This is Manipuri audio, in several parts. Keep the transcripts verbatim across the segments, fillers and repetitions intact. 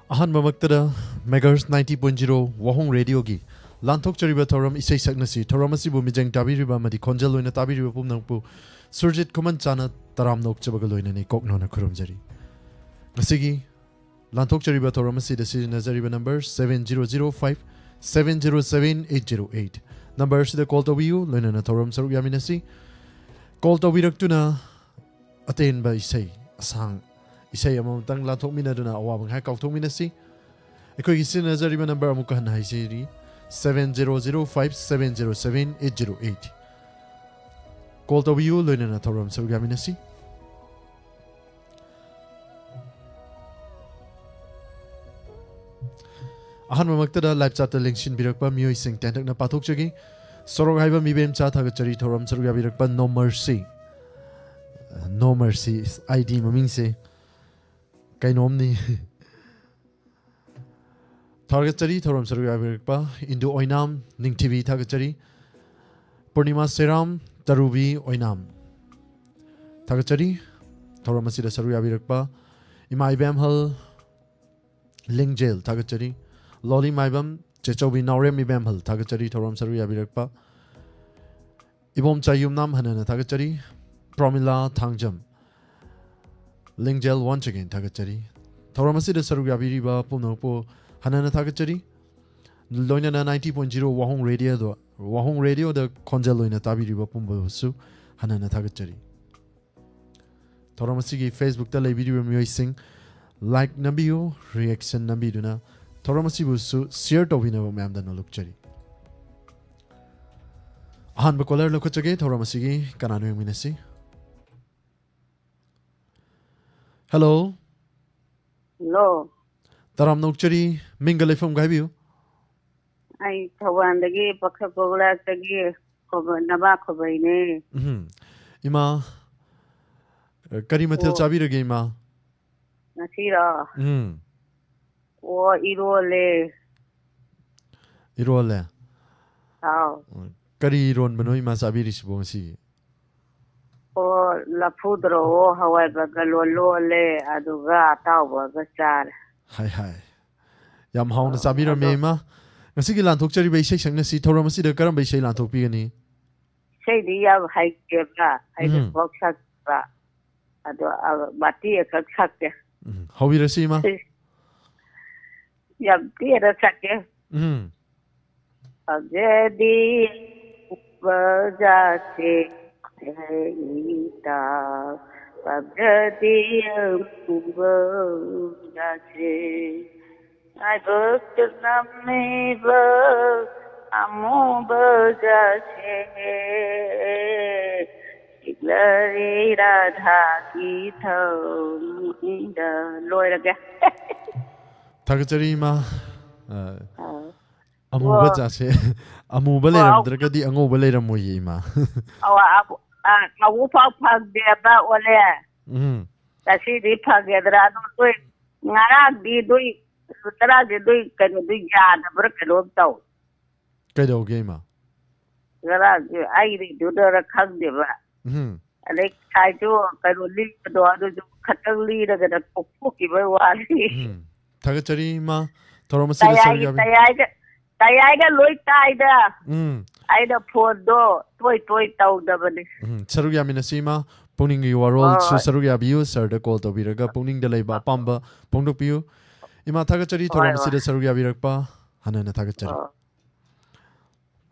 ꯑꯍꯥꯟꯕꯃꯛꯇꯗ Megahertz ninety point zero ꯋꯥꯍꯣꯡ ꯔꯦꯗꯤꯑꯣꯒꯤ ꯂꯥꯟꯊꯣꯛꯆꯔꯤꯕ ꯊꯧꯔꯝ ꯏꯁꯩ ꯁꯛꯅꯁꯤ꯫ ꯊꯧꯔꯝ ꯑꯁꯤꯕꯨ ꯃꯤꯠꯌꯦꯡ ꯇꯥꯕꯤꯔꯤꯕ ꯑꯃꯗꯤ ꯈꯣꯟꯖꯦꯜ ꯑꯣꯏꯅ ꯇꯥꯕꯤꯔꯤꯕ ꯄꯨꯝꯅꯃꯛꯄꯨ ꯁꯨꯔꯖꯤꯠ ꯈꯨꯃꯟꯆꯥꯅ ꯇꯔꯥꯝꯅ ꯑꯣꯛꯆꯕꯒ ꯂꯣꯏꯅꯅ ꯏꯀꯣꯛꯅꯣꯅ ꯈꯨꯔꯨꯝꯖꯔꯤ꯫ ꯉꯁꯤꯒꯤ ꯂꯥꯟꯊꯣꯛꯆꯔꯤꯕ ꯊꯧꯔꯝ ꯑꯁꯤꯗ ꯁꯤꯖꯤꯟꯅꯖꯔꯤꯕ number seven zero zero five seven zero seven eight zero eight꯫ Number ꯑꯁꯤꯗ ꯀꯣꯜ ꯇꯧꯕꯤꯌꯨ, ꯂꯣꯏꯅꯅ ꯊꯧꯔꯝ ꯁꯔꯨꯛ ꯌꯥꯃꯤꯟꯅꯁꯤ꯫ ꯀꯣꯜ ꯇꯧꯕꯤꯔꯛꯇꯨꯅ ꯑꯇꯦꯟꯕ ꯏꯁꯩ, ꯑꯁꯥꯡ ꯏꯁꯩ ꯑꯃꯃꯝꯇꯪ ꯂꯥꯟꯊꯣꯛꯃꯤꯟꯅꯗꯨꯅ ꯑꯋꯥꯕ ꯉꯥꯏꯍꯥꯛ ꯀꯥꯎꯊꯣꯛꯃꯤꯟꯅꯁꯤ꯫ ꯑꯩꯈꯣꯏꯒꯤ ꯁꯤꯖꯤꯟꯅꯖꯔꯤꯕ ꯅꯝꯕꯔ ꯑꯃꯨꯛꯀ ꯍꯟꯅ ꯍꯥꯏꯖꯔꯤ, seven zero zero five seven zero seven eight zero eight꯫ Call ꯇꯧꯕꯤꯌꯨ, ꯂꯣꯏꯅꯅ ꯊꯧꯔꯝ ꯁꯔꯨꯛ ꯌꯥꯃꯤꯟꯅꯁꯤ꯫ ꯑꯍꯥꯟꯕꯃꯛꯇꯗ live chat ꯇ ꯂꯦꯡꯁꯤꯟꯕꯤꯔꯛꯄ ꯃꯤꯑꯣꯏꯁꯤꯡ ꯇꯦꯟꯇꯛꯅ ꯄꯥꯊꯣꯛꯆꯒꯦ꯫ ꯁꯣꯔꯣꯛ ꯍꯥꯏꯕ ꯃꯤꯕꯦꯝꯆꯥ ꯊꯥꯒꯠꯆꯔꯤ, ꯊꯧꯔꯝ ꯁꯔꯨꯛ ꯌꯥꯕꯤꯔꯛꯄ No Mercy꯫ No Mercy, I D ꯃꯃꯤꯡꯁꯦ ꯀꯩꯅꯣꯝꯅꯤ꯫ ꯊꯥꯒꯠꯆꯔꯤ, ꯊꯧꯔꯝ ꯁꯔꯨꯛ ꯌꯥꯕꯤꯔꯛꯄ ꯏꯟꯗꯨ ꯑꯣꯏꯅꯥꯝ, ꯅꯤꯡꯊꯤꯕꯤ ꯊꯥꯒꯠꯆꯔꯤ꯫ ꯄꯨꯔꯅꯤꯃꯥ ꯁꯦꯔꯥꯝ, ꯇꯔꯨꯕꯤ ꯑꯣꯏꯅꯥꯝ ꯊꯥꯒꯠꯆꯔꯤ, ꯊꯧꯔꯝ ꯑꯁꯤꯗ ꯁꯔꯨꯛ ꯌꯥꯕꯤꯔꯛꯄ ꯏꯃꯥ ꯏꯕꯦꯝꯍꯜ ꯂꯤꯡꯖꯦꯜ ꯊꯥꯒꯠꯆꯔꯤ꯫ ꯂꯣꯂꯤ ꯃꯥꯏꯕꯝ, ꯆꯦꯆꯧꯕꯤ ꯅꯥꯎꯔꯦꯝ ꯏꯕꯦꯝꯍꯜ ꯊꯥꯒꯠꯆꯔꯤ, ꯊꯧꯔꯝ ꯁꯔꯨꯛ ꯌꯥꯕꯤꯔꯛꯄ ꯏꯕꯣꯝꯆꯥ ꯌꯨꯝꯅꯥꯝ ꯍꯟꯅꯅ ꯊꯥꯒꯠꯆꯔꯤ꯫ ꯄ꯭ꯔꯣꯃꯤꯂꯥ ꯊꯥꯡꯖꯝ, ꯂꯤꯡꯖꯦꯜ once again ꯊꯥꯒꯠꯆꯔꯤ꯫ ꯊꯧꯔꯝ ꯑꯁꯤꯗ ꯁꯔꯨꯛ ꯌꯥꯕꯤꯔꯤꯕ ꯄꯨꯝꯅꯃꯛꯄꯨ ꯍꯟꯅꯅ ꯊꯥꯒꯠꯆꯔꯤ꯫ ꯂꯣꯏꯅꯅ ninety point zero ꯋꯥꯍꯣꯡ ꯔꯦꯗꯤꯑꯣꯗ, ꯋꯥꯍꯣꯡ ꯔꯦꯗꯤꯑꯣꯗ ꯈꯣꯟꯖꯦꯜ ꯑꯣꯏꯅ ꯇꯥꯕꯤꯔꯤꯕ ꯄꯨꯝꯕꯕꯨꯁꯨ ꯍꯟꯅꯅ ꯊꯥꯒꯠꯆꯔꯤ꯫ ꯊꯧꯔꯝ ꯑꯁꯤꯒꯤ Facebook ꯇ ꯂꯩꯕꯤꯔꯤꯕ ꯃꯤꯑꯣꯏꯁꯤꯡ, like ꯅꯝꯕꯤꯌꯨ, reaction ꯅꯝꯕꯤꯗꯨꯅ ꯊꯧꯔꯝ ꯑꯁꯤꯕꯨꯁꯨ share ꯇꯧꯕꯤꯅꯕ ꯃꯌꯥꯝꯗ ꯅꯣꯜꯂꯨꯛꯆꯔꯤ꯫ ꯑꯍꯥꯟꯕ caller ꯂꯧꯈꯠꯆꯒꯦ ꯊꯧꯔꯝ ꯑꯁꯤꯒꯤ꯫ ꯀꯅꯥꯅꯣ ꯌꯦꯡꯃꯤꯟꯅꯁꯤ꯫ Hello꯫ Hello꯫ ꯇꯔꯥꯝꯅ ꯑꯣꯛꯆꯔꯤ, ꯃꯤꯡꯒ ꯂꯩꯐꯝꯒ ꯍꯥꯏꯕꯤꯌꯨ꯫ ꯑꯩ ꯊꯧꯕꯥꯜꯗꯒꯤ, ꯄꯥꯈꯠ ꯄꯧꯂꯥꯛꯇꯒꯤ ꯈꯣꯕ-, ꯅꯕꯥ ꯈꯣꯕꯩꯅꯦ꯫ ꯎꯝ꯫ ꯏꯃꯥ, ꯀꯔꯤ ꯃꯊꯦꯜ ꯑꯣ꯫ ꯆꯥꯕꯤꯔꯒꯦ, ꯏꯃꯥ? ꯉꯁꯤꯔꯣ? ꯎꯝ꯫ ꯑꯣ, ꯏꯔꯣꯜꯂꯦ꯫ ꯏꯔꯣꯜꯂꯦ? ꯑꯥꯎ꯫ ꯎꯝ꯫ ꯀꯔꯤ ꯏꯔꯣꯟꯕꯅꯣ ꯏꯃꯥ ꯆꯥꯕꯤꯔꯤꯁꯤꯕꯣ ꯉꯁꯤꯒꯤ? ꯑꯣ, ꯂꯐꯨ ꯊꯔꯣ, ꯍꯋꯥꯏ ꯕꯒꯜꯂꯣ ꯂꯣꯜꯂꯦ, ꯑꯗꯨꯒ ꯑꯇꯥꯎꯕꯒ ꯆꯥꯔꯦ꯫ ꯍꯥꯏ ꯍꯥꯏ꯫ ꯌꯥꯝ ꯍꯥꯎꯅ ꯑ, ꯆꯥꯕꯤꯔꯝꯃꯦ ꯑꯗꯣ ꯏꯃꯥ꯫ ꯉꯁꯤꯒꯤ ꯂꯥꯟꯊꯣꯛꯆꯔꯤꯕ ꯏꯁꯩ ꯁꯛꯅꯁꯤ ꯊꯧꯔꯝ ꯑꯁꯤꯗ ꯀꯔꯝꯕ ꯏꯁꯩ ꯂꯥꯟꯊꯣꯛꯄꯤꯒꯅꯤ? ꯏꯁꯩꯗꯤ ꯌꯥꯝ ꯍꯩꯇꯦꯕ꯫ ꯑꯩꯅ ꯎꯝ꯫ ꯀꯣꯛ ꯁꯛꯄ꯫ ꯑꯗꯣ, ꯑ, ꯃꯇꯦꯛ ꯑꯃꯈꯛ ꯁꯛꯀꯦ꯫ ꯎꯝ꯫ ꯍꯧꯕꯤꯔꯁꯤ ꯏꯃꯥ꯫ ꯌꯥꯝ ꯇꯦꯟꯅ ꯁꯛꯀꯦ꯫ ꯎꯝ꯫ ꯄꯥꯝꯖꯗꯦ ꯑꯃꯨꯕ ꯖꯥꯠꯁꯦ, ꯏꯇꯥꯎ, ꯄꯥꯝꯖꯗꯦ ꯑꯃꯨꯕ ꯖꯥꯠꯁꯦ꯫ ꯂꯥꯏꯕꯛꯇ ꯅꯝꯃꯤꯕ ꯑꯃꯨꯕ ꯖꯥꯠꯁꯦ, ꯆꯤꯛꯂꯔꯦ ꯔꯥꯙꯥꯒꯤ ꯊꯃꯣꯏꯗ꯫ ꯂꯣꯏꯔꯒꯦ꯫ ꯊꯥꯒꯠꯆꯔꯤ ꯏꯃꯥ꯫ ꯑ, ꯑꯥ꯫ ꯑꯃꯨꯕ ꯑꯣ꯫ ꯖꯥꯠꯁꯦ, ꯑꯃꯨꯕ ꯑꯣ, ꯂꯩꯔꯝꯗ꯭ꯔꯒꯗꯤ ꯑꯉꯧꯕ ꯂꯩꯔꯝꯃꯣꯏꯌꯦ ꯏꯃꯥ꯫ ꯑꯧ, ꯑ, ꯑ, ꯑꯃꯨꯛ ꯐꯥꯎ ꯐꯪꯗꯦꯕ, ꯑꯣꯂꯦ꯫ ꯎꯝ꯫ ꯉꯁꯤꯗꯤ ꯐꯪꯒꯦꯗ꯭ꯔꯥ? ꯑꯗꯣ ꯅꯣꯏ ꯉꯔꯥꯡꯗꯤ ꯅꯣꯏ ꯇꯔꯥꯁꯦ ꯅꯣꯏ ꯀꯩꯅꯣꯗꯣ ꯌꯥꯗꯕ꯭ꯔꯥ ꯀꯩꯅꯣꯝ ꯇꯧ꯫ ꯀꯩꯗꯧꯒꯦ ꯏꯃꯥ? ꯉꯔꯥꯡꯁꯦ ꯑꯩ ꯂꯩꯗꯨꯗꯔ ꯈꯪꯗꯦꯕ꯫ ꯎꯝ꯫ ꯑꯗꯩ ꯉꯁꯥꯏꯁꯨ ꯀꯩꯅꯣ ꯂꯤꯕꯗꯣ ꯑꯗꯨꯁꯨ ꯈꯇꯪ ꯂꯤꯔꯒꯅ ꯇꯣꯛꯊꯣꯛꯈꯤꯕꯩ ꯋꯥꯅꯤ꯫ ꯎꯝ꯫ ꯊꯥꯒꯠꯆꯔꯤ ꯏꯃꯥ꯫ ꯊꯧꯔꯝ ꯑꯁꯤꯗ ꯇꯌꯥꯏꯒꯤ, ꯁꯔꯨꯛ ꯌꯥꯕꯤ-, ꯇꯌꯥꯏꯒ, ꯇꯌꯥꯏꯒ ꯂꯣꯏ ꯇꯥꯏꯗ꯫ ꯎꯝ꯫ ꯑꯩꯅ ꯐꯣꯟꯗꯣ ꯇꯣꯏ ꯇꯣꯏ ꯇꯧꯗꯕꯅꯤ꯫ ꯎꯝ꯫ ꯁꯔꯨꯛ ꯌꯥꯃꯤꯟꯅꯁꯤ ꯏꯃꯥ꯫ ꯄꯨꯛꯅꯤꯡꯒꯤ ꯋꯥꯔꯣꯜꯁꯨ ꯍꯣꯏ꯫ ꯁꯔꯨꯛ ꯌꯥꯕꯤꯌꯨ꯫ ꯁꯔꯗ ꯀꯣꯜ ꯇꯧꯕꯤꯔꯒ ꯄꯨꯛꯅꯤꯡꯗ ꯂꯩꯕ ꯑꯄꯥꯝꯕ ꯐꯣꯡꯗꯣꯛꯄꯤꯌꯨ꯫ ꯏꯃꯥ ꯊꯥꯒꯠꯆꯔꯤ ꯍꯣꯏ, ꯊꯧꯔꯝ ꯍꯣꯏ꯫ ꯑꯁꯤꯗ ꯁꯔꯨꯛ ꯌꯥꯕꯤꯔꯛꯄ꯫ ꯍꯟꯅ ꯍꯟꯅ ꯊꯥꯒꯠꯆꯔꯤ꯫ ꯑꯣ꯫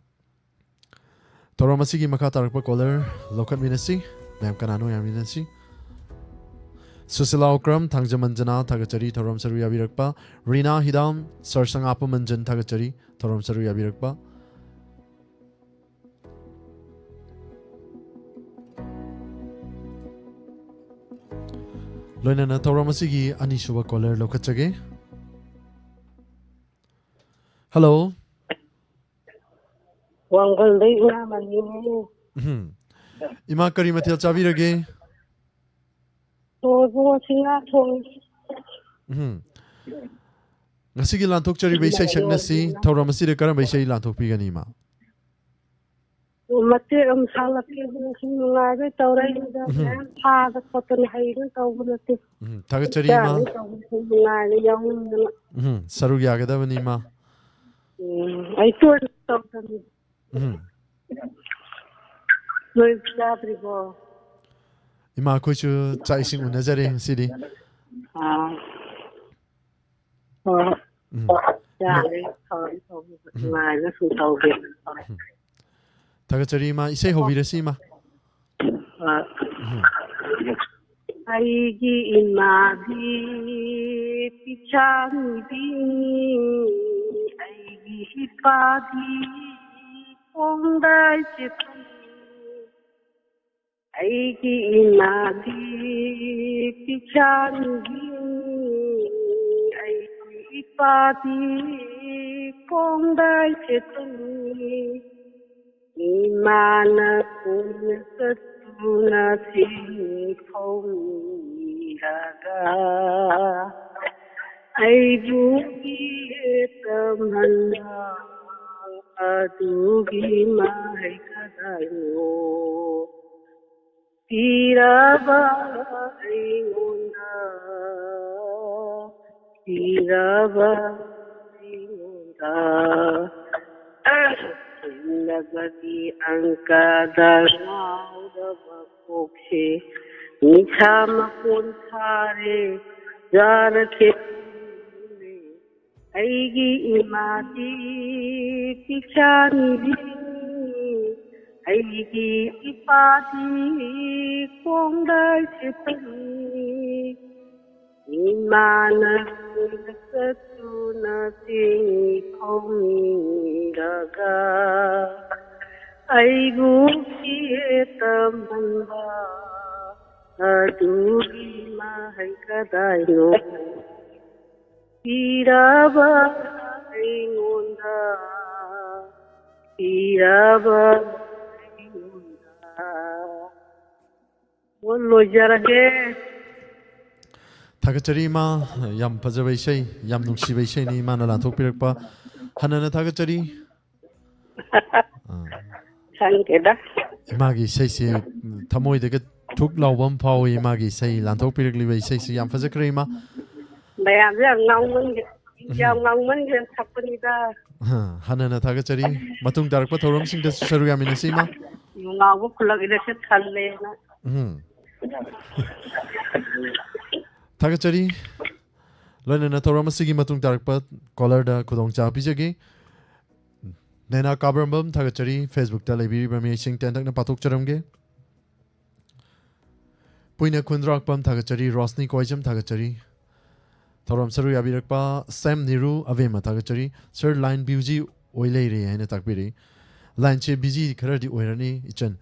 ꯊꯧꯔꯝ ꯑꯁꯤꯒꯤ ꯃꯈꯥ ꯇꯥꯔꯛꯄ ꯀꯣꯂꯔ ꯂꯧꯈꯠꯃꯤꯟꯅꯁꯤ꯫ ꯃꯌꯥꯝ ꯀꯅꯥꯅꯣ ꯌꯥꯃꯤꯟꯅꯁꯤ꯫ ꯁꯨꯁꯤꯂꯥ ꯑꯣꯀ꯭ꯔꯝ, ꯊꯥꯡꯖꯃꯟꯖꯅꯥ ꯊꯥꯒꯠꯆꯔꯤ ꯊꯧꯔꯝ ꯁꯔꯨꯛ ꯌꯥꯕꯤꯔꯛꯄ꯫ ꯔꯤꯅꯥ ꯍꯤꯗꯥꯝ, ꯁꯔ ꯁꯉꯥꯞꯄ ꯃꯟꯖꯟ ꯊꯥꯒꯠꯆꯔꯤ ꯊꯧꯔꯝ ꯁꯔꯨꯛ ꯌꯥꯕꯤꯔꯛꯄ꯫ ꯂꯣꯏꯅꯅ ꯊꯧꯔꯝ ꯑꯁꯤꯒꯤ ꯑꯅꯤꯁꯨꯕ ꯀꯣꯂꯔ ꯂꯧꯈꯠꯆꯒꯦ꯫ ꯍꯜꯂꯣ꯫ ꯋꯥꯡꯒꯜꯗꯩ ꯏꯃꯥ ꯃꯅꯤꯅꯦ꯫ ꯎꯝ꯫ ꯏꯃꯥ, ꯀꯔꯤ ꯃꯊꯦꯜ ꯆꯥꯕꯤꯔꯒꯦ? ꯊꯣꯡꯉꯦ, ꯉꯁꯤ ꯉꯥ ꯊꯣꯡꯉꯦ꯫ ꯎꯝ꯫ ꯉꯁꯤꯒꯤ ꯂꯥꯟꯊꯣꯛꯆꯔꯤꯕ ꯏꯁꯩ ꯁꯛꯅꯁꯤ ꯊꯧꯔꯝ ꯑꯁꯤꯗ ꯀꯔꯝꯕ ꯏꯁꯩ ꯂꯥꯟꯊꯣꯛꯄꯤꯒꯅꯤ, ꯏꯃꯥ? ꯃꯇꯦꯛ ꯑꯃ ꯁꯥꯠꯂꯛꯀꯦ, ꯑꯗꯨꯅ ꯁꯨꯝ ꯅꯨꯡꯉꯥꯏꯕꯩ ꯇꯧꯔꯛꯏꯅꯤꯗ꯫ ꯎꯝ꯫ ꯃꯌꯥꯝ ꯊꯥꯗ ꯈꯣꯠꯇꯅ ꯍꯩꯗꯅ ꯇꯧꯕ ꯅꯠꯇꯦ꯫ ꯎꯝ, ꯊꯥꯒꯠꯆꯔꯤ, ꯏꯃꯥ꯫ ꯆꯥꯕꯩ ꯇꯧꯕ ꯁꯨꯝ ꯅꯨꯡꯉꯥꯏꯕ ꯌꯥꯎꯅꯤꯡꯗꯅ꯫ ꯎꯝ, ꯁꯔꯨꯛ ꯌꯥꯒꯗꯕꯅꯤ, ꯏꯃꯥ꯫ ꯎꯝ, ꯑꯩ ꯇꯣꯏꯅ ꯇꯧꯗꯕꯅꯤ꯫ ꯎꯝ꯫ ꯅꯣꯏ ꯆꯥꯗ꯭ꯔꯤꯕꯣ? ꯏꯃꯥ, ꯑꯩꯈꯣꯏꯁꯨ ꯆꯥꯛ ꯏꯁꯤꯡ ꯎꯅꯖꯔꯦ ꯉꯁꯤꯗꯤ꯫ ꯑꯥ꯫ ꯍꯣꯏ, ꯍꯣꯏ꯫ ꯎꯝ꯫ ꯌꯥꯔꯦ, ꯐꯔꯦ, ꯐꯔꯦ꯫ ꯎꯝ꯫ ꯅꯨꯡꯉꯥꯏꯅ ꯁꯨꯝ ꯇꯧꯒꯦ꯫ ꯎꯝ꯫ ꯊꯥꯒꯠꯆꯔꯤ, ꯏꯃꯥ꯫ ꯏꯁꯩ ꯍꯧꯕꯤꯔꯁꯤ, ꯏꯃꯥ꯫ ꯍꯣꯏ꯫ ꯎꯝ꯫ ꯑꯩꯒꯤ ꯏꯃꯥꯗꯤ ꯄꯤꯆꯥꯅꯤꯕꯤ, ꯑꯩꯒꯤ ꯏꯄꯥꯗꯤ ꯄꯣꯡꯗꯥꯏ ꯆꯦꯇꯟ꯫ ꯑꯩꯒꯤ ꯏꯃꯥꯗꯤ ꯄꯤꯆꯥꯅꯤꯕꯤ, ꯑꯩꯒꯤ ꯏꯄꯥꯗꯤ ꯄꯣꯡꯗꯥꯏ ꯆꯦꯇꯟ꯫ ꯏꯃꯥꯅ ꯀꯣꯏꯅ ꯆꯠꯇꯨꯅ ꯆꯤꯡ ꯐꯧꯔꯒ ꯑꯩꯕꯨ ꯄꯤꯌꯦ ꯇꯝꯍꯟꯕ ꯑꯗꯨꯒꯤ ꯃꯍꯩ ꯀꯗꯥꯏꯅꯣ? ꯄꯤꯔꯕ ꯑꯩꯉꯣꯟꯗ, ꯄꯤꯔꯕ ꯑꯩꯉꯣꯟꯗ꯫ ꯆꯤꯡꯂꯕꯒꯤ ꯑꯪꯀꯗ ꯉꯥꯎꯔꯕ ꯀꯣꯛꯁꯦ ꯅꯤꯡꯁꯥ ꯃꯀꯣꯟ ꯊꯥꯔꯦ, ꯌꯥꯔꯛꯈꯤꯗ꯭ꯔꯦ꯫ ꯑꯩꯒꯤ ꯏꯃꯥꯗꯤ ꯄꯤꯛꯁꯥꯅꯤꯕꯤ, ꯑꯩꯒꯤ ꯏꯄꯥꯗꯤ ꯀꯣꯡꯗꯥꯏ ꯆꯦꯇꯟ꯫ ꯏꯃꯥꯅ ꯀꯣꯏꯅ ꯆꯠꯇꯨꯅ ꯆꯤꯡ ꯈꯣꯡꯅꯤꯡꯂꯒ ꯑꯩꯕꯨ ꯄꯤꯌꯦ ꯇꯝꯍꯟꯕ ꯑꯗꯨꯒꯤ ꯃꯍꯩ ꯀꯗꯥꯏꯅꯣ? ꯄꯤꯔꯕ ꯑꯩꯉꯣꯟꯗ, ꯄꯤꯔꯕ ꯑꯩꯉꯣꯟꯗ꯫ ꯑꯣ, ꯂꯣꯏꯖꯔꯒꯦ꯫ ꯊꯥꯒꯠꯆꯔꯤ, ꯏꯃꯥ꯫ ꯌꯥꯝ ꯐꯖꯕ ꯏꯁꯩ, ꯌꯥꯝ ꯅꯨꯡꯁꯤꯕ ꯏꯁꯩꯅꯤ ꯏꯃꯥꯅ ꯂꯥꯟꯊꯣꯛꯄꯤꯔꯛꯄ꯫ ꯍꯟꯅꯅ ꯊꯥꯒꯠꯆꯔꯤ꯫ ꯑꯥ꯫ ꯈꯪꯗꯦꯗ꯫ ꯏꯃꯥꯒꯤ ꯏꯁꯩꯁꯤ ꯊꯃꯣꯏꯗꯒ ꯊꯨꯛ ꯂꯥꯎꯕ ꯑꯃ ꯐꯥꯎꯏ꯫ ꯏꯃꯥꯒꯤ ꯏꯁꯩ ꯂꯥꯟꯊꯣꯛꯄꯤꯔꯛꯂꯤꯕ ꯏꯁꯩꯁꯤ ꯌꯥꯝ ꯐꯖꯈ꯭ꯔꯦ, ꯏꯃꯥ꯫ ꯃꯌꯥꯝꯁꯦ ꯌꯥꯝ ꯉꯥꯎꯃꯟꯒꯦ-, ꯎꯝ꯫ ꯌꯥꯝ ꯉꯥꯎꯃꯟꯒꯦꯅ ꯁꯛꯄꯅꯤꯗ꯫ ꯑ, ꯍꯟꯅ ꯍꯟꯅ ꯊꯥꯒꯠꯆꯔꯤ꯫ ꯃꯇꯨꯡ ꯇꯥꯔꯛꯄ ꯊꯧꯔꯝꯁꯤꯡꯗꯁꯨ ꯁꯔꯨꯛ ꯌꯥꯃꯤꯟꯅꯁꯤ, ꯏꯃꯥ꯫ ꯉꯥꯎꯕ ꯈꯨꯂꯛꯏꯗꯁꯨ ꯊꯜꯂꯦꯅ꯫ ꯎꯝ꯫ ꯊꯥꯒꯠꯆꯔꯤ꯫ ꯂꯣꯏꯅꯅ ꯊꯧꯔꯝ ꯑꯁꯤꯒꯤ ꯃꯇꯨꯡ ꯇꯥꯔꯛꯄ caller ꯗ ꯈꯨꯗꯣꯡꯆꯥꯕ ꯄꯤꯖꯒꯦ꯫ ꯅꯦꯅꯥ ꯀꯥꯕ꯭ꯔꯝꯕꯝ ꯊꯥꯒꯠꯆꯔꯤ꯫ Facebook ꯇ ꯂꯩꯕꯤꯔꯤꯕ ꯃꯤꯑꯣꯏꯁꯤꯡ ꯇꯦꯟꯇꯛꯅ ꯄꯥꯊꯣꯛꯆꯔꯝꯒꯦ꯫ ꯄꯨꯏꯅ ꯈꯨꯟꯗ꯭ꯔꯥꯛꯄꯝ ꯊꯥꯒꯠꯆꯔꯤ꯫ ꯔꯣꯁꯅꯤ ꯀꯣꯏꯖꯝ ꯊꯥꯒꯠꯆꯔꯤ꯫ ꯊꯧꯔꯝ ꯁꯔꯨꯛ ꯌꯥꯕꯤꯔꯛꯄ ꯁꯦꯝ ꯅꯤꯔꯨ ꯑꯕꯦꯝꯃ ꯊꯥꯒꯠꯆꯔꯤ꯫ Sir, line busy ꯑꯣꯏ ꯂꯩꯔꯦ ꯍꯥꯏꯅ ꯇꯥꯛꯄꯤꯔꯛꯏ꯫ Line ꯁꯦ busy ꯈꯔꯗꯤ ꯑꯣꯏꯔꯅꯤ, ꯏꯆꯟ꯫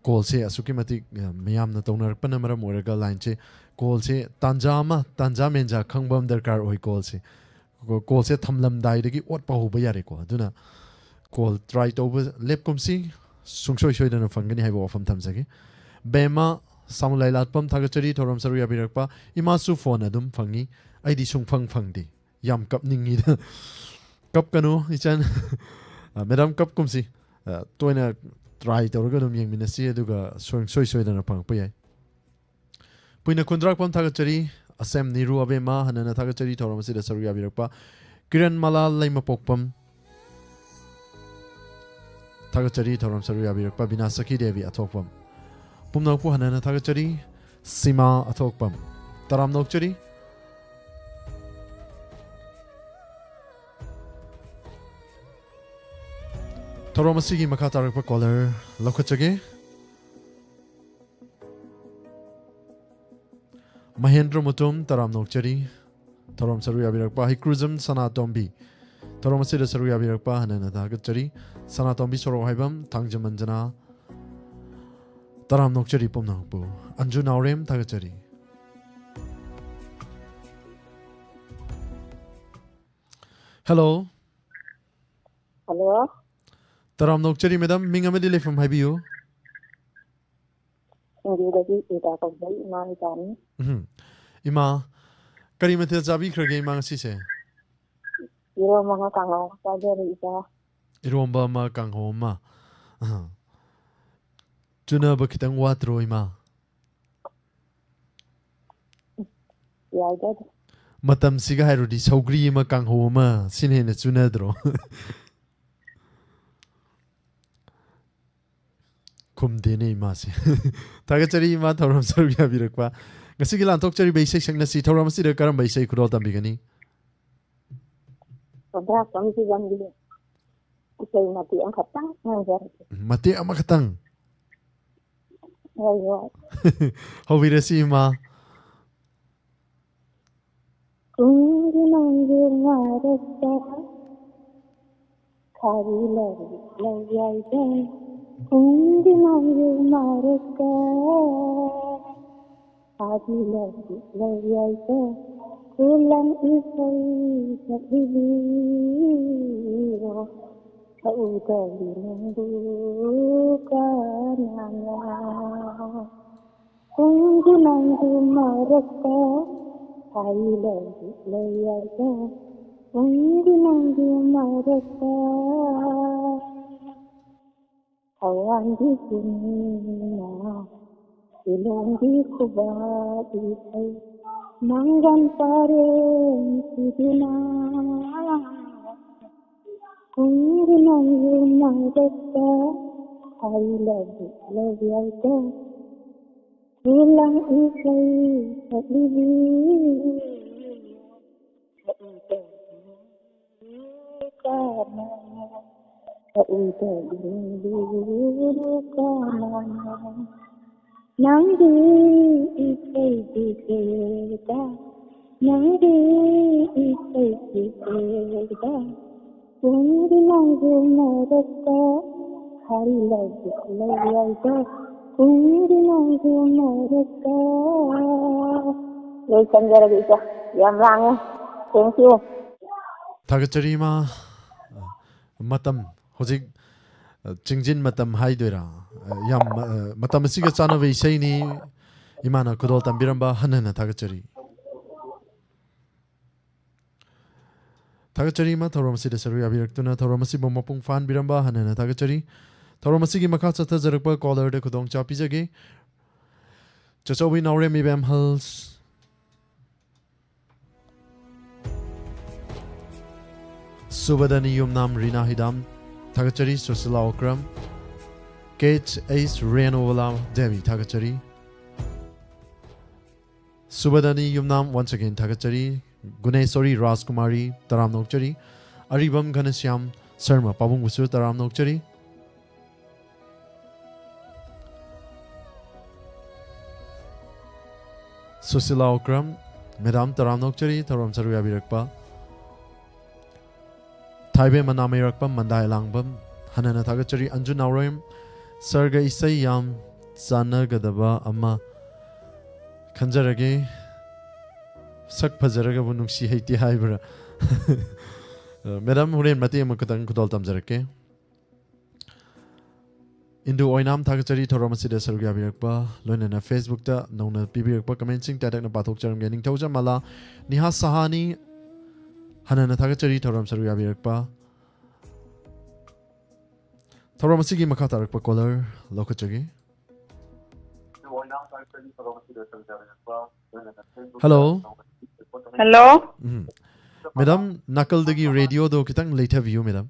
Call ꯁꯦ ꯑꯁꯨꯛꯀꯤ ꯃꯇꯤꯛ, ꯑ, ꯃꯌꯥꯝꯅ ꯇꯧꯅꯔꯛꯄꯅ ꯃꯔꯝ ꯑꯣꯏꯔꯒ line ꯁꯦ, call ꯁꯦ ꯇꯥꯟꯖꯥ ꯑꯃ, ꯇꯥꯟꯖꯥ ꯃꯦꯟꯖꯥ ꯈꯪꯕ ꯑꯃ ꯗꯔꯀꯥꯔ ꯑꯣꯏ call ꯁꯦ꯫ Call ꯁꯦ ꯊꯝꯂꯝꯗꯥꯏꯗꯒꯤ ꯑꯣꯠꯄ ꯍꯧꯕ ꯌꯥꯔꯦꯀꯣ꯫ ꯑꯗꯨꯅ call try ꯇꯧꯕ ꯂꯦꯞꯀꯨꯝꯁꯤ, ꯁꯨꯡꯁꯣꯏ ꯁꯣꯏꯗꯅ ꯐꯪꯒꯅꯤ ꯍꯥꯏꯕ ꯋꯥꯐꯝ ꯊꯝꯖꯒꯦ꯫ ꯕꯦꯝꯃ ꯁꯥꯃꯨꯂꯥꯏ ꯂꯥꯠꯄꯝ ꯊꯥꯒꯠꯆꯔꯤ, ꯊꯧꯔꯝ ꯁꯔꯨꯛ ꯌꯥꯕꯤꯔꯛꯄ꯫ ꯏꯃꯥꯁꯨ phone ꯑꯗꯨꯝ ꯐꯪꯉꯤ, ꯑꯩꯗꯤ ꯁꯨꯡꯐꯪ ꯐꯪꯗꯦ꯫ ꯌꯥꯝ ꯀꯞꯅꯤꯡꯉꯤꯗ꯫ ꯀꯞꯀꯅꯨ, ꯏꯆꯟ꯫ ꯑ, madam, ꯀꯞꯀꯨꯝꯁꯤ꯫ ꯑ, ꯇꯣꯏꯅ try ꯇꯧꯔꯒ ꯑꯗꯨꯝ ꯌꯦꯡꯃꯤꯟꯅꯁꯤ, ꯑꯗꯨꯒ ꯁꯣꯏ-, ꯁꯣꯏ ꯁꯣꯏꯗꯅ ꯐꯪꯉꯛꯄ ꯌꯥꯏ꯫ ꯄꯨꯏꯅ ꯈꯨꯟꯗ꯭ꯔꯥꯛꯄꯝ ꯊꯥꯒꯠꯆꯔꯤ꯫ ꯑꯁꯦꯝ ꯅꯤꯔꯨ ꯑꯕꯦꯝꯃ ꯍꯟꯅꯅ ꯊꯥꯒꯠꯆꯔꯤ, ꯊꯧꯔꯝ ꯑꯁꯤꯗ ꯁꯔꯨꯛ ꯌꯥꯕꯤꯔꯛꯄ꯫ ꯀꯤꯔꯟ ꯃꯂꯥ ꯂꯩꯃꯄꯣꯛꯄꯝ ꯊꯥꯒꯠꯆꯔꯤ, ꯊꯧꯔꯝ ꯁꯔꯨꯛ ꯌꯥꯕꯤꯔꯛꯄ꯫ ꯕꯤꯅꯥ ꯁꯈꯤ ꯗꯦꯕꯤ ꯑꯊꯣꯛꯄꯝ ꯄꯨꯝꯅꯃꯛꯄꯨ ꯍꯟꯅ ꯍꯟꯅ ꯊꯥꯒꯠꯆꯔꯤ꯫ ꯁꯤꯃꯥ ꯑꯊꯣꯛꯄꯝ ꯇꯔꯥꯝꯅ ꯑꯣꯛꯆꯔꯤ꯫ ꯊꯧꯔꯝ ꯑꯁꯤꯒꯤ ꯃꯈꯥ ꯇꯥꯔꯛꯄ caller ꯂꯧꯈꯠꯆꯒꯦ꯫ ꯃꯍꯦꯟꯗ꯭ꯔ ꯃꯨꯇꯨꯝ ꯇꯔꯥꯝꯅ ꯑꯣꯛꯆꯔꯤ꯫ ꯊꯧꯔꯝ ꯁꯔꯨꯛ ꯌꯥꯕꯤꯔꯛꯄ ꯍꯩꯀ꯭ꯔꯨꯖꯝ ꯁꯅꯥꯇꯣꯝꯕꯤ꯫ ꯊꯧꯔꯝ ꯑꯁꯤꯗ ꯁꯔꯨꯛ ꯌꯥꯕꯤꯔꯛꯄ ꯍꯟꯅ ꯍꯟꯅ ꯊꯥꯒꯠꯆꯔꯤ꯫ ꯁꯅꯥꯇꯣꯝꯕꯤ ꯁꯣꯔꯣꯛ ꯍꯥꯏꯕꯝ, ꯊꯥꯡꯖꯃꯟꯖꯅꯥ, ꯇꯔꯥꯝꯅ ꯑꯣꯛꯆꯔꯤ ꯄꯨꯝꯅꯃꯛꯄꯨ꯫ ꯑꯟꯖꯨ ꯅꯥꯎꯔꯦꯝ ꯊꯥꯒꯠꯆꯔꯤ꯫ Hello꯫ Hello꯫ ꯇꯔꯥꯝꯅ ꯑꯣꯛꯆꯔꯤ madam, ꯃꯤꯡ ꯑꯃꯗꯤ ꯂꯩꯐꯝ ꯍꯥꯏꯕꯤꯌꯨ꯫ ꯁꯤꯡꯖꯨꯗꯒꯤ ꯏꯇꯥ ꯀꯧꯖꯩ, ꯏꯃꯥ ꯏꯇꯥꯅꯤ꯫ ꯎꯝ꯫ ꯏꯃꯥ, ꯀꯔꯤ ꯃꯊꯦꯜ ꯆꯥꯕꯤꯈ꯭ꯔꯒꯦ ꯏꯃꯥ ꯉꯁꯤꯁꯦ? ꯏꯔꯣꯝꯕꯒ ꯀꯥꯡꯉꯧꯒ ꯆꯥꯖꯔꯦ ꯏꯇꯥ꯫ ꯏꯔꯣꯝꯕ ꯑꯃ, ꯀꯥꯡꯍꯧ ꯑꯃ꯫ ꯑꯍ꯫ ꯆꯨꯅꯕ ꯈꯤꯇꯪ ꯋꯥꯠꯇ꯭ꯔꯣ, ꯏꯃꯥ? ꯌꯥꯏꯗ ꯑꯗꯨꯝ꯫ ꯃꯇꯝꯁꯤꯒ ꯍꯥꯏꯔꯨꯔꯗꯤ ꯁꯧꯒ꯭ꯔꯤ ꯑꯃ, ꯀꯥꯡꯍꯧ ꯑꯃ, ꯁꯤꯅ ꯍꯦꯟꯅ ꯆꯨꯅꯗ꯭ꯔꯣ? ꯈꯨꯝꯗꯦꯅꯦ ꯏꯃꯥꯁꯦ꯫ ꯊꯥꯒꯠꯆꯔꯤ ꯏꯃꯥ, ꯊꯧꯔꯝ ꯁꯔꯨꯛ ꯌꯥꯕꯤꯔꯛꯄ꯫ ꯉꯁꯤꯒꯤ ꯂꯥꯟꯊꯣꯛꯆꯔꯤꯕ ꯏꯁꯩ ꯁꯛꯅꯁꯤ꯫ ꯊꯧꯔꯝ ꯑꯁꯤꯗ ꯀꯔꯝꯕ ꯏꯁꯩ ꯈꯨꯗꯣꯜ ꯇꯝꯕꯤꯒꯅꯤ? ꯈꯣꯟꯊꯥꯛꯄꯝ ꯐꯤꯕꯝꯒꯤ ꯏꯁꯩ ꯃꯇꯦꯛ ꯑꯃꯈꯛꯇꯪ ꯉꯪꯖꯔꯛꯀꯦ꯫ ꯃꯇꯦꯛ ꯑꯃꯈꯛꯇꯪ? ꯍꯣꯏ, ꯍꯣꯏ꯫ ꯍꯧꯕꯤꯔꯁꯤ ꯏꯃꯥ꯫ ꯀꯨꯡꯒꯤ ꯅꯣꯡꯖꯨ ꯃꯔꯛꯇ ꯈꯥꯔꯤ ꯂꯧꯔꯤ ꯂꯧꯌꯥꯏꯗ, ꯀꯨꯡꯒꯤ ꯅꯣꯡꯖꯨ ꯃꯔꯛꯇ ꯈꯥꯔꯤ ꯂꯧꯔꯤ ꯂꯧꯌꯥꯏꯗ, ꯈꯨꯂꯪ ꯏꯁꯩ ꯁꯛꯂꯤꯕꯤꯔꯣ, ꯁꯛꯎꯗꯧꯔꯤ ꯅꯪꯕꯨ ꯀꯅꯥꯅ? ꯀꯨꯡꯒꯤ ꯅꯣꯡꯖꯨ ꯃꯔꯛꯇ ꯈꯥꯔꯤ ꯂꯧꯔꯤ ꯂꯧꯌꯥꯏꯗ, ꯀꯨꯡꯒꯤ ꯅꯣꯡꯖꯨ ꯃꯔꯛꯇ ꯊꯋꯥꯟꯒꯤ ꯄꯨꯟꯅ ꯏꯂꯣꯡꯒꯤ ꯈꯨꯕꯥꯛ ꯏꯁꯩ ꯃꯪꯒꯟ ꯄꯔꯦꯡ ꯁꯤꯗꯨꯅ ꯀꯨꯡꯒꯤ ꯅꯣꯡꯖꯨ ꯃꯔꯛꯇ ꯈꯥꯔꯤ ꯂꯧꯔꯤ ꯂꯧꯌꯥꯏꯗ, ꯈꯨꯂꯪ ꯏꯁꯩ ꯁꯛꯂꯤꯕꯤ, ꯁꯛꯎꯗꯧꯔꯤ ꯀꯅꯥꯅꯣ? ꯁꯛꯎꯗꯧꯔꯤ ꯀꯅꯥꯅꯣ? ꯅꯪꯒꯤ ꯏꯁꯩꯒꯤ ꯏꯁꯩꯗ, ꯅꯪꯒꯤ ꯏꯁꯩꯒꯤ ꯏꯁꯩꯗ, ꯀꯨꯡꯒꯤ ꯅꯣꯡꯖꯨ ꯃꯔꯛꯇ ꯈꯥꯔꯤ ꯂꯧꯔꯤ ꯂꯧꯌꯥꯏꯗ, ꯀꯨꯡꯒꯤ ꯅꯣꯡꯖꯨ ꯃꯔꯛꯇ꯫ ꯂꯣꯏꯁꯟꯖꯔꯒꯦ ꯏꯆꯥ, ꯌꯥꯝ ꯂꯥꯡꯉꯦ꯫ Thank you꯫ ꯊꯥꯒꯠꯆꯔꯤ ꯏꯃꯥ꯫ ꯃꯇꯝ ꯍꯧꯖꯤꯛ, ꯑ, ꯆꯤꯡꯖꯤꯟ ꯃꯇꯝ ꯍꯥꯏꯗꯣꯏꯔꯥ? ꯑ, ꯌꯥꯝ, ꯑ, ꯃꯇꯝ ꯑꯁꯤꯒ ꯆꯥꯟꯅꯕ ꯏꯁꯩꯅꯤ꯫ ꯏꯃꯥꯅ ꯈꯨꯗꯣꯜ ꯇꯝꯕꯤꯔꯝꯕ ꯍꯟꯅ ꯍꯟꯅ ꯊꯥꯒꯠꯆꯔꯤ꯫ ꯊꯥꯒꯠꯆꯔꯤ ꯏꯃꯥ, ꯊꯧꯔꯝ ꯑꯁꯤꯗ ꯁꯔꯨꯛ ꯌꯥꯕꯤꯔꯛꯇꯨꯅ ꯊꯧꯔꯝ ꯑꯁꯤꯕꯨ ꯃꯄꯨꯡ ꯐꯥꯍꯟꯕꯤꯔꯝꯕ ꯍꯟꯅ ꯍꯟꯅ ꯊꯥꯒꯠꯆꯔꯤ꯫ ꯊꯧꯔꯝ ꯑꯁꯤꯒꯤ ꯃꯈꯥ ꯆꯠꯊꯖꯔꯛꯄ ꯀꯣꯂꯔꯗ ꯈꯨꯗꯣꯡꯆꯥ ꯄꯤꯖꯒꯦ꯫ ꯆꯆꯧꯕꯤ ꯅꯥꯎꯔꯦꯝ ꯏꯕꯦꯝꯍꯜ, ꯁꯨꯕꯗꯅꯤ ꯌꯨꯝꯅꯥꯝ ꯔꯤꯅꯥ ꯍꯤꯗꯥꯝ ꯊꯥꯒꯠꯆꯔꯤ꯫ ꯁꯨꯁꯤꯂꯥ ꯑꯣꯀ꯭ꯔꯝ, ꯀꯦꯆ ꯑꯩꯁ ꯔꯦꯅꯣꯋꯂꯥ ꯗꯦꯕꯤ ꯊꯥꯒꯠꯆꯔꯤ꯫ ꯁꯨꯕꯗꯅꯤ ꯌꯨꯝꯅꯥꯝ once again ꯊꯥꯒꯠꯆꯔꯤ꯫ ꯒꯨꯅꯦꯁꯣꯔꯤ ꯔꯥꯖꯀꯨꯃꯥꯔꯤ ꯇꯔꯥꯝꯅ ꯑꯣꯛꯆꯔꯤ꯫ ꯑꯔꯤꯕꯝ ꯘꯅꯁ꯭ꯌꯥꯝ ꯁꯔꯃ ꯄꯥꯕꯨꯡꯕꯨꯁꯨ ꯇꯔꯥꯝꯅ ꯑꯣꯛꯆꯔꯤ꯫ ꯁꯨꯁꯤꯂꯥ ꯑꯣꯀ꯭ꯔꯝ, ꯃꯦꯗꯥꯝ ꯇꯔꯥꯝꯅ ꯑꯣꯛꯆꯔꯤ ꯊꯧꯔꯝ ꯁꯔꯨꯛ ꯌꯥꯕꯤꯔꯛꯄ꯫ ꯊꯥꯏꯕꯦꯝ ꯃꯅꯥꯃꯩꯔꯛꯄꯝ ꯃꯟꯗꯥꯏ ꯂꯥꯡꯕꯝ ꯍꯟꯅꯅ ꯊꯥꯒꯠꯆꯔꯤ꯫ ꯑꯟꯖꯨ ꯅꯥꯎꯔꯦꯝ, ꯁꯔꯒ ꯏꯁꯩ ꯌꯥꯝ ꯆꯥꯟꯅꯒꯗꯕ ꯑꯃ ꯈꯟꯖꯔꯒꯦ꯫ ꯁꯛ ꯐꯖꯔꯒꯕꯨ ꯅꯨꯡꯁꯤ ꯍꯩꯇꯦ ꯍꯥꯏꯕ꯭ꯔꯥ? ꯃꯦꯗꯥꯝ, ꯍꯣꯔꯦꯟ ꯃꯇꯦꯛ ꯑꯃ ꯈꯛꯇꯪ ꯈꯨꯗꯣꯜ ꯇꯝꯖꯔꯛꯀꯦ꯫ ꯏꯟꯗꯨ ꯑꯣꯏꯅꯥꯝ ꯊꯥꯒꯠꯆꯔꯤ ꯊꯧꯔꯝ ꯑꯁꯤꯗ ꯁꯔꯨꯛ ꯌꯥꯕꯤꯔꯛꯄ, ꯂꯣꯏꯅꯅ Facebook-ꯇ ꯅꯧꯅ ꯄꯤꯕꯤꯔꯛꯄ comment-ꯁꯤꯡ ꯇꯦꯇꯛꯅ ꯄꯥꯊꯣꯛꯆꯔꯝꯒꯦ꯫ ꯅꯤꯡꯊꯧꯖꯝ ꯃꯂꯥ, ꯅꯤꯍꯥ ꯁꯍꯥꯅꯤ ꯍꯟꯅꯅ ꯊꯥꯒꯠꯆꯔꯤ ꯊꯧꯔꯝ ꯁꯔꯨꯛ ꯌꯥꯕꯤꯔꯛꯄ꯫ ꯊꯧꯔꯝ ꯑꯁꯤꯒꯤ ꯃꯈꯥ ꯇꯥꯔꯛꯄ ꯀꯣꯂꯔ ꯂꯧꯈꯠꯆꯒꯦ꯫ ꯍꯜꯂꯣ꯫ ꯍꯜꯂꯣ꯫ ꯎꯝ꯫ ꯃꯦꯗꯥꯝ, ꯅꯥꯀꯜꯗꯒꯤ ꯔꯦꯗꯤꯑꯣꯗꯣ ꯈꯤꯇꯪ ꯂꯩꯊꯕꯤꯌꯨ, ꯃꯦꯗꯥꯝ꯫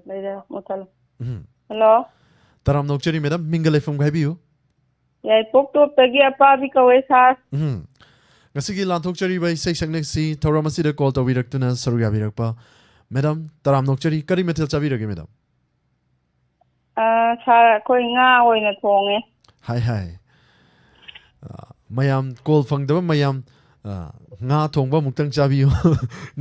ꯂꯩꯔꯦ, ꯃꯨꯊꯠꯂꯦ꯫ ꯎꯝ꯫ ꯍꯜꯂꯣ꯫ ꯇꯔꯥꯝꯅ ꯑꯣꯛꯆꯔꯤ, ꯃꯦꯗꯥꯝ꯫ ꯃꯤꯡꯒ ꯂꯩꯐꯝꯒ ꯍꯥꯏꯕꯤꯌꯨ꯫ ꯌꯥꯏꯄꯣꯛ ꯇꯣꯞꯇꯒꯤ ꯑꯄꯥꯕꯤ ꯀꯧꯋꯦ, ꯁꯥꯔ꯫ ꯎꯝ꯫ ꯉꯁꯤꯒꯤ ꯂꯥꯟꯊꯣꯛꯆꯔꯤꯕ ꯏꯁꯩ ꯁꯛꯅꯩꯁꯤ ꯊꯧꯔꯝ ꯑꯁꯤꯗ ꯀꯣꯜ ꯇꯧꯕꯤꯔꯛꯇꯨꯅ ꯁꯔꯨꯛ ꯌꯥꯕꯤꯔꯛꯄ꯫ ꯃꯦꯗꯥꯝ, ꯇꯔꯥꯝꯅ ꯑꯣꯛꯆꯔꯤ꯫ ꯀꯔꯤ ꯃꯊꯦꯜ ꯆꯥꯕꯤꯔꯒꯦ, ꯃꯦꯗꯥꯝ? ꯑ, ꯁꯥꯔ, ꯑꯩꯈꯣꯏ ꯉꯥ ꯑꯣꯏꯅ ꯊꯣꯡꯉꯦ꯫ ꯍꯥꯏ, ꯍꯥꯏ꯫ ꯑ, ꯃꯌꯥꯝ, ꯀꯣꯜ ꯐꯪꯗꯕ ꯃꯌꯥꯝ, ꯑ, ꯉꯥ ꯊꯣꯡꯕ ꯑꯃꯨꯛꯇꯪ ꯆꯥꯕꯤꯌꯨ꯫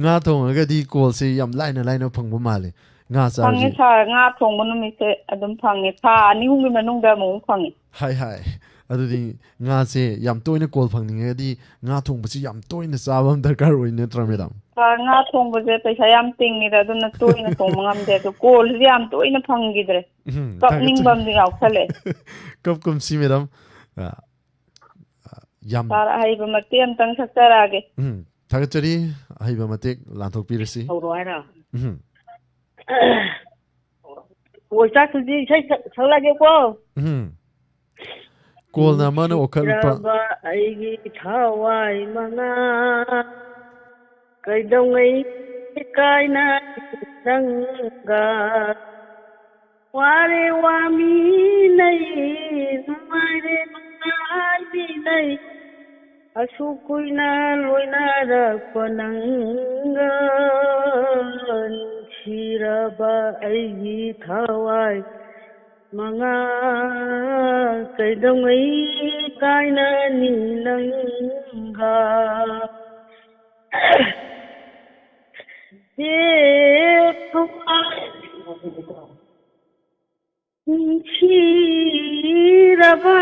ꯉꯥ ꯊꯣꯡꯉꯒꯗꯤ ꯀꯣꯜꯁꯦ ꯌꯥꯝ ꯂꯥꯏꯅ ꯂꯥꯏꯅ ꯐꯪꯕ ꯃꯥꯜꯂꯦ꯫ ꯉꯥ ꯐꯪꯉꯦ, ꯆꯥꯔꯤꯁꯦ꯫ ꯁꯥꯔ꯫ ꯉꯥ ꯊꯣꯡꯕ ꯅꯨꯃꯤꯠꯁꯦ ꯑꯗꯨꯝ ꯐꯪꯉꯦ꯫ ꯊꯥ ꯑꯅꯤ ꯑꯍꯨꯝꯒꯤ ꯃꯅꯨꯡꯗ ꯑꯃꯨꯛ ꯐꯪꯉꯦ꯫ ꯍꯥꯏ, ꯍꯥꯏ꯫ ꯑꯗꯨꯗꯤ ꯉꯥꯁꯦ ꯌꯥꯝ ꯇꯣꯏꯅ ꯀꯣꯜ ꯐꯪꯅꯤꯡꯉꯒꯗꯤ ꯉꯥ ꯊꯣꯡꯕꯁꯤ ꯌꯥꯝ ꯇꯣꯏꯅ ꯆꯥꯕ ꯑꯃ ꯗꯔꯀꯥꯔ ꯑꯣꯏ, ꯅꯠꯇ꯭ꯔꯥ, ꯃꯦꯗꯥꯝ? ꯁꯥꯔ, ꯉꯥ ꯊꯣꯡꯕꯁꯦ ꯄꯩꯁꯥ ꯌꯥꯝ ꯇꯤꯡꯉꯤꯗ, ꯑꯗꯨꯅ ꯇꯣꯏꯅ ꯊꯣꯡꯕ ꯉꯝꯗꯦ꯫ ꯑꯗꯣ ꯀꯣꯜꯁꯤꯗꯤ ꯌꯥꯝ ꯇꯣꯏꯅ ꯐꯪꯈꯤꯗ꯭ꯔꯦ꯫ ꯎꯝ, ꯀꯞꯅꯤꯡꯕ ꯊꯥꯒꯠꯆꯔꯤ꯫ ꯑꯃꯗꯤ ꯌꯥꯎꯁꯜꯂꯛꯑꯦ꯫ ꯀꯞꯀꯨꯝꯁꯤ, ꯃꯦꯗꯥꯝ꯫ ꯑ, ꯑ, ꯌꯥꯝ ꯁꯥꯔ, ꯑꯍꯩꯕ ꯃꯇꯦꯛ ꯑꯃꯇꯪ ꯁꯛꯆꯔꯛꯑꯒꯦ꯫ ꯎꯝ, ꯊꯥꯒꯠꯆꯔꯤ꯫ ꯑꯍꯩꯕ ꯃꯇꯦꯛ ꯂꯥꯟꯊꯣꯛꯄꯤꯔꯁꯤ꯫ ꯍꯧꯔꯣ ꯍꯥꯏꯔꯣ? ꯎꯝ꯫ ꯑꯣꯏ ꯆꯥꯛꯇꯨꯗꯤ ꯏꯁꯩ ꯁꯛ-, ꯁꯛꯂꯛꯑꯒꯦꯀꯣ꯫ ꯎꯝ꯫ ꯀꯣꯟꯅ ꯑꯃꯅ ꯑꯣꯈꯠꯂꯛꯄ꯫ ꯅꯨꯡꯁꯤꯔꯕ ꯑꯩꯒꯤ ꯊꯋꯥꯏ ꯃꯉꯥ, ꯀꯩꯗꯧꯉꯩ ꯀꯥꯏꯅ ꯅꯪꯒ ꯋꯥꯔꯦ ꯋꯥꯃꯤꯅꯩ, ꯅꯨꯡꯉꯥꯏꯔꯦ ꯅꯨꯡꯉꯥꯏꯃꯤꯅꯩ꯫ ꯑꯁꯨꯛ ꯀꯨꯏꯅ ꯂꯣꯏꯅꯔꯛꯄ ꯅꯪꯒ, ꯅꯨꯡꯁꯤꯔꯕ ꯑꯩꯒꯤ ꯊꯋꯥꯏ ꯃꯉꯥ, ꯀꯩꯗꯧꯉꯩ ꯀꯥꯏꯅꯅꯤ ꯅꯪꯒ? ꯍꯦ ꯊꯋꯥꯏ ꯅꯨꯡꯁꯤꯔꯕ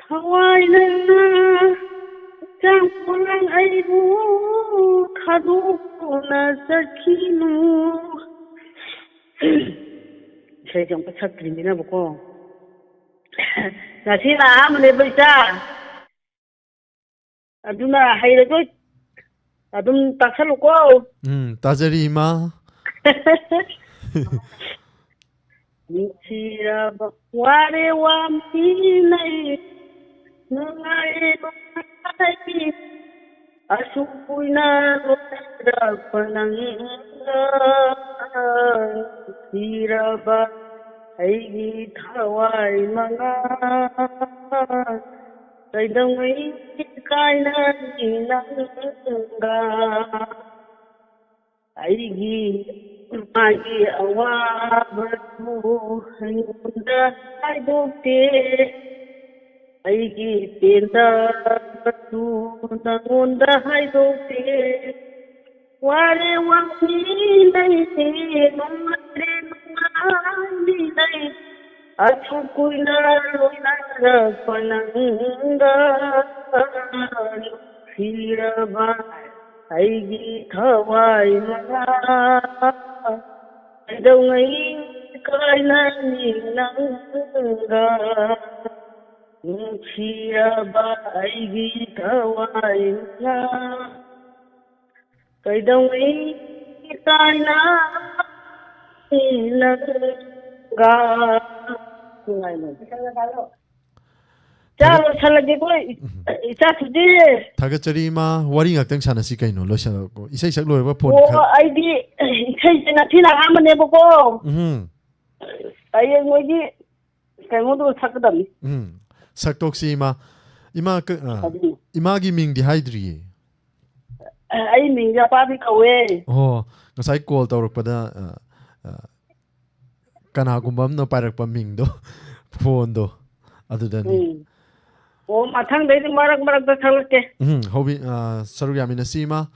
ꯊꯋꯥꯏ ꯅꯪꯅ ꯍꯛꯆꯥꯡ ꯄꯣꯂꯥꯡ ꯑꯩꯕꯨ ꯊꯥꯗꯣꯛꯇꯨꯅ ꯆꯠꯈꯤꯅꯨ꯫ ꯏꯁꯩꯁꯦ ꯑꯃꯨꯛꯀ ꯁꯛꯇ꯭ꯔꯤꯕꯅꯤꯅꯕꯀꯣ꯫ ꯉꯁꯤꯅ ꯑꯍꯥꯟꯕꯅꯦꯕ, ꯏꯆꯥ꯫ ꯑꯗꯨꯅ ꯍꯩꯔꯁꯨ ꯑꯗꯨꯝ ꯇꯥꯁꯜꯂꯨꯀꯣ꯫ ꯎꯝ, ꯇꯥꯖꯔꯤ, ꯏꯃꯥ꯫ ꯅꯨꯡꯁꯤꯔꯕ ꯋꯥꯔꯦ ꯋꯥꯃꯤꯅꯩ, ꯅꯨꯡꯉꯥꯏꯔꯦ ꯅꯨꯡꯉꯥꯏꯔꯦ, ꯑꯁꯨꯛ ꯀꯨꯏꯅ ꯂꯣꯏꯅꯔꯛꯄ ꯅꯪꯒ, ꯅꯨꯡꯁꯤꯔꯕ ꯑꯩꯒꯤ ꯊꯋꯥꯏ ꯃꯉꯥ, ꯀꯩꯗꯧꯉꯩ ꯀꯥꯏꯅꯅꯤ ꯅꯪꯒ? ꯑꯩꯒꯤ ꯃꯥꯒꯤ ꯑꯋꯥꯕꯗꯨ ꯑꯩꯉꯣꯟꯗ ꯍꯥꯏꯗꯣꯛꯇꯦ, ꯑꯩꯒꯤ ꯄꯦꯟꯗꯕꯗꯨ ꯅꯉꯣꯟꯗ ꯍꯥꯏꯗꯣꯛꯇꯦ꯫ ꯋꯥꯔꯦ ꯋꯥꯃꯤꯅꯩ, ꯅꯨꯡꯉꯥꯏꯔꯦ ꯅꯨꯡꯉꯥꯏꯃꯤꯅꯩ, ꯑꯁꯨꯛ ꯀꯨꯏꯅ ꯂꯣꯏꯅꯔꯛꯄ ꯅꯪꯒ, ꯅꯨꯡꯁꯤꯔꯕ ꯑꯩꯒꯤ ꯊꯋꯥꯏ ꯃꯉꯥ, ꯀꯩꯗꯧꯉꯩ ꯀꯥꯏꯅꯅꯤ ꯅꯪꯒ? ꯅꯨꯡꯁꯤꯔꯕ ꯑꯩꯒꯤ ꯊꯋꯥꯏꯅ ꯀꯩꯗꯧꯉꯩ ꯀꯥꯏꯅ ꯂꯩꯔꯒ ꯅꯨꯡꯉꯥꯏꯅ ꯆꯥ ꯊꯥꯒꯠ- ꯂꯣꯏꯁꯜꯂꯒꯦꯀꯣ, ꯏ-, ꯎꯝ꯫ ꯏꯆꯥ ꯊꯨꯕꯤ꯫ ꯊꯥꯒꯠꯆꯔꯤ, ꯏꯃꯥ꯫ ꯋꯥꯔꯤ ꯉꯥꯛꯇꯪ ꯁꯥꯟꯅꯁꯤ ꯀꯩꯅꯣ, ꯂꯣꯏꯁꯜꯂꯛꯑꯣ꯫ ꯏꯁꯩ ꯁꯛ ꯂꯣꯏꯔꯕ ꯐꯣꯟ ꯑꯣ, ꯈꯔ ꯑꯩꯗꯤ ꯏꯁꯩꯁꯦ ꯉꯁꯤꯅ ꯑꯍꯥꯟꯕꯅꯦꯕꯀꯣ꯫ ꯎꯝ꯫ ꯍꯌꯦꯡ ꯃꯣꯏꯒꯤ ꯀꯩꯅꯣꯗꯨ ꯁꯛꯀꯗꯕꯅꯤ꯫ ꯎꯝ꯫ ꯁꯛꯇꯣꯛꯁꯤ, ꯏꯃꯥ꯫ ꯏꯃꯥ, ꯀ-, ꯑ, ꯑꯗꯨꯅꯤ꯫ ꯏꯃꯥꯒꯤ ꯃꯤꯡꯗꯤ ꯍꯥꯏꯗ꯭ꯔꯤꯌꯦ꯫ ꯑꯩ ꯃꯤꯡꯁꯦ ꯑꯄꯥꯕꯤ ꯀꯧꯋꯦ꯫ ꯑꯣ, ꯉꯁꯥꯏ ꯀꯣꯜ ꯇꯧꯔꯛꯄꯗ, ꯑ, ꯑ, ꯀꯅꯥꯒꯨꯝꯕ ꯑꯃꯅ ꯄꯥꯏꯔꯛꯄ ꯃꯤꯡꯗꯣ, ꯐꯣꯟꯗꯣ, ꯑꯗꯨꯗꯅꯤ꯫ ꯎꯝ꯫ ꯑꯣ, ꯃꯊꯪꯗꯩꯗꯤ ꯃꯔꯛ ꯃꯔꯛꯇ ꯊꯣꯛꯂꯛꯀꯦ꯫ ꯎꯝ, ꯍꯧꯕꯤ-, ꯑ, ꯁꯔꯨꯛ ꯌꯥꯃꯤꯟꯅꯁꯤ, ꯏꯃꯥ꯫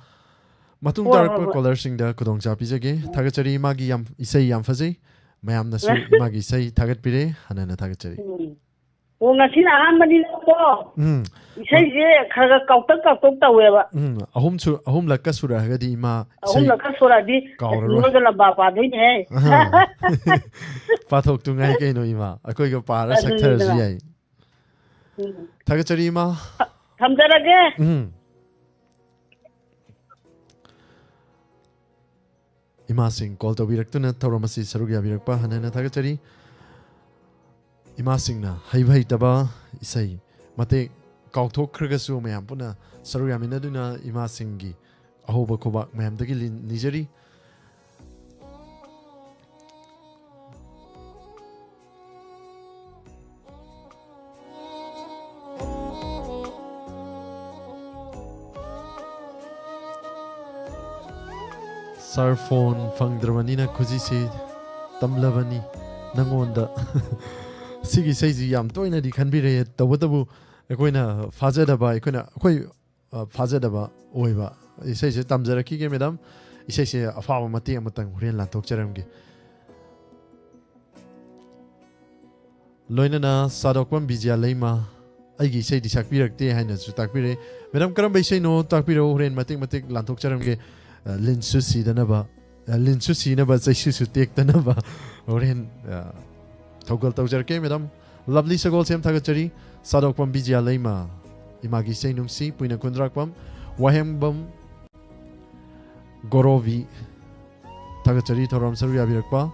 ꯃꯇꯨꯡ ꯍꯣꯏ, ꯍꯣꯏ, ꯇꯥꯔꯛꯄ ꯍꯣꯏ꯫ ꯀꯣꯂꯔꯁꯤꯡꯗ ꯈꯨꯗꯣꯡꯆꯥ ꯄꯤꯖꯒꯦ꯫ ꯊꯥꯒꯠꯆꯔꯤ, ꯏꯃꯥꯒꯤ ꯌꯥꯝ, ꯏꯁꯩ ꯌꯥꯝ ꯐꯖꯩ꯫ ꯃꯌꯥꯝꯅꯁꯨ ꯏꯃꯥꯒꯤ ꯏꯁꯩ ꯊꯥꯒꯠꯄꯤꯔꯦ, ꯍꯟꯅ ꯍꯟꯅ ꯊꯥꯒꯠꯆꯔꯤ꯫ ꯎꯝ꯫ ꯑꯣ, ꯉꯁꯤꯅ ꯑꯍꯥꯟꯕꯅꯤꯅꯀꯣ꯫ ꯎꯝ꯫ ꯏꯁꯩꯁꯦ ꯈꯔ ꯈꯔ ꯀꯥꯎꯇꯛ ꯀꯥꯎꯇꯛ ꯇꯧꯋꯦꯕ꯫ ꯎꯝ, ꯑꯍꯨꯝ ꯁꯨ-, ꯑꯍꯨꯝꯂꯛꯀ ꯁꯨꯔꯛꯑꯒꯗꯤ ꯏꯃꯥ ꯏꯁꯩ ꯑꯍꯨꯝꯂꯛꯀ ꯁꯨꯔꯛꯑꯗꯤ ꯀꯥꯎꯔꯔꯣꯏ꯫ ꯅꯣꯏꯒ ꯂꯝꯕꯥ ꯄꯥꯗꯣꯏꯅꯦꯍꯦ꯫ ꯑꯍꯥ꯫ ꯄꯥꯊꯣꯛꯇꯨ ꯉꯥꯏ ꯀꯩꯅꯣ, ꯏꯃꯥ꯫ ꯑꯩꯈꯣꯏꯒ ꯄꯥꯔ ꯑꯗꯨꯅꯤꯗꯅ꯫ ꯁꯛꯊꯔꯁꯨ ꯌꯥꯏ꯫ ꯎꯝ꯫ ꯊꯥꯒꯠꯆꯔꯤ, ꯏꯃꯥ꯫ ꯊ-, ꯊꯝꯖꯔꯒꯦ꯫ ꯎꯝ꯫ ꯏꯃꯥꯁꯤꯡ ꯀꯣꯜ ꯇꯧꯕꯤꯔꯛꯇꯨꯅ ꯊꯧꯔꯝ ꯑꯁꯤ ꯁꯔꯨꯛ ꯌꯥꯕꯤꯔꯛꯄ ꯍꯟꯅ ꯍꯟꯅ ꯊꯥꯒꯠꯆꯔꯤ꯫ ꯏꯃꯥꯁꯤꯡꯅ ꯍꯩꯕ ꯍꯩꯇꯕ ꯏꯁꯩ ꯃꯇꯦꯛ ꯀꯥꯎꯊꯣꯛꯈ꯭ꯔꯒꯁꯨ ꯃꯌꯥꯝ ꯄꯨꯟꯅ ꯁꯔꯨꯛ ꯌꯥꯃꯤꯟꯅꯗꯨꯅ ꯏꯃꯥꯁꯤꯡꯒꯤ ꯑꯍꯧꯕ ꯈꯨꯕꯥꯛ ꯃꯌꯥꯝꯗꯒꯤ ꯂꯤ-, ꯅꯤꯖꯔꯤ꯫ ꯁꯥꯔ, ꯐꯣꯟ ꯐꯪꯗ꯭ꯔꯕꯅꯤꯅ ꯈꯨꯖꯤꯁꯤ ꯇꯝꯂꯕꯅꯤ ꯅꯪꯉꯣꯟꯗ꯫ ꯁꯤꯒꯤ ꯏꯁꯩꯁꯤ ꯌꯥꯝ ꯇꯣꯏꯅꯗꯤ ꯈꯟꯕꯤꯔꯛꯑꯦ, ꯇꯧꯕꯇꯕꯨ ꯑꯩꯈꯣꯏꯅ ꯐꯥꯖꯗꯕ, ꯑꯩꯈꯣꯏꯅ, ꯑꯩꯈꯣꯏ, ꯑ, ꯐꯥꯖꯗꯕ ꯑꯣꯏꯕ꯫ ꯏꯁꯩꯁꯦ ꯇꯝꯖꯔꯛꯈꯤꯒꯦ, ꯃꯦꯗꯥꯝ꯫ ꯏꯁꯩꯁꯦ ꯑꯐꯥꯕ ꯃꯇꯦꯛ ꯑꯃꯇꯪ ꯍꯣꯔꯦꯟ ꯂꯥꯟꯊꯣꯛꯆꯔꯝꯒꯦ꯫ ꯂꯣꯏꯅꯅ ꯁꯥꯗꯣꯛꯄꯝ ꯕꯤꯖꯌ ꯂꯩꯃ, "ꯑꯩꯒꯤ ꯏꯁꯩꯗꯤ ꯁꯛꯄꯤꯔꯛꯇꯦ" ꯍꯥꯏꯅꯁꯨ ꯇꯥꯛꯄꯤꯔꯛꯏ꯫ ꯃꯦꯗꯥꯝ, ꯀꯔꯝꯕ ꯏꯁꯩꯅꯣ ꯇꯥꯛꯄꯤꯔꯛꯎ, ꯍꯣꯔꯦꯟ ꯃꯇꯦꯛ ꯃꯇꯦꯛ ꯂꯥꯟꯊꯣꯛꯆꯔꯝꯒꯦ꯫ ꯑ, ꯂꯤꯟꯁꯨ ꯁꯤꯗꯅꯕ, ꯑ, ꯂꯤꯟꯁꯨ ꯁꯤꯅꯕ, ꯆꯩꯁꯨꯁꯨ ꯇꯦꯛꯇꯅꯕ ꯍꯣꯔꯦꯟ, ꯑ, ꯊꯧꯒꯜ ꯇꯧꯖꯔꯛꯀꯦ, ꯃꯦꯗꯥꯝ꯫ ꯂꯚꯂꯤ ꯁꯒꯣꯜꯁꯦꯝ ꯊꯥꯒꯠꯆꯔꯤ꯫ ꯁꯥꯗꯣꯛꯄꯝ ꯕꯤꯖꯤꯌꯥ ꯂꯩꯃ, ꯏꯃꯥꯒꯤ ꯏꯁꯩ ꯅꯨꯡꯁꯤ꯫ ꯄꯨꯏꯅ ꯈꯨꯟꯗ꯭ꯔꯥꯛꯄꯝ, ꯋꯥꯍꯦꯡꯕꯝ ꯒꯣꯔꯣꯕꯤ ꯊꯥꯒꯠꯆꯔꯤ ꯊꯧꯔꯝ ꯁꯔꯨꯛ ꯌꯥꯕꯤꯔꯛꯄ꯫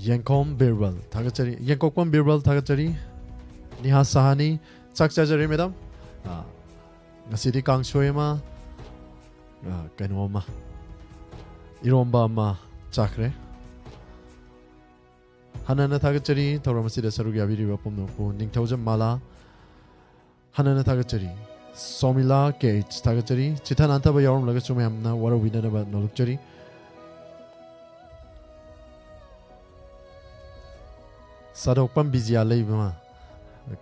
ꯌꯦꯡꯈꯣꯝ ꯕꯤꯔꯕꯜ ꯊꯥꯒꯠꯆꯔꯤ꯫ ꯌꯦꯡꯀꯣꯛꯄꯝ ꯕꯤꯔꯕꯜ ꯊꯥꯒꯠꯆꯔꯤ꯫ ꯅꯤꯍꯥ ꯁꯍꯥꯅꯤ, ꯆꯥꯛ ꯆꯥꯖꯔꯦ ꯃꯦꯗꯥꯝ꯫ ꯑꯥ, ꯉꯁꯤꯗꯤ ꯀꯥꯡꯁꯣꯏ ꯑꯃ, ꯑꯥ, ꯀꯩꯅꯣ ꯑꯃ, ꯏꯔꯣꯝꯕ ꯑꯃ ꯆꯥꯈ꯭ꯔꯦ꯫ ꯍꯟꯅ ꯍꯟꯅ ꯊꯥꯒꯠꯆꯔꯤ ꯊꯧꯔꯝ ꯑꯁꯤꯗ ꯁꯔꯨꯛ ꯌꯥꯕꯤꯔꯤꯕ ꯄꯨꯝꯅꯃꯛꯄꯨ꯫ ꯅꯤꯡꯊꯧꯖꯝ ꯃꯥꯂꯥ, ꯍꯟꯅ ꯍꯟꯅ ꯊꯥꯒꯠꯆꯔꯤ꯫ ꯁꯣꯃꯤꯂꯥ ꯀꯦ ꯑꯩꯆ ꯊꯥꯒꯠꯆꯔꯤ꯫ ꯆꯤꯊ ꯅꯥꯟꯊꯕ ꯌꯥꯎꯔꯝꯂꯒꯁꯨ ꯃꯌꯥꯝꯅ ꯋꯥꯔꯧꯕꯤꯗꯅꯕ ꯅꯣꯜꯂꯨꯛꯆꯔꯤ꯫ ꯁꯥꯗꯣꯛꯄꯝ ꯕꯤꯖꯤꯌꯥ ꯂꯩꯃ,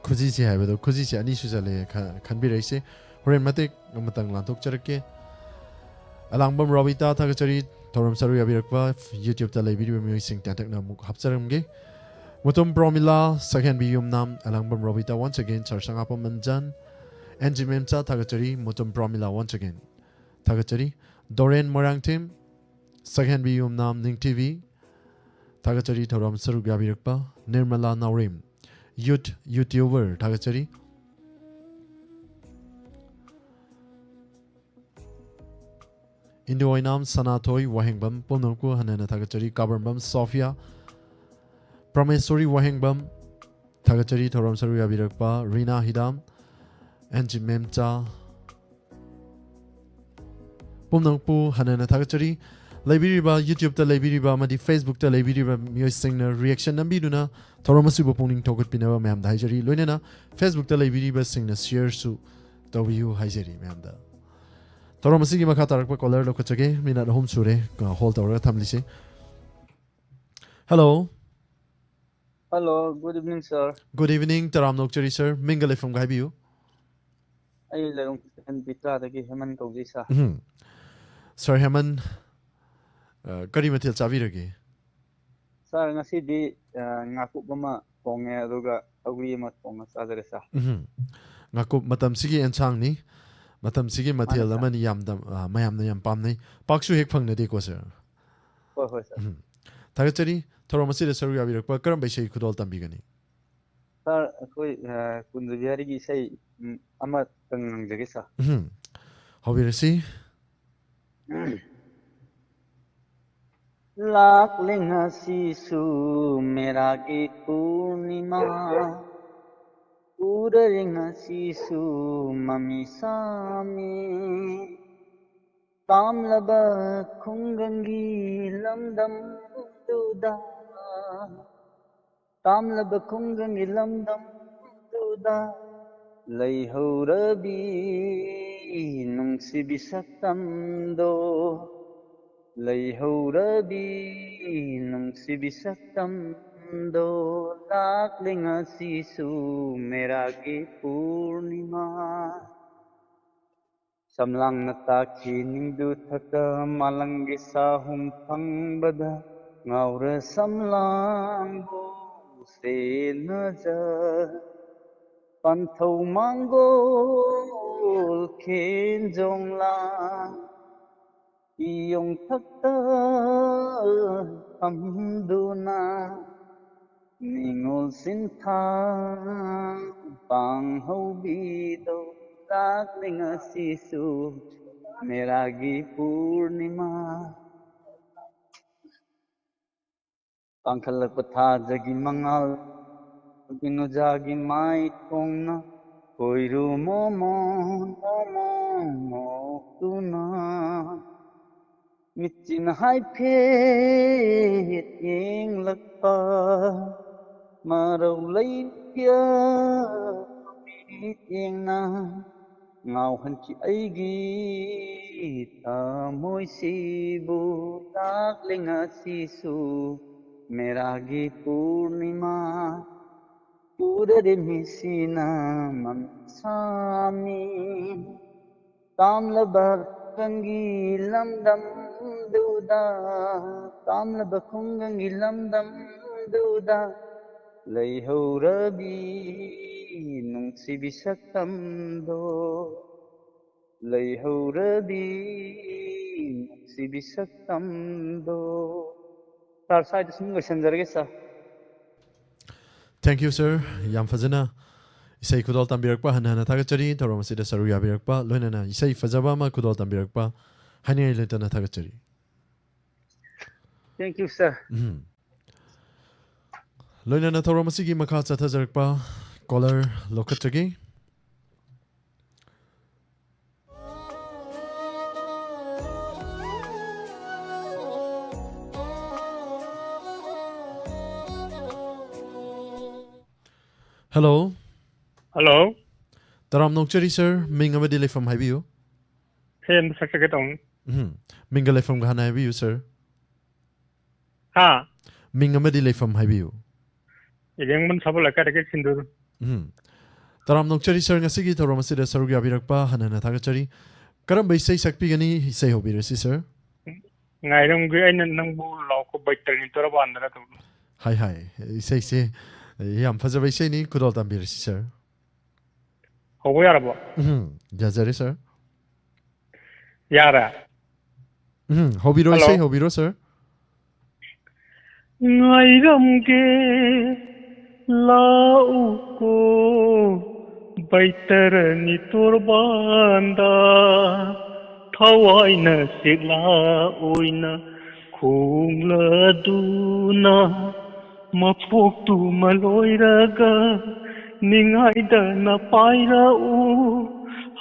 ꯈꯨꯖꯤꯁꯤ ꯍꯥꯏꯕꯗꯣ, ꯈꯨꯖꯤꯁꯤ ꯑꯅꯤ ꯁꯨꯖꯜꯂꯦ ꯈ-, ꯈꯟꯕꯤꯔꯛꯏꯁꯦ꯫ ꯍꯣꯔꯦꯟ ꯃꯇꯦꯛ ꯑꯃꯇꯪ ꯂꯥꯟꯊꯣꯛꯆꯔꯛꯀꯦ꯫ ꯑꯂꯥꯡꯕꯝ ꯔꯣꯕꯤꯇꯥ ꯊꯥꯒꯠꯆꯔꯤ꯫ ꯊꯧꯔꯝ ꯁꯔꯨꯛ ꯌꯥꯕꯤꯔꯛꯄ YouTube-ꯇ ꯂꯩꯕꯤꯔꯤꯕ ꯃꯤꯑꯣꯏꯁꯤꯡ ꯇꯦꯟꯇꯛꯅ ꯑꯃꯨꯛ ꯍꯥꯞꯆꯔꯝꯒꯦ꯫ ꯃꯨꯇꯨꯝ ꯄ꯭ꯔꯣꯃꯤꯂꯥ, ꯁꯛꯍꯦꯟꯕꯤ ꯌꯨꯝꯅꯥꯝ, ꯑꯂꯥꯡꯕꯝ ꯔꯣꯕꯤꯇꯥ once again, ꯁꯔ ꯁꯉꯥꯄꯝ ꯃꯟꯖꯥꯟ, ꯑꯦꯟ ꯖꯤ ꯃꯦꯝꯆꯥ ꯊꯥꯒꯠꯆꯔꯤ꯫ ꯃꯨꯇꯨꯝ ꯄ꯭ꯔꯣꯃꯤꯂꯥ once again ꯊꯥꯒꯠꯆꯔꯤ꯫ ꯗꯣꯔꯦꯟ ꯃꯣꯏꯔꯥꯡꯊꯦꯝ, ꯁꯛꯍꯦꯟꯕꯤ ꯌꯨꯝꯅꯥꯝ ꯅꯤꯡꯊꯤꯕꯤ ꯊꯥꯒꯠꯆꯔꯤ꯫ ꯊꯧꯔꯝ ꯁꯔꯨꯛ ꯌꯥꯕꯤꯔꯛꯄ꯫ ꯅꯤꯔꯃꯂꯥ ꯅꯥꯎꯔꯦꯝ, youth YouTuber ꯊꯥꯒꯠꯆꯔꯤ꯫ ꯏꯟꯗꯨ ꯑꯣꯏꯅꯥꯝ ꯁꯅꯥꯊꯣꯏ ꯋꯥꯍꯦꯡꯕꯝ ꯄꯨꯝꯅꯃꯛꯄꯨ ꯍꯟꯅ ꯍꯟꯅ ꯊꯥꯒꯠꯆꯔꯤ꯫ ꯀꯥꯕꯔꯝꯕꯝ ꯁꯣꯐꯤꯌꯥ, ꯄ꯭ꯔꯃꯦꯁꯣꯔꯤ ꯋꯥꯍꯦꯡꯕꯝ ꯊꯥꯒꯠꯆꯔꯤ꯫ ꯊꯧꯔꯝ ꯁꯔꯨꯛ ꯌꯥꯕꯤꯔꯛꯄ ꯔꯤꯅꯥ ꯍꯤꯗꯥꯝ, ꯑꯦꯟ ꯖꯤ ꯃꯦꯝꯆꯥ ꯄꯨꯝꯅꯃꯛꯄꯨ ꯍꯟꯅ ꯍꯟꯅ ꯊꯥꯒꯠꯆꯔꯤ꯫ ꯂꯩꯕꯤꯔꯤꯕ YouTube-ꯇ ꯂꯩꯕꯤꯔꯤꯕ ꯑꯃꯗꯤ Facebook-ꯇ ꯂꯩꯕꯤꯔꯤꯕ ꯃꯤꯑꯣꯏꯁꯤꯡꯅ reaction ꯅꯝꯕꯤꯗꯨꯅ ꯊꯧꯔꯝ ꯑꯁꯤꯕꯨ ꯄꯨꯛꯅꯤꯡ ꯊꯧꯒꯠꯄꯤꯅꯕ ꯃꯌꯥꯝꯗ ꯍꯥꯏꯖꯔꯤ꯫ ꯂꯣꯏꯅꯅ Facebook-ꯇ ꯂꯩꯕꯤꯔꯤꯕꯁꯤꯡꯅ share-ꯁꯨ ꯇꯧꯕꯤꯌꯨ ꯍꯥꯏꯖꯔꯤ ꯃꯌꯥꯝꯗ꯫ ꯊꯧꯔꯝ ꯑꯁꯤꯒꯤ ꯃꯈꯥ ꯇꯥꯔꯛꯄ caller ꯂꯧꯈꯠꯆꯒꯦ꯫ Minute ꯑꯍꯨꯝ ꯁꯨꯔꯦ, ꯑ, hold ꯇꯧꯔꯒ ꯊꯝꯂꯤꯁꯦ꯫ Hello꯫ Hello, good evening, sir. Good evening, ꯇꯔꯥꯝꯅ ꯑꯣꯛꯆꯔꯤ, sir꯫ ꯃꯤꯡꯒ ꯂꯩꯐꯝꯒ ꯍꯥꯏꯕꯤꯌꯨ꯫ ꯑꯩ ꯂꯩꯔꯣꯡ ꯈꯨꯂꯦꯟ ꯕꯤꯇ꯭ꯔꯥꯗꯒꯤ ꯍꯦꯃꯟ ꯀꯧꯖꯩ, sir꯫ ꯎꯝ꯫ Sir ꯍꯦꯃꯟ, ꯑ, ꯀꯔꯤ ꯃꯊꯦꯜ ꯆꯥꯕꯤꯔꯒꯦ? Sir, ꯉꯁꯤꯗꯤ, ꯑ, ꯉꯥꯀꯨꯞ ꯑꯃ ꯊꯣꯡꯉꯦ, ꯑꯗꯨꯒ ꯁꯧꯒ꯭ꯔꯤ ꯑꯃ ꯊꯣꯡꯉ ꯆꯥꯖꯔꯦ, sir꯫ ꯎꯝ꯫ ꯉꯥꯀꯨꯞ ꯃꯇꯝꯁꯤꯒꯤ ꯑꯦꯟꯁꯥꯡꯅꯤ, ꯃꯇꯝꯁꯤꯒꯤ ꯃꯊꯦꯜ ꯁꯥꯔ꯫ ꯑꯃꯅꯤ, ꯌꯥꯝꯗ, ꯑ, ꯃꯌꯥꯝꯅ ꯌꯥꯝ ꯄꯥꯝꯅꯩ꯫ ꯄꯥꯛꯁꯨ ꯍꯦꯛ ꯐꯪꯅꯗꯦꯀꯣ, ꯁꯥꯔ? ꯍꯣꯏ, ꯍꯣꯏ, ꯁꯥꯔ꯫ ꯎꯝ꯫ ꯊꯥꯒꯠꯆꯔꯤ, ꯊꯧꯔꯝ ꯑꯁꯤꯗ ꯁꯔꯨꯛ ꯌꯥꯕꯤꯔꯛꯄ ꯀꯔꯝꯕ ꯏꯁꯩ ꯈꯨꯗꯣꯜ ꯇꯝꯕꯤꯒꯅꯤ? ꯁꯥꯔ, ꯑꯩꯈꯣꯏ, ꯑ, ꯀꯨꯟꯖ ꯕꯤꯍꯥꯔꯤꯒꯤ ꯏꯁꯩ, ꯎꯝ, ꯑꯃꯇꯪ ꯉꯪꯖꯒꯦ, ꯁꯥꯔ꯫ ꯎꯝ꯫ ꯍꯧꯕꯤꯔꯁꯤ꯫ ꯂꯥꯛꯂꯦ ꯉꯁꯤꯁꯨ ꯃꯦꯔꯥꯒꯤ ꯄꯨꯔꯅꯤꯃꯥ, ꯎꯔꯔꯦ ꯉꯁꯤꯁꯨ ꯃꯃꯤ ꯁꯥꯃꯤ, ꯇꯥꯝꯂꯕ ꯈꯨꯡꯒꯪꯒꯤ ꯂꯝꯗꯝꯗꯨꯗ, ꯇꯥꯝꯂꯕ ꯈꯨꯡꯒꯪꯒꯤ ꯂꯝꯗꯝꯗꯨꯗ ꯂꯩꯍꯧꯔꯕꯤ ꯅꯨꯡꯁꯤꯕꯤ ꯁꯛꯇꯝꯗꯣ, ꯂꯩꯍꯧꯔꯕꯤ ꯅꯨꯡꯁꯤꯕꯤ ꯁꯛꯇꯝꯗꯣ, ꯂꯥꯛꯂꯦ ꯉꯁꯤꯁꯨ ꯃꯦꯔꯥꯒꯤ ꯄꯨꯔꯅꯤꯃꯥ꯫ ꯁꯝꯂꯥꯡꯅ ꯇꯥꯈꯤ ꯅꯤꯡꯗꯨ ꯊꯛꯇ ꯃꯥꯂꯪꯒꯤ ꯁꯥꯍꯨꯝ ꯐꯪꯕꯗ, ꯉꯥꯎꯔ ꯁꯝꯂꯥꯡꯕꯨ ꯁꯦꯟꯅꯖ, ꯄꯟꯊꯧ ꯃꯥꯡꯒꯣꯜ ꯈꯦꯟꯖꯣꯡ ꯂꯥꯡ ꯏꯌꯣꯡ ꯊꯛꯇ ꯐꯝꯗꯨꯅ, ꯅꯤꯉꯣꯜ ꯁꯤꯟꯊꯥ ꯄꯥꯡꯍꯧꯕꯤꯗꯣ, ꯂꯥꯛꯂꯦ ꯉꯁꯤꯁꯨ ꯃꯦꯔꯥꯒꯤ ꯄꯨꯔꯅꯤꯃꯥ꯫ ꯀꯥꯡꯈꯠꯂꯛꯄ ꯊꯥꯖꯒꯤ ꯃꯉꯥꯜ, ꯅꯨꯄꯤ ꯅꯨꯖꯥꯒꯤ ꯃꯥꯏꯊꯣꯡꯅ ꯈꯣꯏꯔꯨ ꯃꯣꯃꯣ ꯃꯣꯃꯣ ꯃꯣꯛꯇꯨꯅ, ꯃꯤꯠꯆꯤꯅ ꯍꯥꯏꯐꯦꯠ ꯌꯦꯡꯂꯛꯄ, ꯃꯔꯧ ꯂꯩꯇ ꯃꯤꯠꯌꯦꯡꯅ ꯉꯥꯎꯍꯟꯈꯤ ꯑꯩꯒꯤ ꯊꯃꯣꯏꯁꯤꯕꯨ, ꯂꯥꯛꯂꯦ ꯉꯁꯤꯁꯨ ꯃꯦꯔꯥꯒꯤ ꯄꯨꯔꯅꯤꯃꯥ꯫ ꯎꯔꯔꯦ ꯃꯤꯠꯁꯤꯅ ꯃꯃꯤꯠ ꯁꯥꯃꯤ, ꯇꯥꯝꯂꯕ ꯈꯨꯡꯒꯪꯒꯤ ꯂꯝꯗꯝꯗꯨꯗ, ꯇꯥꯝꯂꯕ ꯈꯨꯡꯒꯪꯒꯤ ꯂꯝꯗꯝꯗꯨꯗ ꯂꯩꯍꯧꯔꯕꯤ ꯅꯨꯡꯁꯤꯕꯤ ꯁꯛꯇꯝꯗꯣ ꯂꯩꯍꯧꯔꯗꯤ ꯅꯨꯡꯁꯤꯕꯤ ꯁꯛꯇꯝꯗꯣ꯫ ꯁꯥꯔ, ꯁ꯭ꯋꯥꯏꯗ ꯁꯨꯝ ꯂꯣꯏꯁꯤꯟꯖꯔꯒꯦ, ꯁꯥꯔ꯫ Thank you, sir. ꯌꯥꯝ ꯐꯖꯅ ꯏꯁꯩ ꯈꯨꯗꯣꯜ ꯇꯝꯕꯤꯔꯛꯄ ꯍꯟꯅ ꯍꯟꯅ ꯊꯥꯒꯠꯆꯔꯤ꯫ ꯊꯧꯔꯝ ꯑꯁꯤꯗ ꯁꯔꯨꯛ ꯌꯥꯕꯤꯔꯛꯄ, ꯂꯣꯏꯅꯅ ꯏꯁꯩ ꯐꯖꯕ ꯑꯃ ꯈꯨꯗꯣꯜ ꯇꯝꯕꯤꯔꯛꯄ ꯍꯥꯏꯅꯤꯡꯉꯥꯏ ꯂꯩꯇꯅ ꯊꯥꯒꯠꯆꯔꯤ꯫ Thank you, sir. ꯎꯝ꯫ ꯂꯣꯏꯅꯅ ꯊꯧꯔꯝ ꯑꯁꯤꯒꯤ ꯃꯈꯥ ꯆꯠꯊꯖꯔꯛꯄ caller ꯂꯧꯈꯠꯆꯒꯦ꯫ Hello꯫ Hello꯫ ꯇꯔꯥꯝꯅ ꯑꯣꯛꯆꯔꯤ, sir꯫ ꯃꯤꯡ ꯑꯃꯗꯤ ꯂꯩꯐꯝ ꯍꯥꯏꯕꯤꯌꯨ꯫ ꯏꯁꯩ ꯑꯃ ꯁꯛꯆꯒꯦ ꯇꯧꯅꯤ꯫ ꯎꯝ꯫ ꯃꯤꯡꯒ ꯂꯩꯐꯝꯒ ꯍꯥꯟꯅ ꯍꯥꯏꯕꯤꯌꯨ, sir꯫ ꯍꯥ? ꯃꯤꯡ ꯑꯃꯗꯤ ꯂꯩꯐꯝ ꯍꯥꯏꯕꯤꯌꯨ꯫ ꯏꯔꯦꯡꯕꯝ ꯁꯥꯕꯣꯜ ꯂꯩꯀꯥꯏꯗꯒꯤ ꯁꯤꯟꯗꯨꯔ꯫ ꯎꯝ꯫ ꯇꯔꯥꯝꯅ ꯑꯣꯛꯆꯔꯤ, sir꯫ ꯉꯁꯤꯒꯤ ꯊꯧꯔꯝ ꯑꯁꯤꯗ ꯁꯔꯨꯛ ꯌꯥꯕꯤꯔꯛꯄ ꯍꯟꯅ ꯍꯟꯅ ꯊꯥꯒꯠꯆꯔꯤ꯫ ꯀꯔꯝꯕ ꯏꯁꯩ ꯁꯛꯄꯤꯒꯅꯤ? ꯏꯁꯩ ꯍꯧꯕꯤꯔꯁꯤ, sir꯫ ꯉꯥꯏꯔꯝꯒꯦ ꯑꯩꯅ ꯅꯪꯕꯨ ꯂꯥꯎꯀꯣ ꯕꯩꯇꯔꯅꯤ ꯇꯣꯔꯕꯥꯟꯗꯅ ꯑꯗꯨꯝ꯫ ꯍꯥꯏ ꯍꯥꯏ꯫ ꯏꯁꯩꯁꯦ ꯌꯥꯝ ꯐꯖꯕ ꯏꯁꯩꯅꯤ, ꯈꯨꯗꯣꯜ ꯇꯝꯕꯤꯔꯁꯤ, sir꯫ ꯍꯧꯕ ꯌꯥꯔꯕꯣ? ꯎꯝ, ꯌꯥꯖꯔꯦ, sir꯫ ꯌꯥꯔꯦ꯫ ꯎꯝ, ꯍꯧꯕꯤꯔꯣ, Hello꯫ ꯏꯁꯩ ꯍꯧꯕꯤꯔꯣ, sir꯫ ꯉꯥꯏꯔꯝꯒꯦ ꯂꯥꯛꯎꯀꯣ ꯕꯩꯇꯔꯅꯤ ꯇꯣꯔꯕꯥꯟꯗ ꯊꯋꯥꯏꯅ ꯆꯦꯛꯂꯥ ꯑꯣꯏꯅ ꯈꯣꯡꯂꯗꯨꯅ ꯃꯄꯣꯛꯇꯨꯃ ꯂꯣꯏꯔꯒ ꯅꯤꯡꯉꯥꯏꯗꯅ ꯄꯥꯏꯔꯛꯎ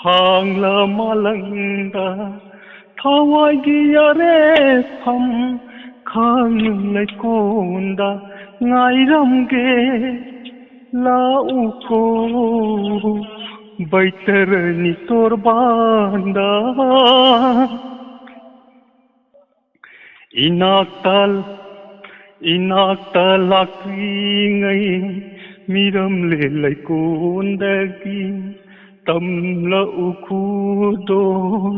ꯍꯥꯡꯂ ꯃꯥꯂꯪꯗ ꯊꯋꯥꯏꯒꯤ ꯌꯥꯔꯦꯐꯝ ꯈꯥꯡꯅꯨꯡ ꯂꯩꯀꯣꯟꯗ ꯉꯥꯏꯔꯝꯒꯦ ꯂꯥꯛꯎꯀꯣ ꯕꯩꯇꯔꯅꯤ ꯇꯣꯔꯕꯥꯟꯗ ꯏꯅꯥꯛꯇ ꯏꯅꯥꯛꯇ ꯂꯥꯛꯂꯤꯉꯩ ꯃꯤꯔꯝꯂꯦ ꯂꯩꯀꯣꯟꯗꯒꯤ ꯇꯝꯂꯛꯎ ꯈꯨꯗꯣꯜ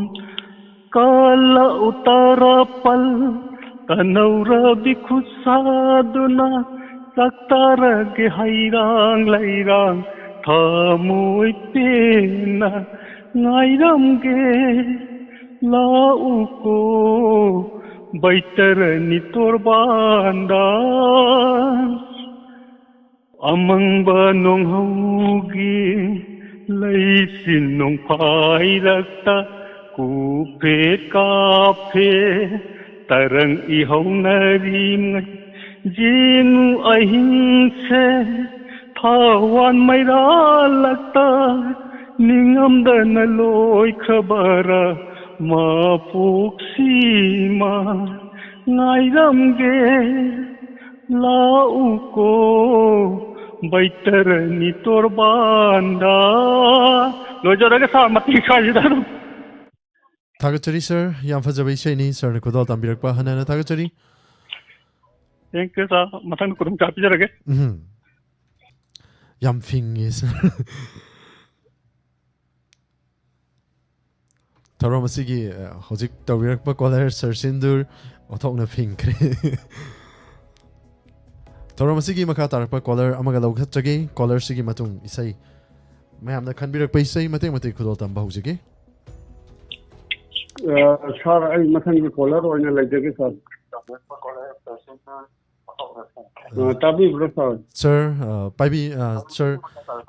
ꯀꯜꯂꯛꯎ ꯇꯔꯄꯜ ꯀꯅꯧꯔꯕꯤ ꯈꯨꯠꯁꯥꯗꯨꯅ ꯆꯥꯛꯇꯥꯔꯒꯦ ꯍꯩꯔꯥꯡ ꯂꯩꯔꯥꯡ ꯊꯃꯣꯏ ꯄꯦꯟꯅ ꯉꯥꯏꯔꯝꯒꯦ, ꯂꯥꯛꯎꯀꯣ ꯕꯩꯇꯔꯅꯤ ꯇꯣꯔꯕꯥꯟꯗ꯫ ꯑꯃꯪꯕ ꯅꯣꯡꯍꯧꯒꯤ ꯂꯩꯆꯤꯟ ꯅꯣꯡꯐꯥꯏꯔꯛꯇ ꯀꯨꯐꯦ ꯀꯥꯐꯦ ꯇꯔꯪ ꯏꯍꯧꯅꯔꯤꯉꯩ, ꯖꯤꯅꯨ ꯑꯍꯤꯡꯁꯦ ꯊꯥꯋꯥꯟ ꯃꯩꯔꯥꯂꯛꯇ ꯅꯤꯡꯉꯝꯗꯅ ꯂꯣꯏꯈ꯭ꯔꯕꯔꯥ ꯃꯄꯣꯛꯁꯤꯃ ꯉꯥꯏꯔꯝꯒꯦ꯫ ꯂꯥꯛꯎꯀꯣ ꯕꯩꯇꯔꯅꯤ ꯇꯣꯔꯕꯥꯟꯗ꯫ ꯂꯣꯏꯖꯔꯒꯦ ꯁꯥꯔ, ꯃꯇꯦꯛ ꯁ꯭ꯋꯥꯏꯁꯤꯗ ꯑꯗꯨꯝ꯫ ꯊꯥꯒꯠꯆꯔꯤ ꯁꯥꯔ, ꯌꯥꯝ ꯐꯖꯕ ꯏꯁꯩꯅꯤ ꯁꯥꯔꯅ ꯈꯨꯗꯣꯜ ꯇꯝꯕꯤꯔꯛꯄ, ꯍꯟꯅ ꯍꯟꯅ ꯊꯥꯒꯠꯆꯔꯤ꯫ Thank you ꯁꯥꯔ, ꯃꯊꯪꯗ ꯈꯨꯗꯣꯡ ꯆꯥꯕ ꯄꯤꯖꯔꯒꯦ꯫ ꯎꯝ, ꯌꯥꯝ ꯐꯤꯡꯉꯦ ꯁꯥꯔ꯫ ꯊꯧꯔꯝ ꯑꯁꯤꯒꯤ ꯑ, ꯍꯧꯖꯤꯛ ꯇꯧꯕꯤꯔꯛꯄ ꯀꯣꯂꯔ ꯁꯥꯔ ꯁꯤꯟꯗꯨꯔ ꯑꯣꯟꯊꯣꯛꯅ ꯐꯤꯡꯈ꯭ꯔꯦ꯫ ꯊꯧꯔꯝ ꯑꯁꯤꯒꯤ ꯃꯈꯥ ꯇꯥꯔꯛꯄ ꯀꯣꯂꯔ ꯑꯃꯒ ꯂꯧꯈꯠꯆꯒꯦ꯫ ꯀꯣꯂꯔꯁꯤꯒꯤ ꯃꯇꯨꯡ ꯏꯁꯩ, ꯃꯌꯥꯝꯅ ꯈꯟꯕꯤꯔꯛꯄ ꯏꯁꯩ ꯃꯇꯦꯛ ꯃꯇꯦꯛ ꯈꯨꯗꯣꯜ ꯇꯝꯕ ꯍꯧꯖꯒꯦ꯫ ꯑ, ꯁꯥꯔ, ꯑꯩ ꯃꯊꯪꯒꯤ ꯀꯣꯂꯔ ꯑꯣꯏꯅ ꯂꯩꯖꯒꯦ ꯁꯥꯔ꯫ ꯑ, ꯇꯥꯕꯤꯕ꯭ꯔꯣ ꯁꯥꯔ? ꯁꯥꯔ, ꯑ, ꯄꯥꯏꯕꯤ ꯑ, ꯁꯥꯔ,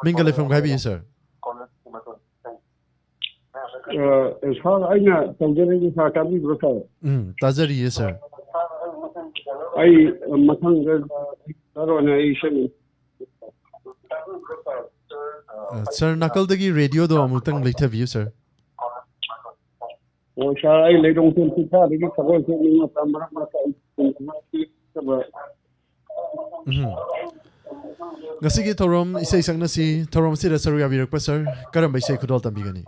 ꯃꯤꯡꯒ ꯂꯩꯐꯝꯒ ꯍꯥꯏꯕꯤꯌꯨ ꯁꯥꯔ꯫ ꯑ, ꯁꯥꯔ, ꯑꯩꯅ ꯇꯧꯖꯔꯛꯏꯁꯦ ꯁꯥꯔ ꯇꯥꯕꯤꯕ꯭ꯔꯣ ꯁꯥꯔ? ꯎꯝ, ꯇꯥꯖꯔꯤꯌꯦ ꯁꯥꯔ꯫ ꯑꯩ ꯃꯊꯪꯗ ꯁꯥꯔ ꯑꯣꯏꯅ ꯑꯩ ꯏꯁꯩ ꯑ, ꯁꯥꯔ, ꯅꯥꯀꯜꯗꯒꯤ ꯔꯦꯗꯤꯑꯣꯗꯣ ꯑꯃꯨꯛꯇꯪ ꯂꯩꯊꯕꯤꯌꯨ ꯁꯥꯔ꯫ ꯑꯣ ꯁꯥꯔ, ꯑꯩ ꯂꯩꯔꯣꯡ ꯊꯦꯝ ꯁꯤꯠꯊꯥꯗꯒꯤ ꯁꯒꯣꯜ ꯁꯦꯝꯅꯤꯡ ꯃꯇꯝ ꯃꯔꯛ ꯃꯔꯛꯇ ꯑꯩ ꯎꯝ꯫ ꯉꯁꯤꯒꯤ ꯊꯧꯔꯝ ꯏꯁꯩ ꯁꯛꯅꯁꯤ ꯊꯧꯔꯝ ꯑꯁꯤꯗ ꯁꯔꯨꯛ ꯌꯥꯕꯤꯔꯛꯄ ꯁꯥꯔ, ꯀꯔꯝꯕ ꯏꯁꯩ ꯈꯨꯗꯣꯜ ꯇꯝꯕꯤꯒꯅꯤ?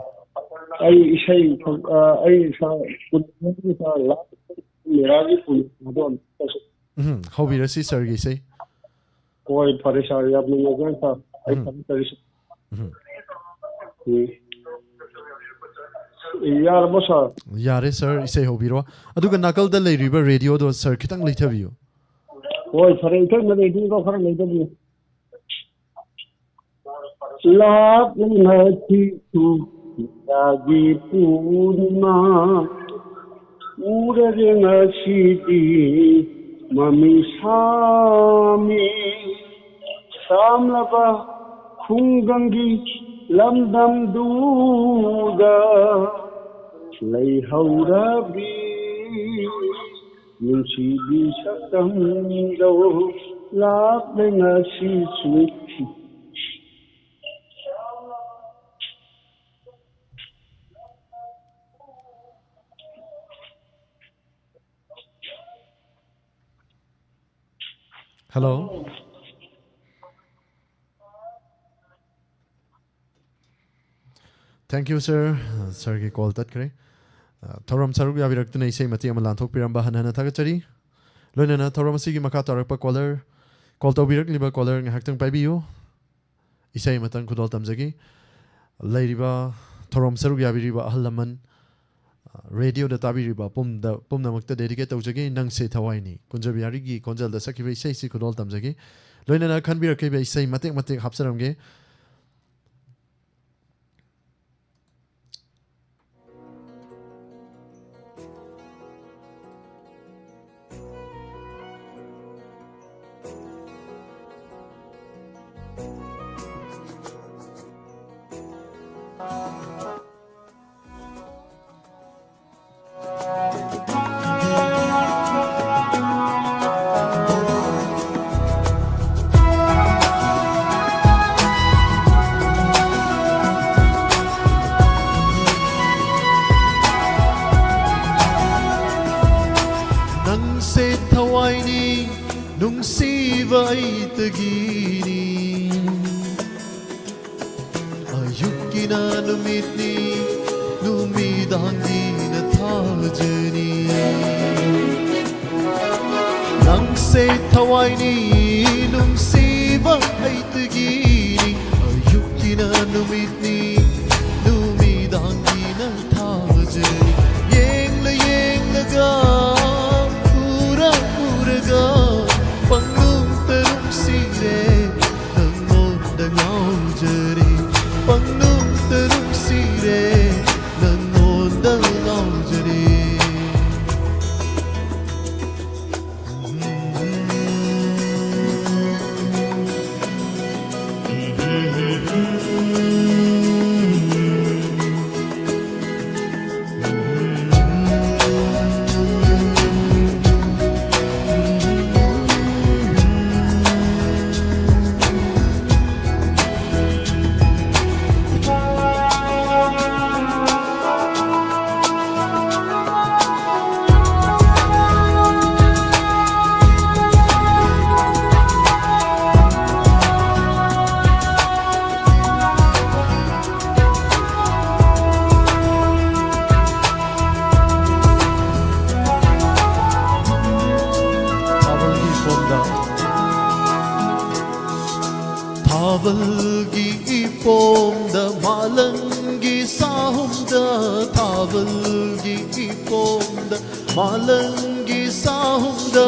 ꯑꯩ ꯏꯁꯩ ꯁꯛ-, ꯑ, ꯑꯩ ꯁꯥꯔ, ꯃꯦꯔꯥꯒꯤ ꯄꯨꯟꯁꯤ ꯈꯨꯗꯣꯜ꯫ ꯎꯝ, ꯍꯧꯕꯤꯔꯁꯤ ꯁꯥꯔꯒꯤ ꯏꯁꯩ꯫ ꯍꯣꯏ, ꯐꯔꯦ ꯁꯥꯔ, ꯌꯥꯝ ꯅꯨꯡꯉꯥꯏꯖꯔꯦ ꯁꯥꯔ꯫ ꯑꯩ ꯎꯝ꯫ ꯊꯝꯖꯔꯤꯁꯤ꯫ ꯎꯝ꯫ ꯎꯝ꯫ ꯌꯥꯔꯕꯣ ꯁꯥꯔ? ꯌꯥꯔꯦ ꯁꯥꯔ, ꯏꯁꯩ ꯍꯧꯕꯤꯔꯣ꯫ ꯑꯗꯨꯒ ꯅꯥꯀꯜꯗ ꯂꯩꯔꯤꯕ ꯔꯦꯗꯤꯑꯣꯗꯣ ꯁꯥꯔ ꯈꯤꯇꯪ ꯂꯩꯊꯕꯤꯌꯨ꯫ ꯍꯣꯏ, ꯐꯔꯦ, ꯏꯊꯪꯗ ꯔꯦꯗꯤꯑꯣꯗꯣ ꯈꯔ ꯂꯩꯊꯕꯤꯌꯨ꯫ ꯂꯥꯞꯅ ꯊꯤꯊꯨ ꯏꯆꯥꯒꯤ ꯄꯨꯔꯅꯤꯃꯥ, ꯎꯔꯔꯦ ꯉꯁꯤꯗꯤ ꯃꯃꯤ ꯁꯥꯃꯤ꯫ ꯁꯥꯝꯂꯕ ꯈꯨꯡꯒꯪꯒꯤ ꯂꯝꯗꯝꯗꯨꯗ ꯂꯩꯍꯧꯔꯕꯤ ꯅꯨꯡꯁꯤꯕꯤ ꯁꯛꯇꯝꯗꯣ ꯂꯥꯞꯂꯦ ꯉꯁꯤꯁꯨ꯫ Hello. Thank you, sir. Sirꯒꯤ call ꯇꯠꯈ꯭ꯔꯦ꯫ ꯑ, ꯊꯧꯔꯝ ꯁꯔꯨꯛ ꯌꯥꯕꯤꯔꯛꯇꯨꯅ ꯏꯁꯩ ꯃꯇꯦꯛ ꯑꯃ ꯂꯥꯟꯊꯣꯛꯄꯤꯔꯝꯕ ꯍꯟꯅ ꯍꯟꯅ ꯊꯥꯒꯠꯆꯔꯤ꯫ ꯂꯣꯏꯅꯅ ꯊꯧꯔꯝ ꯑꯁꯤꯒꯤ ꯃꯈꯥ ꯇꯥꯔꯛꯄ caller, call ꯇꯧꯕꯤꯔꯛꯂꯤꯕ caller ꯉꯥꯏꯍꯥꯛꯇꯪ ꯄꯥꯏꯕꯤꯌꯨ꯫ ꯏꯁꯩ ꯑꯃꯇꯪ ꯈꯨꯗꯣꯜ ꯇꯝꯖꯒꯦ꯫ ꯂꯩꯔꯤꯕ ꯊꯧꯔꯝ ꯁꯔꯨꯛ ꯌꯥꯕꯤꯔꯤꯕ ꯑꯍꯜ ꯂꯃꯟ, ꯔꯦꯗꯤꯑꯣꯗ ꯇꯥꯕꯤꯔꯤꯕ ꯄꯨꯝꯗ-, ꯄꯨꯝꯅꯃꯛꯇ dedicate ꯇꯧꯖꯒꯦ꯫ ꯅꯪꯁꯦ ꯊꯋꯥꯏꯅꯤ꯫ ꯀꯨꯟꯖꯕꯤꯍꯥꯔꯤꯒꯤ ꯈꯣꯟꯖꯦꯜꯗ ꯁꯛꯈꯤꯕ ꯏꯁꯩꯁꯤ ꯈꯨꯗꯣꯜ ꯇꯝꯖꯒꯦ꯫ ꯂꯣꯏꯅꯅ ꯈꯟꯕꯤꯔꯛꯈꯤꯕ ꯏꯁꯩ ꯃꯇꯦꯛ ꯃꯇꯦꯛ ꯍꯥꯞꯆꯔꯝꯒꯦ꯫ ꯅꯪꯁꯦ ꯊꯋꯥꯏꯅꯤ, ꯅꯨꯡꯁꯤꯕ ꯑꯩꯇꯒꯤꯅꯤ꯫ ꯑꯌꯨꯛꯀꯤꯅ ꯅꯨꯃꯤꯠꯅꯤ, ꯅꯨꯃꯤꯗꯥꯡꯒꯤꯅ ꯊꯥꯖꯅꯤ꯫ ꯅꯪꯁꯦ ꯊꯋꯥꯏꯅꯤ, ꯅꯨꯡꯁꯤꯕ ꯑꯩꯇꯒꯤꯅꯤ꯫ ꯑꯌꯨꯛꯀꯤꯅ ꯅꯨꯃꯤꯠꯅꯤ, ꯅꯨꯃꯤꯗꯥꯡꯒꯤꯅ ꯊꯥꯖꯅꯤ꯫ ꯌꯦꯡꯂ ꯌꯦꯡꯂꯒ, ꯎꯔ ꯎꯔꯒ, ꯄꯪꯅꯨꯡꯇ ꯅꯨꯡꯁꯤꯔꯦ, ꯅꯪꯉꯣꯟꯗ ꯉꯥꯎꯖꯔꯦ꯫ ꯊꯥꯕꯜꯒꯤ ꯏꯄꯣꯝꯗ, ꯃꯥꯂꯪꯒꯤ ꯁꯥꯍꯨꯝꯗ, ꯊꯥꯕꯜꯒꯤ ꯏꯄꯣꯝꯗ, ꯃꯥꯂꯪꯒꯤ ꯁꯥꯍꯨꯝꯗ,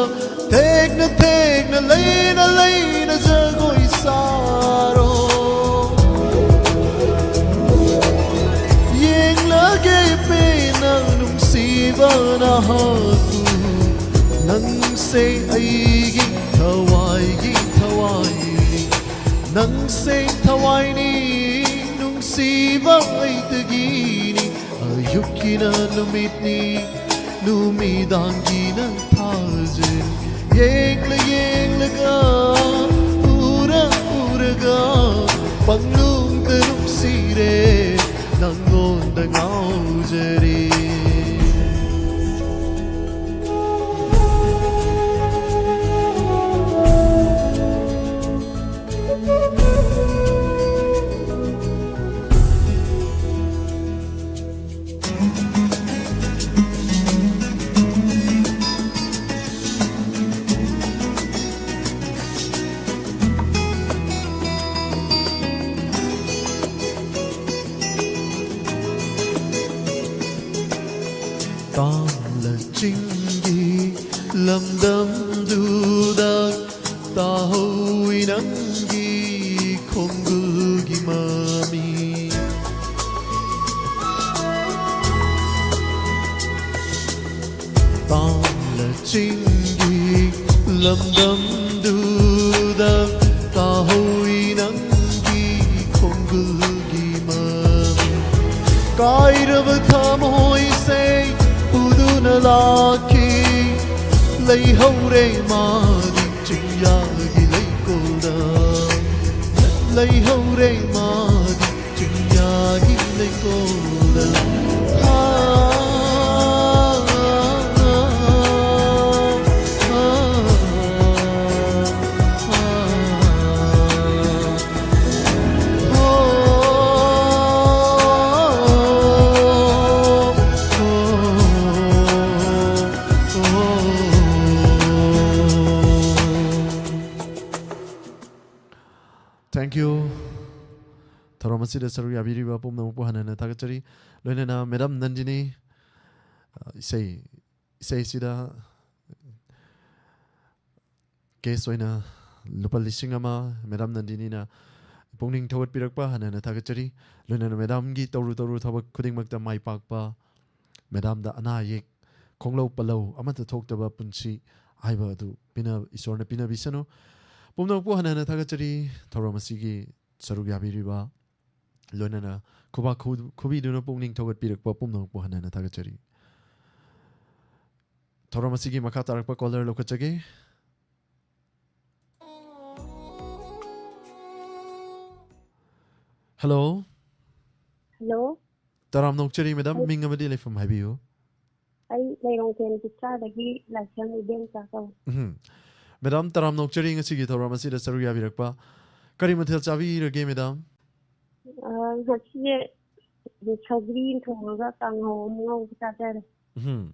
ꯊꯦꯛꯅ ꯊꯦꯛꯅ, ꯂꯩꯅ ꯂꯩꯅ ꯖꯒꯣꯏ ꯁꯥꯔꯣ꯫ ꯌꯦꯡꯂꯒꯦ ꯄꯦꯟꯅ ꯅꯨꯡꯁꯤꯕ ꯅꯍꯥꯛꯄꯨ, ꯅꯪꯁꯦ ꯑꯩꯒꯤ ꯊꯋꯥꯏꯒꯤ ꯊꯋꯥꯏꯅꯤ꯫ ꯅꯪꯁꯦ ꯊꯋꯥꯏꯅꯤ, ꯅꯨꯡꯁꯤꯕ ꯑꯩꯇꯒꯤꯅꯤ꯫ ꯑꯌꯨꯛꯀꯤꯅ ꯅꯨꯃꯤꯠꯅꯤ, ꯅꯨꯃꯤꯗꯥꯡꯒꯤꯅ ꯊꯥꯖꯅꯤ꯫ ꯌꯦꯡꯂ ꯌꯦꯡꯂꯒ, ꯎꯔ ꯎꯔꯒ, ꯄꯪꯅꯨꯡꯗ ꯅꯨꯡꯁꯤꯔꯦ, ꯅꯪꯉꯣꯟꯗ ꯉꯥꯎꯖꯔꯦ꯫ ꯇꯥꯝꯂ ꯆꯤꯡꯒꯤ ꯂꯝꯗꯝꯗꯨꯗ ꯇꯥꯍꯧꯏ ꯅꯪꯒꯤ ꯈꯣꯡꯒꯨꯜꯒꯤ ꯃꯃꯤ꯫ ꯇꯥꯝꯂ ꯆꯤꯡꯒꯤ ꯂꯝꯗꯝꯗꯨꯗ ꯇꯥꯍꯧꯏ ꯅꯪꯒꯤ ꯈꯣꯡꯒꯨꯜꯒꯤ ꯃꯃꯤ꯫ ꯀꯥꯏꯔꯕ ꯊꯃꯣꯏꯁꯦ ꯄꯨꯗꯨꯅ ꯂꯥꯛꯈꯤ, ꯂꯩꯍꯧꯔꯦ ꯃꯥꯗꯤ ꯆꯤꯡꯌꯥꯒꯤ ꯂꯩꯀꯣꯜꯗ, ꯂꯩꯍꯧꯔꯦ ꯃꯥꯗꯤ ꯆꯤꯡꯌꯥꯒꯤ ꯂꯩꯀꯣꯜꯗ꯫ Thank you. ꯊꯧꯔꯝ ꯑꯁꯤꯗ ꯁꯔꯨꯛ ꯌꯥꯕꯤꯔꯤꯕ ꯄꯨꯝꯅꯃꯛꯄꯨ ꯍꯟꯅ ꯍꯟꯅ ꯊꯥꯒꯠꯆꯔꯤ꯫ ꯂꯣꯏꯅꯅ Madam Nandini, ꯑ, ꯏꯁꯩ, ꯏꯁꯩꯁꯤꯗ cash ꯑꯣꯏꯅ ꯂꯨꯄꯥ ꯂꯤꯁꯤꯡ ꯑꯃ Madam Nandiniꯅ ꯄꯨꯛꯅꯤꯡ ꯊꯧꯒꯠꯄꯤꯔꯛꯄ ꯍꯟꯅ ꯍꯟꯅ ꯊꯥꯒꯠꯆꯔꯤ꯫ ꯂꯣꯏꯅꯅ Madamꯒꯤ ꯇꯧꯔꯨ ꯇꯧꯔꯨ ꯊꯕꯛ ꯈꯨꯗꯤꯡꯃꯛꯇ ꯃꯥꯏ ꯄꯥꯛꯄ, Madamꯗ ꯑꯅꯥ ꯑꯌꯦꯛ, ꯈꯣꯡꯂꯧ ꯄꯜꯂꯧ ꯑꯃꯠꯇ ꯊꯣꯛꯇꯕ ꯄꯨꯟꯁꯤ ꯍꯥꯏꯕ ꯑꯗꯨ ꯄꯤꯅ-, ꯏꯁꯣꯔꯅ ꯄꯤꯅꯕꯤꯁꯅꯨ꯫ ꯄꯨꯝꯅꯃꯛꯄꯨ ꯍꯟꯅ ꯍꯟꯅ ꯊꯥꯒꯠꯆꯔꯤ꯫ ꯊꯧꯔꯝ ꯑꯁꯤꯒꯤ ꯁꯔꯨꯛ ꯌꯥꯕꯤꯔꯤꯕ, ꯂꯣꯏꯅꯅ ꯈꯨꯕꯥꯛ ꯈꯨ-, ꯈꯨꯕꯤꯗꯨꯅ ꯄꯨꯛꯅꯤꯡ ꯊꯧꯒꯠꯄꯤꯔꯛꯄ ꯄꯨꯝꯅꯃꯛꯄꯨ ꯍꯟꯅ ꯍꯟꯅ ꯊꯥꯒꯠꯆꯔꯤ꯫ ꯊꯧꯔꯝ ꯑꯁꯤꯒꯤ ꯃꯈꯥ ꯇꯥꯔꯛꯄ caller ꯂꯧꯈꯠꯆꯒꯦ꯫ Hello꯫ Hello꯫ ꯇꯔꯥꯝꯅ ꯑꯣꯛꯆꯔꯤ Madam, ꯑꯩ ꯃꯤꯡ ꯑꯃꯗꯤ ꯂꯩꯐꯝ ꯍꯥꯏꯕꯤꯌꯨ꯫ ꯑꯩ ꯂꯩꯔꯣꯡꯊꯦꯝ ꯄꯤꯆꯥꯗꯒꯤ ꯂꯥꯏꯁ꯭ꯔꯝ ꯏꯕꯦꯝꯆꯥ ꯀꯧꯏ꯫ ꯎꯝ꯫ Madam, ꯇꯔꯥꯝꯅ ꯑꯣꯛꯆꯔꯤ ꯉꯁꯤꯒꯤ ꯊꯧꯔꯝ ꯑꯁꯤꯗ ꯁꯔꯨꯛ ꯌꯥꯕꯤꯔꯛꯄ꯫ ꯀꯔꯤ ꯃꯊꯦꯜ ꯆꯥꯕꯤꯔꯒꯦ, Madam? ꯑ, ꯉꯁꯤꯁꯦ ꯁꯧꯒ꯭ꯔꯤ ꯑꯃ ꯊꯣꯡꯉꯒ ꯀꯥꯡꯍꯧ ꯑꯃ ꯉꯧꯕ ꯆꯥꯖꯔꯦ꯫ ꯎꯝ꯫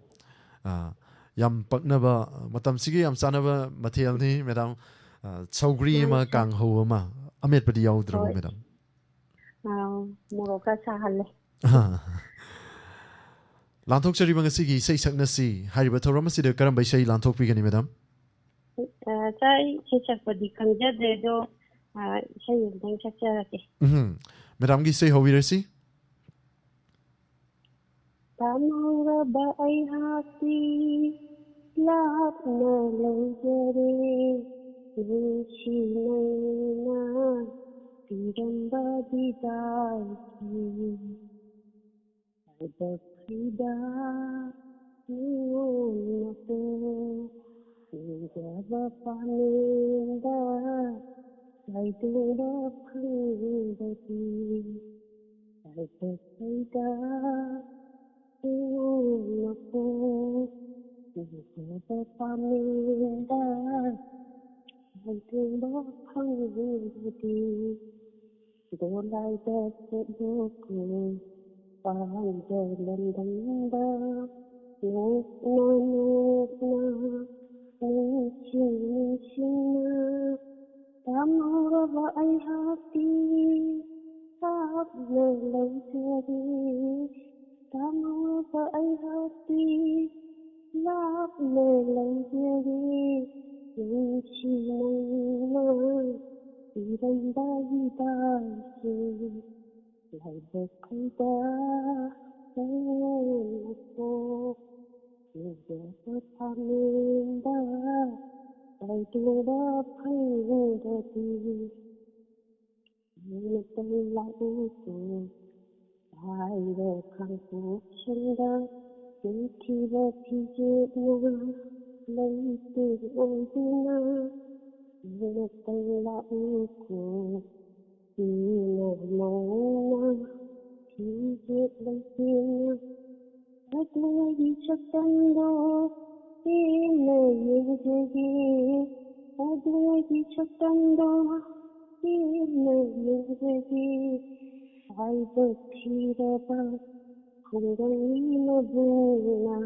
ꯑ, ꯌꯥꯝ ꯄꯛꯅꯕ, ꯃꯇꯝꯁꯤꯒ ꯌꯥꯝ ꯆꯥꯟꯅꯕ ꯃꯊꯦꯜꯅꯤ, Madam꯫ ꯑ, ꯁꯧꯒ꯭ꯔꯤ ꯑꯃ, ꯃꯥꯅꯤ꯫ ꯀꯥꯡꯍꯧ ꯑꯃ, ꯑꯃꯦꯠꯄꯗꯤ ꯌꯥꯎꯗ꯭ꯔꯕꯣ, ꯍꯣꯏ꯫ Madam? ꯑꯥꯎ, ꯃꯣꯔꯣꯛ ꯈꯔ ꯁꯥꯍꯜꯂꯦ꯫ ꯑ꯫ ꯂꯥꯟꯊꯣꯛꯆꯔꯤꯕ ꯉꯁꯤꯒꯤ ꯏꯁꯩ ꯁꯛꯅꯁꯤ ꯍꯥꯏꯔꯤꯕ ꯊꯧꯔꯝ ꯑꯁꯤꯗ ꯀꯔꯝꯕ ꯏꯁꯩ ꯂꯥꯟꯊꯣꯛꯄꯤꯒꯅꯤ, Madam? ꯑ, ꯁꯥꯔ, ꯑꯩ ꯏꯁꯩ ꯁꯛꯄꯗꯤ ꯈꯪꯖꯗ꯭ꯔꯦ, ꯑꯗꯣ, ꯑ, ꯏꯁꯩ ꯑꯝꯇꯪ ꯁꯛꯆꯔꯛꯀꯦ꯫ ꯎꯝ꯫ Madamꯒꯤ ꯏꯁꯩ ꯍꯧꯕꯤꯔꯁꯤ꯫ ꯇꯥꯝꯍꯧꯔꯕ ꯑꯩꯍꯥꯛꯇꯤ ꯂꯥꯞꯅ ꯂꯩꯖꯔꯦ, ꯅꯨꯡꯁꯤ ꯅꯪꯅ ꯄꯤꯔꯝꯕ ꯕꯤꯗꯥꯏꯒꯤ ꯂꯥꯏꯕꯛꯁꯤꯗ ꯅꯤꯡꯉꯣꯝꯅ ꯄꯣꯛ ꯎꯗꯕ ꯄꯥꯝꯂꯦꯝꯗ ꯆꯥꯏꯗꯨꯡꯕ ꯐꯪꯕꯗꯤ ꯂꯥꯏꯕꯛꯁꯤꯗ ꯅꯤꯡꯉꯣꯝꯅ ꯄꯣꯛ ꯎꯗꯕ ꯄꯥꯝꯂꯦꯝꯗ ꯆꯥꯏꯗꯨꯡꯕ ꯐꯪꯕꯗꯤ ꯗꯣꯂꯥꯏꯗ ꯆꯠꯂꯨꯀꯣ ꯄꯥꯟꯕ ꯂꯝꯗꯝꯗ ꯅꯣꯛꯅ ꯅꯣꯛꯅ ꯅꯨꯡꯁꯤ ꯅꯨꯡꯁꯤꯅ ꯇꯥꯝꯍꯧꯔꯕ ꯑꯩꯍꯥꯛ ꯅꯨꯡꯁꯤ ꯅꯪꯅ ꯄꯤꯔꯝꯕ ꯍꯤꯗꯥꯛꯁꯤꯡ ꯂꯥꯏꯕꯛ ꯊꯤꯗ ꯅꯪꯅꯀꯣ ꯅꯨꯡꯖꯕ ꯄꯥꯝꯂꯦꯝꯗ ꯇꯥꯏꯗꯨꯅ ꯐꯪꯗ꯭ꯔꯗꯤ ꯅꯇꯩ ꯂꯥꯛꯎꯀꯣ ꯍꯥꯏꯔ ꯈꯥꯡꯄꯣꯛꯁꯤꯡꯗ ꯆꯤꯟꯊꯤꯕ ꯐꯤꯖꯦꯠꯅ ꯂꯩꯇꯦꯡ ꯑꯣꯏꯗꯨꯅ ꯅꯇꯩ ꯂꯥꯛꯎꯀꯣ ꯄꯦꯟꯅ ꯃꯧꯅ ꯐꯤꯖꯦꯠ ꯂꯩꯇꯦꯡꯅ ꯑꯗꯨꯒꯤ ꯁꯛꯇꯝꯗꯣ ꯄꯦꯟꯅ ꯌꯦꯡꯖꯒꯦ ꯑꯗꯨꯒꯤ ꯁꯛꯇꯝꯗꯣ ꯄꯦꯟꯅ ꯌꯦꯡꯖꯒꯦ ꯂꯥꯏꯕꯛ ꯊꯤꯔꯕ ꯈꯨꯡꯒꯪꯒꯤ ꯃꯕꯨꯡꯅ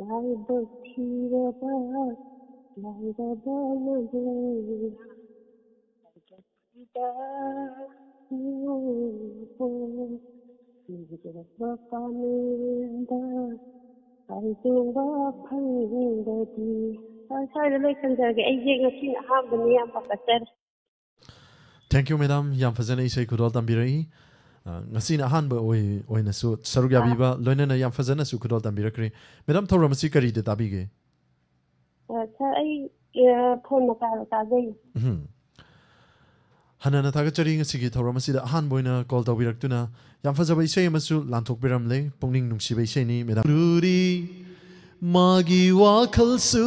ꯂꯥꯏꯕꯛ ꯊꯤꯔꯕ ꯂꯥꯏꯔꯕ ꯃꯕꯨꯡꯅ ꯂꯥꯏꯕꯛ ꯊꯤꯗ ꯅꯤꯉꯣꯜꯕꯨ ꯅꯤꯡꯖꯕ ꯄꯥꯝꯂꯦꯝꯗ ꯀꯥꯏꯗꯣꯡꯕ ꯐꯪꯗ꯭ꯔꯗꯤ꯫ ꯑ, ꯁ꯭ꯋꯥꯏꯗ ꯂꯣꯏꯁꯤꯟꯖꯔꯒꯦ꯫ ꯑꯩꯁꯦ ꯉꯁꯤꯅ ꯑꯍꯥꯟꯕꯅꯤ, ꯌꯥꯝ ꯄꯥꯈꯠꯆꯔꯦ꯫ Thank you, madam. ꯌꯥꯝ ꯐꯖꯅ ꯏꯁꯩ ꯈꯨꯗꯣꯜ ꯇꯝꯕꯤꯔꯛꯏ꯫ ꯑ, ꯉꯁꯤꯅ ꯑꯍꯥꯟꯕ ꯑꯣꯏ-, ꯑꯣꯏꯅꯁꯨ ꯁꯔꯨꯛ ꯌꯥꯕꯤꯕ, ꯂꯣꯏꯅꯅ ꯌꯥꯝ ꯐꯖꯅꯁꯨ ꯈꯨꯗꯣꯜ ꯇꯝꯕꯤꯔꯛꯈ꯭ꯔꯦ꯫ ꯃꯦꯗꯥꯝ, ꯊꯧꯔꯝ ꯑꯁꯤ ꯀꯔꯤꯗ ꯇꯥꯕꯤꯒꯦ? ꯑ, ꯁꯥꯔ, ꯑꯩ, ꯑ, ꯐꯣꯟ ꯃꯆꯥꯗ ꯇꯥꯖꯩ꯫ ꯎꯝ꯫ ꯍꯟꯅꯅ ꯊꯥꯒꯠꯆꯔꯤ, ꯉꯁꯤꯒꯤ ꯊꯧꯔꯝ ꯑꯁꯤꯗ ꯑꯍꯥꯟꯕ ꯑꯣꯏꯅ ꯀꯣꯜ ꯇꯧꯕꯤꯔꯛꯇꯨꯅ꯫ ꯌꯥꯝ ꯐꯖꯕ ꯏꯁꯩ ꯑꯃꯁꯨ ꯂꯥꯟꯊꯣꯛꯄꯤꯔꯝꯂꯦ, ꯄꯨꯛꯅꯤꯡ ꯅꯨꯡꯁꯤꯕ ꯏꯁꯩꯅꯤ, ꯃꯦꯗꯥꯝ꯫ ꯔꯨꯔꯤ, ꯃꯥꯒꯤ ꯋꯥꯈꯜꯁꯨ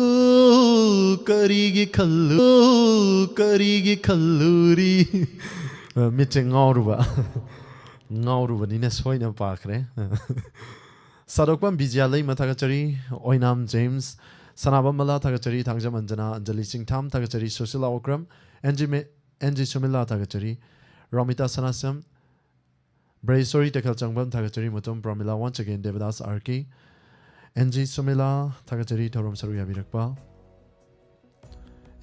ꯀꯔꯤꯒꯤ ꯈꯜꯂꯨ, ꯀꯔꯤꯒꯤ ꯈꯜꯂꯨꯔꯤ? ꯑ, ꯃꯤꯠꯁꯦ ꯉꯥꯎꯔꯨꯕ꯫ ꯉꯥꯎꯔꯨꯕꯅꯤꯅ ꯁꯣꯏꯅ ꯄꯥꯈ꯭ꯔꯦ꯫ ꯁꯥꯗꯣꯛꯄꯝ ꯕꯤꯖꯌꯥ ꯂꯩꯃ ꯊꯥꯒꯠꯆꯔꯤ, ꯑꯣꯏꯅꯥꯝ ꯖꯦꯝꯁ, ꯁꯅꯥꯕꯝ ꯃꯂꯥ ꯊꯥꯒꯠꯆꯔꯤ, ꯊꯥꯡꯖꯝ ꯑꯟꯖꯅꯥ, ꯑꯟꯖꯂꯤ ꯆꯤꯡꯊꯥꯝ ꯊꯥꯒꯠꯆꯔꯤ, ꯁꯨꯁꯤꯂꯥ ꯑꯣꯀ꯭ꯔꯝ, ꯑꯦꯟ ꯖꯤ ꯃꯦ-, ꯑꯦꯟ ꯖꯤ ꯁꯨꯃꯤꯂꯥ ꯊꯥꯒꯠꯆꯔꯤ, ꯔꯣꯃꯤꯇꯥ ꯁꯅꯥꯁꯝ, ꯕ꯭ꯔꯦꯁꯣꯔꯤ ꯇꯦꯈꯦꯜꯆꯪꯕꯝ ꯊꯥꯒꯠꯆꯔꯤ, Mutum Pramila, once again Debdas R K, N G Sumila ꯊꯥꯒꯠꯆꯔꯤ, ꯊꯧꯔꯝ ꯁꯔꯨꯛ ꯌꯥꯕꯤꯔꯛꯄ꯫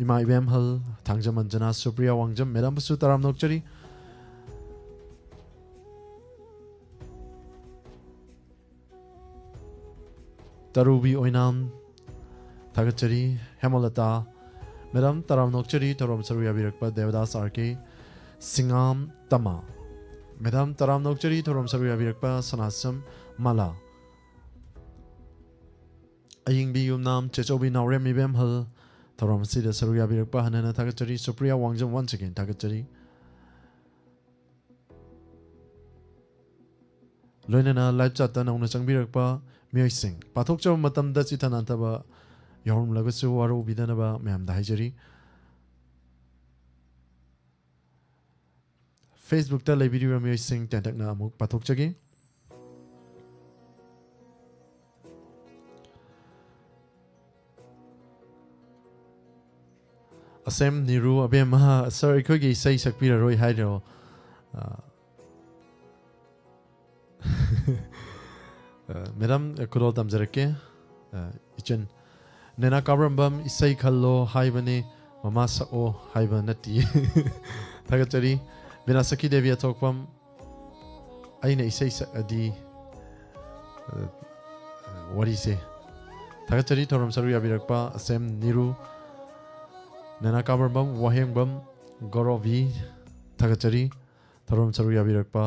ꯏꯃꯥ ꯏꯕꯦꯝꯍꯜ, ꯊꯥꯡꯖꯝ ꯑꯟꯖꯅꯥ, ꯁꯨꯄ꯭ꯔꯤꯌꯥ ꯋꯥꯡꯖꯝ, ꯃꯦꯗꯥꯝꯕꯨꯁꯨ ꯇꯔꯥꯝꯅ ꯑꯣꯛꯆꯔꯤ꯫ ꯇꯔꯨꯕꯤ ꯑꯣꯏꯅꯥꯝ ꯊꯥꯒꯠꯆꯔꯤ, ꯍꯦꯃꯂꯇꯥ, ꯃꯦꯗꯥꯝ ꯇꯔꯥꯝꯅ ꯑꯣꯛꯆꯔꯤ ꯊꯧꯔꯝ ꯁꯔꯨꯛ ꯌꯥꯕꯤꯔꯛꯄ ꯗꯦꯕꯗꯥꯁ ꯑꯥꯔ ꯀꯦ ꯁꯤꯡꯉꯥꯝ ꯇꯃꯥ꯫ ꯃꯦꯗꯥꯝ ꯇꯔꯥꯝꯅ ꯑꯣꯛꯆꯔꯤ ꯊꯧꯔꯝ ꯁꯔꯨꯛ ꯌꯥꯕꯤꯔꯛꯄ ꯁꯅꯥꯁꯝ ꯃꯂꯥ꯫ ꯑꯌꯤꯡꯕꯤ ꯌꯨꯝꯅꯥꯝ ꯆꯦꯆꯧꯕꯤ ꯅꯥꯎꯔꯦꯝ ꯏꯕꯦꯝꯍꯜ ꯊꯧꯔꯝ ꯑꯁꯤꯗ ꯁꯔꯨꯛ ꯌꯥꯕꯤꯔꯛꯄ ꯍꯟꯅ ꯍꯟꯅ ꯊꯥꯒꯠꯆꯔꯤ꯫ ꯁꯨꯄ꯭ꯔꯤꯌꯥ ꯋꯥꯡꯖꯝ once again ꯊꯥꯒꯠꯆꯔꯤ꯫ ꯂꯣꯏꯅꯅ live chat ꯇ ꯅꯧꯅ ꯆꯪꯕꯤꯔꯛꯄ ꯃꯤꯑꯣꯏꯁꯤꯡ, ꯄꯥꯊꯣꯛꯆꯕ ꯃꯇꯝꯗ ꯆꯤꯊ ꯅꯥꯟꯊꯕ ꯌꯥꯎꯔꯝꯂꯒꯁꯨ ꯋꯥꯔꯧꯕꯤꯗꯅꯕ ꯃꯌꯥꯝꯗ ꯍꯥꯏꯖꯔꯤ꯫ Facebook ꯇ ꯂꯩꯕꯤꯔꯤꯕ ꯃꯤꯑꯣꯏꯁꯤꯡ ꯇꯦꯟꯇꯛꯅ ꯑꯃꯨꯛ ꯄꯥꯊꯣꯛꯆꯒꯦ꯫ ꯑꯁꯦꯝ ꯅꯤꯔꯨ ꯑꯕꯦꯝꯃ, sir, ꯑꯩꯈꯣꯏꯒꯤ ꯏꯁꯩ ꯁꯛꯄꯤꯔꯔꯣꯏ ꯍꯥꯏꯔꯣ? ꯑ, ꯑ, ꯃꯦꯗꯥꯝ, ꯑ, ꯈꯨꯗꯣꯜ ꯇꯝꯖꯔꯛꯀꯦ꯫ ꯑ, ꯏꯆꯟ, ꯅꯦꯅꯥ ꯀꯥꯕ꯭ꯔꯝꯕꯝ ꯏꯁꯩ ꯈꯜꯂꯣ ꯍꯥꯏꯕꯅꯦ, ꯃꯃꯥ ꯁꯛꯑꯣ ꯍꯥꯏꯕ ꯅꯠꯇꯤꯌꯦ꯫ ꯊꯥꯒꯠꯆꯔꯤ꯫ ꯕꯤꯅꯥ ꯁꯈꯤ ꯗꯦꯕꯤ ꯑꯊꯣꯛꯄꯝ, ꯑꯩꯅ ꯏꯁꯩ ꯁꯛꯑꯗꯤ, ꯑ, ꯋꯥꯔꯤꯁꯦ꯫ ꯊꯥꯒꯠꯆꯔꯤ ꯊꯧꯔꯝ ꯁꯔꯨꯛ ꯌꯥꯕꯤꯔꯛꯄ ꯑꯁꯦꯝ ꯅꯤꯔꯨ, ꯅꯦꯅꯥ ꯀꯥꯕ꯭ꯔꯝꯕꯝ, ꯋꯥꯍꯦꯡꯕꯝ ꯒꯧꯔꯣꯕꯤ, ꯊꯥꯒꯠꯆꯔꯤ ꯊꯧꯔꯝ ꯁꯔꯨꯛ ꯌꯥꯕꯤꯔꯛꯄ꯫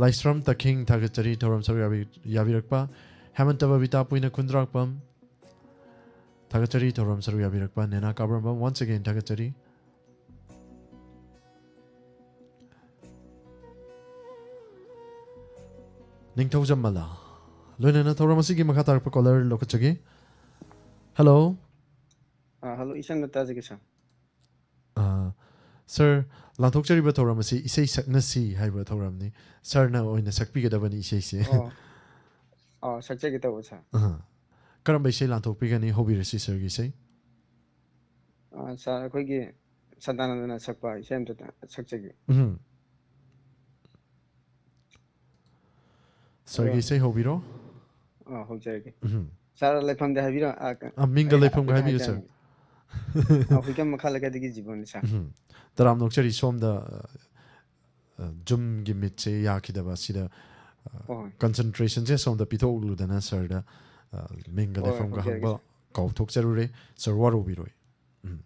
ꯂꯥꯏꯁ꯭ꯔꯝ ꯇꯈꯤꯡ, ꯊꯥꯒꯠꯆꯔꯤ ꯊꯧꯔꯝ ꯁꯔꯨꯛ ꯌꯥꯕꯤ-, ꯌꯥꯕꯤꯔꯛꯄ꯫ ꯍꯦꯃꯟꯇ ꯕꯕꯤꯇꯥ ꯄꯨꯏꯅ ꯈꯨꯟꯗ꯭ꯔꯥꯛꯄꯝ, ꯊꯥꯒꯠꯆꯔꯤ ꯊꯧꯔꯝ ꯁꯔꯨꯛ ꯌꯥꯕꯤꯔꯛꯄ꯫ ꯅꯦꯅꯥ ꯀꯥꯕ꯭ꯔꯝꯕꯝ, once again ꯊꯥꯒꯠꯆꯔꯤ꯫ ꯅꯤꯡꯊꯧꯖꯝ ꯃꯂꯥ꯫ ꯂꯣꯏꯅꯅ ꯊꯧꯔꯝ ꯑꯁꯤꯒꯤ ꯃꯈꯥ ꯇꯥꯔꯛꯄ caller ꯂꯧꯈꯠꯆꯒꯦ꯫ Hello꯫ ꯑꯥ, hello, ꯏꯁꯪꯅ ꯇꯥꯖꯒꯦ, sir꯫ ꯑꯥ, sir, ꯂꯥꯟꯊꯣꯛꯆꯔꯤꯕ ꯊꯧꯔꯝ ꯑꯁꯤ ꯏꯁꯩ ꯁꯛꯅꯁꯤ ꯍꯥꯏꯕ ꯊꯧꯔꯝꯅꯤ꯫ Sir ꯅ ꯑꯣꯏꯅ ꯁꯛꯄꯤꯒꯗꯕꯅꯤ ꯏꯁꯩꯁꯦ꯫ ꯑꯣ꯫ ꯑꯥ, ꯁꯛꯆꯒꯦ ꯇꯧꯕ, sir꯫ ꯑꯥ꯫ ꯀꯔꯝꯕ ꯏꯁꯩ ꯂꯥꯟꯊꯣꯛꯄꯤꯒꯅꯤ? ꯍꯧꯕꯤꯔꯁꯤ sir ꯒꯤ ꯏꯁꯩ꯫ ꯑꯥ, sir, ꯑꯩꯈꯣꯏꯒꯤ ꯁꯗꯥꯅꯟꯗꯅ ꯁꯛꯄ ꯏꯁꯩ ꯑꯝꯇ ꯁꯛꯆꯒꯦ꯫ ꯎꯝ꯫ Sir ꯒꯤ ꯑꯗꯣ ꯏꯁꯩ ꯍꯧꯕꯤꯔꯣ꯫ ꯑꯥ, ꯍꯧꯖꯔꯒꯦ꯫ ꯎꯝ꯫ Sir, ꯂꯩꯐꯝꯗꯤ ꯍꯥꯏꯕꯤꯔꯣ꯫ ꯑꯥ, ꯀ-, ꯑꯥ, ꯃꯤꯡꯒ ꯑꯩ ꯂꯩꯐꯝꯒ ꯍꯥꯏꯐꯦꯠ ꯍꯥꯏꯕꯤꯌꯨ, sir꯫ ꯍꯥꯏꯖꯔꯝꯒꯦ꯫ ꯑꯥ, ꯍꯨꯏꯀꯝ ꯃꯈꯥ ꯂꯩꯀꯥꯏꯗꯒꯤ ꯖꯤꯕꯣꯟꯅꯤ, sir꯫ ꯎꯝ꯫ ꯇꯔꯥꯝꯅ ꯑꯣꯛꯆꯔꯤ꯫ ꯁꯣꯝꯗ, ꯑ, ꯑ, Zoom ꯒꯤ meet ꯁꯦ ꯌꯥꯈꯤꯗꯕ ꯑꯁꯤꯗ, ꯑ, ꯍꯣꯏ, ꯍꯣꯏ꯫ Concentration ꯁꯦ ꯁꯣꯝꯗ ꯄꯤꯊꯣꯛꯂꯨꯗꯅ sir ꯗ, ꯑ, ꯃꯤꯡꯒ ꯍꯣꯏ, ꯂꯩꯐꯝꯒ ꯍꯧꯖꯔꯒꯦ, ꯍꯪꯕ sir꯫ ꯀꯥꯎꯊꯣꯛꯆꯔꯨꯔꯦ꯫ ꯁꯥꯔ, ꯋꯥꯔꯧꯕꯤꯔꯣꯏ꯫ ꯎꯝ꯫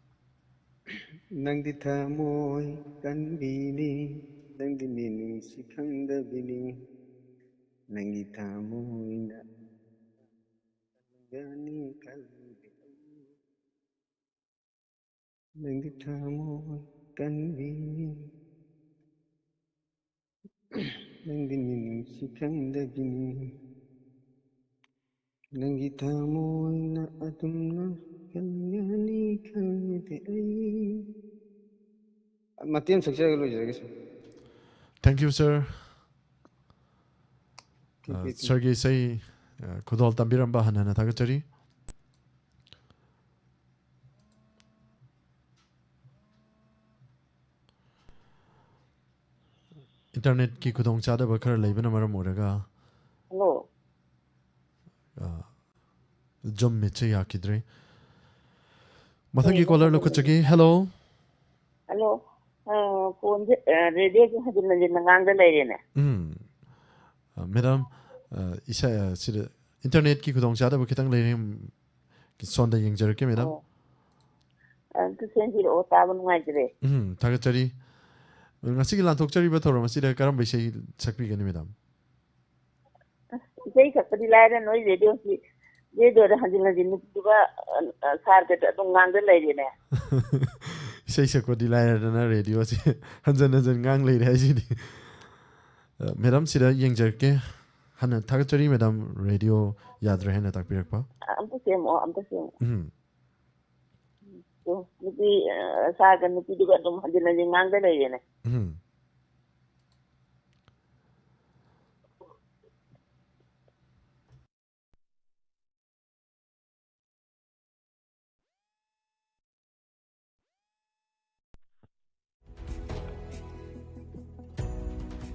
ꯅꯪꯗꯤ ꯊꯃꯣꯏ ꯀꯟꯕꯤꯅꯤ, ꯅꯪꯗꯤ ꯃꯤꯅꯨꯡꯁꯤ ꯈꯪꯗꯕꯤꯅꯤ, ꯅꯪꯒꯤ ꯊꯃꯣꯏꯅ ꯀꯟꯒꯅꯤ ꯈꯜꯂꯨꯗꯦ ꯑꯩ꯫ ꯅꯪꯗꯤ ꯊꯃꯣꯏ ꯀꯟꯕꯤꯅꯤ, ꯅꯪꯗꯤ ꯃꯤꯅꯨꯡꯁꯤ ꯈꯪꯗꯕꯤꯅꯤ, ꯅꯪꯒꯤ ꯊꯃꯣꯏꯅ ꯑꯗꯨꯝꯅ ꯀꯟꯒꯅꯤ ꯈꯜꯂꯨꯗꯦ ꯑꯩ꯫ ꯃꯇꯦꯛ ꯑꯃ ꯁꯛꯆꯔꯒ ꯂꯣꯏꯖꯔꯒꯦ, ꯁꯥꯔ꯫ Thank you, sir. Thank you, ꯑ, thank you. ꯁꯥꯔꯒꯤ ꯏꯁꯩ, ꯑ, ꯈꯨꯗꯣꯜ ꯇꯝꯕꯤꯔꯝꯕ ꯍꯟꯅ ꯍꯟꯅ ꯊꯥꯒꯠꯆꯔꯤ꯫ ꯏꯟꯇꯔꯅꯦꯠꯀꯤ ꯈꯨꯗꯣꯡꯆꯥꯗꯕ ꯈꯔ ꯂꯩꯕꯅ ꯃꯔꯝ ꯑꯣꯏꯔꯒ, ꯍꯜꯂꯣ꯫ ꯑ, ꯖꯨꯝ ꯃꯤꯠꯁꯦ ꯌꯥꯈꯤꯗ꯭ꯔꯦ꯫ ꯃꯊꯪꯒꯤ ꯍꯣꯏ, ꯀꯣꯂꯔ ꯃꯊꯪꯒꯤ ꯂꯧꯈꯠꯆꯒꯦ꯫ ꯍꯦꯜꯂꯣ꯫ ꯍꯜꯂꯣ꯫ ꯑ, ꯐꯣꯟꯁꯦ, ꯑ, ꯔꯦꯗꯤꯑꯣꯁꯦ ꯍꯟꯖꯤꯟ ꯍꯟꯖꯤꯟꯅ ꯉꯥꯡꯗ ꯂꯩꯔꯦꯅꯦ꯫ ꯎꯝ꯫ ꯑ, ꯃꯦꯗꯥꯝ, ꯑ, ꯏꯁꯥ, ꯑ, ꯁꯤꯗ ꯏꯟꯇꯔꯅꯦꯠꯀꯤ ꯈꯨꯗꯣꯡꯆꯥꯗꯕ ꯈꯤꯇꯪ ꯂꯩꯔꯦ꯫ ꯎꯝ, ꯁꯣꯝꯗ ꯌꯦꯡꯖꯔꯛꯀꯦ, ꯃꯦꯗꯥꯝ꯫ ꯑꯣ꯫ ꯑ, ꯑꯝꯇ ꯁꯦꯝꯕꯤꯔꯛꯑꯣ, ꯇꯥꯕ ꯅꯨꯡꯉꯥꯏꯖꯔꯦ꯫ ꯎꯝ, ꯊꯥꯒꯠꯆꯔꯤ꯫ ꯉꯁꯤꯒꯤ ꯂꯥꯟꯊꯣꯛꯆꯔꯤꯕ ꯊꯧꯔꯝ ꯑꯁꯤꯗ ꯀꯔꯝꯕ ꯏꯁꯩ ꯁꯛꯄꯤꯒꯅꯤ, ꯃꯦꯗꯥꯝ? ꯑꯁ, ꯏꯁꯩ ꯁꯛꯄꯗꯤ ꯂꯥꯏꯔꯦ, ꯅꯣꯏ ꯔꯦꯗꯤꯑꯣꯁꯤ, ꯔꯦꯗꯤꯑꯣꯗ ꯍꯟꯖꯤꯟ ꯍꯟꯖꯤꯟ ꯅꯨꯄꯤꯗꯨꯒ, ꯑ, ꯑ, ꯁꯥꯔꯒꯗ ꯑꯗꯨꯝ ꯉꯥꯡꯗ ꯂꯩꯔꯦꯅꯦ꯫ ꯏꯁꯩ ꯁꯛꯄꯗꯤ ꯂꯥꯏꯔꯗꯅ ꯔꯦꯗꯤꯑꯣꯁꯦ ꯍꯟꯖꯟ ꯍꯟꯖꯟ ꯉꯥꯡ ꯂꯩꯔꯦ ꯍꯥꯏꯁꯤꯗꯤ꯫ ꯑ, ꯃꯦꯗꯥꯝ, ꯁꯤꯗ ꯌꯦꯡꯖꯔꯛꯀꯦ꯫ ꯍꯥꯟꯅ ꯊꯥꯒꯠꯆꯔꯤ, ꯃꯦꯗꯥꯝ, ꯔꯦꯗꯤꯑꯣ ꯌꯥꯗ꯭ꯔꯦ ꯍꯥꯏꯅ ꯇꯥꯛꯄꯤꯔꯛꯄ꯫ ꯑ, ꯑꯝꯇ ꯁꯦꯝꯃꯛꯑꯣ, ꯑꯝꯇ ꯁꯦꯝꯃꯛꯑꯣ꯫ ꯎꯝ꯫ ꯑꯗꯣ ꯅꯨꯄꯤ, ꯑ, ꯁꯥꯔꯒ ꯅꯨꯄꯤꯗꯨꯒ ꯑꯗꯨꯝ ꯍꯟꯖꯤꯟ ꯍꯟꯖꯤꯟ ꯉꯥꯡꯗ ꯂꯩꯔꯦꯅꯦ꯫ ꯎꯝ꯫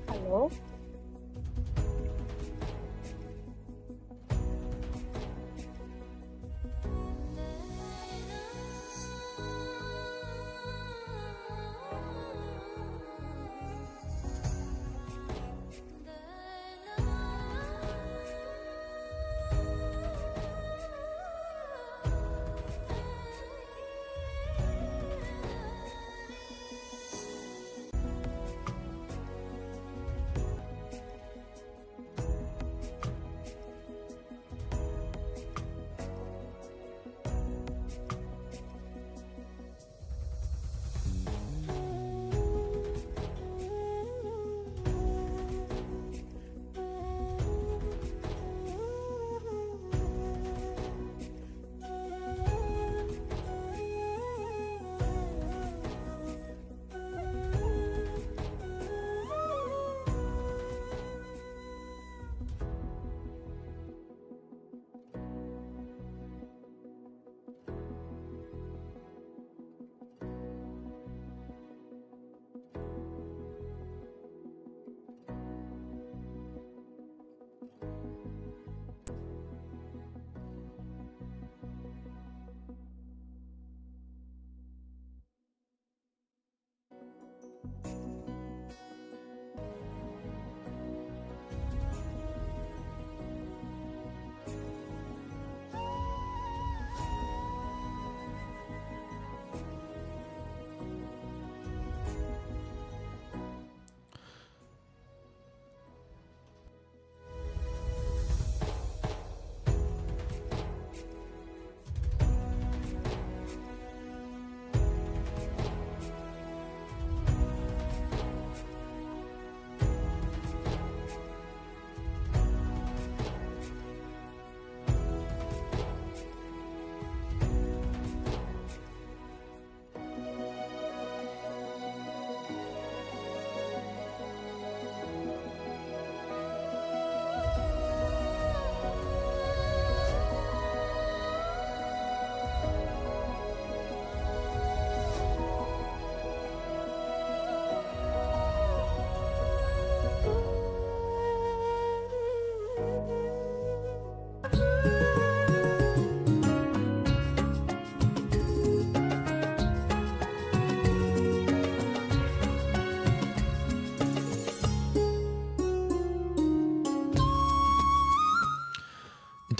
ꯍꯜꯂꯣ꯫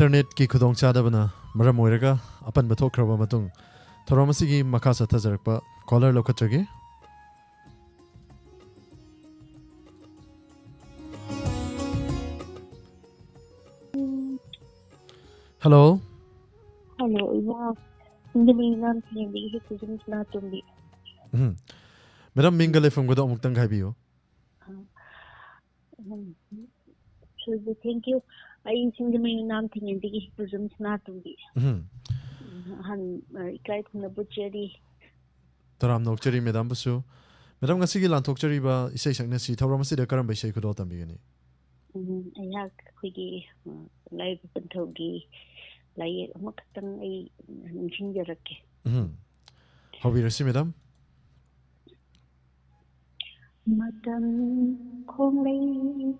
ꯏꯟꯇꯔꯅꯦꯠꯀꯤ ꯈꯨꯗꯣꯡꯆꯥꯗꯕꯅ ꯃꯔꯝ ꯑꯣꯏꯔꯒ ꯑꯄꯟꯕ ꯊꯣꯛꯈ꯭ꯔꯕ ꯃꯇꯨꯡ, ꯊꯧꯔꯝ ꯑꯁꯤꯒꯤ ꯃꯈꯥ ꯆꯠꯊꯖꯔꯛꯄ ꯀꯣꯂꯔ ꯂꯧꯈꯠꯆꯒꯦ꯫ ꯍꯜꯂꯣ꯫ ꯍꯜꯂꯣ, ꯏꯃꯥ꯫ ꯁꯤꯡꯖꯃꯩ ꯏꯃꯥ ꯊꯤꯡꯉꯦꯟꯗꯒꯤ ꯍꯤꯞꯄꯨꯖꯝ ꯁꯅꯥꯇꯣꯝꯕꯤ꯫ ꯎꯝ꯫ ꯃꯦꯗꯥꯝ, ꯃꯤꯡꯒ ꯂꯩꯐꯝꯒꯗꯣ ꯑꯃꯨꯛꯇꯪ ꯍꯥꯏꯕꯤꯌꯨ꯫ ꯎꯝ, ꯁꯣꯏꯕ, thank you꯫ ꯑꯩ ꯁꯤꯡꯖꯃꯩ ꯏꯃꯥ ꯊꯤꯡꯉꯦꯟꯗꯒꯤ ꯍꯤꯞꯄꯨꯖꯝ ꯁꯅꯥꯇꯣꯝꯕꯤ꯫ ꯎꯝ꯫ ꯎꯝ, ꯑꯍꯥꯟ-, ꯑ, ꯏꯀꯥꯏ ꯈꯨꯝꯅꯕ ꯎꯠꯆꯔꯤ꯫ ꯇꯔꯥꯝꯅ ꯑꯣꯛꯆꯔꯤ ꯃꯦꯗꯥꯝꯕꯨꯁꯨ꯫ ꯃꯦꯗꯥꯝ, ꯉꯁꯤꯒꯤ ꯂꯥꯟꯊꯣꯛꯆꯔꯤꯕ ꯏꯁꯩ ꯁꯛꯅꯁꯤ ꯊꯧꯔꯝ ꯑꯁꯤꯗ ꯀꯔꯝꯕ ꯏꯁꯩ ꯈꯨꯗꯣꯜ ꯇꯝꯕꯤꯒꯅꯤ? ꯎꯝ, ꯑꯩꯍꯥꯛ ꯑꯩꯈꯣꯏꯒꯤ, ꯑ, ꯂꯥꯏꯔꯕ ꯄꯟꯊꯧꯒꯤ ꯂꯥꯏꯌꯦꯛ ꯑꯃꯈꯛꯇꯪ ꯑꯩ ꯅꯤꯡꯁꯤꯡꯖꯔꯛꯀꯦ꯫ ꯎꯝ꯫ ꯍꯧꯕꯤꯔꯁꯤ ꯃꯦꯗꯥꯝ꯫ ꯃꯇꯝ ꯈꯣꯡꯂꯩ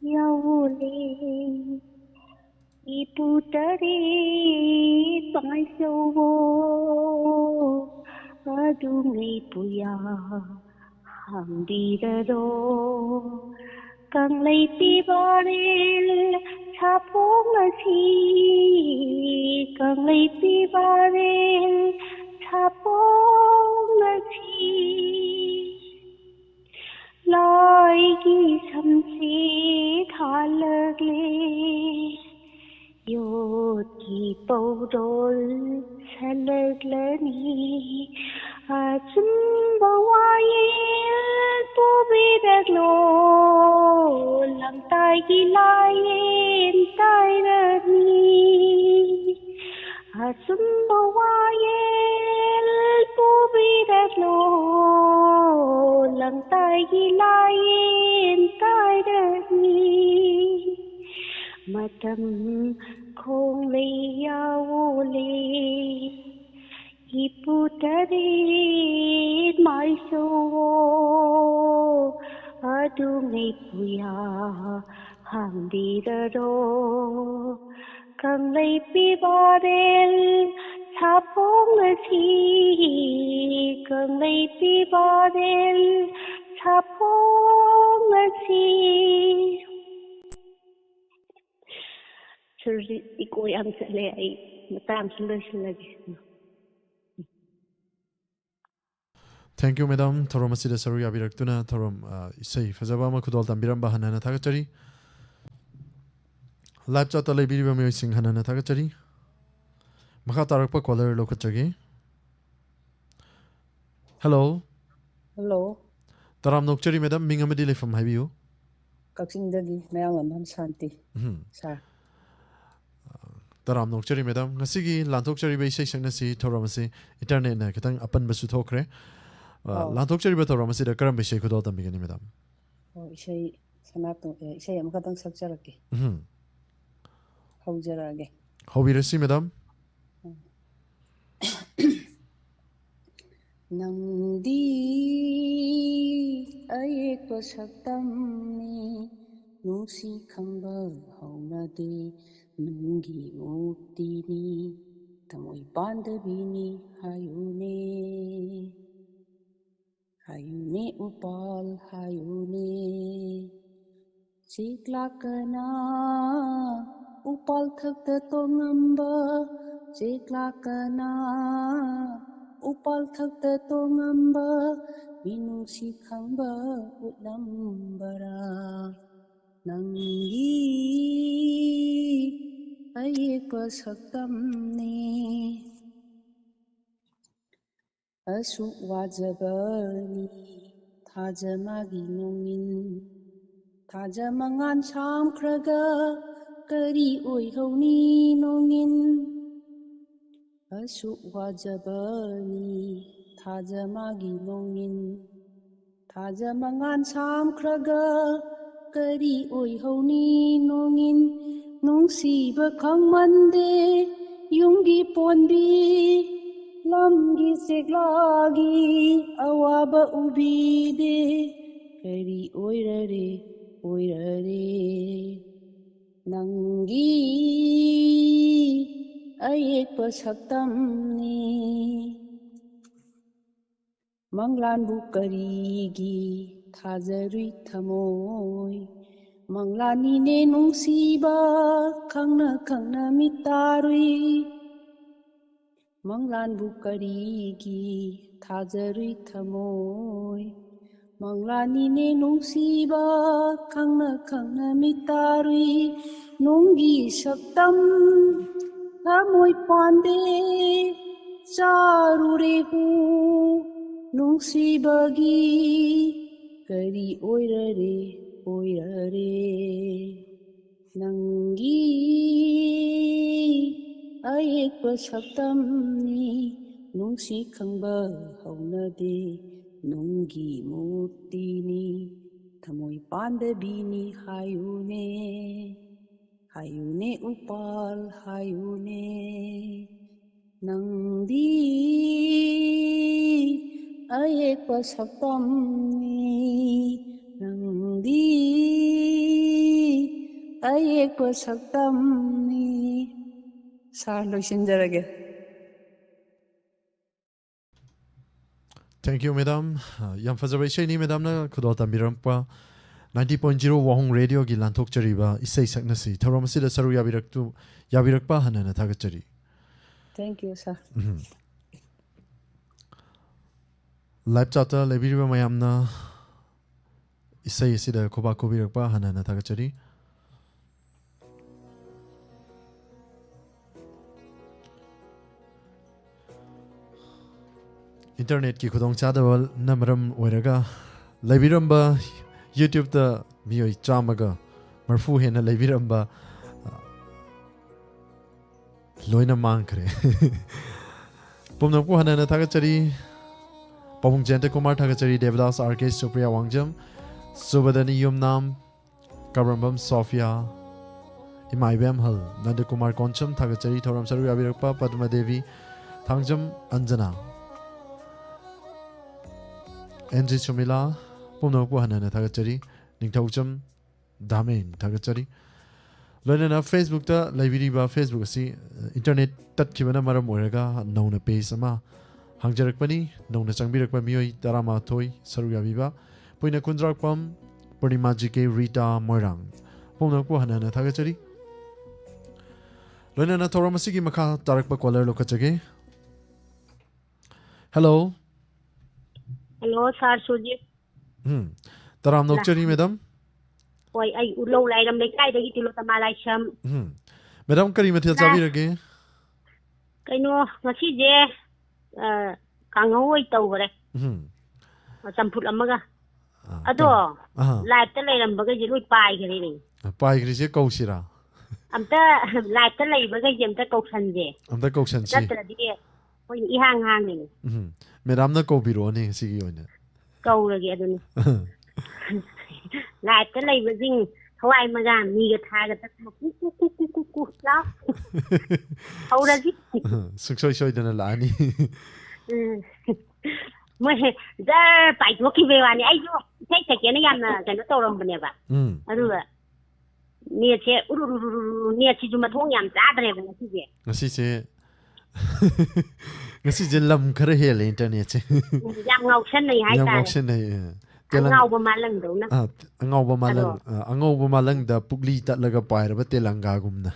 ꯌꯥꯎꯂꯦ, ꯏꯄꯨ ꯇꯔꯦꯠ ꯃꯥꯏꯆꯧꯕꯣ, ꯑꯗꯨ ꯃꯩꯄꯨꯌꯥ ꯍꯥꯡꯕꯤꯔꯔꯣ꯫ ꯀꯪꯂꯩ ꯄꯤꯕꯥꯔꯦꯜ ꯁꯥꯐꯣꯡ ꯑꯁꯤ, ꯀꯪꯂꯩ ꯄꯤꯕꯥꯔꯦꯜ ꯁꯥꯐꯣꯡ ꯑꯁꯤ, ꯂꯥꯏꯒꯤ ꯁꯝꯁꯦ ꯊꯥꯜꯂꯛꯂꯦ꯫ ꯌꯣꯠꯀꯤ ꯄꯧꯔꯣꯜ ꯁꯜꯂꯛꯂꯅꯤ, ꯑꯆꯨꯝꯕ ꯋꯥꯌꯦꯜ ꯄꯨꯕꯤꯔꯛꯂꯣ, ꯂꯝꯇꯥꯏꯒꯤ ꯂꯥꯏꯌꯦꯟ ꯇꯥꯏꯔꯅꯤ꯫ ꯑꯆꯨꯝꯕ ꯋꯥꯌꯦꯜ ꯄꯨꯕꯤꯔꯛꯂꯣ, ꯂꯝꯇꯥꯏꯒꯤ ꯂꯥꯏꯌꯦꯟ ꯇꯥꯏꯔꯅꯤ꯫ ꯃꯇꯝ ꯈꯣꯡꯂꯩ ꯌꯥꯎꯂꯦ, ꯏꯄꯨ ꯇꯔꯦꯠ ꯃꯥꯏꯆꯧꯋꯣ, ꯑꯗꯨ ꯃꯩꯄꯨꯌꯥ ꯍꯥꯡꯕꯤꯔꯔꯣ꯫ ꯀꯪꯂꯩ ꯄꯤꯕꯥꯔꯦꯜ ꯁꯥꯐꯣꯡ ꯑꯁꯤ, ꯀꯪꯂꯩ ꯄꯤꯕꯥꯔꯦꯜ ꯁꯥꯐꯣꯡ ꯑꯁꯤ꯫ ꯏꯀꯣ ꯌꯥꯝ ꯆꯠꯂꯦ꯫ ꯑꯩ ꯃꯇꯥꯡꯁꯤ ꯂꯣꯏꯁꯤꯜꯂꯒꯦ꯫ Thank you, madam, ꯊꯧꯔꯝ ꯑꯁꯤꯗ ꯁꯔꯨꯛ ꯌꯥꯕꯤꯔꯛꯇꯨꯅ꯫ ꯊꯧꯔꯝ, ꯑ, ꯏꯁꯩ ꯐꯖꯕ ꯑꯃ ꯈꯨꯗꯣꯜ ꯇꯝꯕꯤꯔꯝꯕ ꯍꯟꯅ ꯍꯟꯅ ꯊꯥꯒꯠꯆꯔꯤ꯫ Live chat ꯇ ꯂꯩꯕꯤꯔꯤꯕ ꯃꯤꯑꯣꯏꯁꯤꯡ ꯍꯟꯅ ꯍꯟꯅ ꯊꯥꯒꯠꯆꯔꯤ꯫ ꯃꯈꯥ ꯇꯥꯔꯛꯄ caller ꯂꯧꯈꯠꯆꯒꯦ꯫ Hello꯫ Hello꯫ ꯇꯔꯥꯝꯅ ꯑꯣꯛꯆꯔꯤ madam, ꯃꯤꯡ ꯑꯃꯗꯤ ꯂꯩꯐꯝ ꯍꯥꯏꯕꯤꯌꯨ꯫ ꯀꯛꯆꯤꯡꯗꯒꯤ ꯃꯌꯥꯡꯂꯝꯕꯝ ꯁꯥꯟꯇꯤ꯫ ꯎꯝ꯫ Sir꯫ ꯇꯔꯥꯝꯅ ꯑꯣꯛꯆꯔꯤ madam꯫ ꯉꯁꯤꯒꯤ ꯂꯥꯟꯊꯣꯛꯆꯔꯤꯕ ꯏꯁꯩ ꯁꯛꯅꯁꯤ ꯊꯧꯔꯝ ꯑꯁꯤ internet ꯅ ꯈꯤꯇꯪ ꯑꯄꯟꯕꯁꯨ ꯊꯣꯛꯈ꯭ꯔꯦ꯫ ꯑ, ꯑꯧ꯫ ꯂꯥꯟꯊꯣꯛꯆꯔꯤꯕ ꯊꯧꯔꯝ ꯑꯁꯤꯗ ꯀꯔꯝꯕ ꯏꯁꯩ ꯈꯨꯗꯣꯜ ꯇꯝꯕꯤꯒꯅꯤ madam? ꯑꯣ, ꯏꯁꯩ ꯁꯅꯥꯇꯣ-, ꯑꯦ, ꯏꯁꯩ ꯑꯃꯈꯛꯇꯪ ꯁꯛꯆꯔꯛꯀꯦ꯫ ꯎꯝ꯫ ꯍꯧꯖꯔꯛꯑꯒꯦ꯫ ꯍꯧꯕꯤꯔꯁꯤ madam꯫ ꯅꯪꯗꯤ ꯑꯌꯦꯛꯄ ꯁꯛꯇꯝꯅꯤ, ꯅꯨꯡꯁꯤ ꯈꯪꯕ ꯍꯧꯅꯗꯦ, ꯅꯨꯡꯒꯤ ꯃꯨꯛꯇꯤꯅꯤ, ꯊꯃꯣꯏ ꯄꯥꯟꯗꯕꯤꯅꯤ ꯍꯥꯏꯌꯨꯅꯦ꯫ ꯍꯥꯏꯌꯨꯅꯦ ꯎꯄꯥꯜ ꯍꯥꯏꯌꯨꯅꯦ꯫ ꯆꯦꯛꯂꯥꯛꯀꯅꯥ ꯎꯄꯥꯜ ꯊꯛꯇ ꯇꯣꯡꯉꯝꯕ, ꯆꯦꯛꯂꯥꯛꯀꯅꯥ ꯎꯄꯥꯜ ꯊꯛꯇ ꯇꯣꯡꯉꯝꯕ, ꯃꯤꯅꯨꯡꯁꯤ ꯈꯪꯕ ꯎꯠꯂꯝꯕꯔꯥ? ꯅꯪꯒꯤ ꯑꯌꯦꯛꯄ ꯁꯛꯇꯝꯅꯤ꯫ ꯑꯁꯨꯛ ꯋꯥꯖꯕꯅꯤ ꯊꯥꯖ ꯃꯥꯒꯤ ꯅꯣꯡꯏꯟ, ꯊꯥꯖ ꯃꯉꯥꯟ ꯁꯥꯝꯈ꯭ꯔꯒ ꯀꯔꯤ ꯑꯣꯏꯍꯧꯅꯤ ꯅꯣꯡꯏꯟ? ꯑꯁꯨꯛ ꯋꯥꯖꯕꯅꯤ ꯊꯥꯖ ꯃꯥꯒꯤ ꯅꯣꯡꯏꯟ, ꯊꯥꯖ ꯃꯉꯥꯟ ꯁꯥꯝꯈ꯭ꯔꯒ ꯀꯔꯤ ꯑꯣꯏꯍꯧꯅꯤ ꯅꯣꯡꯏꯟ? ꯅꯨꯡꯁꯤꯕ ꯈꯪꯃꯟꯗꯦ ꯌꯨꯝꯒꯤ ꯄꯣꯟꯕꯤ, ꯂꯝꯒꯤ ꯆꯦꯛꯂꯥꯒꯤ ꯑꯋꯥꯕ ꯎꯕꯤꯗꯦ꯫ ꯀꯔꯤ ꯑꯣꯏꯔꯔꯦ, ꯑꯣꯏꯔꯔꯦ ꯅꯪꯒꯤ ꯑꯌꯦꯛꯄ ꯁꯛꯇꯝꯅꯤ꯫ ꯃꯪꯂꯥꯟꯕꯨ ꯀꯔꯤꯒꯤ ꯊꯥꯖꯔꯨꯏ ꯊꯃꯣꯏ? ꯃꯪꯂꯥꯟꯅꯤꯅꯦ ꯅꯨꯡꯁꯤꯕ, ꯈꯪꯅ ꯈꯪꯅ ꯃꯤꯠ ꯇꯥꯔꯨꯏ꯫ ꯃꯪꯂꯥꯟꯕꯨ ꯀꯔꯤꯒꯤ ꯊꯥꯖꯔꯨꯏ ꯊꯃꯣꯏ? ꯃꯪꯂꯥꯟꯅꯤꯅꯦ ꯅꯨꯡꯁꯤꯕ, ꯈꯪꯅ ꯈꯪꯅ ꯃꯤꯠ ꯇꯥꯔꯨꯏ꯫ ꯅꯨꯡꯒꯤ ꯁꯛꯇꯝ ꯊꯃꯣꯏ ꯄꯥꯟꯗꯦ ꯆꯥꯔꯨꯔꯦ ꯍꯨ꯫ ꯅꯨꯡꯁꯤꯕꯒꯤ ꯀꯔꯤ ꯑꯣꯏꯔꯔꯦ, ꯑꯣꯏꯔꯔꯦ? ꯅꯪꯒꯤ ꯑꯌꯦꯛꯄ ꯁꯛꯇꯝꯅꯤ, ꯅꯨꯡꯁꯤ ꯈꯪꯕ ꯍꯧꯅꯗꯦ꯫ ꯅꯨꯡꯒꯤ ꯃꯨꯔꯇꯤꯅꯤ, ꯊꯃꯣꯏ ꯄꯥꯟꯗꯕꯤꯅꯤ ꯍꯥꯏꯌꯨꯅꯦ, ꯍꯥꯏꯌꯨꯅꯦ ꯎꯄꯥꯜ ꯍꯥꯏꯌꯨꯅꯦ꯫ ꯅꯪꯗꯤ ꯑꯌꯦꯛꯄ ꯁꯛꯇꯝꯅꯤ, ꯅꯪꯗꯤ ꯑꯌꯦꯛꯄ ꯁꯛꯇꯝꯅꯤ꯫ ꯁꯥꯔ, ꯂꯣꯏꯁꯤꯟꯖꯔꯒꯦ꯫ Thank you, madam. ꯑ, ꯌꯥꯝ ꯐꯖꯕ ꯏꯁꯩꯅꯤ, ꯃꯦꯗꯥꯝꯅ ꯈꯨꯗꯣꯜ ꯇꯝꯕꯤꯔꯛꯄ꯫ Ninety point zero ꯋꯥꯍꯣꯡ ꯔꯦꯗꯤꯑꯣꯒꯤ ꯂꯥꯟꯊꯣꯛꯆꯔꯤꯕ ꯏꯁꯩ ꯁꯛꯅꯁꯤ ꯊꯧꯔꯝ ꯑꯁꯤꯗ ꯁꯔꯨꯛ ꯌꯥꯕꯤꯔꯛꯇꯨ, ꯌꯥꯕꯤꯔꯛꯄ ꯍꯟꯅ ꯍꯟꯅ ꯊꯥꯒꯠꯆꯔꯤ꯫ Thank you, sir. Um. Live chat ꯇ ꯂꯩꯕꯤꯔꯤꯕ ꯃꯌꯥꯝꯅ ꯏꯁꯩ ꯑꯁꯤꯗ ꯈꯨꯕꯥꯛ ꯈꯨꯕꯤꯔꯛꯄ ꯍꯟꯅ ꯍꯟꯅ ꯊꯥꯒꯠꯆꯔꯤ꯫ Internet ꯀꯤ ꯈꯨꯗꯣꯡꯆꯥꯗꯕꯅ ꯃꯔꯝ ꯑꯣꯏꯔꯒ ꯂꯩꯕꯤꯔꯝꯕ YouTube ꯇ ꯃꯤꯑꯣꯏ ꯆꯥꯝꯃꯒ ꯃꯔꯤꯐꯨ ꯍꯦꯟꯅ ꯂꯩꯕꯤꯔꯝꯕ, ꯑ, ꯂꯣꯏꯅ ꯃꯥꯡꯈ꯭ꯔꯦ꯫ ꯄꯨꯝꯅꯃꯛꯄꯨ ꯍꯟꯅ ꯍꯟꯅ ꯊꯥꯒꯠꯆꯔꯤ꯫ ꯄꯥꯕꯨꯡ ꯖꯌꯟꯇ ꯀꯨꯃꯥꯔ ꯊꯥꯒꯠꯆꯔꯤ, ꯗꯦꯕꯗꯥꯁ ꯑꯥꯔ ꯀꯦ, ꯁꯨꯄ꯭ꯔꯤꯌꯥ ꯋꯥꯡꯖꯝ, ꯁꯨꯕꯗꯅꯤ ꯌꯨꯝꯅꯥꯝ, ꯀꯥꯕ꯭ꯔꯝꯕꯝ ꯁꯣꯐꯤꯌꯥ, ꯏꯃꯥ ꯏꯕꯦꯝꯍꯜ, ꯅꯟꯗꯀꯨꯃꯥꯔ ꯀꯣꯟꯁꯝ ꯊꯥꯒꯠꯆꯔꯤ, ꯊꯧꯔꯝ ꯁꯔꯨꯛ ꯌꯥꯕꯤꯔꯛꯄ ꯄꯗꯃ ꯗꯦꯕꯤ, ꯊꯥꯡꯖꯝ ꯑꯟꯖꯅꯥ, ꯑꯦꯟ ꯖꯤ ꯁꯨꯃꯤꯂꯥ, ꯄꯨꯝꯅꯃꯛꯄꯨ ꯍꯟꯅ ꯍꯟꯅ ꯊꯥꯒꯠꯆꯔꯤ꯫ ꯅꯤꯡꯊꯧꯖꯝ ꯗꯥꯃꯦꯟ ꯊꯥꯒꯠꯆꯔꯤ꯫ ꯂꯣꯏꯅꯅ Facebook ꯇ ꯂꯩꯕꯤꯔꯤꯕ, Facebook ꯑꯁꯤ, ꯑ, internet ꯇꯠꯈꯤꯕꯅ ꯃꯔꯝ ꯑꯣꯏꯔꯒ ꯅꯧꯅ page ꯑꯃ ꯍꯥꯡꯖꯔꯛꯄꯅꯤ꯫ ꯅꯧꯅ ꯆꯪꯕꯤꯔꯛꯄ ꯃꯤꯑꯣꯏ ꯇꯔꯥꯃꯥꯊꯣꯏ ꯁꯔꯨꯛ ꯌꯥꯕꯤꯕ꯫ ꯄꯨꯏꯅ ꯈꯨꯟꯗ꯭ꯔꯥꯛꯄꯝ, ꯄꯨꯔꯅꯤꯃꯥ ꯖꯤ ꯀꯦ, ꯔꯤꯇꯥ ꯃꯣꯏꯔꯥꯡ꯫ ꯄꯨꯝꯅꯃꯛꯄꯨ ꯍꯟꯅ ꯍꯟꯅ ꯊꯥꯒꯠꯆꯔꯤ꯫ ꯂꯣꯏꯅꯅ ꯊꯧꯔꯝ ꯑꯁꯤꯒꯤ ꯃꯈꯥ ꯇꯥꯔꯛꯄ caller ꯂꯧꯈꯠꯆꯒꯦ꯫ Hello꯫ Hello, sir Surjit. ꯎꯝ꯫ ꯇꯔꯥꯝꯅ ꯑꯣꯛꯆꯔꯤ, madam꯫ ꯍꯣꯏ, ꯑꯩ ꯎꯂꯧ ꯂꯥꯏꯔꯝ ꯂꯩꯀꯥꯏꯗꯒꯤ ꯇꯤꯂꯣꯇꯃꯥ ꯂꯥꯏꯁ꯭ꯔꯝ꯫ ꯎꯝ꯫ Madam, ꯀꯔꯤ ꯃꯊꯦꯜ ꯆꯥꯕꯤꯔꯒꯦ? ꯀꯩꯅꯣ, ꯉꯁꯤꯁꯦ, ꯑ, ꯀꯥꯡꯍꯧ ꯑꯣꯏ ꯇꯧꯈꯔꯦ꯫ ꯎꯝ꯫ ꯆꯝꯐꯨꯠ ꯑꯃꯒ꯫ ꯑꯥ, ꯑꯗꯣ, ꯀꯥꯡ-, ꯑꯍꯥ꯫ Live ꯇ ꯂꯩꯔꯝꯕꯈꯩꯁꯦ ꯂꯣꯏ ꯄꯥꯏꯈ꯭ꯔꯦꯅꯦ꯫ ꯑ, ꯄꯥꯏꯈ꯭ꯔꯤꯁꯦ ꯀꯧꯁꯤꯔꯥ? ꯑꯝꯇ live ꯇ ꯂꯩꯕꯈꯩꯁꯦ ꯑꯝꯇ ꯀꯧꯁꯟꯁꯦ꯫ ꯑꯝꯇ ꯀꯧꯁꯟꯁꯤ꯫ ꯅꯠꯇ꯭ꯔꯗꯤ ꯑꯩꯈꯣꯏ ꯏꯍꯥꯡ ꯍꯥꯡꯉꯤꯅꯦ꯫ ꯎꯝ꯫ Madam ꯅ ꯀꯧꯕꯤꯔꯛꯑꯣꯅꯦ ꯉꯁꯤꯒꯤ ꯑꯣꯏꯅ꯫ ꯀꯧꯔꯒꯦ ꯑꯗꯨꯅꯤ꯫ Live ꯇ ꯂꯩꯕꯁꯤꯡ ꯊꯋꯥꯏ ꯃꯉꯥ ꯃꯤꯒ ꯊꯥꯒ ꯇꯠꯇꯅ ꯀꯨ ꯀꯨ ꯀꯨ ꯀꯨ ꯀꯨ ꯀꯨ ꯂꯥꯎ꯫ ꯍꯧꯔꯁꯤ꯫ ꯁꯨꯡꯁꯣꯏ ꯁꯣꯏꯗꯅ ꯂꯥꯛꯑꯅꯤ꯫ ꯎꯝ꯫ ꯃꯣꯏ ꯖꯔ ꯄꯥꯏꯊꯣꯛꯈꯤꯕꯩ ꯋꯥꯅꯤ꯫ ꯑꯩꯁꯨ ꯏꯁꯩ ꯁꯛꯀꯦꯅ ꯌꯥꯝꯅ ꯀꯩꯅꯣ ꯇꯧꯔꯝꯕꯅꯦꯕ꯫ ꯎꯝ꯫ ꯑꯗꯨꯒ net ꯁꯦ ꯎꯔꯨ ꯔꯨ ꯔꯨ ꯔꯨ ꯔꯨ, net ꯁꯤꯁꯨ ꯃꯊꯣꯡ ꯌꯥꯝ ꯆꯥꯗ꯭ꯔꯦꯕ ꯉꯁꯤꯁꯦ꯫ ꯉꯁꯤꯁꯦ, ꯉꯁꯤꯁꯦ ꯂꯝ ꯈꯔ ꯍꯦꯜꯂꯦ internet ꯁꯦ꯫ ꯎꯝ, ꯌꯥꯝ ꯉꯥꯎꯁꯟꯅꯩ ꯌꯥꯝ ꯍꯥꯏꯇꯥꯔꯦ꯫ ꯉꯥꯎꯁꯟꯅꯩ, ꯑ꯫ ꯇꯦꯂꯪ-, ꯑꯉꯥꯎꯕ ꯃꯥꯂꯪꯗꯧꯅ꯫ ꯑ, ꯑꯉꯥꯎꯕ ꯃꯥꯂꯪ-, ꯑꯗꯣ꯫ ꯑ, ꯑꯉꯧꯕ ꯃꯥꯂꯪꯗ ꯄꯨꯛꯂꯤ ꯇꯠꯂꯒ ꯄꯥꯏꯔꯕ ꯇꯦꯂꯪꯒꯥꯒꯨꯝꯅ꯫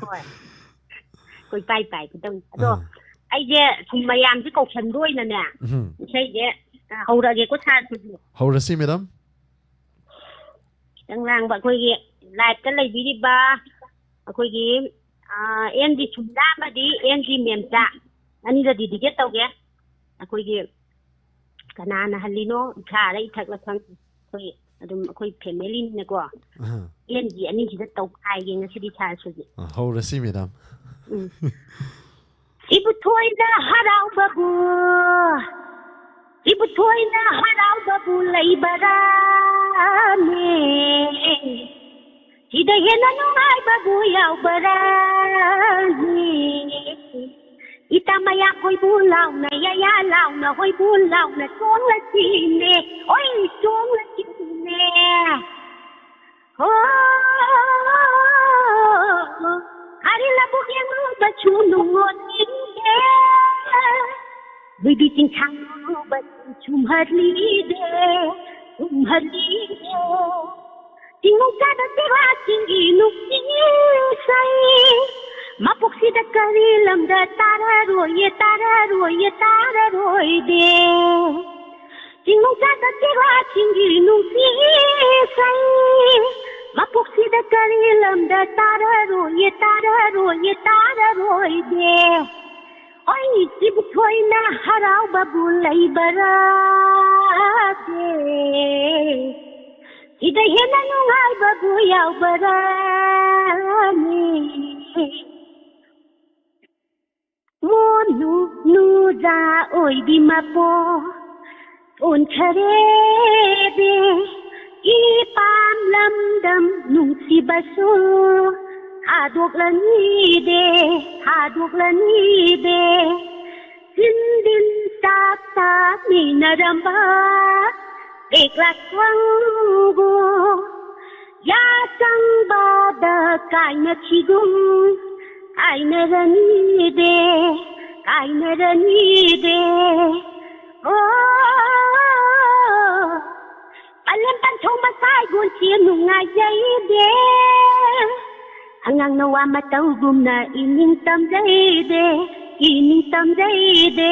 ꯍꯣꯏ꯫ ꯀꯣꯏꯄꯥꯏ ꯄꯥꯏꯒꯗꯧꯅꯤ꯫ ꯑꯗꯣ ꯑꯥ꯫ ꯑꯩꯁꯦ ꯁꯨꯝ ꯃꯌꯥꯝꯁꯦ ꯀꯧꯁꯟꯕ ꯑꯣꯏꯅꯅꯦ, ꯎꯝ꯫ ꯏꯁꯩꯁꯦ, ꯑ, ꯍꯧꯔꯛꯑꯒꯦꯀꯣ, sir ꯁꯤꯗꯤ꯫ ꯍꯧꯔꯁꯤ, madam꯫ ꯈꯤꯇꯪ ꯂꯥꯡꯕ, ꯑꯩꯈꯣꯏꯒꯤ live ꯇ ꯂꯩꯕꯤꯔꯤꯕ ꯑꯩꯈꯣꯏꯒꯤ, ꯑ, ꯑꯦꯟ ꯖꯤ ꯁꯨꯝꯂꯥ ꯑꯃꯗꯤ ꯑꯦꯟ ꯖꯤ ꯃꯦꯝꯆꯥ ꯑꯅꯤꯗ dedicate ꯇꯧꯒꯦ꯫ ꯑꯩꯈꯣꯏꯒꯤ ꯀꯅꯥꯅ ꯍꯜꯂꯤꯅꯣ, ꯏꯁꯥꯔ ꯏꯊꯛꯂ ꯈꯪꯗꯦ꯫ ꯑꯩꯈꯣꯏ ꯑꯗꯨꯝ ꯑꯩꯈꯣꯏ family ꯅꯤꯅꯀꯣ꯫ ꯑꯍꯥ꯫ ꯑꯦꯟ ꯖꯤ ꯑꯅꯤꯁꯤꯗ ꯇꯧꯈꯥꯏꯒꯦ ꯉꯁꯤꯗꯤ, sir ꯁꯨꯗꯤ꯫ ꯑ, ꯍꯧꯔꯁꯤ, madam꯫ ꯎꯝ꯫ ꯏꯕꯨꯊꯣꯏꯅ ꯍꯔꯥꯎꯕꯕꯨ, ꯏꯕꯨꯊꯣꯏꯅ ꯍꯔꯥꯎꯕꯕꯨ ꯂꯩꯕꯔꯥꯅꯦ? ꯁꯤꯗ ꯍꯦꯟꯅ ꯅꯨꯡꯉꯥꯏꯕꯕꯨ ꯌꯥꯎꯕꯔꯥꯅꯦ? ꯏꯇꯥ ꯃꯌꯥ ꯀꯣꯏꯕꯨ ꯂꯥꯎꯅ, ꯌꯥꯌꯥ ꯂꯥꯎꯅ, ꯍꯣꯏꯕꯨ ꯂꯥꯎꯅ ꯆꯣꯡꯂꯁꯤꯅꯦ, ꯍꯣꯏ ꯆꯣꯡꯂꯁꯤꯅꯦ꯫ ꯍꯣ, ꯍꯥꯔꯤ ꯂꯕꯨꯛ ꯌꯦꯡꯂꯨꯕꯁꯨ ꯅꯨꯡꯉꯣꯟꯅꯤꯡꯗꯦ, ꯍꯨꯏꯕꯤ ꯆꯤꯡꯁꯥꯡ ꯂꯨꯕꯁꯨ ꯁꯨꯝꯍꯠꯂꯤꯗꯦ꯫ ꯀꯨꯝꯍꯜꯂꯤꯅꯣ꯫ ꯆꯤꯡꯅꯨꯡ ꯆꯥꯗ ꯆꯦꯛꯂꯥ ꯆꯤꯡꯒꯤ ꯅꯨꯡꯁꯤ ꯏꯁꯩ꯫ ꯃꯄꯣꯛꯁꯤꯗ ꯀꯔꯤ ꯂꯝꯗ ꯇꯥꯔꯔꯣꯏꯌꯦ, ꯇꯥꯔꯔꯣꯏꯌꯦ, ꯇꯥꯔꯔꯣꯏꯗꯦ꯫ ꯆꯤꯡꯅꯨꯡ ꯆꯥꯗ ꯆꯦꯛꯂꯥ ꯆꯤꯡꯒꯤ ꯅꯨꯡꯁꯤ ꯏꯁꯩ꯫ ꯃꯄꯣꯛꯁꯤꯗ ꯀꯔꯤ ꯂꯝꯗ ꯇꯥꯔꯔꯣꯏꯌꯦ, ꯇꯥꯔꯔꯣꯏꯌꯦ, ꯇꯥꯔꯔꯣꯏꯗꯦ꯫ ꯍꯣꯏ, ꯁꯤꯕꯨ ꯊꯣꯏꯅ ꯍꯔꯥꯎꯕꯕꯨ ꯂꯩꯕꯔꯥꯗꯦ? ꯁꯤꯗ ꯍꯦꯟꯅ ꯅꯨꯡꯉꯥꯏꯕꯕꯨ ꯌꯥꯎꯕꯔꯥꯅꯦ? ꯃꯣꯅꯨ ꯅꯨꯖꯥ ꯑꯣꯏꯕꯤ ꯃꯄꯣ ꯑꯣꯟꯈꯔꯦꯗꯦ꯫ ꯏꯄꯥꯝ ꯂꯝꯗꯝ ꯅꯨꯡꯁꯤꯕꯁꯨ ꯊꯥꯗꯣꯛꯂꯅꯤꯗꯦ, ꯊꯥꯗꯣꯛꯂꯅꯤꯗꯦ꯫ ꯆꯤꯟꯗꯤꯟ ꯆꯥꯛ ꯆꯥꯃꯤꯟꯅꯔꯝꯕ ꯂꯦꯛꯂꯥꯛ ꯁꯪꯒꯨ ꯌꯥꯆꯪꯕꯗ ꯀꯥꯏꯅꯈꯤꯒꯨꯝ ꯀꯥꯏꯅꯔꯅꯤꯗꯦ, ꯀꯥꯏꯅꯔꯅꯤꯗꯦ꯫ ꯑꯣ, ꯄꯂꯦꯝ ꯄꯟꯊꯧ ꯃꯁꯥꯏꯒꯣꯟꯁꯤ ꯅꯨꯡꯉꯥꯏꯖꯩꯗꯦ꯫ ꯑꯉꯥꯡ ꯅꯋꯥ ꯃꯇꯧꯒꯨꯝꯅ ꯏꯅꯤꯡ ꯇꯝꯖꯩꯗꯦ, ꯏꯅꯤꯡ ꯇꯝꯖꯩꯗꯦ꯫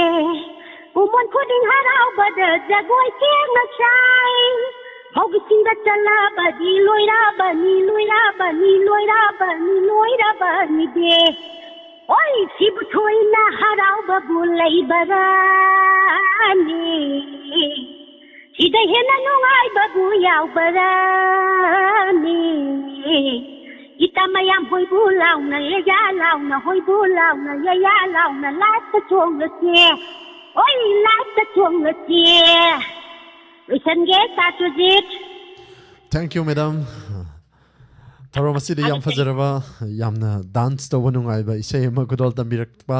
ꯎꯃꯣꯟ ꯈꯨꯗꯤꯡ ꯍꯔꯥꯎꯕꯗ ꯖꯒꯣꯏ ꯊꯦꯡꯅ ꯁꯥꯏ꯫ ꯃꯧꯒꯤ ꯆꯤꯡꯗ ꯆꯠꯂꯕꯗꯤ ꯂꯣꯏꯔꯕꯅꯤ, ꯂꯣꯏꯔꯕꯅꯤ, ꯂꯣꯏꯔꯕꯅꯤ, ꯂꯣꯏꯔꯕꯅꯤꯗꯦ꯫ ꯍꯣꯏ, ꯁꯤꯕꯨ ꯊꯣꯏꯅ ꯍꯔꯥꯎꯕꯕꯨ ꯂꯩꯕꯔꯥꯅꯤ? ꯁꯤꯗ ꯍꯦꯟꯅ ꯅꯨꯡꯉꯥꯏꯕꯕꯨ ꯌꯥꯎꯕꯔꯥꯅꯤ? ꯏꯇꯥ ꯃꯌꯥꯝ ꯍꯣꯏꯕꯨ ꯂꯥꯎꯅ, ꯌꯦꯌꯥ ꯂꯥꯎꯅ, ꯍꯣꯏꯕꯨ ꯂꯥꯎꯅ, ꯌꯦꯌꯥ ꯂꯥꯎꯅ, ꯂꯥꯏꯠꯇ ꯆꯣꯡꯂꯁꯦ꯫ ꯍꯣꯏ, ꯂꯥꯏꯠꯇ ꯆꯣꯡꯂꯁꯦ꯫ ꯂꯣꯏꯁꯟꯒꯦ, ꯁꯥꯇ꯭ꯔꯖꯤꯠ꯫ Thank you, madam. ꯊꯧꯔꯝ ꯑꯁꯤꯗ ꯌꯥꯝ ꯊꯥꯒꯠꯆꯔꯤ꯫ ꯐꯖꯔꯕ, ꯌꯥꯝꯅ dance ꯇꯧꯕ ꯅꯨꯡꯉꯥꯏꯕ ꯏꯁꯩ ꯑꯃ ꯈꯨꯗꯣꯜ ꯇꯝꯕꯤꯔꯛꯄ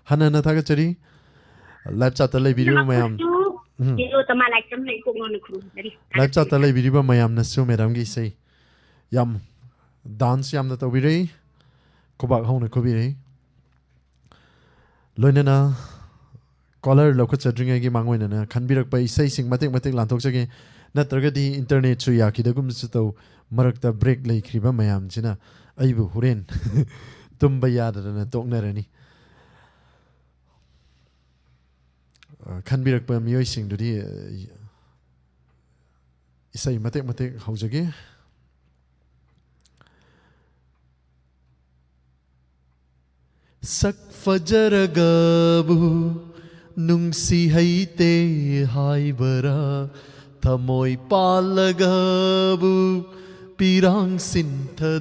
ꯍꯟꯅ ꯍꯟꯅ ꯊꯥꯒꯠꯆꯔꯤ꯫ Live chat ꯇ ꯂꯩꯕꯤꯔꯤꯕ ꯃꯌꯥꯝ, ꯃꯈꯣꯏꯁꯨ ꯎꯝ꯫ ꯌꯦꯜꯂꯣ ꯇꯃꯥ ꯂꯥꯏꯁ꯭ꯔꯝ ꯂꯩꯀꯣꯛꯅꯣꯅ ꯈꯨꯔꯨꯝꯖꯔꯤ꯫ Live chat ꯇ ꯊꯥꯒꯠꯆꯔꯤ꯫ ꯂꯩꯕꯤꯔꯤꯕ ꯃꯌꯥꯝꯅꯁꯨ madam ꯒꯤ ꯏꯁꯩ ꯌꯥꯝ dance ꯌꯥꯝꯅ ꯇꯧꯕꯤꯔꯛꯏ, ꯈꯨꯕꯥꯛ ꯍꯧꯅ ꯈꯨꯕꯤꯔꯛꯏ꯫ ꯂꯣꯏꯅꯅ ꯀꯣꯂꯔ ꯂꯧꯈꯠꯆꯗ꯭ꯔꯤꯉꯩꯒꯤ ꯃꯥꯡꯑꯣꯏꯅꯅ ꯈꯟꯕꯤꯔꯛꯄ ꯏꯁꯩꯁꯤꯡ ꯃꯇꯦꯛ ꯃꯇꯦꯛ ꯂꯥꯟꯊꯣꯛꯆꯒꯦ꯫ ꯅꯠꯇ꯭ꯔꯒꯗꯤ ꯏꯟꯇꯔꯅꯦꯠꯁꯨ ꯌꯥꯈꯤꯗꯒꯨꯝꯁꯨ ꯇꯧ, ꯃꯔꯛꯇ ꯕ꯭ꯔꯦꯛ ꯂꯩꯈ꯭ꯔꯤꯕ ꯃꯌꯥꯝꯁꯤꯅ ꯑꯩꯕꯨ ꯍꯣꯔꯦꯟ ꯇꯨꯝꯕ ꯌꯥꯗꯗꯅ ꯇꯣꯛꯅꯔꯅꯤ꯫ ꯑ, ꯈꯟꯕꯤꯔꯛꯄ ꯃꯤꯑꯣꯏꯁꯤꯡꯗꯨꯗꯤ, ꯑ, ꯏꯁꯩ ꯃꯇꯦꯛ ꯃꯇꯦꯛ ꯍꯧꯖꯒꯦ꯫ ꯁꯛ ꯐꯖꯔꯒꯕꯨ ꯅꯨꯡꯁꯤ ꯍꯩꯇꯦ ꯍꯥꯏꯕꯔꯥ? ꯊꯃꯣꯏ ꯄꯥꯜꯂꯒꯕꯨ ꯄꯤꯔꯥꯡ ꯁꯤꯟꯊꯗꯕꯔꯥ?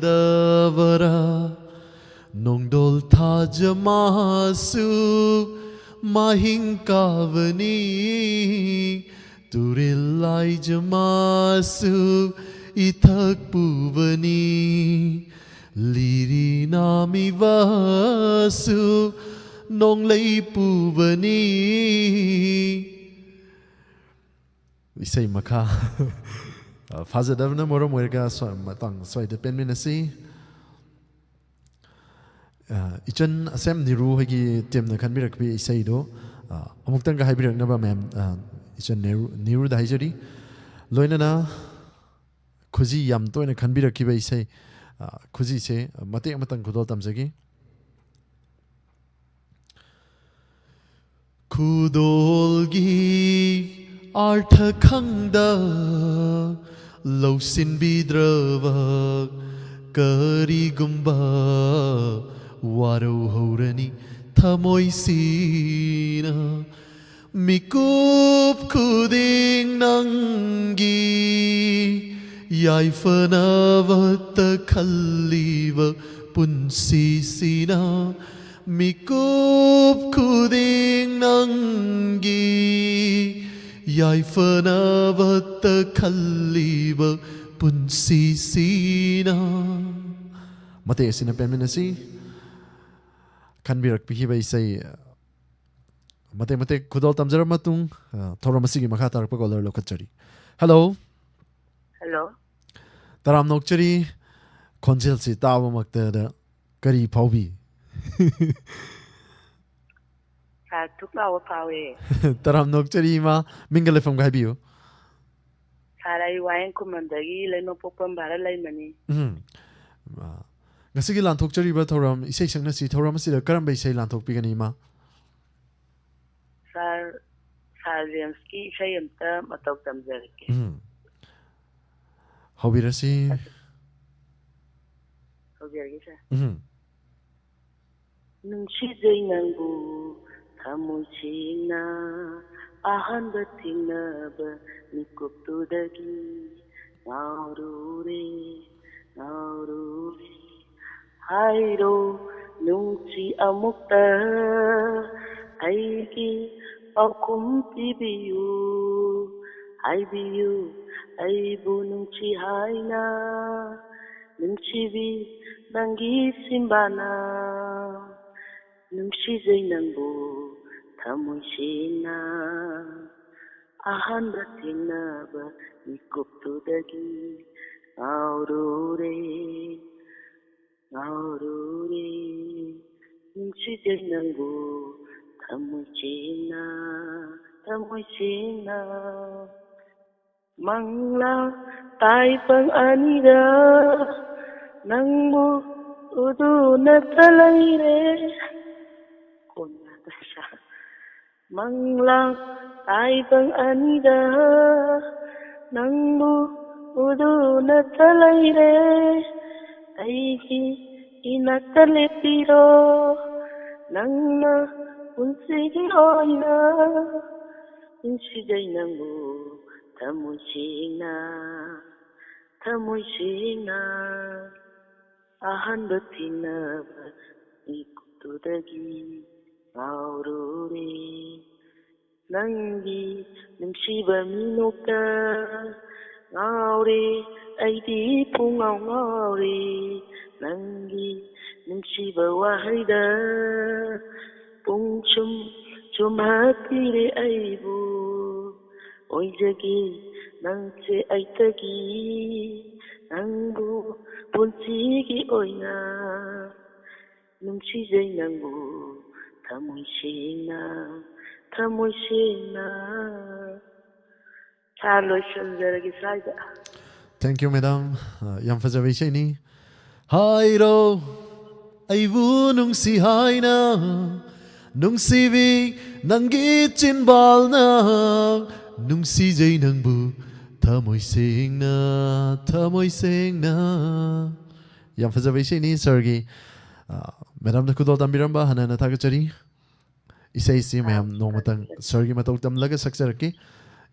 ꯅꯣꯡꯗꯣꯜ ꯊꯥꯖ ꯃꯥꯁꯨ ꯃꯍꯤꯡ ꯀꯥꯕꯅꯤ, ꯇꯨꯔꯦꯜ ꯂꯥꯏꯖ ꯃꯥꯁꯨ ꯏꯊꯛ ꯄꯨꯕꯅꯤ, ꯂꯤꯔꯤ ꯅꯥꯃꯤꯕꯁꯨ ꯅꯣꯡꯂꯩ ꯄꯨꯕꯅꯤ꯫ ꯏꯁꯩ ꯃꯈꯥ ꯐꯖꯗꯕꯅ ꯃꯔꯝ ꯑꯣꯏꯔꯒ ꯁ꯭ꯋꯥ-, ꯃꯇꯥꯡ ꯁ꯭ꯋꯥꯏꯗ ꯄꯦꯟꯃꯤꯟꯅꯁꯤ꯫ ꯑ, ꯏꯆꯟ ꯑꯁꯦꯝ ꯅꯤꯔꯨ ꯍꯣꯏꯒꯤ ꯇꯤꯝꯅ ꯈꯟꯕꯤꯔꯛꯄꯤ ꯏꯁꯩꯗꯣ, ꯑ, ꯑꯃꯨꯛꯇꯪꯒ ꯍꯥꯏꯕꯤꯔꯛꯅꯕ ꯃꯌꯥꯝ, ꯑ, ꯏꯆꯟ ꯅꯤꯔꯨ, ꯅꯤꯔꯨꯗ ꯍꯥꯏꯖꯔꯤ꯫ ꯂꯣꯏꯅꯅ ꯈꯨꯖꯤ ꯌꯥꯝ ꯇꯣꯏꯅ ꯈꯟꯕꯤꯔꯛꯈꯤꯕ ꯏꯁꯩ, ꯑ, ꯈꯨꯖꯤꯁꯦ ꯃꯇꯦꯛ ꯑꯃꯇꯪ ꯈꯨꯗꯣꯜ ꯇꯝꯖꯒꯦ꯫ ꯈꯨꯗꯣꯜꯒꯤ ꯑꯥꯔꯊ ꯈꯪꯗ ꯂꯧꯁꯤꯟꯕꯤꯗ꯭ꯔꯕ ꯀꯔꯤꯒꯨꯝꯕ ꯋꯥꯔꯧꯍꯧꯔꯅꯤ ꯊꯃꯣꯏꯁꯤꯅ꯫ ꯃꯤꯀꯨꯞ ꯈꯨꯗꯤꯡ ꯅꯪꯒꯤ ꯌꯥꯏꯐꯅꯕꯇ ꯈꯜꯂꯤꯕ ꯄꯨꯟꯁꯤꯁꯤꯅ꯫ ꯃꯤꯀꯨꯞ ꯈꯨꯗꯤꯡ ꯅꯪꯒꯤ ꯌꯥꯏꯐꯅꯕꯇ ꯈꯜꯂꯤꯕ ꯄꯨꯟꯁꯤꯁꯤꯅ꯫ ꯃꯇꯦꯛ ꯑꯁꯤꯅ ꯄꯦꯟꯃꯤꯟꯅꯁꯤ꯫ ꯈꯟꯕꯤꯔꯛꯄꯤꯈꯤꯕ ꯏꯁꯩ ꯃꯇꯦꯛ ꯃꯇꯦꯛ ꯈꯨꯗꯣꯜ ꯇꯝꯖꯔꯕ ꯃꯇꯨꯡ, ꯑ, ꯊꯧꯔꯝ ꯑꯁꯤꯒꯤ ꯃꯈꯥ ꯇꯥꯔꯛꯄ ꯀꯣꯂꯔ ꯂꯧꯈꯠꯆꯔꯤ꯫ ꯍꯜꯂꯣ꯫ ꯍꯜꯂꯣ꯫ ꯇꯔꯥꯝꯅ ꯑꯣꯛꯆꯔꯤ꯫ ꯈꯣꯟꯖꯦꯜꯁꯤ ꯇꯥꯕꯃꯛꯇꯗ ꯀꯔꯤ ꯐꯥꯎꯕꯤ? ꯊꯨꯛ ꯂꯥꯎꯕ ꯐꯥꯎꯋꯦ꯫ ꯇꯔꯥꯝ ꯅꯣꯛꯆꯔꯤ ꯏꯃꯥ꯫ ꯃꯤꯡꯒ ꯂꯩꯐꯝꯒ ꯍꯥꯏꯕꯤꯌꯨ꯫ ꯁꯥꯔ, ꯑꯩ ꯋꯥꯍꯦꯡ ꯈꯨꯃꯟꯗꯒꯤ ꯂꯩꯃꯄꯣꯛꯄꯝ ꯚꯥꯔꯠ ꯂꯩꯃꯅꯤ꯫ ꯎꯝ꯫ ꯑ, ꯉꯁꯤꯒꯤ ꯂꯥꯟꯊꯣꯛꯆꯔꯤꯕ ꯊꯧꯔꯝ ꯏꯁꯩ ꯁꯛꯅꯁꯤ ꯊꯧꯔꯝ ꯑꯁꯤꯗ ꯀꯔꯝꯕ ꯏꯁꯩ ꯂꯥꯟꯊꯣꯛꯄꯤꯒꯅꯤ ꯏꯃꯥ? ꯁꯥꯔ, ꯁꯥꯔ ꯖꯦꯝꯁꯀꯤ ꯏꯁꯩ ꯑꯝꯇ ꯃꯇꯧ ꯇꯝꯖꯔꯛꯀꯦ꯫ ꯎꯝ꯫ ꯍꯧꯕꯤꯔꯁꯤ꯫ ꯍꯧꯖꯔꯒꯦ ꯁꯥꯔ꯫ ꯎꯝ꯫ ꯅꯨꯡꯁꯤꯖꯩ ꯅꯪꯕꯨ ꯊꯃꯣꯏ ꯁꯦꯡꯅ, ꯑꯍꯥꯟꯕ ꯊꯦꯡꯅꯕ ꯃꯤꯀꯨꯞꯇꯨꯗꯒꯤ ꯉꯥꯎꯔꯨꯔꯦ, ꯉꯥꯎꯔꯨꯔꯦ꯫ ꯍꯥꯏꯔꯣ ꯅꯨꯡꯁꯤ ꯑꯃꯨꯛꯇ, ꯑꯩꯒꯤ ꯄꯥꯎꯈꯨꯝ ꯄꯤꯕꯤꯌꯨ꯫ ꯍꯥꯏꯕꯤꯌꯨ ꯑꯩꯕꯨ ꯅꯨꯡꯁꯤ ꯍꯥꯏꯅ, ꯅꯨꯡꯁꯤꯕꯤ ꯅꯪꯒꯤ ꯁꯤꯝꯕꯥꯅ꯫ ꯅꯨꯡꯁꯤꯖꯩ ꯅꯪꯕꯨ ꯊꯃꯣꯏ ꯁꯦꯡꯅ, ꯑꯍꯥꯟꯕ ꯊꯦꯡꯅꯕ ꯃꯤꯀꯨꯞꯇꯨꯗꯒꯤ ꯉꯥꯎꯔꯨꯔꯦ, ꯉꯥꯎꯔꯨꯔꯦ꯫ ꯅꯨꯡꯁꯤꯖꯩ ꯅꯪꯕꯨ ꯊꯃꯣꯏ ꯁꯦꯡꯅ, ꯊꯃꯣꯏ ꯁꯦꯡꯅ꯫ ꯃꯪꯂꯥ ꯇꯥꯏꯕꯪ ꯑꯅꯤꯗ ꯅꯪꯕꯨ ꯎꯗꯨꯅꯇ ꯂꯩꯔꯦ꯫ ꯀꯣꯟꯅ ꯃꯪꯂꯥ ꯇꯥꯏꯕꯪ ꯑꯅꯤꯗ ꯅꯪꯕꯨ ꯎꯗꯨꯅꯇ ꯂꯩꯔꯦ꯫ ꯑꯩꯒꯤ ꯏꯅꯥꯛꯇ ꯂꯦꯞꯄꯤꯔꯣ, ꯅꯪꯅ ꯄꯨꯟꯁꯤꯒꯤ ꯑꯣꯏꯅ꯫ ꯅꯨꯡꯁꯤꯖꯩ ꯅꯪꯕꯨ ꯊꯃꯣꯏ ꯁꯦꯡꯅ, ꯊꯃꯣꯏ ꯁꯦꯡꯅ꯫ ꯑꯍꯥꯟꯕ ꯊꯦꯡꯅꯕ ꯃꯤꯀꯨꯞꯇꯨꯗꯒꯤ ꯉꯥꯎꯔꯨꯔꯦ꯫ ꯅꯪꯒꯤ ꯅꯨꯡꯁꯤꯕ ꯃꯤꯅꯣꯛꯇ ꯉꯥꯎꯔꯦ, ꯑꯩꯗꯤ ꯄꯨꯡꯉꯥꯎ ꯉꯥꯎꯔꯦ꯫ ꯅꯪꯒꯤ ꯅꯨꯡꯁꯤꯕ ꯋꯥꯍꯩꯗ ꯄꯨꯡ ꯁꯨꯝ ꯆꯨꯝꯍꯠꯄꯤꯔꯦ ꯑꯩꯕꯨ꯫ ꯑꯣꯏꯖꯒꯦ ꯅꯪꯁꯦ ꯑꯩꯇꯒꯤ, ꯅꯪꯕꯨ ꯄꯨꯟꯁꯤꯒꯤ ꯑꯣꯏꯅ꯫ ꯅꯨꯡꯁꯤꯖꯩ ꯅꯪꯕꯨ ꯊꯃꯣꯏ ꯁꯦꯡꯅ, ꯊꯃꯣꯏ ꯁꯦꯡꯅ꯫ ꯁꯥꯔ, ꯂꯣꯏꯁꯤꯟꯖꯔꯒꯦ ꯁ꯭ꯋꯥꯏꯗ꯫ Thank you, madam. ꯑ, ꯌꯥꯝ ꯐꯖꯕ ꯏꯁꯩꯅꯤ꯫ ꯍꯥꯏꯔꯣ ꯑꯩꯕꯨ ꯅꯨꯡꯁꯤ ꯍꯥꯏꯅ, ꯅꯨꯡꯁꯤꯕꯤ ꯅꯪꯒꯤ ꯆꯤꯟꯕꯥꯜꯅ, ꯅꯨꯡꯁꯤꯖꯩ ꯅꯪꯕꯨ ꯊꯃꯣꯏ ꯁꯦꯡꯅ, ꯊꯃꯣꯏ ꯁꯦꯡꯅ꯫ ꯌꯥꯝ ꯐꯖꯕ ꯏꯁꯩꯅꯤ ꯁꯥꯔꯒꯤ꯫ ꯑ, ꯃꯦꯗꯥꯝꯅ ꯈꯨꯗꯣꯜ ꯇꯝꯕꯤꯔꯝꯕ ꯍꯟꯅ ꯍꯟꯅ ꯊꯥꯒꯠꯆꯔꯤ꯫ ꯏꯁꯩꯁꯤ ꯃꯌꯥꯝ ꯅꯣꯡꯃꯇꯪ ꯁꯥꯔꯒꯤ ꯃꯇꯧ ꯇꯝꯂꯒ ꯁꯛꯆꯔꯛꯀꯦ꯫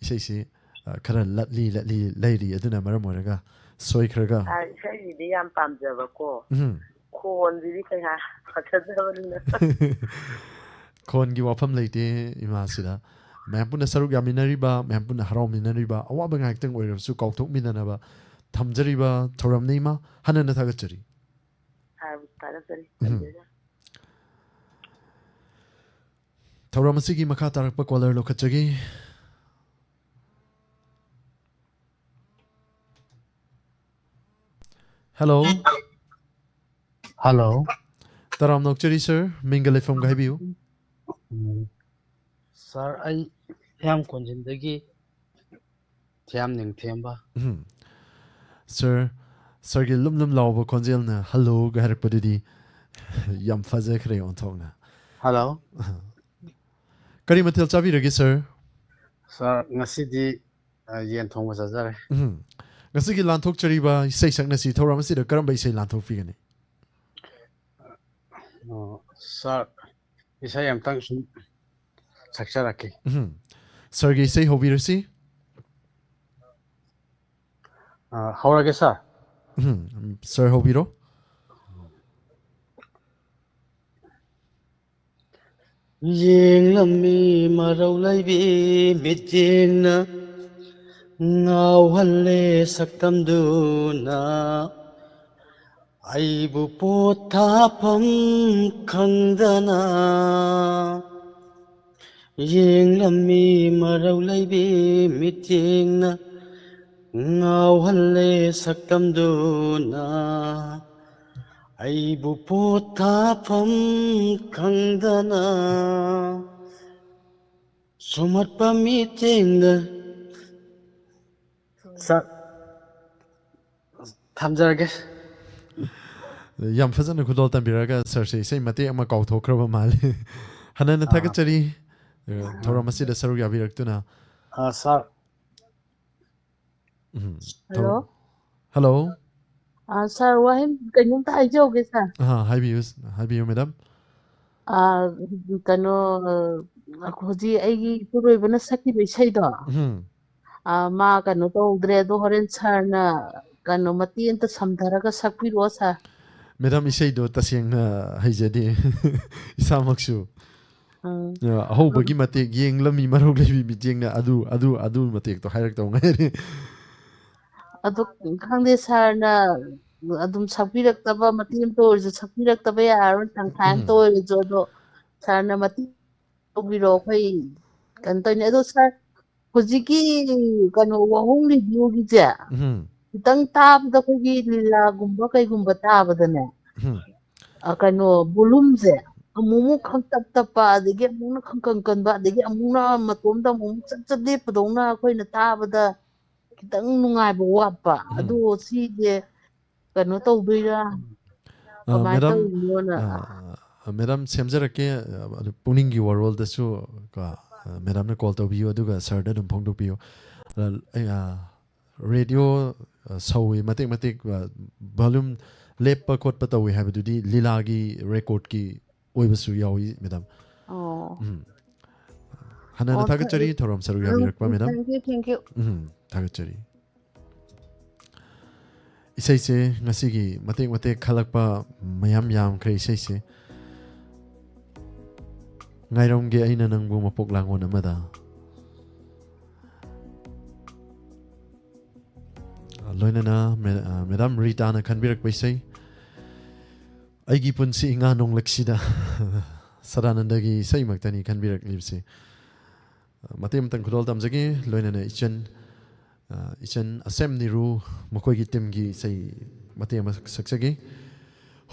ꯏꯁꯩꯁꯤ, ꯑ, ꯈꯔ ꯂꯠꯂꯤ ꯂꯠꯂꯤ ꯂꯩꯔꯤ, ꯑꯗꯨꯅ ꯃꯔꯝ ꯑꯣꯏꯔꯒ ꯁꯣꯏꯈ꯭ꯔꯒ꯫ ꯁꯥꯔ, ꯏꯁꯩꯁꯤꯗꯤ ꯌꯥꯝ ꯄꯥꯝꯖꯕꯀꯣ꯫ ꯎꯝ꯫ ꯈꯣꯟꯁꯤꯗꯤ ꯀꯌꯥ ꯐꯖꯗꯕꯅꯤꯅ꯫ ꯈꯣꯟꯒꯤ ꯋꯥꯐꯝ ꯂꯩꯇꯦ ꯏꯃꯥꯁꯤꯗ꯫ ꯃꯌꯥꯝ ꯄꯨꯟꯅ ꯁꯔꯨꯛ ꯌꯥꯃꯤꯟꯅꯔꯤꯕ, ꯃꯌꯥꯝ ꯄꯨꯟꯅ ꯍꯔꯥꯎꯃꯤꯟꯅꯔꯤꯕ, ꯑꯋꯥꯕ ꯉꯥꯏꯍꯥꯛꯇꯪ ꯑꯣꯏꯔꯕꯁꯨ ꯀꯥꯎꯊꯣꯛꯃꯤꯟꯅꯅꯕ ꯊꯝꯖꯔꯤꯕ ꯊꯧꯔꯝꯅꯤ ꯏꯃꯥ꯫ ꯍꯟꯅ ꯍꯟꯅ ꯊꯥꯒꯠꯆꯔꯤ꯫ ꯁꯥꯔꯕꯨ ꯊꯥꯒꯠꯆꯔꯤ꯫ ꯎꯝ꯫ ꯊꯝꯖꯔꯤ꯫ ꯊꯧꯔꯝ ꯑꯁꯤꯒꯤ ꯃꯈꯥ ꯇꯥꯔꯛꯄ ꯀꯣꯂꯔ ꯂꯧꯈꯠꯆꯒꯦ꯫ ꯍꯜꯂꯣ꯫ ꯍꯜꯂꯣ꯫ ꯇꯔꯥꯝꯅ ꯑꯣꯛꯆꯔꯤ ꯁꯥꯔ, ꯃꯤꯡꯒ ꯂꯩꯐꯝꯒ ꯍꯥꯏꯕꯤꯌꯨ꯫ ꯎꯝ, ꯁꯥꯔ, ꯑꯩ ꯍꯤꯌꯥꯡ ꯈꯣꯟꯖꯤꯟꯗꯒꯤ ꯊꯤꯌꯥꯝ ꯅꯤꯡꯊꯦꯝꯕ꯫ ꯎꯝ꯫ ꯁꯥꯔ, ꯁꯥꯔꯒꯤ ꯂꯨꯝ ꯂꯨꯝ ꯂꯥꯎꯕ ꯈꯣꯟꯖꯦꯜꯅ "ꯍꯜꯂꯣꯒ" ꯍꯥꯏꯔꯛꯄꯗꯨꯗꯤ ꯌꯥꯝ ꯐꯖꯈ꯭ꯔꯦ ꯑꯣꯟꯊꯣꯛꯅ꯫ ꯍꯜꯂꯣ꯫ ꯀꯔꯤ ꯃꯊꯦꯜ ꯆꯥꯕꯤꯔꯒꯦ ꯁꯥꯔ? ꯁꯥꯔ, ꯉꯁꯤꯗꯤ, ꯑ, ꯌꯦꯟ ꯊꯣꯡꯕ ꯆꯥꯖꯔꯦ꯫ ꯎꯝ꯫ ꯉꯁꯤꯒꯤ ꯂꯥꯟꯊꯣꯛꯆꯔꯤꯕ ꯏꯁꯩ ꯁꯛꯅꯁꯤ ꯊꯧꯔꯝ ꯑꯁꯤꯗ ꯀꯔꯝꯕ ꯏꯁꯩ ꯂꯥꯟꯊꯣꯛꯄꯤꯒꯅꯤ? ꯑ, ꯁꯥꯔ, ꯏꯁꯩ ꯑꯝꯇꯪ ꯁꯨꯝ ꯁꯛꯆꯔꯛꯀꯦ꯫ ꯎꯝ꯫ ꯁꯥꯔꯒꯤ ꯏꯁꯩ ꯍꯧꯕꯤꯔꯁꯤ꯫ ꯑ, ꯍꯧꯔꯒꯦ ꯁꯥꯔ꯫ ꯎꯝ꯫ ꯁꯥꯔ ꯍꯧꯕꯤꯔꯣ꯫ ꯌꯦꯡꯂꯝꯃꯤ ꯃꯔꯧ ꯂꯩꯕꯤ ꯃꯤꯠꯌꯦꯡꯅ, ꯉꯥꯎꯍꯜꯂꯦ ꯁꯛꯇꯝꯗꯨꯅ꯫ ꯑꯩꯕꯨ ꯄꯣꯊꯥꯐꯝ ꯈꯪꯗꯅ ꯌꯦꯡꯂꯝꯃꯤ ꯃꯔꯧ ꯂꯩꯕꯤ ꯃꯤꯠꯌꯦꯡꯅ, ꯉꯥꯎꯍꯜꯂꯦ ꯁꯛꯇꯝꯗꯨꯅ꯫ ꯑꯩꯕꯨ ꯄꯣꯊꯥꯐꯝ ꯈꯪꯗꯅ ꯁꯨꯝꯍꯠꯄ ꯃꯤꯠꯌꯦꯡꯗ ꯁꯥꯔ, ꯊꯝꯖꯔꯒꯦ꯫ ꯌꯥꯝ ꯐꯖꯅ ꯈꯨꯗꯣꯜ ꯇꯝꯕꯤꯔꯒ ꯁꯥꯔꯁꯦ ꯏꯁꯩ ꯃꯇꯦꯛ ꯑꯃ ꯀꯥꯎꯊꯣꯛꯈ꯭ꯔꯕ ꯃꯥꯜꯂꯦ꯫ ꯍꯟꯅ ꯍꯟꯅ ꯊꯥꯒꯠꯆꯔꯤ, ꯑ, ꯊꯧꯔꯝ ꯑꯁꯤꯗ ꯁꯔꯨꯛ ꯌꯥꯕꯤꯔꯛꯇꯨꯅ꯫ ꯑ, ꯁꯥꯔ, ꯎꯝ, ꯍꯜꯂꯣ꯫ ꯍꯜꯂꯣ꯫ ꯑ, ꯁꯥꯔ, ꯋꯥꯍꯩ ꯀꯩꯅꯣꯝꯇ ꯍꯥꯏꯖꯍꯧꯒꯦ ꯁꯥꯔ꯫ ꯑ, ꯍꯥꯏꯕꯤꯌꯨ, ꯍꯥꯏꯕꯤꯌꯨ ꯃꯦꯗꯥꯝ꯫ ꯑ, ꯀꯩꯅꯣ, ꯑ, ꯍꯧꯖꯤꯛ ꯑꯩꯒꯤ ꯏꯄꯨꯔꯣꯏꯕꯅ ꯁꯛꯈꯤꯕ ꯏꯁꯩꯗꯣ, ꯎꯝ, ꯑ, ꯃꯥ ꯀꯩꯅꯣ ꯇꯧꯗ꯭ꯔꯦ, ꯑꯗꯣ ꯍꯣꯔꯦꯟ ꯁꯥꯔꯅ ꯀꯩꯅꯣ ꯃꯇꯦꯛ ꯑꯃꯇ ꯁꯝꯊꯔꯒ ꯁꯛꯄꯤꯔꯛꯑꯣ ꯁꯥꯔ꯫ ꯃꯦꯗꯥꯝ, ꯏꯁꯩꯗꯣ ꯇꯁꯦꯡꯅ ꯍꯩꯖꯗꯦ ꯏꯁꯥꯃꯛꯁꯨ꯫ ꯎꯝ. ꯑ, ꯑꯍꯧꯕꯒꯤ ꯃꯇꯦꯛ, "ꯌꯦꯡꯂꯝꯃꯤ ꯃꯔꯧ ꯂꯩꯕꯤ ꯃꯤꯠꯌꯦꯡꯅ", ꯑꯗꯨ, ꯑꯗꯨ, ꯑꯗꯨ ꯃꯇꯦꯛꯇꯣ ꯍꯥꯏꯔꯛꯇꯧ ꯉꯥꯏꯔꯦ꯫ ꯑꯗꯨ ꯈꯪꯗꯦ ꯁꯥꯔꯅ ꯑꯗꯨꯝ ꯁꯛꯄꯤꯔꯛꯇꯕ, ꯃꯇꯦꯛ ꯑꯃꯇ ꯑꯣꯏꯔꯁꯨ ꯁꯛꯄꯤꯔꯛꯇꯕ ꯌꯥꯔꯔꯣꯏ, ꯇꯪꯈꯥꯏ ꯑꯃꯇ ꯎꯝ꯫ ꯑꯣꯏꯔꯁꯨ꯫ ꯑꯗꯣ ꯁꯥꯔꯅ ꯃꯇꯦꯛ ꯇꯧꯕꯤꯔꯣ, ꯑꯩꯈꯣꯏ ꯀꯩꯅꯣ ꯇꯧꯅꯤ꯫ ꯑꯗꯣ ꯁꯥꯔ, ꯍꯧꯖꯤꯛꯀꯤ ꯀꯩꯅꯣ ꯋꯥꯍꯣꯡ ꯔꯦꯗꯤꯑꯣꯒꯤꯁꯦ ꯎꯝ, ꯈꯤꯇꯪ ꯇꯥꯕꯗ, ꯑꯩꯈꯣꯏꯒꯤ ꯂꯤꯂꯥꯒꯨꯝꯕ ꯀꯩꯒꯨꯝꯕ ꯇꯥꯕꯗꯅꯦ, ꯎꯝ, ꯑ, ꯀꯩꯅꯣ ꯕꯣꯂꯨꯝꯁꯦ ꯑꯃꯨꯛ ꯑꯃꯨꯛ ꯈꯪꯇꯞ ꯇꯞꯄ, ꯑꯗꯒꯤ ꯑꯃꯨꯛꯅ ꯈꯪꯀꯟ ꯀꯟꯕ, ꯑꯗꯒꯤ ꯑꯃꯨꯛꯅ ꯃꯇꯣꯝꯗ ꯑꯃꯨꯛ ꯆꯞ ꯆꯞ ꯂꯦꯞꯄꯗꯧꯅ ꯑꯩꯈꯣꯏꯅ ꯇꯥꯕꯗ ꯈꯤꯇꯪ ꯅꯨꯡꯉꯥꯏꯕ ꯋꯥꯠꯄ꯫ ꯎꯝ꯫ ꯑꯗꯣ ꯁꯤꯁꯦ ꯀꯩꯅꯣ ꯇꯧꯗꯣꯏꯔꯥ? ꯑ, ꯀꯃꯥꯏꯅ ꯃꯦꯗꯥꯝ, ꯇꯧꯔꯤꯅꯣꯅ? ꯑ, ꯃꯦꯗꯥꯝ, ꯁꯦꯝꯖꯔꯛꯀꯦ꯫ ꯑ, ꯑꯗꯨ ꯄꯨꯛꯅꯤꯡꯒꯤ ꯋꯥꯔꯣꯜꯗꯁꯨ ꯀꯣ, ꯑ, ꯃꯦꯗꯥꯝꯅ ꯀꯣꯜ ꯇꯧꯕꯤꯌꯨ, ꯑꯗꯨꯒ ꯁꯥꯔꯗ ꯑꯗꯨꯝ ꯐꯣꯡꯗꯣꯛꯄꯤꯌꯨ꯫ ꯑ, ꯑꯩ, ꯑ, ꯔꯦꯗꯤꯑꯣ, ꯑ, ꯁꯧꯏ, ꯃꯇꯦꯛ ꯃꯇꯦꯛ, ꯑ, ꯚꯣꯂꯨꯝ ꯂꯦꯞꯄ ꯈꯣꯠꯄ ꯇꯧꯏ ꯍꯥꯏꯕꯗꯨꯗꯤ ꯂꯤꯂꯥꯒꯤ ꯔꯦꯀꯣꯔꯗꯀꯤ ꯑꯣꯏꯕꯁꯨ ꯌꯥꯎꯏ, ꯃꯦꯗꯥꯝ꯫ ꯑꯣ꯫ ꯎꯝ꯫ ꯍꯟꯅ ꯍꯟꯅ ꯑꯣ, ꯊꯥꯒꯠꯆꯔꯤ ꯊ- ꯊꯧꯔꯝ ꯁꯔꯨꯛ ꯎꯝ, ꯌꯥꯕꯤꯔꯛꯄ, madam. thank you, thank you. ꯎꯝ, ꯊꯥꯒꯠꯆꯔꯤ꯫ ꯏꯁꯩꯁꯦ ꯉꯁꯤꯒꯤ ꯃꯇꯦꯛ ꯃꯇꯦꯛ ꯈꯜꯂꯛꯄ ꯃꯌꯥꯝ ꯌꯥꯝꯈ꯭ꯔꯦ ꯏꯁꯩꯁꯦ꯫ ꯉꯥꯏꯔꯝꯒꯦ ꯑꯩꯅ ꯅꯪꯕꯨ ꯃꯄꯣꯛ ꯂꯥꯡꯉꯣꯟ ꯑꯃꯗ꯫ ꯂꯣꯏꯅꯅ ꯃꯦ-, ꯑ, ꯃꯦꯗꯥꯝ ꯔꯤꯇꯥꯅ ꯈꯟꯕꯤꯔꯛꯄ ꯏꯁꯩ, "ꯑꯩꯒꯤ ꯄꯨꯟꯁꯤ ꯏꯉꯥ ꯅꯣꯡꯂꯛꯁꯤꯗ", ꯁꯗꯥꯅꯟꯗꯒꯤ ꯏꯁꯩꯃꯛꯇꯅꯤ ꯈꯟꯕꯤꯔꯛꯂꯤꯕꯁꯤ꯫ ꯃꯇꯦꯛ ꯑꯃꯇꯪ ꯈꯨꯗꯣꯜ ꯇꯝꯖꯒꯦ, ꯂꯣꯏꯅꯅ ꯏꯆꯟ, ꯑ, ꯏꯆꯟ ꯑꯁꯦꯝ ꯅꯤꯔꯨ, ꯃꯈꯣꯏꯒꯤ ꯇꯤꯝꯒꯤ ꯏꯁꯩ ꯃꯇꯦꯛ ꯑꯃ ꯁꯛꯆꯒꯦ꯫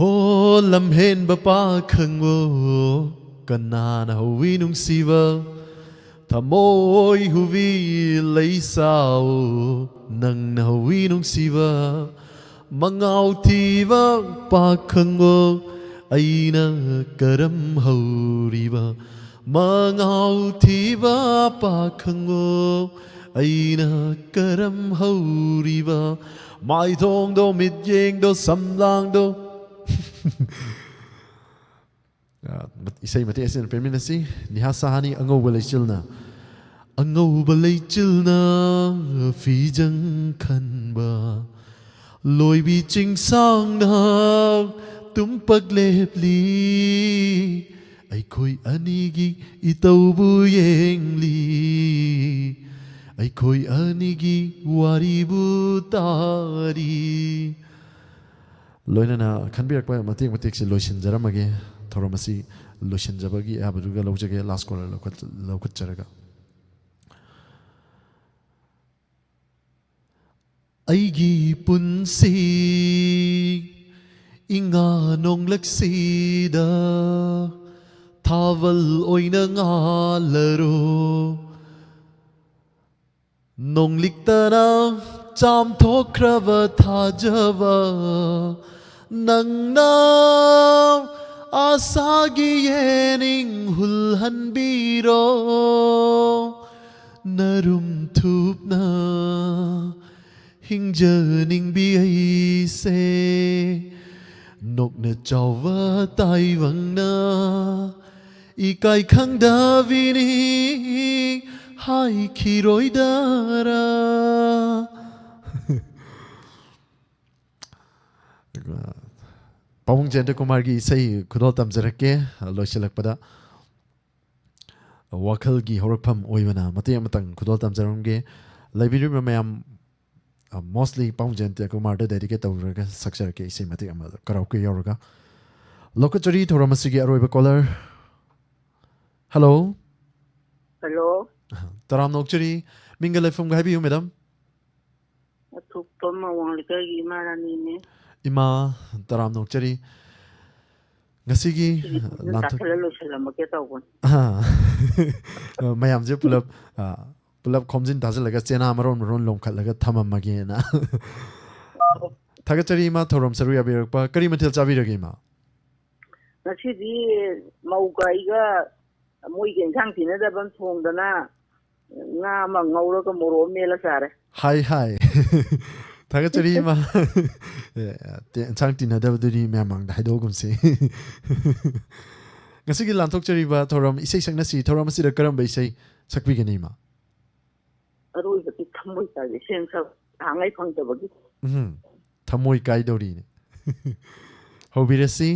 ꯑꯣ ꯂꯝꯍꯦꯟꯕ ꯄꯥꯈꯪꯕꯣ, ꯀꯅꯥꯅ ꯍꯧꯋꯤ ꯅꯨꯡꯁꯤꯕ? ꯊꯃꯣꯏ ꯍꯨꯕꯤ ꯂꯩꯁꯥꯎ, ꯅꯪꯅ ꯍꯧꯋꯤ ꯅꯨꯡꯁꯤꯕ꯫ ꯃꯉꯥꯎ ꯊꯤꯕ ꯄꯥꯈꯪꯕꯣ, ꯑꯩꯅ ꯀꯔꯝ ꯍꯧꯔꯤꯕ? ꯃꯉꯥꯎ ꯊꯤꯕ ꯄꯥꯈꯪꯕꯣ, ꯑꯩꯅ ꯀꯔꯝ ꯍꯧꯔꯤꯕ? ꯃꯥꯏꯊꯣꯡꯗꯣ, ꯃꯤꯠꯌꯦꯡꯗꯣ, ꯁꯝꯂꯥꯡꯗꯣ꯫ ꯑ, ꯏꯁꯩ ꯃꯇꯦꯛ ꯑꯁꯤꯅ ꯄꯦꯟꯃꯤꯟꯅꯁꯤ꯫ ꯅꯤꯍꯥ ꯁꯍꯥꯅꯤ, ꯑꯉꯧꯕ ꯂꯩꯆꯤꯜꯅ꯫ ꯑꯉꯧꯕ ꯂꯩꯆꯤꯜꯅ ꯐꯤꯖꯪ ꯈꯟꯕ, ꯂꯣꯏꯕꯤ ꯆꯤꯡꯁꯥꯡꯅ ꯇꯨꯝꯄꯛ ꯂꯦꯞꯂꯤ꯫ ꯑꯩꯈꯣꯏ ꯑꯅꯤꯒꯤ ꯏꯇꯧꯕꯨ ꯌꯦꯡꯂꯤ, ꯑꯩꯈꯣꯏ ꯑꯅꯤꯒꯤ ꯋꯥꯔꯤꯕꯨ ꯇꯥꯔꯤ꯫ ꯂꯣꯏꯅꯅ ꯈꯟꯕꯤꯔꯛꯄ ꯃꯇꯦꯛ ꯃꯇꯦꯛꯁꯦ ꯂꯣꯏꯁꯤꯟꯖꯔꯝꯃꯒꯦ꯫ ꯊꯧꯔꯝ ꯑꯁꯤ ꯂꯣꯏꯁꯤꯟꯖꯕꯒꯤ ꯑꯌꯥꯕꯗꯨꯒ ꯂꯧꯖꯒꯦ, ꯂꯥꯁ ꯀꯣꯂꯔ ꯂꯧꯈꯠ-, ꯂꯧꯈꯠꯆꯔꯒ꯫ ꯑꯩꯒꯤ ꯄꯨꯟꯁꯤ ꯏꯉꯥ ꯅꯣꯡꯂꯛꯁꯤꯗ ꯊꯥꯕꯜ ꯑꯣꯏꯅ ꯉꯥꯜꯂꯔꯣ꯫ ꯅꯣꯡꯂꯤꯛꯇꯅ ꯆꯥꯝꯊꯣꯛꯈ꯭ꯔꯕ ꯊꯥꯖꯕ ꯅꯪꯅ ꯑꯥꯁꯥꯒꯤ ꯌꯦꯅꯤꯡ ꯍꯨꯜꯍꯟꯕꯤꯔꯣ꯫ ꯅꯔꯨꯝ ꯊꯨꯞꯅ ꯍꯤꯡꯖꯅꯤꯡꯕꯤ ꯑꯩꯁꯦ, ꯅꯣꯛꯅ ꯆꯥꯎꯕ ꯇꯥꯏꯕꯪꯅ ꯏꯀꯥꯏ ꯈꯪꯗꯕꯤꯅꯤ ꯍꯥꯏꯈꯤꯔꯣꯏꯗꯔꯥ? ꯄꯥꯕꯨꯡ ꯖꯌꯟꯇ ꯀꯨꯃꯥꯔꯒꯤ ꯏꯁꯩ ꯈꯨꯗꯣꯜ ꯇꯝꯖꯔꯛꯀꯦ꯫ ꯂꯣꯏꯁꯤꯜꯂꯛꯄꯗ ꯋꯥꯈꯜꯒꯤ ꯍꯧꯔꯛꯐꯝ ꯑꯣꯏꯕꯅ ꯃꯇꯦꯛ ꯑꯃꯇꯪ ꯈꯨꯗꯣꯜ ꯇꯝꯖꯔꯝꯒꯦ꯫ ꯂꯩꯕꯤꯔꯤꯕ ꯃꯌꯥꯝ, ꯑ, mostly ꯄꯥꯕꯨꯡ ꯖꯌꯟꯇ ꯀꯨꯃꯥꯔꯗ dedicate ꯇꯧꯔꯒ ꯁꯛꯆꯔꯛꯀꯦ ꯏꯁꯩ ꯃꯇꯦꯛ ꯑꯃ, karaoke ꯌꯥꯎꯔꯒ꯫ ꯂꯧꯈꯠꯆꯔꯤ ꯊꯧꯔꯝ ꯑꯁꯤꯒꯤ ꯑꯔꯣꯏꯕ caller꯫ Hello꯫ Hello꯫ ꯇꯔꯥꯝꯅ ꯑꯣꯛꯆꯔꯤ꯫ ꯃꯤꯡꯒ ꯂꯩꯐꯝꯒ ꯍꯥꯏꯕꯤꯌꯨ, madam꯫ ꯑꯊꯣꯛꯄꯝ ꯑꯋꯥꯡ ꯂꯩꯀꯥꯏꯒꯤ ꯏꯃꯥ ꯔꯥꯅꯤꯅꯦ꯫ ꯏꯃꯥ, ꯇꯔꯥꯝꯅ ꯑꯣꯛꯆꯔꯤ꯫ ꯉꯁꯤꯒꯤ ꯁꯤꯒꯤ ꯐꯖꯅ ꯂꯥꯟꯊꯣꯛ- ꯇꯥꯁꯜꯂ ꯂꯣꯏꯁꯜꯂꯝꯃꯒꯦ ꯇꯧꯕꯅꯤ꯫ ꯑꯥ꯫ ꯃꯌꯥꯝꯁꯦ ꯄꯨꯂꯞ, ꯑꯥ, ꯄꯨꯂꯞ ꯈꯣꯝꯖꯤꯟ ꯇꯥꯁꯤꯜꯂꯒ ꯆꯦꯅꯥ ꯃꯔꯣꯟ ꯃꯔꯣꯟ ꯂꯣꯝꯈꯠꯂꯒ ꯊꯝꯃꯝꯃꯒꯦꯅ꯫ ꯊꯥꯒꯠꯆꯔꯤ ꯏꯃꯥ, ꯊꯧꯔꯝ ꯁꯔꯨꯛ ꯌꯥꯕꯤꯔꯛꯄ꯫ ꯀꯔꯤ ꯃꯊꯦꯜ ꯆꯥꯕꯤꯔꯒꯦ ꯏꯃꯥ? ꯉꯁꯤꯗꯤ ꯃꯧꯒ ꯑꯩꯒ ꯃꯣꯏꯒ ꯏꯟꯁꯥꯡ ꯄꯤꯅꯗꯕ ꯑꯃ ꯊꯣꯡꯗꯅ ꯉꯥ ꯑꯃ ꯉꯧꯔꯒ ꯃꯣꯔꯣꯛ ꯑꯃ ꯃꯦꯠꯂ ꯆꯥꯔꯦ꯫ ꯍꯥꯏ, ꯍꯥꯏ꯫ ꯊꯥꯒꯠꯆꯔꯤ ꯏꯃꯥ꯫ ꯑꯦ, ꯇꯦ-, ꯏꯟꯁꯥꯡ ꯇꯤꯟꯅꯗꯕꯗꯨꯗꯤ ꯃꯌꯥꯝ ꯃꯥꯡꯗ ꯍꯥꯏꯗꯣꯛꯑꯒꯨꯝꯁꯤ꯫ ꯉꯁꯤꯒꯤ ꯂꯥꯟꯊꯣꯛꯆꯔꯤꯕ ꯊꯧꯔꯝ ꯏꯁꯩ ꯁꯛꯅꯁꯤ ꯊꯧꯔꯝ ꯑꯁꯤꯗ ꯀꯔꯝꯕ ꯏꯁꯩ ꯁꯛꯄꯤꯒꯅꯤ ꯏꯃꯥ? ꯑꯔꯣꯏꯕꯒꯤ ꯊꯃꯣꯏ ꯀꯥꯏꯕ ꯏꯁꯩ ꯑꯃ ꯁꯛ-, ꯅꯍꯥꯟꯉꯩ ꯐꯪꯗꯕꯒꯤ꯫ ꯎꯝ, ꯊꯃꯣꯏ ꯀꯥꯏꯗꯧꯔꯤꯅꯦ꯫ ꯍꯧꯕꯤꯔꯁꯤ꯫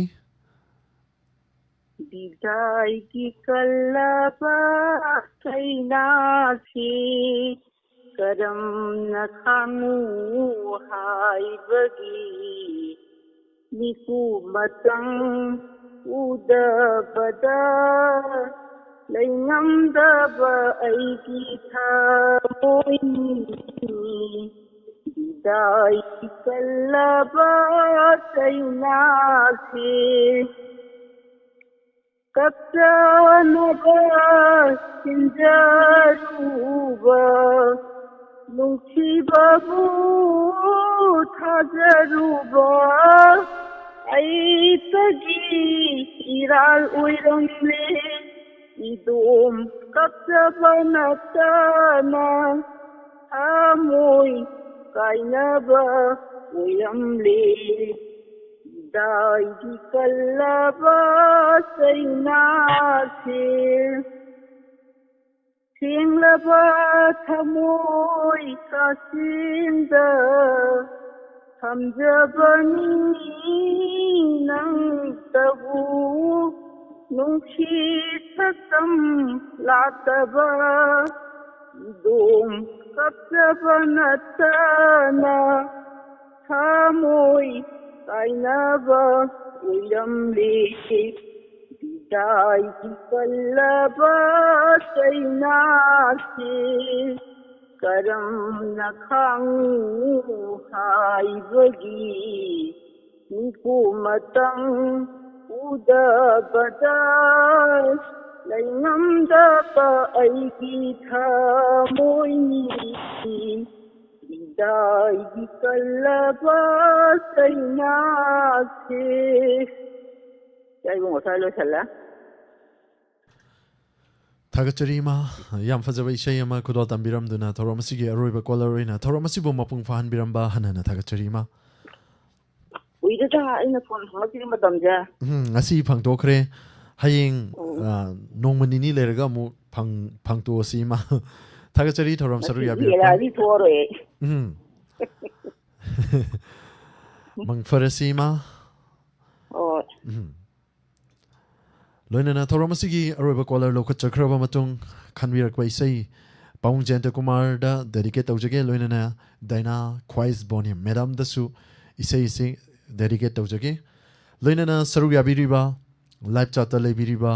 ꯕꯤꯗꯥꯏꯒꯤ ꯀꯜꯂꯕ ꯆꯩꯅꯥꯁꯤ ꯀꯔꯝꯅ ꯈꯥꯡꯉꯨ ꯍꯥꯏꯕꯒꯤ ꯃꯤꯀꯨꯞ ꯃꯇꯪ ꯎꯗꯕꯗ ꯂꯩꯉꯝꯗꯕ ꯑꯩꯒꯤ ꯊꯃꯣꯏꯅꯤ꯫ ꯕꯤꯗꯥꯏꯒꯤ ꯀꯜꯂꯕ ꯆꯩꯅꯥꯁꯤ ꯀꯞꯆꯅꯕ ꯁꯤꯟꯖꯔꯨꯕ ꯅꯨꯡꯁꯤꯕꯕꯨ ꯊꯥꯖꯔꯨꯕ ꯑꯩꯇꯒꯤ ꯏꯔꯥꯜ ꯑꯣꯏꯔꯝꯂꯦ꯫ ꯏꯗꯣꯝ ꯀꯞꯆꯕ ꯅꯠꯇꯅ ꯊꯃꯣꯏ ꯀꯥꯏꯅꯕ ꯑꯣꯏꯔꯝꯂꯦ꯫ ꯗꯥꯏꯒꯤ ꯀꯜꯂꯕ ꯆꯩꯅꯥꯁꯦ ꯁꯦꯡꯂꯕ ꯊꯃꯣꯏ ꯀꯥꯆꯤꯟꯗ ꯊꯝꯖꯕꯅꯤ ꯅꯪꯇꯕꯨ ꯅꯨꯡꯁꯤ ꯁꯛꯇꯝ ꯂꯥꯛꯇꯕ ꯏꯗꯣꯝ ꯀꯞꯆꯕ ꯅꯠꯇꯅ ꯊꯃꯣꯏ ꯀꯥꯏꯅꯕ ꯑꯣꯏꯔꯝꯂꯦ꯫ ꯕꯤꯗꯥꯏꯒꯤ ꯀꯜꯂꯕ ꯆꯩꯅꯥꯁꯦ ꯀꯔꯝꯅ ꯈꯥꯡꯉꯨ ꯍꯥꯏꯕꯒꯤ ꯃꯤꯀꯨꯞ ꯃꯇꯝ ꯎꯗꯕꯗ ꯂꯩꯉꯝꯗꯕ ꯑꯩꯒꯤ ꯊꯃꯣꯏꯅꯤ꯫ ꯏꯗꯥꯏꯒꯤ ꯀꯜꯂꯕ ꯆꯩꯅꯥꯁꯦ꯫ ꯏꯁꯩꯕꯨ ꯉꯁꯥꯏ ꯂꯣꯏꯁꯜꯂꯦ꯫ ꯊꯥꯒꯠꯆꯔꯤ ꯏꯃꯥ, ꯌꯥꯝ ꯐꯖꯕ ꯏꯁꯩ ꯑꯃ ꯈꯨꯗꯣꯜ ꯇꯝꯕꯤꯔꯝꯗꯨꯅ ꯊꯧꯔꯝ ꯑꯁꯤꯒꯤ ꯑꯔꯣꯏꯕ ꯀꯣꯂꯔ ꯑꯣꯏꯅ ꯊꯧꯔꯝ ꯑꯁꯤꯕꯨ ꯃꯄꯨꯡ ꯐꯥꯍꯟꯕꯤꯔꯝꯕ ꯍꯟꯅ ꯍꯟꯅ ꯊꯥꯒꯠꯆꯔꯤ ꯏꯃꯥ꯫ ꯀꯨꯏꯔꯦꯗ ꯑꯩꯅ ꯐꯣꯟ ꯐꯪꯉꯛꯇ꯭ꯔꯤ ꯃꯇꯝꯁꯦ꯫ ꯎꯝ, ꯉꯁꯤ ꯐꯪꯗꯣꯛꯈ꯭ꯔꯦ꯫ ꯍꯌꯦꯡ, ꯎꯝ꯫ ꯑ, ꯅꯣꯡꯃ ꯅꯤꯅꯤ ꯂꯩꯔꯒ ꯑꯃꯨꯛ ꯐꯪ-, ꯐꯪꯇꯣꯛꯑꯁꯤ ꯏꯃꯥ꯫ ꯊꯥꯒꯠꯆꯔꯤ ꯊꯧꯔꯝ ꯁꯔꯨꯛ ꯉꯁꯤꯗꯤ ꯌꯥꯕꯤꯔꯛꯄ꯫ ꯍꯦꯂꯥꯗꯤ ꯊꯣꯛꯑꯔꯣꯏ ꯑꯩ꯫ ꯎꯝ꯫ ꯃꯪ ꯐꯔꯁꯤ ꯏꯃꯥ꯫ ꯍꯣꯏ꯫ ꯎꯝ꯫ ꯂꯣꯏꯅꯅ ꯊꯧꯔꯝ ꯑꯁꯤꯒꯤ ꯑꯔꯣꯏꯕ ꯀꯣꯂꯔ ꯂꯧꯈꯠꯆꯈ꯭ꯔꯕ ꯃꯇꯨꯡ ꯈꯟꯕꯤꯔꯛꯄ ꯏꯁꯩ ꯄꯥꯕꯨꯡ ꯖꯌꯟꯇꯀꯨꯃꯥꯔꯗ ꯗꯦꯗꯤꯀꯦꯠ ꯇꯧꯖꯒꯦ꯫ ꯂꯣꯏꯅꯅ ꯗꯥꯏꯅꯥ ꯈ꯭ꯋꯥꯏꯁ ꯕꯣꯅꯤ ꯃꯦꯗꯥꯝꯗꯁꯨ ꯏꯁꯩ ꯑꯁꯤ ꯗꯦꯗꯤꯀꯦꯠ ꯇꯧꯖꯒꯦ꯫ ꯂꯣꯏꯅꯅ ꯁꯔꯨꯛ ꯌꯥꯕꯤꯔꯤꯕ, ꯂꯥꯏꯚ ꯆꯥꯠꯇ ꯂꯩꯕꯤꯔꯤꯕ,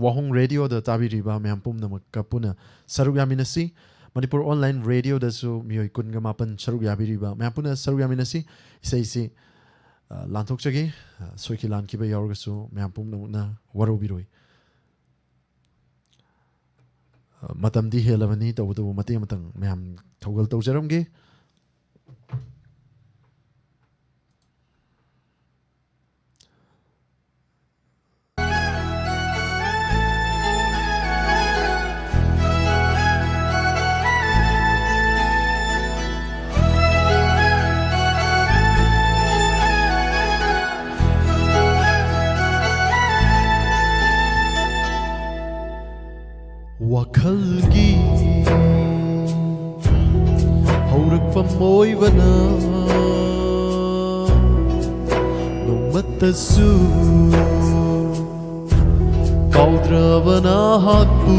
ꯋꯥꯍꯣꯡ ꯔꯦꯗꯤꯑꯣꯗ ꯇꯥꯕꯤꯔꯤꯕ ꯃꯌꯥꯝ ꯄꯨꯝꯅꯃꯛꯀ ꯄꯨꯟꯅ ꯁꯔꯨꯛ ꯌꯥꯃꯤꯟꯅꯁꯤ꯫ ꯃꯅꯤꯄꯨꯔ ꯑꯣꯟꯂꯥꯏꯟ ꯔꯦꯗꯤꯑꯣꯗꯁꯨ ꯃꯤꯑꯣꯏ ꯀꯨꯟꯒ ꯃꯥꯄꯟ ꯁꯔꯨꯛ ꯌꯥꯕꯤꯔꯤꯕ ꯃꯌꯥꯝ ꯄꯨꯟꯅ ꯁꯔꯨꯛ ꯌꯥꯃꯤꯟꯅꯁꯤ꯫ ꯏꯁꯩꯁꯤ, ꯑ, ꯂꯥꯟꯊꯣꯛꯆꯒꯦ꯫ ꯑ, ꯁꯣꯏꯈꯤ ꯂꯥꯟꯈꯤꯕ ꯌꯥꯎꯔꯒꯁꯨ ꯃꯌꯥꯝ ꯄꯨꯝꯅꯃꯛꯅ ꯋꯥꯔꯧꯕꯤꯔꯣꯏ꯫ ꯑ, ꯃꯇꯝꯗꯤ ꯍꯦꯜꯂꯕꯅꯤ, ꯇꯧꯕꯇꯕꯨ ꯃꯇꯦꯛ ꯑꯃꯇꯪ ꯃꯌꯥꯝ ꯊꯧꯒꯜ ꯇꯧꯖꯔꯝꯒꯦ꯫ ꯋꯥꯈꯜꯒꯤ ꯍꯧꯔꯛꯐꯝ ꯑꯣꯏꯕꯅ ꯅꯣꯡꯃꯠꯇꯁꯨ ꯀꯥꯎꯗ꯭ꯔꯕ ꯅꯍꯥꯛꯄꯨ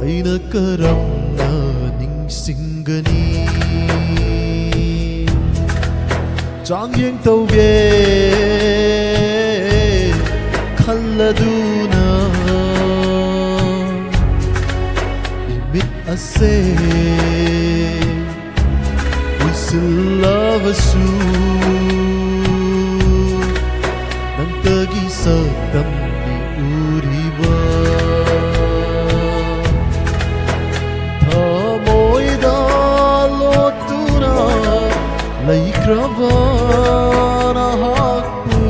ꯑꯩꯅ ꯀꯔꯝꯅ ꯅꯤꯡꯁꯤꯡꯒꯅꯤ? ꯆꯥꯡꯌꯦꯡ ꯇꯧꯒꯦ ꯈꯜꯂꯗꯨꯅ ꯑꯁꯦ ꯀꯨꯏꯁꯤꯜꯂꯕꯁꯨ ꯅꯪꯇꯒꯤ ꯁꯛꯇꯝꯗꯤ ꯎꯔꯤꯕ꯫ ꯊꯃꯣꯏꯗ ꯂꯣꯠꯇꯨꯅ ꯂꯩꯈ꯭ꯔꯕ ꯅꯍꯥꯛꯄꯨ,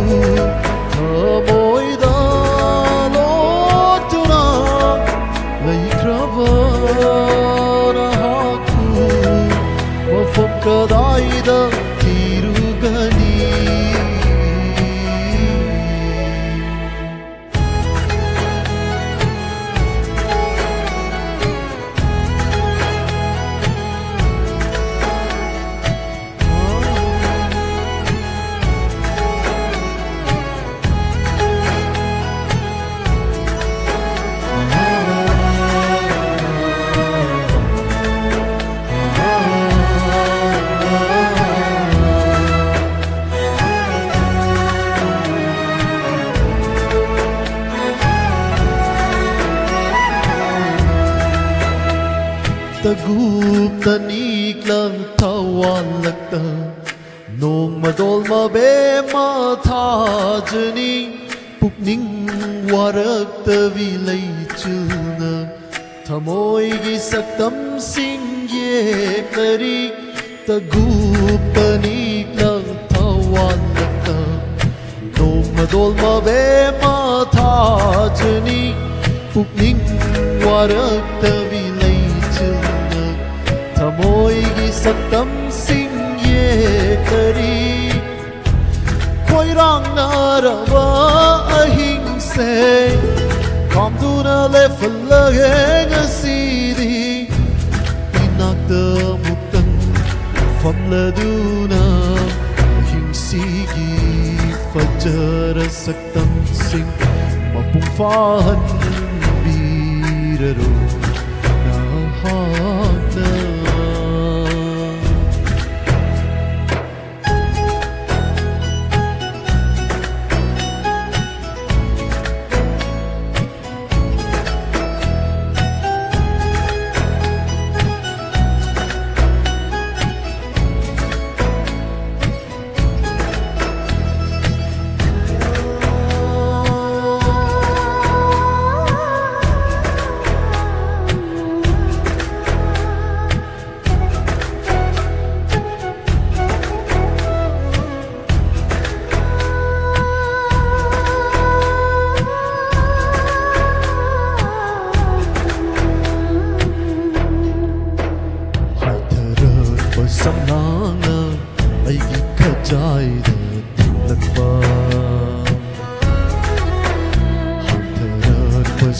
ꯊꯃꯣꯏꯗ ꯂꯣꯠꯇꯨꯅ ꯂꯩꯈ꯭ꯔꯕ ꯅꯍꯥꯛꯄꯨ ꯃꯐꯝ ꯀꯗꯥꯏꯗ ꯊꯤꯔꯨꯒꯅꯤ? ꯇꯒꯨꯞ ꯇꯅꯤꯛꯂꯪ ꯊꯋꯥꯟꯂꯛꯇ ꯅꯣꯡꯃꯗꯣꯜ ꯃꯕꯦꯝꯃ ꯊꯥꯖꯅꯤ꯫ ꯄꯨꯛꯅꯤꯡ ꯋꯥꯔꯛꯇꯕꯤ ꯂꯩꯆꯤꯜꯅ ꯊꯃꯣꯏꯒꯤ ꯁꯛꯇꯝꯁꯤꯡ ꯌꯦꯛꯅꯔꯤ꯫ ꯇꯒꯨꯞ ꯇꯅꯤꯛꯂꯪ ꯊꯋꯥꯟꯂꯛꯇ ꯅꯣꯡꯃꯗꯣꯜ ꯃꯕꯦꯝꯃ ꯊꯥꯖꯅꯤ꯫ ꯄꯨꯛꯅꯤꯡ ꯋꯥꯔꯛꯇꯕꯤ ꯂꯩꯆꯤꯜꯅ ꯊꯃꯣꯏꯒꯤ ꯁꯛꯇꯝꯁꯤꯡ ꯌꯦꯛꯇꯔꯤ꯫ ꯈꯣꯏꯔꯥꯡꯅꯔꯕ ꯑꯍꯤꯡꯁꯦ ꯈꯥꯝꯗꯨꯅ ꯂꯦꯞꯍꯜꯂꯒꯦ ꯉꯁꯤꯗꯤ꯫ ꯏꯅꯥꯛꯇ ꯑꯃꯨꯛꯇꯪ ꯐꯝꯂꯗꯨꯅ ꯑꯍꯤꯡꯁꯤꯒꯤ ꯐꯖꯔ ꯁꯛꯇꯝꯁꯤꯡ ꯃꯄꯨꯡ ꯐꯥꯍꯟꯕꯤꯔꯔꯣ ꯅꯍꯥꯛꯅ꯫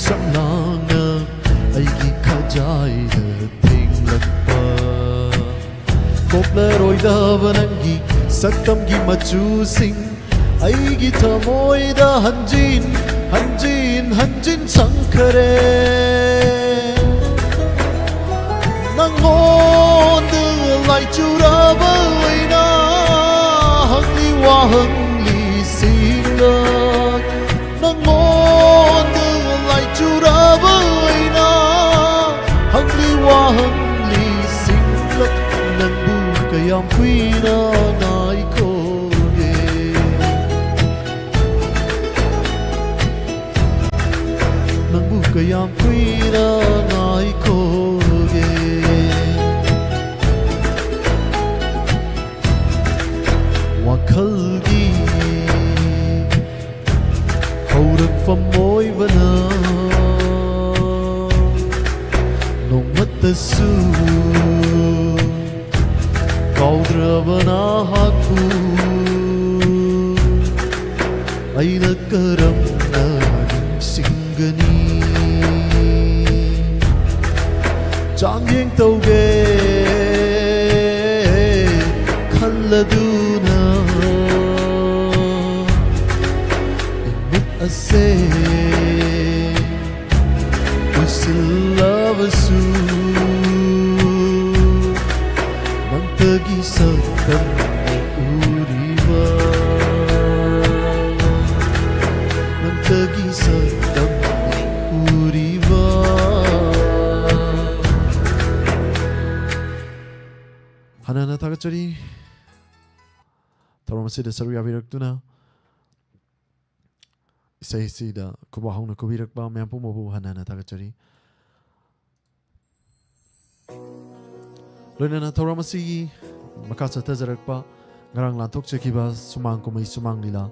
ꯁꯝꯂꯥꯡꯅ ꯑꯩꯒꯤ ꯈꯖꯥꯏꯗ ꯊꯦꯡꯂꯛꯄ꯫ ꯀꯣꯛꯂꯔꯣꯏꯗꯕ ꯅꯪꯒꯤ ꯁꯛꯇꯝꯒꯤ ꯃꯆꯨꯁꯤꯡ ꯑꯩꯒꯤ ꯊꯃꯣꯏꯗ ꯍꯟꯖꯤꯟ ꯍꯟꯖꯤꯟ ꯍꯟꯖꯤꯟ ꯁꯪꯈꯔꯦ꯫ ꯅꯪꯉꯣꯟꯗ ꯂꯥꯏꯆꯨꯔꯕ ꯑꯩꯅ ꯍꯪꯂꯤ ꯋꯥꯍꯪꯂꯤꯁꯤꯡꯅ, ꯅꯪꯉꯣꯟꯗ ꯂꯥꯏꯆꯨꯔꯕ ꯑꯩꯅ ꯍꯪꯂꯤ ꯋꯥꯍꯪꯂꯤꯁꯤꯡꯅ, ꯅꯪꯕꯨ ꯀꯌꯥꯝ ꯀꯨꯏꯅ ꯉꯥꯏꯈꯣꯒꯦ? ꯅꯪꯕꯨ ꯀꯌꯥꯝ ꯀꯨꯏꯅ ꯉꯥꯏꯈꯣꯒꯦ? ꯋꯥꯈꯜꯒꯤ ꯍꯧꯔꯛꯐꯝ ꯑꯣꯏꯕꯅ ꯅꯣꯡꯃꯠꯇꯁꯨ ꯀꯥꯎꯗ꯭ꯔꯕ ꯅꯍꯥꯛꯄꯨ ꯑꯩꯅ ꯀꯔꯝꯅ ꯅꯤꯡꯁꯤꯡꯒꯅꯤ? ꯆꯥꯡꯌꯦꯡ ꯇꯧꯒꯦ ꯈꯜꯂꯗꯨꯅ ꯏꯃꯤꯠ ꯑꯁꯦ ꯎꯏꯁꯤꯜꯂꯕꯁꯨ ꯅꯪꯇꯒꯤ ꯁꯛꯇꯝꯅ ꯎꯔꯤꯕ, ꯅꯪꯇꯒꯤ ꯁꯛꯇꯝꯅ ꯎꯔꯤꯕ꯫ ꯍꯟꯅ ꯍꯟꯅ ꯊꯥꯒꯠꯆꯔꯤ꯫ ꯊꯧꯔꯝ ꯑꯁꯤꯗ ꯁꯔꯨꯛ ꯌꯥꯕꯤꯔꯛꯇꯨꯅ ꯏꯁꯩꯁꯤꯗ ꯈꯨꯕꯥꯛ ꯍꯧꯅ ꯈꯨꯕꯤꯔꯛꯄ ꯃꯌꯥꯝ ꯄꯨꯝꯕꯕꯨ ꯍꯟꯅ ꯍꯟꯅ ꯊꯥꯒꯠꯆꯔꯤ꯫ ꯂꯣꯏꯅꯅ ꯊꯧꯔꯝ ꯑꯁꯤꯒꯤ ꯃꯈꯥ ꯆꯠꯊꯖꯔꯛꯄ ꯉꯔꯥꯡ ꯂꯥꯟꯊꯣꯛꯆꯈꯤꯕ ꯁꯨꯃꯥꯡ ꯀꯨꯝꯍꯩ ꯁꯨꯃꯥꯡ ꯂꯤꯂꯥ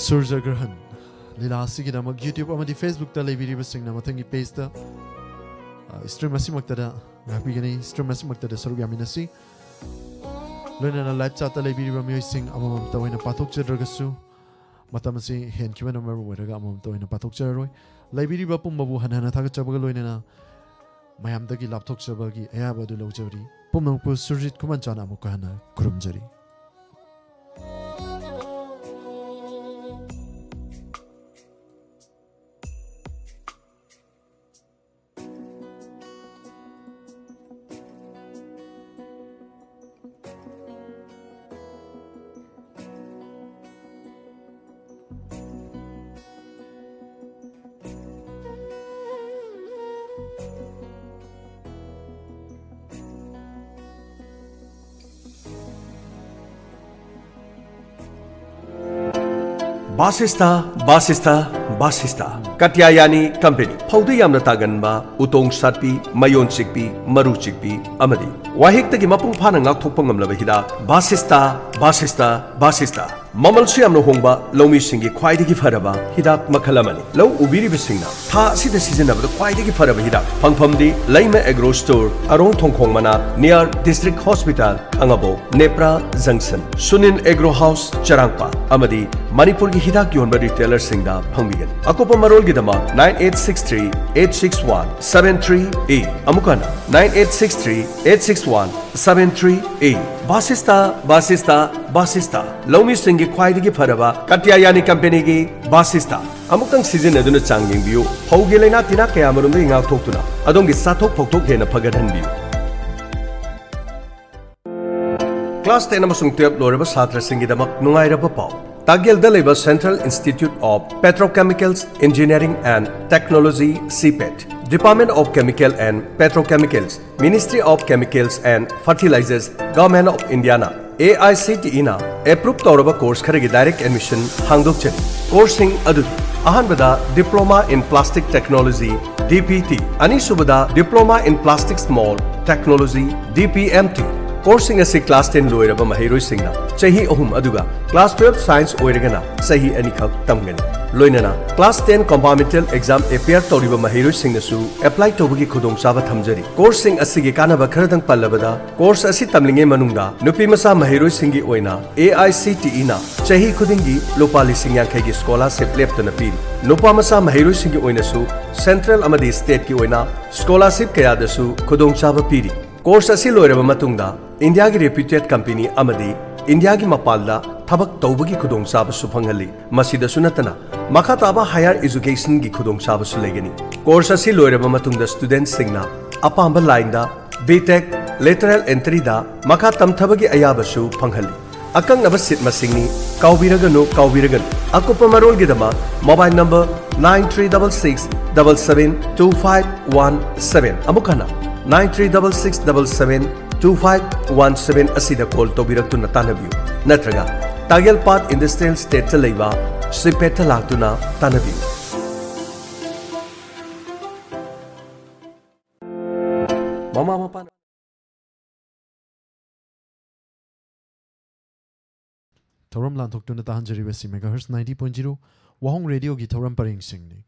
ꯁꯨꯔꯖꯒ꯭ꯔꯍꯟ ꯂꯤꯂꯥ ꯑꯁꯤꯒꯤꯗꯃꯛ YouTube ꯑꯃꯗꯤ Facebookꯇ ꯂꯩꯕꯤꯔꯤꯕꯁꯤꯡꯅ ꯃꯊꯪꯒꯤ pageꯇ, ꯑ, stream ꯑꯁꯤꯃꯛꯇꯗ ꯉꯥꯛꯄꯤꯒꯅꯤ꯫ Stream ꯑꯁꯤꯃꯛꯇꯗ ꯁꯔꯨꯛ ꯌꯥꯃꯤꯟꯅꯁꯤ꯫ ꯂꯣꯏꯅꯅ live chatꯇ ꯂꯩꯕꯤꯔꯤꯕ ꯃꯤꯑꯣꯏꯁꯤꯡ ꯑꯃꯃꯝꯇ ꯑꯣꯏꯅ ꯄꯥꯊꯣꯛꯆꯗ꯭ꯔꯒꯁꯨ, ꯃꯇꯝ ꯑꯁꯤ ꯍꯦꯟꯈꯤꯕꯅ ꯃꯔꯝ ꯑꯣꯏꯔꯒ ꯑꯃꯃꯝꯇ ꯑꯣꯏꯅ ꯄꯥꯊꯣꯛꯆꯔꯔꯣꯏ꯫ ꯂꯩꯕꯤꯔꯤꯕ ꯄꯨꯝꯕꯕꯨ ꯍꯟꯅ ꯍꯟꯅ ꯊꯥꯒꯠꯆꯕꯒ ꯂꯣꯏꯅꯅ ꯃꯌꯥꯝꯗꯒꯤ ꯂꯥꯞꯊꯣꯛꯆꯕꯒꯤ ꯑꯌꯥꯕ ꯑꯗꯨ ꯂꯧꯖꯔꯤ꯫ ꯄꯨꯝꯅꯃꯛꯄꯨ ꯁꯨꯔꯖꯤꯠ ꯈꯨꯃꯟꯆꯥꯅ ꯑꯃꯨꯛꯀ ꯍꯟꯅ ꯈꯨꯔꯨꯝꯖꯔꯤ꯫ ꯕꯥꯁꯤꯁꯇꯥ, ꯕꯥꯁꯤꯁꯇꯥ, ꯕꯥꯁꯤꯁꯇꯥ꯫ ꯀꯥꯇ꯭ꯌꯥꯌꯥꯅꯤ ꯀꯝꯄꯦꯅꯤ꯫ ꯐꯧꯗ ꯌꯥꯝꯅ ꯇꯥꯒꯟꯕ ꯎꯇꯣꯡ ꯁꯥꯠꯄꯤ, ꯃꯌꯣꯟ ꯆꯤꯛꯄꯤ, ꯃꯔꯨ ꯆꯤꯛꯄꯤ ꯑꯃꯗꯤ ꯋꯥꯍꯤꯛꯇꯒꯤ ꯃꯄꯨꯡ ꯐꯥꯅ ꯉꯥꯛꯊꯣꯛꯄ ꯉꯝꯂꯕ ꯍꯤꯗꯥꯛ ꯕꯥꯁꯤꯁꯇꯥ, ꯕꯥꯁꯤꯁꯇꯥ, ꯕꯥꯁꯤꯁꯇꯥ꯫ ꯃꯃꯜꯁꯨ ꯌꯥꯝꯅ ꯍꯣꯡꯕ, ꯂꯧꯃꯤꯁꯤꯡꯒꯤ ꯈ꯭ꯋꯥꯏꯗꯒꯤ ꯐꯔꯕ ꯍꯤꯗꯥꯛ ꯃꯈꯜ ꯑꯃꯅꯤ꯫ ꯂꯧ ꯎꯕꯤꯔꯤꯕꯁꯤꯡꯅ ꯊꯥ ꯑꯁꯤꯗ ꯁꯤꯖꯤꯟꯅꯕꯗ ꯈ꯭ꯋꯥꯏꯗꯒꯤ ꯐꯔꯕ ꯍꯤꯗꯥꯛ꯫ ꯐꯪꯐꯝꯗꯤ ꯂꯩꯃ ꯑꯦꯒ꯭ꯔꯣ ꯁ꯭ꯇꯣꯔ, ꯑꯔꯣꯡ ꯊꯣꯡꯈꯣꯡ ꯃꯅꯥꯛ, near District Hospital, Khangabok, Nepra ꯖꯪꯁꯟ, ꯁꯨꯅꯤꯟ ꯑꯦꯒ꯭ꯔꯣ ꯍꯥꯎꯁ, ꯆꯔꯥꯡꯄꯥꯠ ꯑꯃꯗꯤ ꯃꯅꯤꯄꯨꯔꯒꯤ ꯍꯤꯗꯥꯛ ꯌꯣꯟꯕ ꯔꯤꯇꯦꯂꯔꯁꯤꯡꯗ ꯐꯪꯕꯤꯒꯅꯤ꯫ ꯑꯀꯨꯞꯄ ꯃꯔꯣꯜꯒꯤꯗꯃꯛ nine eight six three eight six one seven three eight, ꯑꯃꯨꯛ ꯍꯟꯅ nine eight six three eight six one seven three eight꯫ ꯕꯥꯁꯤꯁꯇꯥ, ꯕꯥꯁꯤꯁꯇꯥ, ꯕꯥꯁꯤꯁꯇꯥ꯫ ꯂꯧꯃꯤꯁꯤꯡꯒꯤ ꯈ꯭ꯋꯥꯏꯗꯒꯤ ꯐꯔꯕ ꯀꯥꯇ꯭ꯌꯥꯌꯥꯅꯤ ꯀꯝꯄꯦꯅꯤꯒꯤ ꯕꯥꯁꯤꯁꯇꯥ꯫ ꯑꯃꯨꯛꯇꯪ ꯁꯤꯖꯤꯟꯅꯗꯨꯅ ꯆꯥꯡ ꯌꯦꯡꯕꯤꯌꯨ꯫ ꯐꯧꯒꯤ ꯂꯥꯏꯅꯥ ꯇꯤꯟꯅꯥ ꯀꯌꯥꯃꯔꯨꯝꯗꯒꯤ ꯉꯥꯛꯊꯣꯛꯇꯨꯅ ꯑꯗꯣꯝꯒꯤ ꯆꯥꯊꯣꯛ ꯐꯧꯊꯣꯛ ꯍꯦꯟꯅ ꯐꯒꯠꯍꯟꯕꯤꯌꯨ꯫ ꯀ꯭ꯂꯥꯁ ten ꯑꯃꯁꯨꯡ twelve ꯂꯣꯏꯔꯕ ꯁꯥꯇ꯭ꯔꯁꯤꯡꯒꯤꯗꯃꯛ ꯅꯨꯡꯉꯥꯏꯔꯕ ꯄꯥꯎ꯫ ꯇꯥꯒꯦꯜꯗ ꯂꯩꯕ Central Institute of Petrochemicals Engineering and Technology, CPET, Department of Chemical and Petrochemicals, Ministry of Chemicals and Fertilizers, Government of Indiaꯅ A I C T Eꯅ approve ꯇꯧꯔꯕ course ꯈꯔꯒꯤ direct admission ꯍꯥꯡꯗꯣꯛꯆꯔꯤ꯫ Courseꯁꯤꯡ ꯑꯗꯨꯗꯤ: ꯑꯍꯥꯟꯕꯗ Diploma in Plastic Technology, D P T, ꯑꯅꯤꯁꯨꯕꯗ Diploma in Plastics Mold Technology, D P M T, Courseꯁꯤꯡ ꯑꯁꯤ class ten ꯂꯣꯏꯔꯕ ꯃꯍꯩꯔꯣꯏꯁꯤꯡꯅ ꯆꯍꯤ ꯑꯍꯨꯝ ꯑꯗꯨꯒ class twelve science ꯑꯣꯏꯔꯒꯅ ꯆꯍꯤ ꯑꯅꯤꯈꯛ ꯇꯝꯒꯅꯤ꯫ ꯂꯣꯏꯅꯅ class ten compartmental exam appear ꯇꯧꯔꯤꯕ ꯃꯍꯩꯔꯣꯏꯁꯤꯡꯅꯁꯨ apply ꯇꯧꯕꯒꯤ ꯈꯨꯗꯣꯡꯆꯥꯕ ꯊꯝꯖꯔꯤ꯫ Courseꯁꯤꯡ ꯑꯁꯤꯒꯤ ꯀꯥꯟꯅꯕ ꯈꯔꯗꯪ ꯄꯜꯂꯕꯗ, course ꯑꯁꯤ ꯇꯝꯂꯤꯉꯩ ꯃꯅꯨꯡꯗ ꯅꯨꯄꯤꯃꯆꯥ ꯃꯍꯩꯔꯣꯏꯁꯤꯡꯒꯤ ꯑꯣꯏꯅ A I C T Eꯅ ꯆꯍꯤ ꯈꯨꯗꯤꯡꯒꯤ ꯂꯨꯄꯥ ꯂꯤꯁꯤꯡ ꯌꯥꯡꯈꯩꯒꯤ scholarship ꯂꯦꯞꯇꯅ ꯄꯤꯔꯤ꯫ ꯅꯨꯄꯥꯃꯆꯥ ꯃꯍꯩꯔꯣꯏꯁꯤꯡꯒꯤ ꯑꯣꯏꯅꯁꯨ central ꯑꯃꯗꯤ stateꯀꯤ ꯑꯣꯏꯅ scholarship ꯀꯌꯥꯗꯁꯨ ꯈꯨꯗꯣꯡꯆꯥꯕ ꯄꯤꯔꯤ꯫ Course ꯑꯁꯤ ꯂꯣꯏꯔꯕ ꯃꯇꯨꯡꯗ ꯏꯟꯗꯤꯌꯥꯒꯤ reputed company ꯑꯃꯗꯤ ꯏꯟꯗꯤꯌꯥꯒꯤ ꯃꯄꯥꯟꯗ ꯊꯕꯛ ꯇꯧꯕꯒꯤ ꯈꯨꯗꯣꯡꯆꯥꯕꯁꯨ ꯐꯪꯍꯜꯂꯤ꯫ ꯃꯁꯤꯗꯁꯨ ꯅꯠꯇꯅ ꯃꯈꯥ ꯇꯥꯕ higher educationꯒꯤ ꯈꯨꯗꯣꯡꯆꯥꯕꯁꯨ ꯂꯩꯒꯅꯤ꯫ Course ꯑꯁꯤ ꯂꯣꯏꯔꯕ ꯃꯇꯨꯡꯗ studentꯁꯤꯡꯅ ꯑꯄꯥꯝꯕ lineꯗ B Tech, lateral entryꯗ ꯃꯈꯥ ꯇꯝꯊꯕꯒꯤ ꯑꯌꯥꯕꯁꯨ ꯐꯪꯍꯜꯂꯤ꯫ ꯑꯀꯛꯅꯕ seat ꯃꯁꯤꯡꯅꯤ꯫ ꯀꯥꯎꯕꯤꯔꯒꯅꯨ, ꯀꯥꯎꯕꯤꯔꯒꯅꯨ꯫ ꯑꯀꯨꯞꯄ ꯃꯔꯣꯜꯒꯤꯗꯃꯛ mobile number nine three double six double seven two five one seven, ꯑꯃꯨꯛ ꯍꯟꯅ, nine three double six double seven two five one seven ꯑꯁꯤꯗ call ꯇꯧꯕꯤꯔꯛꯇꯨꯅ ꯇꯥꯟꯅꯕꯤꯌꯨ, ꯅꯠꯇ꯭ꯔꯒ ꯇꯥꯒꯦꯜꯄꯥꯠ Industrial Estateꯇ ꯂꯩꯕ ꯁꯤꯄꯦꯠꯇ ꯂꯥꯛꯇꯨꯅ ꯇꯥꯟꯅꯕꯤꯌꯨ꯫ ꯃꯃꯥ ꯃꯄꯥꯅ ꯊꯧꯔꯝ ꯂꯥꯟꯊꯣꯛꯇꯨꯅ ꯇꯥꯍꯟꯖꯔꯤꯕꯁꯤ megahertz ninety point zero ꯋꯥꯍꯣꯡ ꯔꯦꯗꯤꯑꯣꯒꯤ ꯊꯧꯔꯝ ꯄꯔꯦꯡꯁꯤꯡꯅꯤ꯫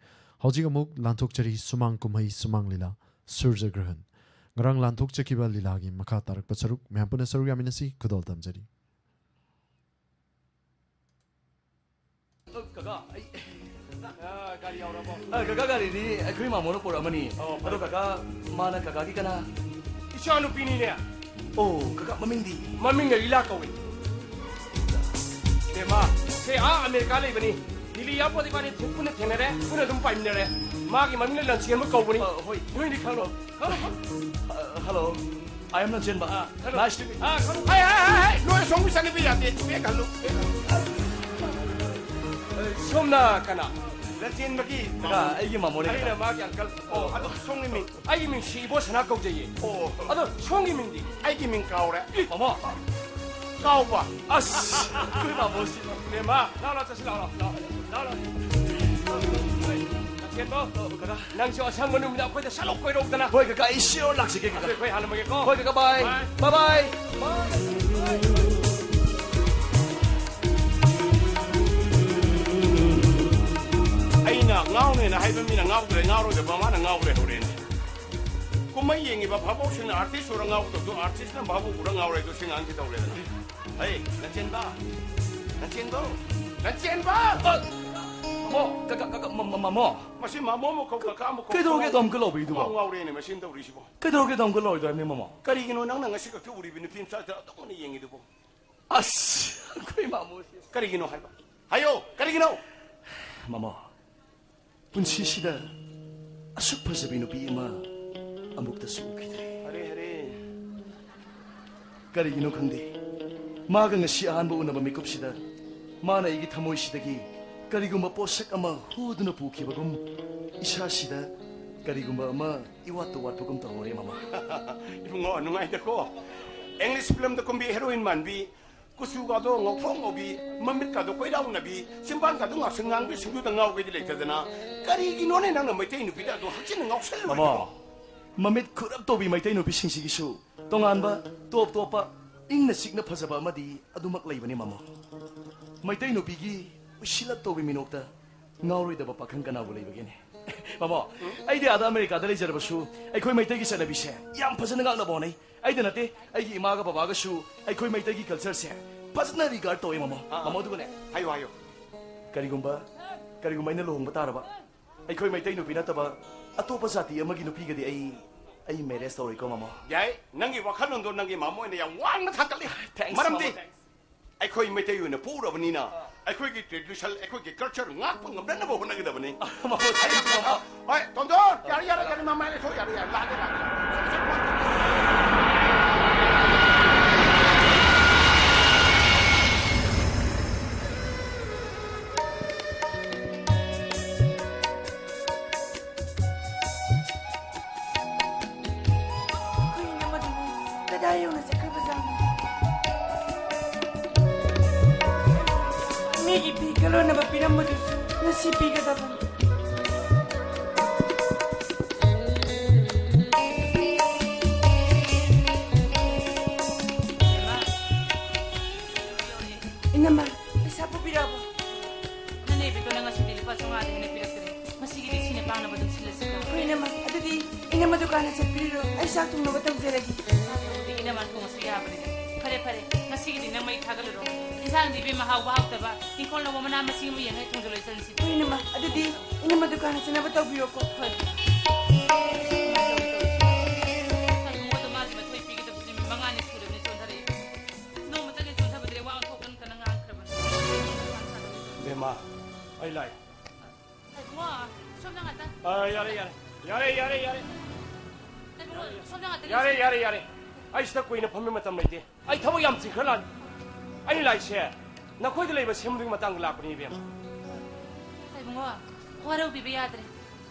ꯍꯧꯖꯤꯛ ꯑꯃꯨꯛ ꯂꯥꯟꯊꯣꯛꯆꯔꯤ ꯁꯨꯃꯥꯡ ꯀꯨꯝꯍꯩ ꯁꯨꯃꯥꯡ ꯂꯤꯂꯥ ꯁꯨꯔꯖꯒ꯭ꯔꯍꯟ꯫ ꯉꯔꯥꯡ ꯂꯥꯟꯊꯣꯛꯆꯈꯤꯕ ꯂꯤꯂꯥꯒꯤ ꯃꯈꯥ ꯇꯥꯔꯛꯄ ꯁꯔꯨꯛ ꯃꯌꯥꯝ ꯄꯨꯟꯅ ꯁꯔꯨꯛ ꯌꯥꯃꯤꯟꯅꯁꯤ꯫ ꯈꯨꯗꯣꯜ ꯇꯝꯖꯔꯤ꯫ ꯀꯀꯥ, ꯑꯩ, ꯑ, ꯒꯥꯔꯤ ꯌꯥꯎꯔꯕꯣ? ꯑ, ꯀꯀꯥ, ꯒꯥꯔꯤꯗꯤ ꯑꯩꯈꯣꯏ ꯃꯥꯃꯣꯅ ꯄꯨꯔꯛꯑꯃꯅꯤ꯫ ꯑꯣ, ꯐꯔꯦ, ꯑꯗꯣ ꯐꯔꯦ꯫ ꯀꯀꯥ, ꯃꯥꯅ ꯀꯀꯥꯒꯤ ꯀꯅꯥ? ꯏꯆꯥꯅꯨꯄꯤꯅꯤꯅꯦ꯫ ꯑꯣ, ꯀꯀꯥ, ꯃꯃꯤꯡꯗꯤ? ꯃꯃꯤꯡꯅ ꯂꯤꯂꯥ ꯀꯧꯏ꯫ ꯕꯦꯝꯃ, ꯁꯦ ꯑꯥ ꯑꯃꯦꯔꯤꯀꯥ ꯂꯩꯕꯅꯤ꯫ ꯂꯤꯂꯤ ꯌꯥꯄꯣꯠ ꯏꯕꯥꯅꯤ ꯊꯦꯡ-, ꯄꯨꯟꯅ ꯊꯦꯡꯅꯔꯦ, ꯄꯨꯟꯅ ꯑꯗꯨꯝ ꯄꯥꯏꯃꯤꯟꯅꯔꯦ꯫ ꯃꯥꯒꯤ ꯃꯃꯤꯡꯅ ꯂꯟꯆꯦꯟꯕ ꯀꯧꯕꯅꯤ꯫ ꯑ, ꯍꯣꯏ꯫ ꯅꯣꯏꯗꯤ ꯈꯪꯉꯣ꯫ ꯈꯪꯉꯣ, ꯈꯪꯉꯣ꯫ ꯑ, hello. I am ꯂꯟꯆꯦꯟꯕ꯫ Ah, hello. Nice to meet you. Ah, hello. ꯍꯥꯏ, ꯍꯥꯏ, ꯍꯥꯏ, ꯍꯥꯏ, ꯂꯣꯏ ꯑꯁꯣꯝꯒꯤ ꯆꯠꯅꯕꯤ ꯌꯥꯗꯦ꯫ Back ꯍꯜꯂꯨ, back ꯍꯜꯂꯨ꯫ ꯁꯣꯝꯅ ꯀꯅꯥ? ꯂꯟꯆꯦꯟꯕꯒꯤ ꯀꯀꯥ, ꯃꯃꯥ꯫ ꯑꯩꯒꯤ ꯃꯃꯣꯅꯦ, ꯀꯀꯥ꯫ ꯑꯩꯅ ꯃꯥꯒꯤ uncle꯫ ꯑꯣ, ꯑꯗꯣ ꯁꯣꯝꯒꯤ ꯃꯤꯡ? ꯑꯩꯒꯤ ꯃꯤꯡ ꯁꯤ ꯏꯕꯣꯁꯅꯥ ꯀꯧꯖꯩꯌꯦ꯫ ꯑꯣ꯫ ꯑꯗꯣ ꯁꯣꯝꯒꯤ ꯃꯤꯡꯗꯤ? ꯑꯩꯒꯤ ꯃꯤꯡ ꯀꯥꯎꯔꯦ꯫ ꯏ, ꯃꯃꯥ꯫ ꯀꯥꯎꯕ꯫ ꯑꯁ, ꯑꯩꯈꯣꯏ ꯃꯃꯣꯁꯤ꯫ ꯕꯦꯝꯃ, ꯂꯥꯎ, ꯂꯥꯎ, ꯆꯠꯁꯤ, ꯂꯥꯎ, ꯂꯥꯎ, ꯂꯥꯎ, ꯂꯥꯎ, ꯂꯥꯎ꯫ ꯀꯦꯟꯕꯧ, ꯀꯀꯥ, ꯅꯪꯁꯨ ꯑꯁꯪꯕ ꯅꯨꯃꯤꯠꯇ ꯑꯩꯈꯣꯏꯗ ꯁꯠꯂꯥꯎ ꯀꯣꯏꯔꯛꯎꯗꯅ꯫ ꯍꯣꯏ ꯀꯀꯥ, ꯑꯩ sure ꯂꯥꯛꯆꯒꯦ ꯀꯀꯥ꯫ ꯑꯗꯨꯗꯤ ꯑꯩꯈꯣꯏ ꯍꯥꯟꯅꯃꯒꯦꯀꯣ꯫ ꯍꯣꯏ ꯀꯀꯥ, bye꯫ Bye꯫ Bye bye꯫ ꯑꯩꯅ ꯉꯥꯎꯅꯦꯅ ꯍꯥꯏꯕ ꯃꯤꯅ ꯉꯥꯎꯗ꯭ꯔꯦ, ꯉꯥꯎꯔꯣꯏꯗꯕ ꯃꯥꯅ ꯉꯥꯎ ꯂꯩꯍꯧꯔꯦꯅꯦ꯫ ꯀꯨꯝꯍꯩ ꯌꯦꯡꯉꯤꯕ ꯚꯥꯕꯣꯛꯁꯤꯡꯅ artist ꯎꯔ ꯉꯥꯎꯗꯕꯗꯣ, artist ꯅ ꯚꯥꯕꯣꯛ ꯎꯔ ꯉꯥꯎꯔꯦ꯫ ꯑꯗꯣ ꯁꯤ ꯉꯥꯡꯁꯤ ꯇꯧꯔꯦꯗꯅ꯫ ꯍꯩ, ꯅꯆꯦꯟꯕ! ꯅꯆꯦꯟꯕ! ꯅꯆꯦꯟꯕ! ꯑ, ꯃꯃꯣ, ꯀ-, ꯀ-, ꯀ-, ꯃ-, ꯃ-, ꯃꯃꯣ꯫ ꯃꯁꯤ ꯃꯃꯣ ꯑꯃ ꯀꯧ, ꯀꯀꯥ ꯑꯃ ꯀꯧ, ꯀꯩꯗꯧꯔꯒꯦ ꯀꯃꯥꯏ-, ꯑꯗꯣ ꯑꯃꯨꯛꯀ ꯂꯥꯎꯕꯤꯗꯨꯕꯣ? ꯉꯥꯎ ꯉꯥꯎꯔꯦꯅꯦ ꯃꯁꯤꯅ ꯇꯧꯔꯤꯁꯤꯕꯣ꯫ ꯀꯩꯗꯧꯔꯒꯦ ꯑꯗꯣ ꯑꯃꯨꯛꯀ ꯂꯥꯎꯔꯤꯗꯣ ꯍꯥꯏꯕꯅꯤ, ꯃꯃꯣ? ꯀꯔꯤꯒꯤꯅꯣ ꯅꯪꯅ ꯉꯁꯤ ꯈꯛꯇ ꯎꯔꯤꯕ ꯅꯨꯄꯤ ꯃꯆꯥꯗ ꯑꯗꯨꯝꯅ ꯌꯦꯡꯉꯤꯗꯨꯕꯣ? ꯑꯁ, ꯑꯩꯈꯣꯏ ꯃꯃꯣꯁꯦ꯫ ꯀꯔꯤꯒꯤꯅꯣ ꯍꯥꯏꯕ? ꯍꯥꯏꯌꯣ, ꯀꯔꯤꯒꯤꯅꯣ? ꯃꯃꯣ, ꯄꯨꯟꯁꯤꯁꯤꯗ ꯑꯁꯨꯛ ꯐꯖꯕꯤ ꯅꯨꯄꯤ ꯑꯃ ꯑꯃꯨꯛꯇꯁꯨ ꯎꯈꯤꯗ꯭ꯔꯤ꯫ ꯑꯔꯦ, ꯑꯔꯦ꯫ ꯀꯔꯤꯒꯤꯅꯣ ꯈꯪꯗꯦ, ꯃꯥꯒ ꯉꯁꯤ ꯑꯍꯥꯟꯕ ꯎꯅꯕ ꯃꯤꯀꯨꯞꯁꯤꯗ ꯃꯥꯅ ꯑꯩꯒꯤ ꯊꯃꯣꯏꯁꯤꯗꯒꯤ ꯀꯔꯤꯒꯨꯝꯕ ꯄꯣꯠꯁꯛ ꯑꯃ ꯍꯨꯗꯨꯅ ꯄꯨꯈꯤꯕꯒꯨꯝ, ꯏꯁꯥꯁꯤꯗ ꯀꯔꯤꯒꯨꯝꯕ ꯑꯃ ꯏꯋꯥꯠꯇ ꯋꯥꯠꯄꯒꯨꯝ ꯇꯧꯍꯧꯔꯦ, ꯃꯃꯥ꯫ ꯏꯕꯨꯡꯉꯣ, ꯅꯨꯡꯉꯥꯏꯗꯀꯣ? English film ꯗ ꯀꯨꯝꯕꯤ heroine ꯃꯥꯟꯕꯤ, ꯀꯨꯆꯨꯒꯗꯣ ꯉꯧꯊꯣꯛ ꯉꯧꯕꯤ, ꯃꯃꯤꯠꯀꯗꯣ ꯀꯣꯏꯔꯥꯎꯅꯕꯤ, ꯆꯤꯝꯕꯥꯟꯒꯗꯣ ꯉꯥꯛꯁꯪ ꯉꯥꯡꯕꯤ, ꯁꯤꯡꯖꯨꯗ ꯉꯥꯎꯒꯩꯗꯤ ꯂꯩꯇꯗꯅ, ꯀꯔꯤꯒꯤꯅꯣꯅꯦ ꯅꯪꯅ ꯃꯩꯇꯩ ꯅꯨꯄꯤꯗ ꯑꯗꯣ ꯍꯛꯆꯤꯟꯅ ꯉꯥꯎꯁꯜꯂꯨꯔꯤꯗꯨꯕꯣ? ꯃꯃꯣ, ꯃꯃꯤꯠ ꯈꯨꯔꯞ ꯇꯧꯕꯤ ꯃꯩꯇꯩ ꯅꯨꯄꯤꯁꯤꯡꯁꯤꯒꯤꯁꯨ ꯇꯣꯉꯥꯟꯕ, ꯇꯣꯞ ꯇꯣꯞꯄ, ꯏꯪꯅ ꯆꯤꯛꯅ ꯐꯖꯕ ꯑꯃꯗꯤ ꯑꯗꯨꯃꯛ ꯂꯩꯕꯅꯤ, ꯃꯃꯣ꯫ ꯃꯩꯇꯩ ꯅꯨꯄꯤꯒꯤ ꯎꯏꯁꯤꯜꯂꯞ ꯇꯧꯕꯤ ꯃꯤꯅꯣꯛꯇ ꯉꯥꯎꯔꯣꯏꯗꯕ ꯄꯥꯈꯪ ꯀꯅꯥꯕꯨ ꯂꯩꯕꯒꯦꯅꯦ? ꯃꯃꯣ, ꯎꯝ? ꯑꯩꯗꯤ ꯑꯥꯗ ꯑꯃꯦꯔꯤꯀꯥꯗ ꯂꯩꯖꯔꯕꯁꯨ ꯑꯩꯈꯣꯏ ꯃꯩꯇꯩꯒꯤ ꯆꯠꯅꯕꯤꯁꯦ ꯌꯥꯝ ꯐꯖꯅ ꯉꯥꯛꯅꯕ ꯍꯣꯠꯅꯩ꯫ ꯑꯩꯗ ꯅꯠꯇꯦ, ꯑꯩꯒꯤ ꯏꯃꯥꯒ ꯕꯕꯥꯒꯁꯨ ꯑꯩꯈꯣꯏ ꯃꯩꯇꯩꯒꯤ culture ꯁꯦ ꯐꯖꯅ regard ꯇꯧꯋꯦ, ꯃꯃꯣ꯫ ꯑꯥ, ꯑꯥ꯫ ꯃꯃꯣ, ꯑꯗꯨꯒꯅꯦ, ꯍꯥꯏꯌꯨ, ꯍꯥꯏꯌꯨ꯫ ꯀꯔꯤꯒꯨꯝꯕ, ꯀꯔꯤꯒꯨꯝꯕ ꯑꯩꯅ ꯂꯨꯍꯣꯡꯕ ꯇꯥꯔꯕ, ꯑꯩꯈꯣꯏ ꯃꯩꯇꯩ ꯅꯨꯄꯤ ꯅꯠꯇꯕ ꯑꯇꯣꯞꯄ ꯖꯥꯇꯤ ꯑꯃꯒꯤ ꯅꯨꯄꯤꯒꯗꯤ ꯑꯩ, ꯑꯩ marriage ꯇꯧꯔꯣꯏꯀꯣ, ꯃꯃꯣ꯫ ꯌꯥꯏ, ꯅꯪꯒꯤ ꯋꯥꯈꯜꯂꯣꯟꯗꯣ ꯅꯪꯒꯤ ꯃꯃꯣ ꯑꯣꯏꯅ ꯌꯥꯝ ꯋꯥꯡꯅ ꯊꯥꯡꯒꯠꯂꯤ꯫ Thanks, ꯃꯔꯝꯗꯤ ꯃꯃꯣ, thanks꯫ ꯑꯩꯈꯣꯏ ꯃꯩꯇꯩ ꯑꯣꯏꯅ ꯄꯣꯛꯎꯔꯕꯅꯤꯅ, ꯑꯥ, ꯑꯩꯈꯣꯏꯒꯤ tradition, ꯑꯩꯈꯣꯏꯒꯤ culture ꯉꯥꯛꯄ ꯉꯝꯅꯅꯕ ꯍꯣꯠꯅꯒꯗꯕꯅꯤ꯫ ꯃꯃꯣ, thanks, ꯃꯃꯣ꯫ ꯍꯣꯏ, ꯇꯣꯟꯗꯣꯟ, ꯌꯥꯔꯦ, ꯌꯥꯔꯦ, ꯌꯥꯔꯦ, ꯃꯃꯥꯏ ꯂꯩꯊꯣꯛ, ꯌꯥꯔꯦ, ꯌꯥꯔꯦ, ꯂꯥꯛꯑꯒꯦ, ꯂꯥꯛꯑꯒꯦ꯫ ꯑꯩꯈꯣꯏ ꯏꯅꯝꯃꯗꯨꯕꯨ ꯀꯗꯥꯏ ꯌꯧꯅ ꯆꯠꯈ꯭ꯔꯕꯖꯥꯠꯅꯣ? ꯃꯤꯒꯤ ꯐꯤ ꯀꯂꯣꯟꯅꯕ ꯄꯤꯔꯝꯕꯗꯨꯁꯨ ꯉꯁꯤ ꯄꯤꯒꯗꯕꯅꯤ꯫ ꯃꯥꯗ ꯍꯦꯟꯅ ꯄꯤꯔꯛꯇ꯭ꯔꯦ꯫ ꯉꯁꯤꯒꯤꯗꯤ ꯁꯤꯅ ꯄꯥꯡꯅꯕ ꯑꯗꯨꯝ ꯁꯤꯜꯂꯁꯤ꯫ ꯍꯣꯏ, ꯏꯅꯝꯃ꯫ ꯑꯗꯨꯗꯤ ꯏꯅꯝꯃ ꯗꯨꯀꯥꯟꯗ ꯆꯠꯄꯤꯔꯨꯔꯣ꯫ ꯑꯩ ꯆꯥꯛ ꯊꯣꯡꯅꯕ ꯇꯧꯖꯔꯒꯦ꯫ ꯆꯥꯛ ꯊꯣꯡꯕꯗꯤ ꯏꯅꯝꯃ ꯊꯣꯡꯉꯁꯨ ꯌꯥꯕꯅꯤꯗ꯫ ꯐꯔꯦ, ꯐꯔꯦ꯫ ꯉꯁꯤꯒꯤꯗꯤ ꯅꯪ ꯃꯩ ꯊꯥꯒꯠꯂꯨꯔꯣ꯫ ꯏꯟꯁꯥꯡꯗꯤ ꯏꯕꯦꯝꯃ ꯍꯥꯎꯕ ꯍꯥꯎꯇꯕ, ꯏꯪꯈꯣꯜ ꯂꯧꯕ ꯃꯅꯥ ꯃꯁꯤꯡ ꯑꯃ ꯌꯦꯡꯉꯒ ꯊꯣꯡꯖꯤꯜꯂꯣ ꯏꯆꯟꯁꯤꯗꯤ꯫ ꯍꯣꯏ, ꯏꯅꯝꯃ꯫ ꯑꯗꯨꯗꯤ ꯏꯅꯝꯃ ꯗꯨꯀꯥꯟꯗ ꯆꯠꯅꯕ ꯇꯧꯕꯤꯔꯣꯀꯣ꯫ ꯍꯣꯏ꯫ ꯀꯩꯅꯣꯗꯣ ꯃꯥꯗꯤ ꯃꯊꯣꯏ ꯄꯤꯒꯗꯕꯁꯦ ꯅꯨꯃꯤꯠ ꯃꯉꯥꯅꯤ ꯁꯨꯔꯕꯅꯤ ꯆꯣꯟꯊꯔꯛꯏ꯫ ꯅꯣꯡꯃꯇꯗꯤ ꯆꯣꯟꯊꯕꯗꯤ ꯋꯥ ꯑꯣꯟꯊꯣꯛꯇꯅ ꯉꯥꯡꯈ꯭ꯔꯕꯅꯤ꯫ ꯕꯦꯝꯃ, ꯑꯩ ꯂꯥꯛꯑꯦ꯫ ꯏꯕꯨꯡꯉꯣ, ꯁꯣꯝꯗ ꯉꯥꯛꯇꯪ꯫ ꯑ, ꯌꯥꯔꯦ, ꯌꯥꯔꯦ꯫ ꯌꯥꯔꯦ, ꯌꯥꯔꯦ, ꯌꯥꯔꯦ꯫ ꯏꯕꯨꯡꯉꯣ, ꯁꯣꯝꯗ ꯉꯥꯛꯇꯪ ꯌꯥꯔꯦ, ꯂꯦꯞꯁꯤ꯫ ꯌꯥꯔꯦ, ꯌꯥꯔꯦ꯫ ꯑꯩ ꯁꯤꯗ ꯀꯨꯏꯅ ꯐꯝꯕꯩ ꯃꯇꯝ ꯂꯩꯇꯦ꯫ ꯑꯩ ꯊꯕꯛ ꯌꯥꯝ ꯆꯤꯟꯈ꯭ꯔꯖꯥꯠꯅꯤ꯫ ꯑꯩꯅ ꯂꯥꯛꯏꯁꯦ ꯅꯈꯣꯏꯗ ꯂꯩꯕ ꯁꯦꯝꯕꯗꯨꯒꯤ ꯃꯇꯥꯡꯗ ꯂꯥꯛꯄꯅꯤ, ꯏꯕꯦꯝꯃ꯫ ꯏꯕꯨꯡꯉꯣ, ꯋꯥꯔꯧꯕꯤꯕ ꯌꯥꯗ꯭ꯔꯦ꯫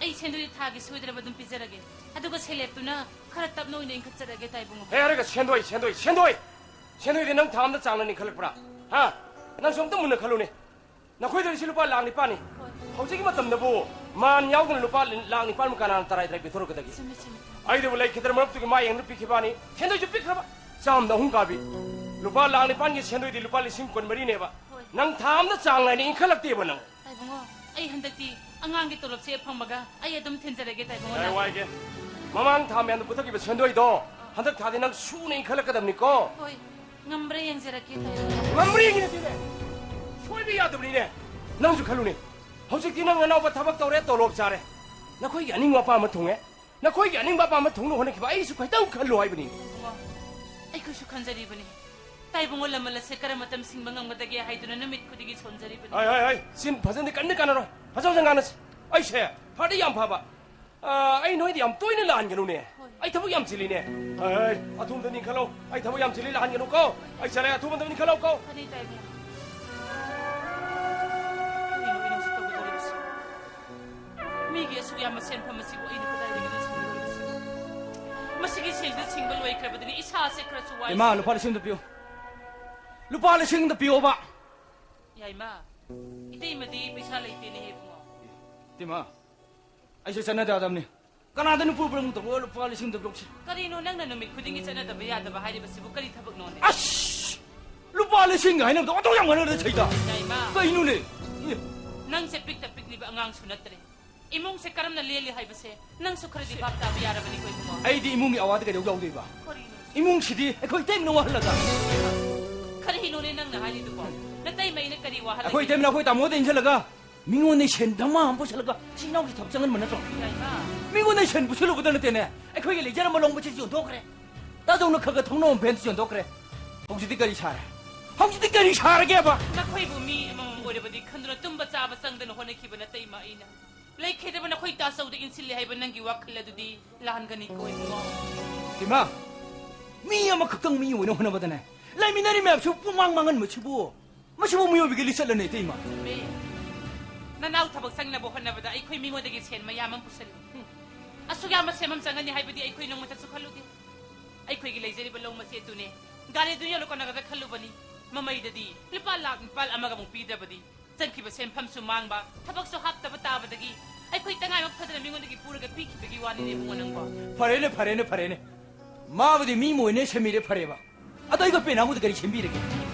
ꯑꯩ ꯁꯦꯟꯗꯣꯏ ꯊꯥꯒꯤ ꯁꯣꯏꯗꯅꯕ ꯑꯗꯨꯝ ꯄꯤꯖꯔꯒꯦ꯫ ꯑꯗꯨꯒ ꯁꯦꯜꯂꯦꯞꯇꯨꯅ ꯈꯔ ꯇꯞꯅ ꯑꯣꯏꯅ ꯏꯟꯈꯠꯆꯔꯒꯦ ꯇꯥ ꯏꯕꯨꯡꯉꯣ꯫ ꯍꯦ, ꯍꯥꯏꯔꯒ ꯁꯦꯟꯗꯣꯏ, ꯁꯦꯟꯗꯣꯏ, ꯁꯦꯟꯗꯣꯏ! ꯁꯦꯟꯗꯣꯏꯗꯤ ꯅꯪ ꯊꯥ ꯑꯃꯗ ꯆꯥꯡ ꯅꯥꯏꯅ ꯏꯟꯈꯠꯂꯛꯄ꯭ꯔꯥ? ꯍꯥ? ꯅꯪꯁꯨ ꯑꯝꯇ ꯃꯨꯟꯅ ꯈꯜꯂꯨꯅꯦ꯫ ꯅꯈꯣꯏꯗ ꯂꯤꯁꯤꯡ ꯂꯨꯄꯥ ꯂꯥꯈ ꯅꯤꯄꯥꯟꯅꯤ꯫ ꯍꯣꯏ꯫ ꯍꯧꯖꯤꯛꯀꯤ ꯃꯇꯝꯗꯕꯨ ꯃꯥꯟ ꯌꯥꯎꯗꯅ ꯂꯨꯄꯥ ꯂꯥꯈ ꯅꯤꯄꯥꯟꯕꯨ ꯀꯅꯥꯅ ꯇꯔꯥꯏ ꯇꯔꯥꯏ ꯄꯤꯊꯣꯔꯛꯀꯗꯒꯦ? ꯆꯨꯝꯃꯦ, ꯆꯨꯝꯃꯦ꯫ ꯑꯩꯗꯕꯨ ꯂꯩꯈꯤꯗ꯭ꯔ ꯃꯔꯨꯞꯇꯨꯒꯤ ꯃꯥ ꯌꯦꯡꯗꯨꯅ ꯄꯤꯈꯤꯕꯅꯤ꯫ ꯁꯦꯟꯗꯣꯏꯁꯨ ꯄꯤꯛꯈ꯭ꯔꯕ꯫ ꯆꯥꯝꯗ ꯑꯍꯨꯝ ꯀꯥꯕꯤ꯫ ꯂꯨꯄꯥ ꯂꯥꯈ ꯅꯤꯄꯥꯟꯒꯤ ꯁꯦꯟꯗꯣꯏꯗꯤ ꯂꯨꯄꯥ ꯂꯤꯁꯤꯡ ꯀꯨꯟꯃꯔꯤꯅꯦꯕ꯫ ꯍꯣꯏ꯫ ꯅꯪ ꯊꯥ ꯑꯃꯗ ꯆꯥꯡ ꯅꯥꯏꯅ ꯏꯟꯈꯠꯂꯛꯇꯦꯕ ꯅꯪ꯫ ꯇꯥꯏꯕꯨꯡꯉꯣ, ꯑꯩ ꯍꯟꯗꯛꯇꯤ ꯑꯉꯥꯡꯒꯤ ꯇꯣꯂꯣꯞꯁꯦ ꯐꯪꯕꯒ ꯑꯩ ꯑꯗꯨꯝ ꯊꯤꯟꯖꯔꯒꯦ, ꯇꯥꯏꯕꯨꯡꯉꯣ, ꯑꯩ ꯂꯥꯛꯑꯣ꯫ ꯋꯥꯏꯒꯦ꯫ ꯃꯃꯥꯡ ꯊꯥ ꯃꯌꯥꯝꯗ ꯄꯨꯊꯣꯛꯈꯤꯕ ꯁꯦꯟꯗꯣꯏꯗꯣ ꯍꯟꯗꯛ ꯊꯥꯗꯤ ꯅꯪ ꯁꯨꯅ ꯏꯟꯈꯠꯂꯛꯀꯗꯕꯅꯤꯀꯣ꯫ ꯍꯣꯏ, ꯉꯝꯕ꯭ꯔꯥ ꯌꯦꯡꯖꯔꯛꯀꯦ, ꯇꯥꯏꯕꯨꯡꯉꯣ꯫ ꯉꯝꯕ꯭ꯔꯥ ꯌꯦꯡꯒꯦ ꯅꯠꯇꯦꯅꯦ, ꯁꯣꯏꯕ ꯌꯥꯗꯕꯅꯤꯅꯦ꯫ ꯅꯪꯁꯨ ꯈꯜꯂꯨꯅꯦ, ꯍꯧꯖꯤꯛꯇꯤ ꯅꯪ ꯅꯅꯥꯎꯄꯥ ꯊꯕꯛ ꯇꯧꯔꯦ, ꯇꯣꯂꯣꯞ ꯆꯥꯔꯦ, ꯅꯈꯣꯏꯒꯤ ꯑꯅꯤꯡꯕ ꯑꯄꯥꯝꯕ ꯊꯨꯡꯉꯦ꯫ ꯅꯈꯣꯏꯒꯤ ꯑꯅꯤꯡꯕ ꯑꯄꯥꯝꯕ ꯊꯨꯡꯅ ꯍꯣꯠꯅꯈꯤꯕ ꯑꯩꯁꯨ ꯈꯤꯇꯪ ꯈꯜꯂꯨ ꯍꯥꯏꯕꯅꯤ꯫ ꯇꯥꯏꯕꯨꯡꯉꯣ, ꯑꯩꯈꯣꯏꯁꯨ ꯈꯟꯖꯔꯤꯕꯅꯤ꯫ ꯇꯥꯏꯕꯨꯡꯉꯣ ꯂꯃꯟ ꯑꯁꯦ ꯀꯔꯝꯕ ꯃꯇꯝ ꯁꯤꯡꯕ ꯉꯝꯒꯗꯒꯦ ꯍꯥꯏꯗꯨꯅ ꯅꯨꯃꯤꯠ ꯈꯨꯗꯤꯡꯒꯤ ꯁꯣꯟꯖꯔꯤꯕꯅꯤ꯫ ꯍꯥꯏ, ꯍꯥꯏ, ꯍꯥꯏ, ꯁꯤꯟ ꯐꯖꯅꯗꯤ ꯀꯟꯅ ꯀꯥꯟꯅꯔꯣꯏ꯫ ꯐꯖ ꯐꯖ ꯉꯥꯡꯅꯁꯤ꯫ ꯑꯩꯁꯦ ꯐꯔꯗꯤ ꯌꯥꯝ ꯐꯕ꯫ ꯑ, ꯑꯩ ꯅꯣꯏꯗ ꯌꯥꯝ ꯇꯣꯏꯅ ꯂꯥꯟꯒꯅꯨꯅꯦ꯫ ꯍꯣꯏ꯫ ꯑꯩ ꯊꯕꯛ ꯌꯥꯝ ꯆꯤꯜꯂꯤꯅꯦ꯫ ꯍꯥꯏ, ꯍꯥꯏ, ꯑꯊꯨꯕꯗ ꯅꯤꯡꯈꯠꯂꯣ꯫ ꯑꯩ ꯊꯕꯛ ꯌꯥꯝ ꯆꯤꯜꯂꯤ, ꯂꯥꯟꯒꯅꯨꯀꯣ꯫ ꯑꯩ ꯆꯠꯂꯦ, ꯑꯊꯨꯕꯗ ꯅꯤꯡꯈꯠꯂꯣꯀꯣ꯫ ꯐꯅꯤ, ꯇꯥꯏꯕꯨꯡꯉꯣ꯫ ꯀꯔꯤꯅꯣ ꯑꯩꯅ ꯍꯧꯖꯤꯛ ꯇꯧꯒꯗꯧꯔꯤꯕꯁꯤ? ꯃꯤꯒꯤ ꯑꯁꯨꯛ ꯌꯥꯝꯕ ꯁꯦꯟꯐꯝ ꯑꯁꯤꯕꯨ ꯑꯩꯅ ꯀꯗꯥꯏꯗꯒꯤ ꯂꯣꯏꯁꯤꯟꯒꯗꯧꯔꯤꯕꯁꯤ? ꯃꯁꯤꯒꯤ ꯁꯦꯜꯁꯤ ꯁꯤꯡꯕ ꯂꯣꯏꯈ꯭ꯔꯕꯗꯤꯅ ꯏꯁꯥꯁꯦ ꯈꯔꯁꯨ ꯋꯥꯏ꯫ ꯏꯃꯥ, ꯂꯨꯄꯥ ꯂꯤꯁꯤꯡ ꯑꯝꯇ ꯄꯤꯌꯨ꯫ ꯂꯨꯄꯥ ꯂꯤꯁꯤꯡ ꯑꯝꯇ ꯄꯤꯌꯣꯕ꯫ ꯌꯥꯏꯃ, ꯏꯇꯩꯃꯗꯤ ꯄꯩꯁꯥ ꯂꯩꯇꯦꯅꯦ ꯏꯕꯨꯡꯉꯣ꯫ ꯏꯇꯩꯃ, ꯑꯩꯁꯨ ꯆꯠꯅꯗ ꯌꯥꯗꯕꯅꯤ꯫ ꯀꯅꯥꯗ ꯅꯨꯄꯨ ꯄꯨꯔꯝ ꯇꯧꯔꯒ ꯂꯨꯄꯥ ꯂꯤꯁꯤꯡ ꯑꯝꯇ ꯄꯤꯔꯛꯁꯤ꯫ ꯀꯔꯤꯅꯣ ꯅꯪꯅ ꯅꯨꯃꯤꯠ ꯈꯨꯗꯤꯡꯒꯤ ꯆꯠꯅꯗꯕ ꯌꯥꯗꯕ ꯍꯥꯏꯔꯤꯕꯁꯤꯕꯨ ꯀꯔꯤ ꯊꯕꯛꯅꯣꯅꯦ? ꯑꯁ! ꯂꯨꯄꯥ ꯂꯤꯁꯤꯡꯒ ꯍꯥꯏꯅꯕꯗꯣ ꯑꯣꯟꯊꯣꯛ ꯌꯥꯝ ꯉꯥꯡꯅꯔꯦ ꯁꯩꯗ꯫ ꯌꯥꯏꯃ, ꯀꯩꯅꯣꯅꯦ? ꯑꯦ꯫ ꯅꯪꯁꯦ ꯄꯤꯛꯇ ꯄꯤꯛꯂꯤ ꯑꯉꯥꯡꯁꯨ ꯅꯠꯇ꯭ꯔꯦ꯫ ꯏꯃꯨꯡꯁꯦ ꯀꯔꯝꯅ ꯂꯦꯜꯂꯤ ꯍꯥꯏꯕꯁꯦ ꯅꯪꯁꯨ ꯈꯔꯗꯤ ꯚꯥꯞ ꯇꯥꯕ ꯌꯥꯔꯕꯅꯤꯀꯣ, ꯏꯕꯨꯡꯉꯣ꯫ ꯑꯩꯗꯤ ꯏꯃꯨꯡꯒꯤ ꯑꯋꯥꯗ ꯀꯩꯗꯧ ꯌꯥꯎꯗꯣꯏꯕ? ꯀꯔꯤꯅꯣ? ꯏꯃꯨꯡꯁꯤꯗꯤ ꯑꯩꯈꯣꯏ ꯏꯇꯩꯃꯅ ꯋꯥꯍꯜꯂꯒ꯫ ꯀꯔꯤꯅꯣꯅꯦ ꯅꯪꯅ ꯍꯥꯏꯔꯤꯗꯨꯕꯣ? ꯅꯇꯩꯃ ꯑꯩꯅ ꯀꯔꯤ ꯋꯥꯍꯜꯂꯒꯦ? ꯑꯩꯈꯣꯏ ꯏꯇꯩꯃꯅ ꯑꯩꯈꯣꯏ ꯇꯥꯃꯣꯗ ꯏꯟꯁꯤꯜꯂꯒ ꯃꯤꯉꯣꯟꯗ ꯁꯦꯟ ꯙꯃꯥ ꯑꯃ ꯄꯨꯁꯜꯂꯒ ꯏꯆꯤꯟ ꯏꯅꯥꯎꯒꯤ ꯊꯕꯛ ꯆꯪꯍꯟꯕ ꯅꯠꯇ꯭ꯔꯣ? ꯏꯃꯥ! ꯃꯤꯉꯣꯟꯗ ꯁꯦꯟ ꯄꯨꯁꯜꯂꯨꯕꯗ ꯅꯠꯇꯦꯅꯦ, ꯑꯩꯈꯣꯏꯒꯤ ꯂꯩꯖꯔꯝꯕ ꯂꯣꯡꯕꯁꯤꯁꯨ ꯌꯣꯟꯊꯣꯛꯈ꯭ꯔꯦ꯫ ꯇꯥꯖꯧꯅ ꯈꯔ ꯈꯔ ꯊꯧꯅꯕ ꯚꯦꯟꯁꯨ ꯌꯣꯟꯊꯣꯛꯈ꯭ꯔꯦ꯫ ꯍꯧꯖꯤꯛꯇꯤ ꯀꯔꯤ ꯁꯥꯔꯦ? ꯍꯧꯖꯤꯛꯇꯤ ꯀꯔꯤ ꯁꯥꯔꯒꯦꯕ? ꯅꯈꯣꯏꯕꯨ ꯃꯤ ꯑꯃꯃꯝ ꯑꯣꯏꯔꯕꯗꯤ ꯈꯟꯗꯨꯅ ꯇꯨꯝꯕ ꯆꯥꯕ ꯆꯪꯗꯅ ꯍꯣꯠꯅꯈꯤꯕ ꯅꯇꯩꯃ ꯑꯩꯅ ꯂꯩꯈꯤꯗ꯭ꯔꯕ ꯅꯈꯣꯏ ꯇꯥꯆꯧꯗ ꯏꯟꯁꯤꯜꯂꯦ ꯍꯥꯏꯕ ꯅꯪꯒꯤ ꯋꯥꯈꯜ ꯑꯗꯨꯗꯤ ꯂꯥꯟꯒꯅꯤꯀꯣ, ꯏꯕꯨꯡꯉꯣ꯫ ꯏꯃꯥ, ꯃꯤ ꯑꯃꯈꯛꯇꯪ ꯃꯤ ꯑꯣꯏꯅ ꯍꯣꯠꯅꯕꯗꯅꯦ, ꯂꯩꯃꯤꯟꯅꯔꯤ ꯃꯌꯥꯝꯁꯤꯕꯨ ꯄꯨꯡꯃꯥꯡ ꯃꯥꯡꯍꯟꯕꯁꯤꯕꯨ, ꯃꯁꯤꯕꯨ ꯃꯤꯑꯣꯏꯕꯒꯤ ꯂꯤꯆꯠꯂꯅꯦ, ꯏꯇꯩꯃ꯫ ꯆꯨꯝꯃꯦ꯫ ꯅꯅꯥꯎ ꯊꯕꯛ ꯆꯪꯅꯕ ꯍꯣꯠꯅꯕꯗ ꯑꯩꯈꯣꯏ ꯃꯤꯉꯣꯟꯗꯒꯤ ꯁꯦꯟ ꯃꯌꯥꯝ ꯑꯃ ꯄꯨꯁꯜꯂꯤ꯫ ꯍꯨꯝ꯫ ꯑꯁꯨꯛ ꯌꯥꯝꯕ ꯁꯦꯟꯐꯝ ꯆꯪꯒꯅꯤ ꯍꯥꯏꯕꯗꯤ ꯑꯩꯈꯣꯏ ꯅꯣꯡꯃꯇꯁꯨ ꯈꯜꯂꯨꯗꯦ꯫ ꯑꯩꯈꯣꯏꯒꯤ ꯂꯩꯖꯔꯤꯕ ꯂꯧ ꯃꯆꯦꯠꯇꯨꯅꯦ ꯒꯥꯔꯤꯗꯨ ꯌꯣꯜꯂ ꯀꯣꯟꯅꯒꯗ꯭ꯔꯥ ꯈꯜꯂꯨꯕꯅꯤ꯫ ꯃꯃꯩꯗꯗꯤ ꯂꯨꯄꯥ ꯂꯥꯛ ꯅꯤꯄꯥꯜ ꯑꯃꯒ ꯑꯃꯨꯛ ꯄꯤꯗ꯭ꯔꯕꯗꯤ ꯆꯪꯈꯤꯕ ꯁꯦꯟꯐꯝꯁꯨ ꯃꯥꯡꯕ, ꯊꯕꯛꯁꯨ ꯍꯥꯞꯇꯕ ꯇꯥꯕꯗꯒꯤ ꯑꯩꯈꯣꯏ ꯇꯉꯥꯏꯃꯛ ꯐꯗꯅ ꯃꯤꯉꯣꯟꯗꯒꯤ ꯄꯨꯔꯒ ꯄꯤꯈꯤꯕꯒꯤ ꯋꯥꯅꯤꯅꯦ, ꯏꯕꯨꯡꯉꯣ, ꯅꯪꯕꯣ꯫ ꯐꯔꯦꯅꯦ, ꯐꯔꯦꯅꯦ, ꯐꯔꯦꯅꯦ꯫ ꯃꯥꯕꯨꯗꯤ ꯃꯤ ꯃꯣꯏꯅ ꯁꯦꯝꯕꯤꯔꯦ, ꯐꯔꯦꯕ꯫ ꯑꯗꯣ ꯑꯩꯒ ꯄꯦꯅꯥꯕꯨꯗꯤ ꯀꯔꯤ ꯁꯦꯝꯕꯤꯔꯒꯦ?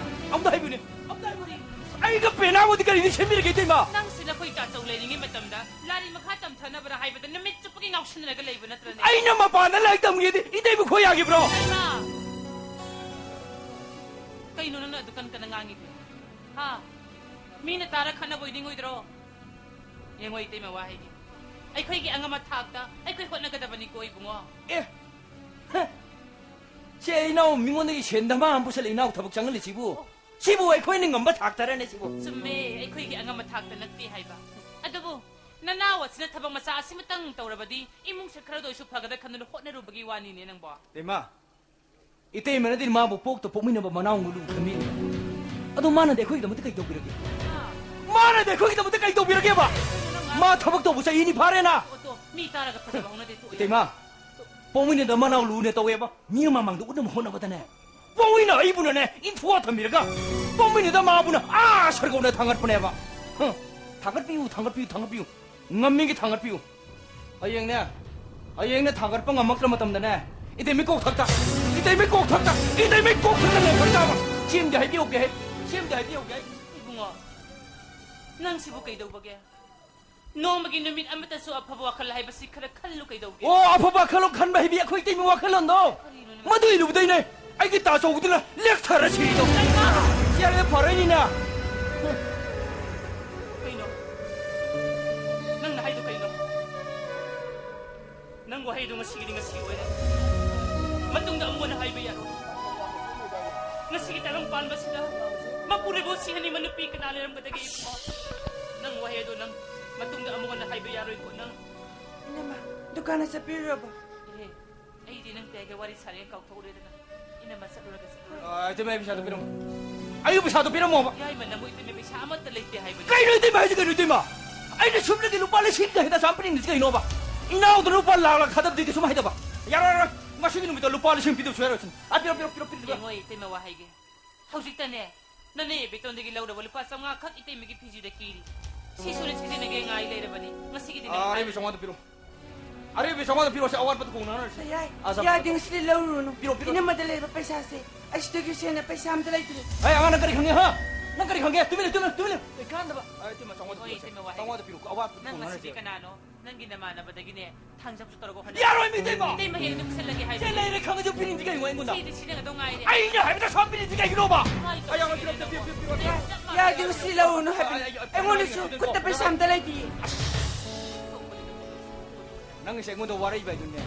ꯑꯝꯇ ꯍꯥꯏꯕꯤꯌꯨꯅꯦ, ꯑꯝꯇ ꯍꯥꯏꯕꯤꯌꯨꯅꯦ꯫ ꯑꯩꯒ ꯄꯦꯅꯥꯕꯨꯗꯤ ꯀꯔꯤꯗꯤ ꯁꯦꯝꯕꯤꯔꯒꯦ, ꯏꯇꯩꯃ? ꯅꯪꯁꯨ ꯅꯈꯣꯏ ꯇꯥꯆꯧ ꯂꯩꯔꯤꯉꯩ ꯃꯇꯝꯗ ꯂꯥꯏꯔꯤꯛ ꯃꯈꯥ ꯇꯝꯊꯅꯕ꯭ꯔꯥ ꯍꯥꯏꯕꯗ ꯅꯨꯃꯤꯠ ꯆꯨꯞꯄꯒꯤ ꯉꯥꯎꯁꯤꯟꯅꯔꯒ ꯂꯩꯕ ꯅꯠꯇ꯭ꯔꯅꯦ? ꯑꯩꯅ ꯃꯄꯥꯟꯗ ꯂꯥꯏꯔꯤꯛ ꯇꯝꯒꯦꯗꯤ ꯏꯇꯩꯕꯨ ꯈꯣꯏ ꯌꯥꯈꯤꯕ꯭ꯔꯣ? ꯏꯇꯩꯃ! ꯀꯩꯅꯣ ꯅꯪꯅ ꯑꯗꯨ ꯀꯟ ꯀꯟꯅ ꯉꯥꯡꯉꯤꯗꯨ? ꯍꯥ? ꯃꯤꯅ ꯇꯥꯔ ꯈꯠꯅꯕ ꯑꯣꯏꯅꯤꯡꯉꯣꯏꯗ꯭ꯔꯣ? ꯌꯦꯡꯉꯣ ꯏꯇꯩꯃ ꯋꯥꯍꯩꯗꯤ꯫ ꯑꯩꯈꯣꯏꯒꯤ ꯑꯉꯝꯕ ꯊꯥꯛꯇ ꯑꯩꯈꯣꯏ ꯍꯣꯠꯅꯒꯗꯕꯅꯤꯀꯣ, ꯏꯕꯨꯡꯉꯣ꯫ ꯑꯦ! ꯍ! ꯁꯦ, ꯏꯅꯥꯎ ꯃꯤꯉꯣꯟꯗꯒꯤ ꯁꯦꯟ ꯙꯃꯥ ꯑꯃ ꯄꯨꯁꯜꯂꯛꯏ, ꯏꯅꯥꯎ ꯊꯕꯛ ꯆꯪꯍꯜꯂꯤꯁꯤꯕꯨ? ꯑꯣ꯫ ꯁꯤꯕꯨ ꯑꯩꯈꯣꯏꯅ ꯉꯝꯕ ꯊꯥꯛꯇꯔꯅꯦ ꯁꯤꯕꯨ? ꯆꯨꯝꯃꯦ, ꯑꯩꯈꯣꯏꯒꯤ ꯑꯉꯝꯕ ꯊꯥꯛꯇ ꯅꯠꯇꯦ ꯍꯥꯏꯕ꯫ ꯑꯗꯨꯕꯨ ꯅꯅꯥꯎ ꯑꯁꯤꯅ ꯊꯕꯛ ꯃꯆꯥ ꯑꯁꯤꯃꯇꯪ ꯇꯧꯔꯕꯗꯤ ꯏꯃꯨꯡꯁꯦ ꯈꯔꯗ ꯑꯣꯏꯁꯨ ꯐꯒꯗ꯭ꯔꯥ ꯈꯟꯗꯨꯅ ꯍꯣꯠꯅꯔꯨꯕꯒꯤ ꯋꯥꯅꯤꯅꯦ ꯅꯪꯕꯣ꯫ ꯏꯃꯥ, ꯏꯇꯩꯃꯅꯗꯤ ꯃꯥꯕꯨ ꯄꯣꯛꯇ ꯄꯣꯛꯃꯤꯟꯅꯕ ꯃꯅꯥꯎ ꯉꯨꯂꯨ ꯈꯟꯕꯤꯔꯤ꯫ ꯑꯗꯣ ꯃꯥꯅꯗꯤ ꯑꯩꯈꯣꯏꯒꯤꯗꯃꯛꯇ ꯀꯩ ꯇꯧꯕꯤꯔꯒꯦ? ꯃꯥꯅꯗꯤ ꯑꯩꯈꯣꯏꯒꯤꯗꯃꯛꯇ ꯀꯩ ꯇꯧꯕꯤꯔꯒꯦꯕ? ꯃꯥ ꯊꯕꯛ ꯇꯧꯕ ꯆꯍꯤ ꯑꯅꯤ ꯐꯥꯔꯦꯅ꯫ ꯑꯣ, ꯇꯣ, ꯃꯤ ꯇꯥꯔꯒ ꯐꯖꯕ ꯍꯧꯅꯗꯦ, ꯇꯣꯛꯑꯣ꯫ ꯏꯇꯩꯃ, ꯄꯣꯛꯃꯤꯟꯅꯗ ꯃꯅꯥꯎ ꯂꯨꯅ ꯇꯧꯋꯦꯕ꯫ ꯃꯤ ꯃꯃꯥꯡꯗ ꯎꯠꯅꯕ ꯍꯣꯠꯅꯕꯗꯅꯦ, ꯄꯣꯛꯃꯤꯟꯅ ꯑꯩꯕꯨꯅꯅꯦ, ꯏꯟꯊꯣꯛꯑ ꯊꯝꯕꯤꯔꯒ, ꯄꯣꯛꯃꯤꯟꯅꯗ ꯃꯥꯕꯨꯅ ꯑꯥ ꯁꯔꯒꯧꯅ ꯊꯥꯡꯒꯠꯄꯅꯦꯕ꯫ ꯍ, ꯊꯥꯡꯒꯠꯄꯤꯌꯨ, ꯊꯥꯡꯒꯠꯄꯤꯌꯨ, ꯊꯥꯡꯒꯠꯄꯤꯌꯨ꯫ ꯉꯝꯃꯤꯒꯤ ꯊꯥꯡꯒꯠꯄꯤꯌꯨ꯫ ꯍꯌꯦꯡꯅꯦ, ꯍꯌꯦꯡꯅꯦ ꯊꯥꯡꯒꯠꯄ ꯉꯝꯃꯛꯇ꯭ꯔ ꯃꯇꯝꯗꯅꯦ, ꯏꯇꯩꯃꯤ ꯀꯣꯛꯊꯛꯇ, ꯏꯇꯩꯃꯤ ꯀꯣꯛꯊꯛꯇ, ꯏꯇꯩꯃꯤ ꯀꯣꯛꯊꯛꯇ ꯂꯩꯈ꯭ꯔ ꯇꯥꯕ꯫ ꯁꯤ ꯑꯃꯗꯤ ꯍꯥꯏꯕꯤꯍꯧꯒꯦ ꯍꯦ, ꯁꯤ ꯑꯃꯗꯤ ꯍꯥꯏꯕꯤꯍꯧꯒꯦ ꯍꯦ꯫ ꯏꯕꯨꯡꯉꯣ, ꯅꯪꯁꯤꯕꯨ ꯀꯩꯗꯧꯕꯒꯦ? ꯅꯣꯡꯃꯒꯤ ꯅꯨꯃꯤꯠ ꯑꯃꯠꯇꯁꯨ ꯑꯐꯕ ꯋꯥꯈꯜ ꯍꯥꯏꯕꯁꯤ ꯈꯔ ꯈꯜꯂꯨ ꯀꯩꯗꯧꯒꯦ? ꯑꯣ, ꯑꯐꯕ ꯋꯥꯈꯜꯂꯣꯟ ꯈꯟꯕ ꯍꯥꯏꯕꯤ ꯑꯩꯈꯣꯏ ꯏꯇꯩꯃ ꯋꯥꯈꯜꯂꯣꯟꯗꯣ꯫ ꯀꯔꯤꯅꯣꯅꯦ? ꯃꯗꯨ ꯏꯜꯂꯨꯕꯗꯩꯅꯦ ꯑꯩꯒꯤ ꯇꯥ ꯑꯆꯧꯕꯗꯨꯅ ꯂꯦꯛꯊꯔ ꯁꯤꯔꯤꯗꯣ꯫ ꯀꯩꯅꯣ? ꯁꯤ ꯍꯥꯏꯔꯒ ꯐꯔꯣꯏꯅꯤꯅ꯫ ꯀꯩꯅꯣ? ꯅꯪꯅ ꯍꯥꯏꯗꯣ ꯀꯩꯅꯣ? ꯅꯪ ꯋꯥꯍꯩꯗꯣ ꯉꯁꯤꯒꯤꯗꯤ ꯉꯁꯤ ꯑꯣꯏꯔꯦ꯫ ꯃꯇꯨꯡꯗ ꯑꯃꯨꯛ ꯍꯟꯅ ꯍꯥꯏꯕ ꯌꯥꯔꯣꯏ꯫ ꯉꯁꯤꯒꯤ ꯇꯥꯏꯕꯪ ꯄꯥꯟꯕꯁꯤꯗ ꯃꯄꯨꯔꯣꯏꯕꯕꯨ ꯁꯤꯍꯟꯅꯤꯡꯕ ꯅꯨꯄꯤ ꯀꯅꯥ ꯂꯩꯔꯝꯒꯗꯒꯦ ꯏꯕꯨꯡꯉꯣ? ꯅꯪ ꯋꯥꯍꯩ ꯑꯗꯣ ꯅꯪ ꯃꯇꯨꯡꯗ ꯑꯃꯨꯛ ꯍꯟꯅ ꯍꯥꯏꯕ ꯌꯥꯔꯣꯏꯀꯣ ꯅꯪ꯫ ꯏꯅꯝꯃ, ꯗꯨꯀꯥꯟꯗ ꯆꯠꯄꯤꯔꯨꯔꯕꯣ? ꯏꯍꯦ, ꯑꯩꯗꯤ ꯅꯪ ꯀꯩꯒ ꯋꯥꯔꯤ ꯁꯥꯔꯦꯅ ꯀꯥꯎꯊꯣꯛꯎꯔꯦꯗꯅ꯫ ꯏꯅꯝꯃ ꯆꯠꯂꯨꯔꯒ ꯆꯠꯂꯨꯔꯒ꯫ ꯑꯥ, ꯏꯇꯩꯃ, ꯑꯩ ꯄꯩꯁꯥꯗꯣ ꯄꯤꯔꯝꯃꯣ꯫ ꯑꯩꯒꯤ ꯄꯩꯁꯥꯗꯣ ꯄꯤꯔꯝꯃꯣꯕ꯫ ꯌꯥꯏꯃ, ꯅꯪꯕꯨ ꯏꯇꯩꯃ ꯄꯩꯁꯥ ꯑꯃꯠꯇ ꯂꯩꯇꯦ ꯍꯥꯏꯕꯅꯤ꯫ ꯀꯩꯅꯣ ꯏꯇꯩꯃ ꯍꯥꯏꯁꯦ ꯀꯩꯅꯣ ꯏꯇꯩꯃ? ꯑꯩꯅ ꯁꯨꯞꯅꯒꯤ ꯂꯨꯄꯥ ꯂꯤꯁꯤꯡ ꯀꯌꯥ ꯍꯦꯟꯅ ꯆꯥꯝ ꯄꯤꯅꯤꯡꯉꯤꯁꯤ ꯀꯩꯅꯣꯕ? ꯏꯅꯥꯎꯗ ꯂꯨꯄꯥ ꯂꯥꯛ ꯂꯥꯛ ꯊꯥꯗꯕꯗꯤ ꯀꯩꯁꯨꯝ ꯍꯥꯏꯗꯕ꯫ ꯌꯥꯔꯣꯏ, ꯌꯥꯔꯣꯏ꯫ ꯉꯁꯤꯒꯤ ꯅꯨꯃꯤꯠꯇ ꯂꯨꯄꯥ ꯂꯤꯁꯤꯡ ꯄꯤꯗꯕ ꯁꯨꯡꯌꯥ ꯌꯥꯔꯣꯏ꯫ ꯑꯥ, ꯄꯤꯔꯣ, ꯄꯤꯔꯣ, ꯄꯤꯔꯣ, ꯄꯤꯔꯣ, ꯄꯤꯔꯣ꯫ ꯌꯦꯡꯉꯣ ꯏꯇꯩꯃ ꯋꯥ ꯍꯥꯏꯒꯦ꯫ ꯍꯧꯖꯤꯛꯇꯅꯦ, ꯅꯅꯦ ꯕꯦꯇꯣꯟꯗꯒꯤ ꯂꯧꯔꯕ ꯂꯨꯄꯥ ꯆꯥꯝꯃꯉꯥ ꯈꯛ ꯏꯇꯩꯃꯒꯤ ꯐꯤꯖꯨꯗ ꯀꯤꯔꯤ꯫ ꯁꯤꯁꯨꯅꯦ ꯁꯤꯖꯤꯟꯅꯒꯦ ꯉꯥꯏ ꯂꯩꯔꯕꯅꯤ꯫ ꯉꯁꯤꯒꯤꯗꯤ ꯑꯥ, ꯑꯔꯩꯕ ꯆꯥꯝꯃꯉꯥꯗ ꯄꯤꯔꯣ꯫ ꯑꯔꯩꯕ ꯆꯥꯝꯃꯉꯥꯗ ꯄꯤꯔꯣꯁꯦ, ꯑꯋꯥꯠꯄꯗꯨ ꯀꯣꯟꯅ ꯍꯥꯏꯔꯁꯦ꯫ ꯌꯥꯏ, ꯑꯥ, ꯆꯥꯝꯃꯉꯥ ꯌꯥꯗꯦ, ꯄꯤꯔꯣ꯫ ꯉꯁꯤꯗꯤ ꯂꯧꯔꯨꯔꯅꯨ꯫ ꯄꯤꯔꯣ, ꯄꯤꯔꯣ꯫ ꯏꯅꯝꯃꯗ ꯂꯩꯕ ꯄꯩꯁꯥꯁꯦ ꯑꯁꯤꯗꯒꯤ ꯍꯦꯟꯅ ꯄꯩꯁꯥ ꯑꯝꯇ ꯂꯩꯇ꯭ꯔꯦ꯫ ꯑꯦ, ꯑꯉꯥꯡ, ꯅꯪ ꯀꯔꯤ ꯈꯪꯉꯦ, ꯍꯥ? ꯅꯪ ꯀꯔꯤ ꯈꯪꯒꯦ? ꯇꯨꯃꯤꯟ ꯂꯩꯌꯨ, ꯇꯨꯃꯤꯟ ꯂꯩꯌꯨ, ꯇꯨꯃꯤꯟ ꯂꯩꯌꯨ꯫ ꯑꯩ ꯀꯥꯟꯗꯕ꯫ ꯑꯩ ꯏꯇꯩꯃ ꯋꯥ ꯍꯥꯏꯒꯦ꯫ ꯆꯥꯝꯃꯉꯥꯗ ꯄꯤꯔꯣ, ꯑꯋꯥꯠꯄꯗꯨ ꯅꯪ ꯀꯣꯟꯅ ꯉꯁꯤꯗꯤ ꯍꯥꯏꯔꯁꯦ꯫ ꯀꯅꯥꯅꯣ? ꯅꯪꯒꯤ ꯅꯃꯥꯟꯅꯕꯗꯒꯤꯅꯦ ꯊꯥꯡꯖꯝꯁꯨ ꯇꯧꯔꯒ ꯍꯣꯠꯅꯔꯦ꯫ ꯌꯥꯔꯣꯏ, ꯏꯇꯩꯃ꯫ ꯏꯇꯩꯃ ꯍꯦꯛ ꯑꯗꯨꯝ ꯄꯤꯁꯜꯂꯒꯦ ꯍꯥꯏꯕ꯫ ꯁꯦ ꯂꯩꯔꯦ ꯈꯪꯉꯁꯨ ꯄꯤꯅꯤꯡꯗꯤ ꯀꯩꯅꯣ ꯑꯩꯉꯣꯟꯗ? ꯁꯤꯗꯤ ꯁꯤꯖꯤꯟꯅꯒꯗꯧ ꯉꯥꯏꯔꯦ꯫ ꯑꯩꯅ ꯍꯥꯏꯕꯗ ꯁꯨꯝ ꯄꯤꯅꯤꯡꯗꯤ ꯀꯩꯒꯤꯅꯣꯕ? ꯍꯣꯏ, ꯑꯩ ꯑꯉꯥꯡ ꯄꯤꯔꯛꯇꯦ, ꯄꯤꯔꯛꯇꯦ, ꯄꯤꯔꯛꯇꯦ꯫ ꯆꯞ ꯃꯥꯟꯅꯩ꯫ ꯌꯥꯗꯦ, ꯉꯁꯤ ꯂꯧꯔꯨꯅꯨ ꯍꯥꯏꯕꯅꯤ꯫ ꯑꯩ, ꯑꯩ, ꯑꯩꯉꯣꯟꯗꯁꯨ ꯑꯩ, ꯈꯨꯠꯇ ꯄꯩꯁꯥ ꯑꯝꯇ ꯂꯩꯇꯤꯌꯦ꯫ ꯅꯪꯒꯤꯁꯦ ꯑꯩꯉꯣꯟꯗ ꯋꯥꯔꯛꯏꯕ ꯍꯥꯏꯗꯨꯅꯦ꯫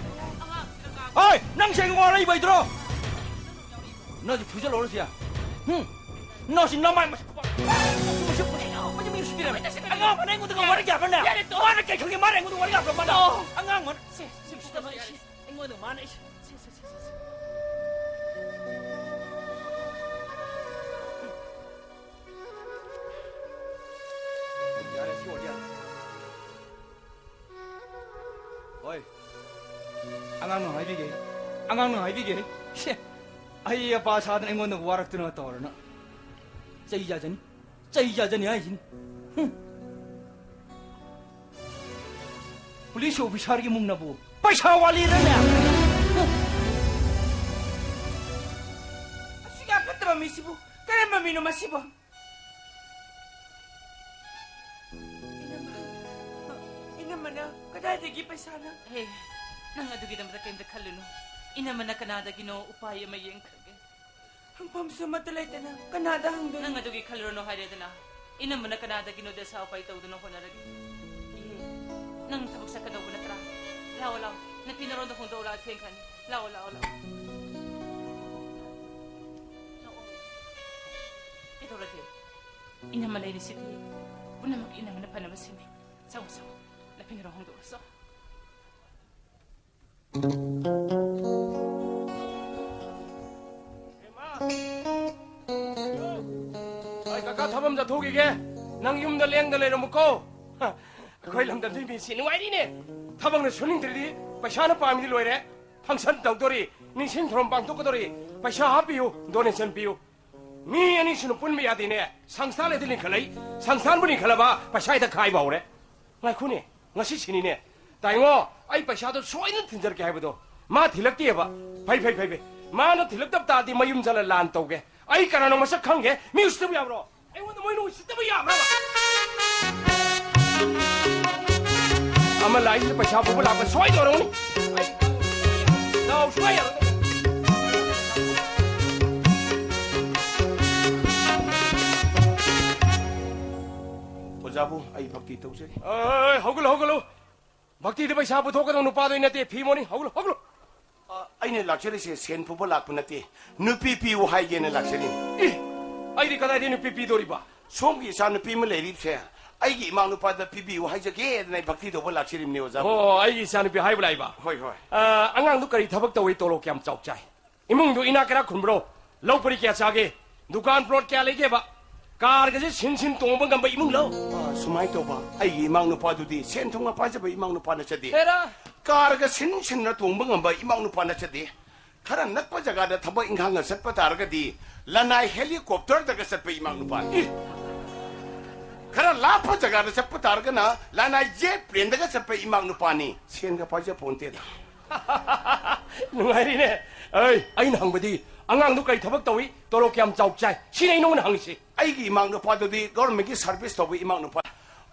ꯑꯉꯥꯡꯁꯤꯅ ꯉꯥꯡꯕ ꯍꯣꯏ, ꯅꯪꯁꯦ ꯑꯩꯉꯣꯟꯗ ꯋꯥꯔꯛꯏꯕ ꯍꯥꯏꯗꯨꯔꯣ? ꯅꯪꯁꯨ ꯐꯨꯖꯜꯂꯛꯑꯣꯔꯁꯤꯌꯥ꯫ ꯍꯨꯝ꯫ ꯅꯪꯁꯤ ꯅꯃꯥꯏ ꯃꯁꯛ ꯈꯨꯄꯥꯛ꯫ ꯃꯁꯛ ꯐꯖꯩ, ꯃꯁꯛ ꯃꯤ ꯎꯁꯤꯠꯇꯤꯔꯦ꯫ ꯑꯉꯥꯡ ꯑꯃꯅ ꯑꯩꯉꯣꯟꯗꯒ ꯋꯥꯔꯤ ꯌꯥꯕ꯭ꯔꯅꯦ? ꯌꯥꯔꯦ, ꯇꯣꯛꯑꯣ꯫ ꯃꯥꯅ ꯀꯩ ꯈꯪꯒꯦ? ꯃꯥꯅ ꯑꯩꯉꯣꯟꯗ ꯋꯥꯔꯤ ꯌꯥꯕ꯭ꯔꯣ? ꯃꯥꯅ? ꯇꯣꯛꯑꯣ꯫ ꯑꯉꯥꯡ ꯑꯃꯅ꯫ ꯁꯦ, ꯁꯦ, ꯎꯁꯤꯠꯇꯕ ꯑꯩ꯫ ꯑꯩꯉꯣꯟꯗ ꯃꯥꯅ ꯑꯩ꯫ ꯁꯦ, ꯁꯦ, ꯁꯦ, ꯁꯦ, ꯁꯦ꯫ ꯌꯥꯔꯦ, ꯁꯤ ꯑꯣꯏꯔꯗꯤ ꯌꯥꯔꯦ꯫ ꯍꯣꯏ꯫ ꯑꯉꯥꯡꯅ ꯍꯥꯏꯕꯤꯒꯦ꯫ ꯑꯉꯥꯡꯅ ꯍꯥꯏꯕꯤꯒꯦ꯫ ꯁꯦ, ꯑꯩ ꯑꯄꯥ ꯁꯥꯗꯅ ꯑꯩꯉꯣꯟꯗ ꯋꯥꯔꯛꯇꯅ ꯇꯧꯔꯅ꯫ ꯆꯩ ꯆꯥꯖꯅꯤ꯫ ꯆꯩ ꯆꯥꯖꯅꯤ ꯍꯥꯏꯁꯤꯅꯤ꯫ ꯍꯨꯝ꯫ ꯄꯨꯂꯤꯁ ꯑꯣꯐꯤꯁꯥꯔꯒꯤ ꯃꯨꯡꯅꯕꯨ ꯄꯩꯁꯥ ꯋꯥꯠꯂꯤꯔꯅꯦ? ꯍꯨꯝ꯫ ꯑꯁꯨꯛ ꯌꯥꯝ ꯐꯠꯇꯕ ꯃꯤꯁꯤꯕꯨ ꯀꯔꯝꯕ ꯃꯤꯅꯣ ꯃꯁꯤꯕꯨ? ꯏꯅꯝꯃ, ꯃꯅ ꯀꯗꯥꯏꯗꯒꯤ ꯄꯩꯁꯥꯅ? ꯍꯦ, ꯅꯪ ꯑꯗꯨꯒꯤꯗꯃꯛꯇ ꯀꯩꯝꯇ ꯈꯜꯂꯨꯅꯨ꯫ ꯏꯅꯝꯃꯅ ꯀꯅꯥꯗꯒꯤꯅꯣ ꯎꯄꯥꯏ ꯑꯃ ꯌꯦꯡꯈ꯭ꯔꯒꯦ꯫ ꯍꯪꯐꯝꯁꯨ ꯑꯃꯠꯇ ꯂꯩꯇꯅ ꯀꯅꯥꯗ ꯍꯪꯗꯣꯏꯅꯣ? ꯅꯪ ꯑꯗꯨꯒꯤ ꯈꯜꯂꯨꯔꯅꯨ ꯍꯥꯏꯔꯦꯗꯅ꯫ ꯏꯅꯝꯃꯅ ꯀꯅꯥꯗꯒꯤꯅꯣ ꯗꯁꯥ ꯎꯄꯥꯏ ꯇꯧꯗꯨꯅ ꯍꯣꯠꯅꯔꯒꯦ꯫ ꯏꯍꯦ, ꯅꯪ ꯊꯕꯛ ꯆꯠꯀꯗꯧꯕ ꯅꯠꯇ꯭ꯔꯥ? ꯂꯥꯛꯑꯣ, ꯂꯥꯛꯑꯣ꯫ ꯅꯨꯄꯤ ꯅꯔꯣꯟꯗ ꯍꯣꯡꯗꯣꯛꯂꯒ ꯊꯦꯡꯈ꯭ꯔꯅꯤ꯫ ꯂꯥꯛꯑꯣ, ꯂꯥꯛꯑꯣ, ꯂꯥꯛꯑꯣ꯫ ꯂꯥꯛꯑꯣ꯫ ꯀꯩꯗꯧꯔꯒꯦ? ꯏꯅꯝꯃ ꯂꯩꯔꯤꯁꯤꯗꯤ ꯄꯨꯝꯅꯃꯛ ꯏꯅꯝꯃꯅ ꯐꯅꯕ ꯁꯤꯟꯅꯤ꯫ ꯆꯪꯉꯣ, ꯆꯪꯉꯣ꯫ ꯅꯨꯄꯤ ꯅꯔꯣꯟ ꯍꯣꯡꯗꯣꯛꯂꯁꯤ꯫ ꯑꯩ ꯀꯀꯥ ꯊꯕꯛ ꯑꯃ ꯆꯠꯊꯣꯛꯈꯤꯒꯦ꯫ ꯅꯪ ꯌꯨꯝꯗ ꯂꯦꯡꯗ ꯂꯩꯔꯝꯃꯨꯀꯣ꯫ ꯍ, ꯑꯩꯈꯣꯏ ꯂꯝꯗꯝꯁꯤ ꯃꯤꯁꯤ ꯅꯨꯡꯉꯥꯏꯔꯤꯅꯦ꯫ ꯊꯕꯛꯅ ꯁꯨꯅꯤꯡꯗ꯭ꯔꯗꯤ ꯄꯩꯁꯥꯅ ꯄꯥꯝꯃꯤꯗꯤ ꯂꯣꯏꯔꯦ꯫ ꯐꯪꯁꯟ ꯇꯧꯗꯣꯔꯤ, ꯅꯤꯡꯁꯤꯡ ꯊꯧꯔꯝ ꯄꯥꯡꯊꯣꯛꯀꯗꯣꯔꯤ, ꯄꯩꯁꯥ ꯍꯥꯞꯄꯤꯌꯨ, ꯗꯣꯅꯦꯁꯟ ꯄꯤꯌꯨ꯫ ꯃꯤ ꯑꯅꯤ ꯁꯨꯅ ꯄꯨꯟꯕ ꯌꯥꯗꯦꯅꯦ꯫ ꯁꯪꯁꯊꯥꯟ ꯂꯩꯗꯤ ꯂꯤꯡꯈꯠꯂꯛꯏ, ꯁꯪꯁꯊꯥꯟꯕꯨ ꯂꯤꯡꯈꯠꯂꯕ ꯄꯩꯁꯥ ꯍꯦꯛꯇ ꯈꯥꯏꯕ ꯍꯧꯔꯦ꯫ ꯉꯥꯏꯈꯣꯅꯦ, ꯉꯁꯤ ꯁꯤꯅꯤꯅꯦ꯫ ꯇꯥꯏꯉꯣ, ꯑꯩ ꯄꯩꯁꯥꯗꯣ ꯁꯣꯏꯗꯅ ꯊꯤꯟꯖꯔꯛꯀꯦ ꯍꯥꯏꯕꯗꯣ ꯃꯥ ꯊꯤꯜꯂꯛꯇꯦꯕ꯫ ꯐꯩ, ꯐꯩ, ꯐꯩ, ꯐꯩ꯫ ꯃꯥꯅ ꯊꯤꯜꯂꯛꯇꯕ ꯇꯥꯔꯗꯤ ꯃꯌꯨꯝ ꯆꯠꯂ ꯂꯥꯟ ꯇꯧꯒꯦ꯫ ꯑꯩ ꯀꯅꯥꯅꯣ ꯃꯁꯛ ꯈꯪꯒꯦ? ꯃꯤ ꯎꯁꯤꯠꯇꯕ ꯌꯥꯕ꯭ꯔꯣ? ꯑꯩꯉꯣꯟꯗ ꯃꯣꯏꯅ ꯎꯁꯤꯠꯇꯕ ꯌꯥꯕ꯭ꯔꯕ? ꯑꯃ ꯂꯥꯛꯏꯁꯤꯗ ꯄꯩꯁꯥ ꯄꯨꯕ ꯂꯥꯛꯄ ꯁꯣꯏꯗꯧꯔꯝꯒꯅꯤ꯫ ꯑꯩ ꯗꯥꯎ ꯁꯨꯡꯌꯥ ꯌꯥꯔꯣꯏꯗꯧꯔꯤ꯫ ꯑꯣꯖꯥꯕꯨ ꯑꯩ ꯚꯛꯇꯤ ꯇꯧꯖꯔꯤ꯫ ꯑꯦ, ꯍꯧꯒꯠꯂꯣ, ꯍꯧꯒꯠꯂꯣ꯫ ꯚꯛꯇꯤꯗ ꯄꯩꯁꯥ ꯄꯨꯊꯣꯛꯀꯗꯧ ꯅꯨꯄꯥꯗꯣ ꯑꯩ ꯅꯠꯇꯦ, ꯐꯤ ꯃꯣꯅꯤ꯫ ꯍꯧꯒꯠꯂꯣ, ꯍꯧꯒꯠꯂꯣ꯫ ꯑ, ꯑꯩꯅ ꯂꯥꯛꯆꯔꯤꯁꯦ ꯁꯦꯟ ꯄꯨꯕ ꯂꯥꯛꯄ ꯅꯠꯇꯦ, ꯅꯨꯄꯤ ꯄꯤꯌꯨ ꯍꯥꯏꯒꯦꯅ ꯂꯥꯛꯆꯔꯤꯅꯤ꯫ ꯏ, ꯑꯩꯗꯤ ꯀꯗꯥꯏꯗꯒꯤ ꯅꯨꯄꯤ ꯄꯤꯗꯣꯔꯤꯕ? ꯁꯣꯝꯒꯤ ꯏꯆꯥ ꯅꯨꯄꯤ ꯑꯃ ꯂꯩꯔꯤꯕꯁꯦ ꯑꯩꯒꯤ ꯏꯃꯥ ꯅꯨꯄꯥꯗ ꯄꯤꯕꯤꯌꯨ ꯍꯥꯏꯖꯒꯦꯗꯅ ꯑꯩ ꯚꯛꯇꯤ ꯇꯧꯕ ꯂꯥꯛꯆꯔꯤꯕꯅꯤ, ꯑꯣꯖꯥ꯫ ꯑꯣ, ꯑꯩꯒꯤ ꯏꯆꯥ ꯅꯨꯄꯤ ꯍꯥꯏꯕ ꯂꯥꯛꯏꯕ? ꯍꯣꯏ, ꯍꯣꯏ꯫ ꯑ, ꯑꯉꯥꯡꯗꯨ ꯀꯔꯤ ꯊꯕꯛ ꯇꯧꯏ, ꯇꯣꯂꯣꯞ ꯀꯌꯥꯝ ꯆꯥꯎ ꯆꯥꯏ? ꯏꯃꯨꯡꯗꯨ ꯏꯅꯥꯛ ꯀꯩꯔꯥꯛ ꯈꯨꯟꯕ꯭ꯔꯣ? ꯂꯧ ꯄꯔꯤ ꯀꯌꯥ ꯆꯥꯒꯦ? ꯗꯨꯀꯥꯟ ꯄ꯭ꯂꯣꯠ ꯀꯌꯥ ꯂꯩꯒꯦꯕ? ꯀꯥꯔꯒꯁꯦ ꯁꯤꯟ ꯁꯤꯟ ꯇꯣꯡꯕ ꯉꯝꯕ ꯏꯃꯨꯡꯂꯣ? ꯑ, ꯁꯨꯃꯥꯏꯅ ꯇꯧꯕ, ꯑꯩꯒꯤ ꯏꯃꯥ ꯅꯨꯄꯥꯗꯨꯗꯤ ꯁꯦꯟ ꯊꯨꯝꯒ ꯄꯥꯏꯖꯕ ꯏꯃꯥ ꯅꯨꯄꯥ ꯅꯠꯆꯗꯦ꯫ ꯍꯦꯔꯥ! ꯀꯥꯔꯒ ꯁꯤꯟ ꯁꯤꯟꯅ ꯇꯣꯡꯕ ꯉꯝꯕ ꯏꯃꯥ ꯅꯨꯄꯥ ꯅꯠꯆꯗꯦ꯫ ꯈꯔ ꯅꯛꯄ ꯖꯒꯥꯗ ꯊꯕꯛ ꯏꯪꯈꯥꯡꯒ ꯆꯠꯄ ꯇꯥꯔꯒꯗꯤ ꯂꯅꯥꯏ ꯍꯦꯂꯤꯀꯣꯞꯇꯔꯗꯒ ꯆꯠꯄ ꯏꯃꯥ ꯅꯨꯄꯥꯅꯤ꯫ ꯏ! ꯈꯔ ꯂꯥꯞꯄ ꯖꯒꯥꯗ ꯆꯠꯄ ꯇꯥꯔꯒꯅ ꯂꯅꯥꯏ ꯖꯦꯠ ꯄ꯭ꯂꯦꯟꯗꯒ ꯆꯠꯄ ꯏꯃꯥ ꯅꯨꯄꯥꯅꯤ꯫ ꯁꯦꯟꯒ ꯄꯥꯏꯖ ꯄꯣꯟꯇꯦꯗ꯫ ꯅꯨꯡꯉꯥꯏꯔꯤꯅꯦ꯫ ꯑꯩ, ꯑꯩꯅ ꯍꯪꯕꯗꯤ ꯑꯉꯥꯡꯗꯨ ꯀꯔꯤ ꯊꯕꯛ ꯇꯧꯏ, ꯇꯣꯂꯣꯞ ꯀꯌꯥꯝ ꯆꯥꯎ ꯆꯥꯏ, ꯁꯤꯅꯤ ꯑꯩ ꯅꯉꯣꯟꯗ ꯍꯪꯉꯤꯁꯤ꯫ ꯑꯩꯒꯤ ꯏꯃꯥ ꯅꯨꯄꯥꯗꯨꯗꯤ ꯒꯣꯔꯃꯦꯟꯒꯤ ꯁꯥꯔꯚꯤꯁ ꯇꯧꯕ ꯏꯃꯥ ꯅꯨꯄꯥ꯫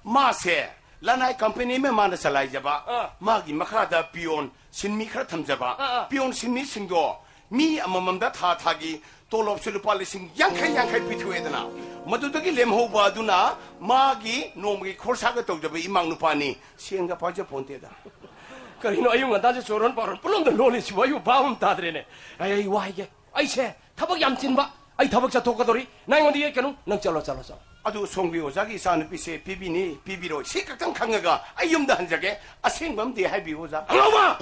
ꯃꯥꯁꯦ ꯂꯅꯥꯏ ꯀꯝꯄꯅꯤ ꯑꯃ ꯃꯥꯅ ꯆꯂꯥꯏꯖꯕ, ꯑꯥ꯫ ꯃꯥꯒꯤ ꯃꯈꯥꯗ ꯄꯤꯌꯣꯟ ꯁꯤꯟꯃꯤ ꯈꯔ ꯊꯝꯖꯕ, ꯑꯥ, ꯑꯥ꯫ ꯄꯤꯌꯣꯟ ꯁꯤꯟꯃꯤꯁꯤꯡꯗꯣ ꯃꯤ ꯑꯃꯃꯝꯗ ꯊꯥ ꯊꯥꯒꯤ ꯇꯣꯂꯣꯞꯁꯨ ꯂꯨꯄꯥ ꯂꯤꯁꯤꯡ ꯌꯥꯡꯈꯩ ꯌꯥꯡꯈꯩ ꯄꯤꯊꯣꯛꯑꯦꯗꯅ, ꯃꯗꯨꯗꯒꯤ ꯂꯦꯝꯍꯧꯕ ꯑꯗꯨꯅ ꯃꯥꯒꯤ ꯅꯣꯡꯃꯒꯤ ꯈꯣꯔꯁꯥꯒ ꯇꯧꯖꯕ ꯏꯃꯥ ꯅꯨꯄꯥꯅꯤ꯫ ꯁꯦꯟꯒ ꯄꯥꯏꯖ ꯄꯣꯟꯇꯦꯗ꯫ ꯀꯔꯤꯅꯣ ꯑꯌꯨꯛ ꯉꯟꯇꯥꯁꯦ ꯆꯣꯔꯣꯟ ꯄꯥꯔꯣꯟ ꯄꯨꯂꯣꯝꯗ ꯂꯣꯜꯂꯤꯁꯤꯕꯨ ꯑꯩꯕꯨ ꯚꯥꯞ ꯑꯃ ꯇꯥꯗ꯭ꯔꯦꯅꯦ꯫ ꯑꯩ, ꯑꯩ ꯋꯥ ꯍꯥꯏꯒꯦ, ꯑꯩꯁꯦ ꯊꯕꯛ ꯌꯥꯝ ꯆꯤꯟꯕ, ꯑꯩ ꯊꯕꯛ ꯆꯠꯊꯣꯛꯀꯗꯧꯔꯤ, ꯅꯪ ꯑꯩꯉꯣꯟꯗ ꯌꯦꯠꯀꯅꯨ, ꯅꯪ ꯆꯠꯂꯣ, ꯆꯠꯂꯣ, ꯆꯠꯂꯣ꯫ ꯑꯗꯨ ꯁꯣꯝꯒꯤ ꯑꯣꯖꯥꯒꯤ ꯏꯆꯥꯅꯨꯄꯤꯁꯦ ꯄꯤꯕꯤꯅꯤ, ꯄꯤꯕꯤꯔꯣꯏ, ꯁꯤ ꯈꯛꯇꯪ ꯈꯪꯉꯒ ꯑꯩ ꯌꯨꯝꯗ ꯍꯟꯖꯒꯦ꯫ ꯑꯁꯦꯡꯕ ꯑꯃꯗꯤ ꯍꯥꯏꯕꯤꯌꯨ, ꯑꯣꯖꯥ꯫ ꯑꯉꯥꯎꯕ!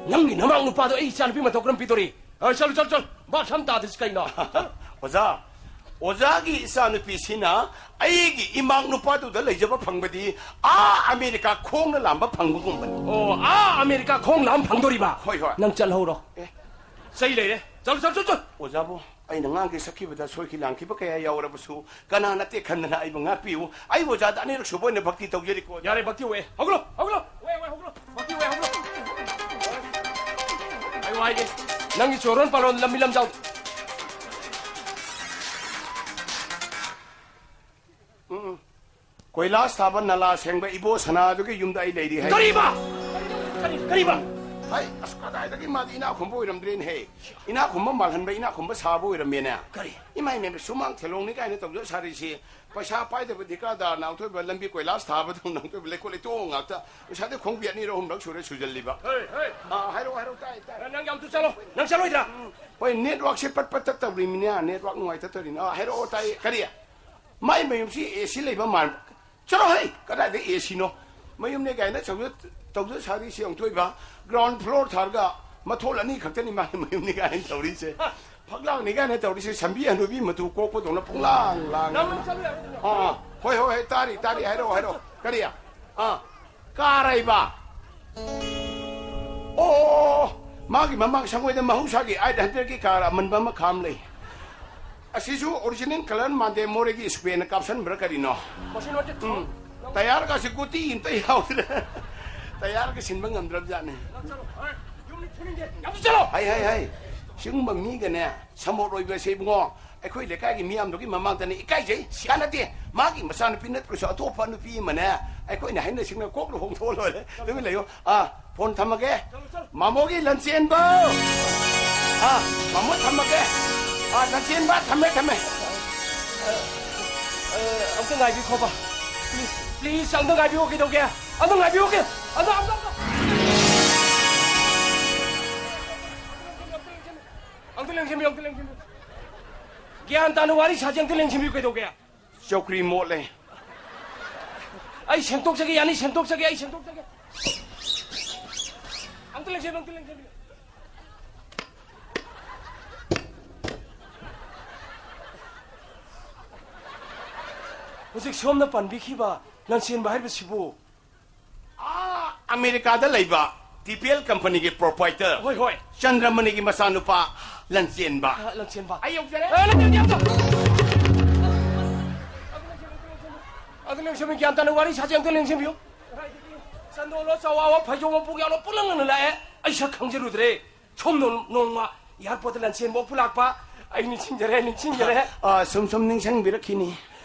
ꯅꯪꯒꯤ ꯅꯃꯥꯡ ꯅꯨꯄꯥꯗꯣ ꯑꯩ ꯏꯆꯥꯅꯨꯄꯤ ꯃꯇꯧ ꯀꯔꯝ ꯄꯤꯗꯣꯔꯤ? ꯑ, ꯆꯠꯂꯨ, ꯆꯠꯂꯨ, ꯆꯠꯂꯨ꯫ ꯚꯥꯞ ꯁꯝ ꯇꯥꯗ꯭ꯔꯤꯁꯤ ꯀꯩꯅꯣ? ꯑꯣꯖꯥ, ꯑꯣꯖꯥꯒꯤ ꯏꯆꯥꯅꯨꯄꯤꯁꯤꯅ ꯑꯩꯒꯤ ꯏꯃꯥꯡ ꯅꯨꯄꯥꯗꯨꯗ ꯂꯩꯖꯕ ꯐꯪꯕꯗꯤ ꯑꯥ ꯑꯃꯦꯔꯤꯀꯥ ꯈꯣꯡꯅ ꯂꯥꯝꯕ ꯐꯪꯕꯒꯨꯝꯕꯅꯤ꯫ ꯑꯣ, ꯑꯥ ꯑꯃꯦꯔꯤꯀꯥ ꯈꯣꯡ ꯂꯥꯝ ꯐꯪꯗꯣꯔꯤꯕ? ꯍꯣꯏ, ꯍꯣꯏ꯫ ꯅꯪ ꯆꯠꯍꯧꯔꯣ꯫ ꯑꯦ꯫ ꯆꯩ ꯂꯩꯔꯦ꯫ ꯆꯠꯂꯨ, ꯆꯠꯂꯨ, ꯆꯠꯂꯨ, ꯆꯠꯂꯨ꯫ ꯑꯣꯖꯥꯕꯨ, ꯑꯩꯅ ꯉꯥꯡꯈꯤ ꯁꯛꯈꯤꯕꯗ ꯁꯣꯏꯈꯤ ꯂꯥꯟꯈꯤꯕ ꯀꯌꯥ ꯌꯥꯎꯔꯕꯁꯨ, ꯀꯅꯥ ꯅꯠꯇꯦ ꯈꯟꯗꯅ ꯑꯩꯕꯨ ꯉꯥꯛꯄꯤꯌꯨ꯫ ꯑꯩ ꯑꯣꯖꯥꯗ ꯑꯅꯤꯔꯛ ꯁꯨꯕ ꯑꯣꯏꯅ ꯚꯛꯇꯤ ꯇꯧꯖꯔꯤꯀꯣ꯫ ꯌꯥꯔꯦ, ꯚꯛꯇꯤ ꯑꯣꯏ꯫ ꯍꯧꯒꯠꯂꯣ, ꯍꯧꯒꯠꯂꯣ꯫ ꯑꯣꯏ, ꯑꯣꯏ, ꯍꯧꯒꯠꯂꯣ꯫ ꯚꯛꯇꯤ ꯑꯣꯏ, ꯍꯧꯒꯠꯂꯣ꯫ ꯑꯩ ꯋꯥꯏꯒꯦ꯫ ꯅꯪꯒꯤ ꯆꯣꯔꯣꯟ ꯄꯥꯂꯣꯟ ꯂꯝꯕꯤ ꯂꯝꯖꯥꯎ꯫ ꯎꯝ, ꯎꯝ꯫ ꯀꯣꯏꯂꯥꯁ ꯊꯥꯕ, ꯅꯂꯥ ꯁꯦꯡꯕ ꯏꯕꯣ ꯁꯅꯥꯗꯨꯒꯤ ꯌꯨꯝꯗ ꯑꯩ ꯂꯩꯔꯤ ꯍꯥꯏ꯫ ꯀꯔꯤꯕ? ꯀꯔꯤ, ꯀꯔꯤꯕ? ꯍꯥꯏ, ꯑꯁ, ꯀꯗꯥꯏꯗꯒꯤ ꯃꯥꯗꯤ ꯏꯅꯥꯛ ꯈꯨꯟꯕ ꯑꯣꯏꯔꯝꯗ꯭ꯔꯦꯅꯦꯍꯦ꯫ ꯏꯅꯥꯛ ꯈꯨꯟꯕ ꯃꯥꯜꯍꯟꯕ, ꯏꯅꯥꯛ ꯈꯨꯟꯕ ꯁꯥꯕ ꯑꯣꯏꯔꯝꯃꯦꯅꯦ꯫ ꯀꯔꯤ? ꯏꯃꯥꯏ ꯃꯦꯝ, ꯁꯨꯃꯥꯡ ꯊꯦꯂꯣꯡꯅꯤ ꯀꯥꯏꯅ ꯇꯧꯖ ꯁꯥꯔꯤꯁꯤ꯫ ꯄꯩꯁꯥ ꯄꯥꯏꯗꯕ ꯙꯤꯀꯥꯗꯥꯔ ꯅꯥꯎꯊꯣꯏꯕ ꯂꯝꯕꯤ ꯀꯣꯏꯂꯥꯁ ꯊꯥꯕꯗꯧ ꯅꯥꯎꯊꯣꯏꯕ ꯂꯩꯀꯣꯜ ꯂꯩꯇꯣꯡ ꯉꯥꯛꯇ꯫ ꯄꯩꯁꯥꯗꯤ ꯈꯣꯡꯕꯤ ꯑꯅꯤꯔꯛ ꯑꯍꯨꯝꯂꯛ ꯁꯨꯔꯦ ꯁꯨꯖꯜꯂꯤꯕ꯫ ꯍꯩ, ꯍꯩ꯫ ꯑꯥ, ꯍꯥꯏꯔꯛꯑꯣ, ꯍꯥꯏꯔꯛꯑꯣ, ꯇꯥꯏ, ꯇꯥꯏ꯫ ꯑꯦ, ꯅꯪ ꯌꯥꯝ ꯊꯨ ꯆꯠꯂꯣ꯫ ꯅꯪ ꯆꯠꯂꯣꯏꯗ꯭ꯔꯥ? ꯎꯝ, ꯍꯣꯏ, ꯅꯦꯠꯋꯥꯛꯁꯦ ꯄꯠ ꯄꯠ ꯇꯠ ꯇꯧꯔꯤꯃꯤꯅꯦ, ꯅꯦꯠꯋꯥꯛ ꯅꯨꯡꯉꯥꯏꯇ ꯇꯧꯔꯤꯅꯦ꯫ ꯑꯥ, ꯍꯥꯏꯔꯛꯑꯣ, ꯇꯥꯏ꯫ ꯀꯔꯤ? ꯃꯥꯏ ꯃꯌꯨꯝꯁꯤ ꯑꯦ ꯁꯤ ꯂꯩꯕ ꯃꯥꯟ-, ꯆꯠꯂꯣ ꯍꯩ, ꯀꯗꯥꯏꯗ ꯑꯦ ꯁꯤꯅꯣ? ꯃꯌꯨꯝꯅꯦ ꯀꯥꯏꯅ ꯇꯧꯖ-, ꯇꯧꯖ ꯁꯥꯔꯤꯁꯤ ꯑꯃꯨꯛꯇꯣꯏꯕ꯫ ꯒ꯭ꯔꯥꯎꯟ ꯐ꯭ꯂꯣꯔ ꯊꯥꯔꯒ ꯃꯊꯣꯜ ꯑꯅꯤ ꯈꯛꯇꯅꯤ ꯃꯥꯒꯤ ꯃꯌꯨꯝꯅꯤ ꯀꯥꯏꯅ ꯇꯧꯔꯤꯁꯦ꯫ ꯐꯛꯂꯥꯡꯅꯤ ꯀꯥꯏꯅ ꯇꯧꯔꯤꯁꯦ, ꯁꯝꯕꯤ ꯍꯅꯨꯕꯤ ꯃꯇꯨ ꯀꯣꯛꯄꯗꯧꯅ ꯄꯨꯡꯂꯥꯡ ꯂꯥꯡ꯫ ꯅꯪ, ꯅꯪ ꯆꯠꯂꯨ ꯌꯥꯔꯣꯏꯗꯅ꯫ ꯑꯥ, ꯑꯥ꯫ ꯍꯣꯏ, ꯍꯣꯏ, ꯍꯣꯏ, ꯇꯥꯔꯤ, ꯇꯥꯔꯤ, ꯍꯥꯏꯔꯛꯑꯣ, ꯍꯥꯏꯔꯛꯑꯣ꯫ ꯀꯔꯤ? ꯑꯥ, ꯀꯥꯔ ꯍꯥꯏꯕ? ꯑꯣ, ꯑꯣ, ꯑꯣ, ꯑꯣ꯫ ꯃꯥꯒꯤ ꯃꯃꯥꯡ ꯁꯪꯒꯣꯏꯗ ꯃꯍꯧꯁꯥꯒꯤ ꯑꯩꯠ ꯍꯟꯗ꯭ꯔꯦꯠꯀꯤ ꯀꯥꯔ ꯑꯃꯟꯕ ꯑꯃ ꯈꯥꯝ ꯂꯩ꯫ ꯑꯁꯤꯁꯨ ꯑꯣꯔꯤꯖꯤꯅꯦꯜ ꯀꯂꯔ ꯃꯥꯟꯗꯦ, ꯃꯣꯔꯦꯒꯤ ꯁ꯭ꯄꯦꯟꯅ ꯀꯥꯞꯁꯟꯕ꯭ꯔꯥ ꯀꯔꯤꯅꯣ? ꯃꯁꯤ ꯅꯠꯇꯦ꯫ ꯎꯝ꯫ ꯇꯌꯥꯔꯒꯁꯤ ꯒꯨꯇꯤ ꯑꯝꯇ ꯌꯥꯎꯗ꯭ꯔꯦ꯫ ꯇꯌꯥꯔꯒ ꯁꯤꯟꯕ ꯉꯝꯗ꯭ꯔꯕꯖꯥꯠꯅꯤ꯫ ꯅꯪ ꯆꯠꯂꯣ꯫ ꯍꯣꯏ꯫ ꯌꯨꯝꯗ ꯊꯤꯅꯤꯡꯗꯦ꯫ ꯌꯥꯝ ꯆꯠꯂꯣ꯫ ꯍꯥꯏ, ꯍꯥꯏ, ꯍꯥꯏ꯫ ꯁꯤꯒꯨꯝꯕ ꯃꯤꯒꯅꯦ, ꯁꯃꯣꯠ ꯑꯣꯏꯕꯁꯦ ꯏꯕꯨꯡꯉꯣ, ꯑꯩꯈꯣꯏ ꯂꯩꯀꯥꯏꯒꯤ ꯃꯤꯌꯥꯝꯗꯨꯒꯤ ꯃꯃꯥꯡꯗꯅꯦ ꯏꯀꯥꯏꯖꯩ꯫ ꯀꯥꯟꯅꯗꯦ꯫ ꯃꯥꯒꯤ ꯃꯆꯥꯅꯨꯄꯤ ꯅꯠꯇ꯭ꯔꯁꯨ ꯑꯇꯣꯞꯄ ꯅꯨꯄꯤ ꯑꯃꯅꯦ, ꯑꯩꯈꯣꯏꯅ ꯍꯥꯏꯅ ꯁꯤꯡꯅ ꯀꯣꯛ ꯂꯨꯍꯣꯡꯊꯣꯛꯑ ꯂꯣꯏꯔꯦ꯫ ꯇꯨꯃꯤꯟ ꯂꯩꯌꯨ꯫ ꯑꯥ, ꯐꯣꯟ ꯊꯝꯃꯒꯦ꯫ ꯃꯥꯃꯣꯒꯤ ꯂꯟꯆꯦꯟꯕ꯫ ꯑꯥ, ꯃꯥꯃꯣ ꯊꯝꯃꯒꯦ꯫ ꯑꯥ, ꯂꯟꯆꯦꯟꯕ, ꯊꯝꯃꯦ, ꯊꯝꯃꯦ꯫ ꯑ, ꯑꯝꯇ ꯉꯥꯏꯕꯤꯈꯣꯕ꯫ Please, please, ꯑꯝꯇ ꯉꯥꯏꯕꯤꯌꯣ, ꯀꯩꯗꯧꯒꯦ? ꯑꯝꯇ ꯉꯥꯏꯕꯤꯌꯣ, ꯀꯩ-, ꯑꯝꯇ, ꯑꯝꯇ, ꯑꯝꯇ꯫ ꯑꯝꯇ ꯂꯦꯡꯁꯤꯟꯕꯤꯌꯨ, ꯑꯝꯇ ꯂꯦꯡꯁꯤꯟꯕꯤꯌꯨ꯫ ꯒ꯭ꯌꯥꯟ ꯇꯥꯅ ꯋꯥꯔꯤ ꯁꯥꯁꯦ, ꯑꯝꯇ ꯂꯦꯡꯁꯤꯟꯕꯤꯌꯨ, ꯀꯩꯗꯧꯒꯦ? ꯆꯧꯀ꯭ꯔꯤ ꯃꯣꯠꯂꯦ꯫ ꯑꯩ ꯁꯦꯡꯗꯣꯛꯆꯒꯦ, ꯌꯥꯅꯤ, ꯁꯦꯡꯗꯣꯛꯆꯒꯦ, ꯑꯩ ꯁꯦꯡꯗꯣꯛꯆꯒꯦ꯫ ꯑꯝꯇ ꯂꯦꯡꯁꯤꯟꯕꯤꯌꯨ, ꯑꯝꯇ ꯂꯦꯡꯁꯤꯟꯕꯤꯌꯨ꯫ ꯍꯧꯖꯤꯛ ꯁꯣꯝꯅ ꯄꯟꯕꯤꯈꯤꯕ ꯂꯟꯆꯦꯟꯕ ꯍꯥꯏꯔꯤꯕꯁꯤꯕꯨ? ꯑꯥ, ꯑꯃꯦꯔꯤꯀꯥꯗ ꯂꯩꯕ ꯇꯤ ꯄꯤ ꯑꯦꯜ ꯀꯝꯄꯅꯤꯒꯤ ꯄ꯭ꯔꯣꯄꯥꯏꯇꯔ, ꯍꯣꯏ, ꯍꯣꯏ꯫ ꯆꯟꯗ꯭ꯔꯃꯅꯤꯒꯤ ꯃꯆꯥꯅꯨꯄꯥ ꯂꯟꯆꯦꯟꯕ꯫ ꯑ, ꯂꯟꯆꯦꯟꯕ꯫ ꯑꯩ ꯌꯧꯖꯔꯦ꯫ ꯑ, ꯂꯟꯆꯦꯟꯕ, ꯌꯥꯝ ꯆꯥꯎ-, ꯑꯗꯨ ꯂꯟꯆꯦꯟꯕ, ꯒ꯭ꯌꯥꯟ ꯇꯥꯅ ꯋꯥꯔꯤ ꯁꯥꯖꯦ, ꯑꯝꯇ ꯂꯦꯡꯁꯤꯟꯕꯤꯌꯨ꯫ ꯆꯟꯗꯣꯜꯂꯣ, ꯆꯋꯥꯋꯣ, ꯐꯩꯖꯣꯝ ꯃꯄꯨꯒꯤ ꯌꯥꯝꯅ ꯄꯨꯂꯪ ꯂꯪꯅ ꯂꯥꯛꯑꯦ꯫ ꯑꯩ ꯁꯛ ꯈꯪꯖꯔꯨꯗ꯭ꯔꯦ꯫ ꯁꯣꯝ ꯅꯣꯡ-, ꯅꯣꯡꯃ ꯑꯦꯌꯥꯔꯄꯣꯔꯠꯇ ꯂꯟꯆꯦꯟꯕ ꯎꯞꯄꯨ ꯂꯥꯛꯄ꯫ ꯑꯩ ꯅꯤꯡꯁꯤꯡꯖꯔꯦ, ꯅꯤꯡꯁꯤꯡꯖꯔꯦ꯫ ꯑ, ꯁꯨꯝ ꯁꯨꯝ ꯅꯤꯡꯁꯤꯡꯕꯤꯔꯛꯈꯤꯅꯤ꯫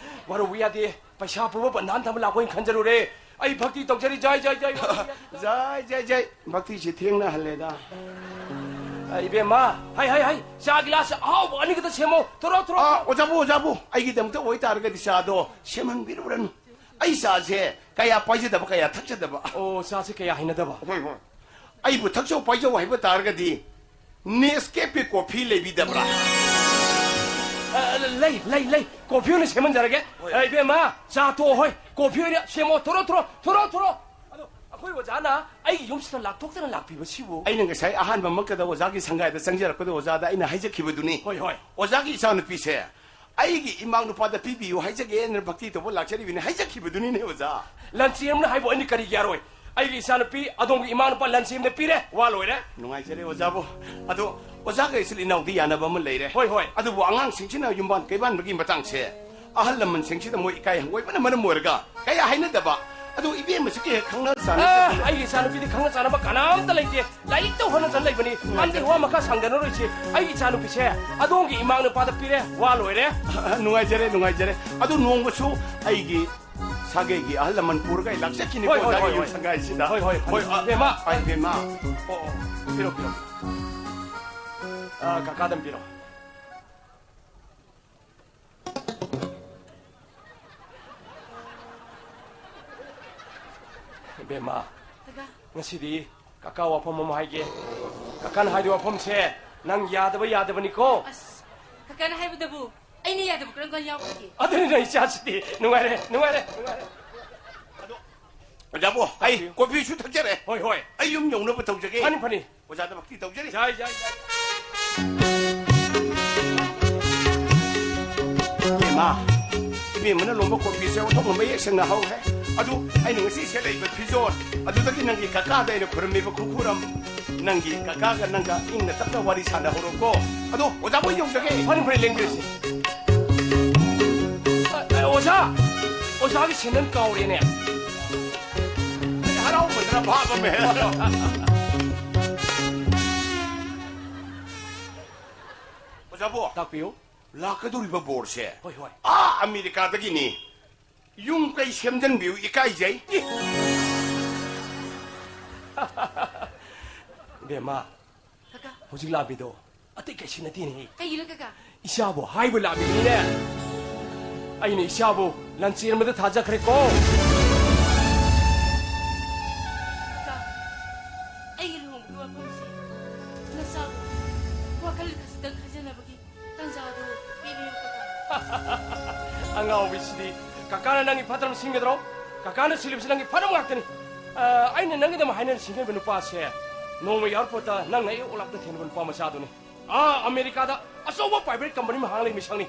ꯋꯥꯔꯧꯕ ꯌꯥꯗꯦ꯫ ꯄꯩꯁꯥ ꯄꯨꯕ ꯕꯟꯙꯥꯟ ꯊꯝꯕ ꯂꯥꯛꯄ ꯑꯣꯏꯅ ꯈꯟꯖꯔꯨꯔꯦ꯫ ꯑꯩ ꯚꯛꯇꯤ ꯇꯧꯖꯔꯤ꯫ ꯖꯥꯏ, ꯖꯥꯏ, ꯖꯥꯏ, ꯋꯥꯔꯧꯕ ꯌꯥꯗꯦ꯫ ꯖꯥꯏ, ꯖꯥꯏ, ꯖꯥꯏ꯫ ꯚꯛꯇꯤꯁꯤ ꯊꯦꯡꯅꯍꯜꯂꯦꯗ꯫ ꯑ, ꯏꯕꯦꯝꯃ, ꯍꯩ, ꯍꯩ, ꯍꯩ, ꯆꯥ ꯒꯤꯂꯥꯁ ꯑꯍꯥꯎꯕ ꯑꯅꯤꯈꯛꯇ ꯁꯦꯝꯃꯣ꯫ ꯊꯣꯔꯣ, ꯊꯣꯔꯣ꯫ ꯑ, ꯑꯣꯖꯥꯕꯨ, ꯑꯣꯖꯥꯕꯨ, ꯑꯩꯒꯤꯗꯃꯛꯇ ꯑꯣꯏꯇꯥꯔꯒꯗꯤ ꯆꯥꯗꯣ ꯁꯦꯝꯍꯟꯕꯤꯔꯨꯔꯅꯨ꯫ ꯑꯩ ꯆꯥꯁꯦ ꯀꯌꯥ ꯄꯥꯏꯖꯗꯕ, ꯀꯌꯥ ꯊꯛꯆꯗꯕ꯫ ꯑꯣ, ꯆꯥꯁꯦ ꯀꯌꯥ ꯍꯩꯅꯗꯕ꯫ ꯍꯣꯏ, ꯍꯣꯏ꯫ ꯑꯩꯕꯨ ꯊꯛꯆꯧ ꯄꯥꯏꯖꯧ ꯍꯥꯏꯕ ꯇꯥꯔꯒꯗꯤ Nescafe coffee ꯂꯩꯕꯤꯗꯕ꯭ꯔꯥ? ꯑ, ꯂꯩ, ꯂꯩ, ꯂꯩ꯫ ꯀꯣꯐꯤ ꯑꯣꯏꯅ ꯁꯦꯝꯍꯟꯖꯔꯒꯦ꯫ ꯍꯣꯏ꯫ ꯑ, ꯏꯕꯦꯝꯃ, ꯆꯥ ꯇꯣꯛꯑꯣ, ꯍꯣꯏ꯫ ꯀꯣꯐꯤ ꯑꯣꯏꯅ ꯁꯦꯝꯃꯣ꯫ ꯊꯣꯔꯣ, ꯊꯣꯔꯣ, ꯊꯣꯔꯣ, ꯊꯣꯔꯣ꯫ ꯑꯗꯣ ꯑꯩꯈꯣꯏ ꯑꯣꯖꯥꯅ ꯑꯩꯒꯤ ꯌꯨꯝꯁꯤꯗ ꯂꯥꯛꯊꯣꯛꯇꯅ ꯂꯥꯛꯄꯤꯕꯁꯤꯕꯨ? ꯑꯩꯅ ꯉꯁꯥꯏ ꯑꯍꯥꯟꯕꯃꯛꯇꯗ ꯑꯣꯖꯥꯒꯤ ꯁꯪꯒꯥꯏꯗ ꯆꯪꯖꯔꯛꯄꯗ ꯑꯣꯖꯥꯗ ꯑꯩꯅ ꯍꯥꯏꯖꯈꯤꯕꯗꯨꯅꯤ꯫ ꯍꯣꯏ, ꯍꯣꯏ꯫ ꯑꯣꯖꯥꯒꯤ ꯏꯆꯥꯅꯨꯄꯤꯁꯦ ꯑꯩꯒꯤ ꯏꯃꯥ ꯅꯨꯄꯥꯗ ꯄꯤꯕꯤꯌꯨ ꯍꯥꯏꯖꯒꯦꯅ ꯚꯛꯇꯤ ꯇꯧꯕ ꯂꯥꯛꯆꯔꯤꯕꯅꯤ ꯍꯥꯏꯖꯈꯤꯕꯗꯨꯅꯤꯅꯦ ꯑꯣꯖꯥ꯫ ꯂꯟꯆꯦꯟꯕꯅ ꯍꯥꯏꯕꯨ ꯑꯩꯅ ꯀꯔꯤꯒꯤ ꯌꯥꯔꯣꯏ? ꯑꯩꯒꯤ ꯏꯆꯥꯅꯨꯄꯤ ꯑꯗꯣꯝꯒꯤ ꯏꯃꯥ ꯅꯨꯄꯥ ꯂꯟꯆꯦꯟꯕꯗ ꯄꯤꯔꯦ, ꯋꯥ ꯂꯣꯏꯔꯦ꯫ ꯅꯨꯡꯉꯥꯏꯖꯔꯦ ꯑꯣꯖꯥꯕꯨ꯫ ꯑꯗꯣ ꯑꯣꯖꯥꯒ ꯏꯆꯤꯜ ꯏꯅꯥꯎꯗꯤ ꯌꯥꯅꯕ ꯑꯃ ꯂꯩꯔꯦ꯫ ꯍꯣꯏ, ꯍꯣꯏ꯫ ꯑꯗꯨꯕꯨ ꯑꯉꯥꯡꯁꯤꯡꯁꯤꯅ ꯌꯨꯝꯕꯥꯟ ꯀꯩꯕꯥꯟꯕꯒꯤ ꯃꯇꯥꯡꯁꯦ ꯑꯍꯜ ꯂꯃꯟꯁꯤꯡꯁꯤꯗ ꯃꯣꯏ ꯏꯀꯥꯏ ꯍꯪꯒꯣꯏꯕꯅ ꯃꯔꯝ ꯑꯣꯏꯔꯒ ꯀꯌꯥ ꯍꯥꯏꯅꯗꯕ꯫ ꯑꯗꯨ ꯏꯕꯦꯝꯃꯁꯤ ꯀꯩ ꯍꯦꯛ ꯈꯪꯅ ꯆꯥꯟꯅ ꯑ, ꯑꯩꯒꯤ ꯏꯆꯥꯅꯨꯄꯤꯗꯤ ꯈꯪꯅ ꯆꯥꯟꯅꯕ ꯀꯅꯥꯝꯇ ꯂꯩꯇꯦ꯫ ꯂꯥꯏꯔꯤꯛꯇ ꯍꯣꯠꯅꯖꯅ ꯂꯩꯕꯅꯤ꯫ ꯅꯨꯡꯉꯥꯏꯖꯔꯦ꯫ ꯑꯃꯗꯤ ꯋꯥ ꯃꯈꯥ ꯁꯥꯡꯗꯅꯔꯣꯏꯁꯤ꯫ ꯑꯩꯒꯤ ꯏꯆꯥꯅꯨꯄꯤꯁꯦ ꯑꯗꯣꯝꯒꯤ ꯏꯃꯥ ꯅꯨꯄꯥꯗ ꯄꯤꯔꯦ꯫ ꯋꯥ ꯂꯣꯏꯔꯦ꯫ ꯑ, ꯅꯨꯡꯉꯥꯏꯖꯔꯦ, ꯅꯨꯡꯉꯥꯏꯖꯔꯦ꯫ ꯑꯗꯨ ꯅꯣꯡꯃꯁꯨ ꯑꯩꯒꯤ ꯁꯥꯒꯩꯒꯤ ꯑꯍꯜ ꯂꯃꯟ ꯄꯨꯔꯒ ꯑꯩ ꯂꯥꯛꯆꯈꯤꯅꯤꯀꯣ, ꯍꯣꯏ, ꯍꯣꯏ, ꯑꯣꯖꯥꯒꯤ ꯍꯣꯏ, ꯌꯨꯝ ꯍꯣꯏ꯫ ꯁꯪꯒꯥꯏꯁꯤꯗ꯫ ꯍꯣꯏ, ꯍꯣꯏ, ꯍꯣꯏ, ꯐꯅꯤ꯫ ꯑ, ꯏꯕꯦꯝꯃ꯫ ꯑ, ꯏꯕꯦꯝꯃ꯫ ꯑꯣ, ꯑꯣ, ꯄꯤꯔꯣ, ꯄꯤꯔꯣ꯫ ꯑ, ꯀꯀꯥꯗ ꯑꯃ ꯄꯤꯔꯣ꯫ ꯏꯕꯦꯝꯃ, ꯀꯀꯥ꯫ ꯉꯁꯤꯗꯤ ꯀꯀꯥ ꯋꯥꯐꯝ ꯑꯃ ꯍꯥꯏꯒꯦ꯫ ꯀꯀꯥꯅ ꯍꯥꯏꯗꯣꯏ ꯋꯥꯐꯝꯁꯦ ꯅꯪ ꯌꯥꯗꯕ ꯌꯥꯗꯕꯅꯤꯀꯣ꯫ ꯑꯁ, ꯀꯀꯥꯅ ꯍꯥꯏꯕꯗꯕꯨ ꯑꯩꯅ ꯌꯥꯗꯕ ꯀꯔꯝ ꯀꯥꯟ ꯌꯥꯎꯈ꯭ꯔꯒꯦ? ꯑꯗꯨꯅꯤꯅ ꯏꯆꯥꯁꯤꯗꯤ ꯅꯨꯡꯉꯥꯏꯔꯦ, ꯅꯨꯡꯉꯥꯏꯔꯦ, ꯅꯨꯡꯉꯥꯏꯔꯦ꯫ ꯑꯗꯣ, ꯑꯣꯖꯥꯕꯨ, ꯑꯩ ꯇꯥꯛꯄꯤꯌꯨ꯫ ꯀꯣꯐꯤꯁꯨ ꯊꯛꯆꯔꯦ꯫ ꯍꯣꯏ, ꯍꯣꯏ꯫ ꯑꯩ ꯌꯨꯝ ꯌꯧꯅꯕ ꯇꯧꯖꯒꯦ꯫ ꯐꯅꯤ, ꯐꯅꯤ꯫ ꯑꯣꯖꯥꯗꯃꯛꯇꯤ ꯇꯧꯖꯔꯤ꯫ ꯌꯥꯏ, ꯌꯥꯏ, ꯌꯥꯏ꯫ ꯏꯃꯥ, ꯏꯕꯦꯝꯃꯅ ꯂꯣꯟꯕ ꯀꯣꯐꯤꯁꯦ ꯑꯣꯟꯊꯣꯛꯅ ꯃꯌꯦꯛ ꯁꯦꯡꯅ ꯍꯧꯔꯦ꯫ ꯑꯗꯨ ꯑꯩꯅ ꯉꯁꯤ ꯁꯦꯠꯂꯛꯏꯕ ꯐꯤꯖꯣꯜ, ꯑꯗꯨꯗꯒꯤ ꯅꯪꯒꯤ ꯀꯀꯥꯗ ꯑꯩꯅ ꯈꯨꯔꯝꯃꯤꯕ ꯈꯨꯈꯨꯔꯝ, ꯅꯪꯒꯤ ꯀꯀꯥꯒ ꯅꯪꯒ ꯏꯪꯅ ꯇꯞꯅ ꯋꯥꯔꯤ ꯁꯥꯟꯅꯍꯧꯔꯣꯀꯣ꯫ ꯑꯗꯣ ꯑꯣꯖꯥꯕꯨ ꯌꯧꯖꯒꯦ꯫ ꯐꯅꯤ, ꯐꯅꯤ, ꯂꯦꯡꯕꯤꯔꯁꯤ꯫ ꯑ, ꯑ, ꯑꯣꯖꯥ! ꯑꯣꯖꯥꯒꯤ ꯁꯦꯟꯗꯟ ꯀꯥꯎꯔꯦꯅꯦ꯫ ꯑꯩ ꯍꯔꯥꯎꯕꯗꯅ ꯚꯥꯞ ꯑꯃ ꯍꯦꯛ꯫ ꯑꯣꯖꯥꯕꯨ꯫ ꯇꯥꯛꯄꯤꯌꯨ꯫ ꯂꯥꯛꯀꯗꯧꯔꯤꯕ ꯕꯣꯔꯁꯦ ꯍꯣꯏ, ꯍꯣꯏ꯫ ꯑꯥ ꯑꯃꯦꯔꯤꯀꯥꯗꯒꯤꯅꯤ꯫ ꯌꯨꯝ ꯀꯩ ꯁꯦꯝꯖꯟꯕꯤꯌꯨ, ꯏꯀꯥꯏꯖꯩ꯫ ꯏꯕꯦꯝꯃ, ꯀꯀꯥ꯫ ꯍꯧꯖꯤꯛ ꯂꯥꯛꯄꯤꯗꯣ ꯑꯇꯩ ꯀꯩꯁꯨ ꯅꯠꯇꯦꯅꯦ꯫ ꯀꯩꯒꯤꯅꯣ ꯀꯀꯥ? ꯏꯆꯥꯕꯨ ꯍꯥꯏꯕ ꯂꯥꯛꯄꯤꯕꯅꯤꯅꯦ꯫ ꯑꯩꯅ ꯏꯆꯥꯕꯨ ꯂꯥꯟꯆꯦꯟꯕꯗ ꯊꯥꯖꯈ꯭ꯔꯦꯀꯣ꯫ ꯀꯀꯥ, ꯑꯩꯒꯤ ꯂꯨꯍꯣꯡꯕꯒꯤ ꯋꯥꯐꯝꯁꯤ ꯅꯆꯥꯕꯨ ꯋꯥꯈꯜ ꯈꯖꯤꯛꯇꯪ ꯈꯟꯖꯅꯕꯒꯤ ꯇꯟꯖꯥꯗꯨ ꯄꯤꯕꯤꯌꯨ, ꯀꯀꯥ꯫ ꯑꯉꯥꯎꯕꯤꯁꯤꯗꯤ, ꯀꯀꯥꯅ ꯅꯪꯒꯤ ꯐꯠꯇꯅ ꯁꯤꯟꯒꯗ꯭ꯔꯣ? ꯀꯀꯥꯅ ꯁꯤꯜꯂꯤꯕꯁꯤ ꯅꯪꯒꯤ ꯐꯅꯕ ꯉꯥꯛꯇꯅꯤ꯫ ꯑ, ꯑꯩꯅ ꯅꯪꯒꯤꯗꯃꯛ ꯍꯥꯏꯅ ꯁꯤꯡꯅꯔꯤꯕ ꯅꯨꯄꯥꯁꯦ ꯅꯣꯡꯃ ꯑꯦꯌꯥꯔꯄꯣꯔꯠꯇ ꯅꯪꯅ ꯑꯩ ꯑꯣꯛꯂꯥꯞꯇ ꯊꯦꯡꯅꯕ ꯅꯨꯄꯥ ꯃꯆꯥꯗꯨꯅꯤ꯫ ꯑꯥ, ꯑꯃꯦꯔꯤꯀꯥꯗ ꯑꯆꯧꯕ ꯄ꯭ꯔꯥꯏꯚꯦꯠ ꯀꯝꯄꯅꯤ ꯑꯃ ꯍꯥꯡꯂꯤ ꯃꯤꯁꯛꯅꯤ꯫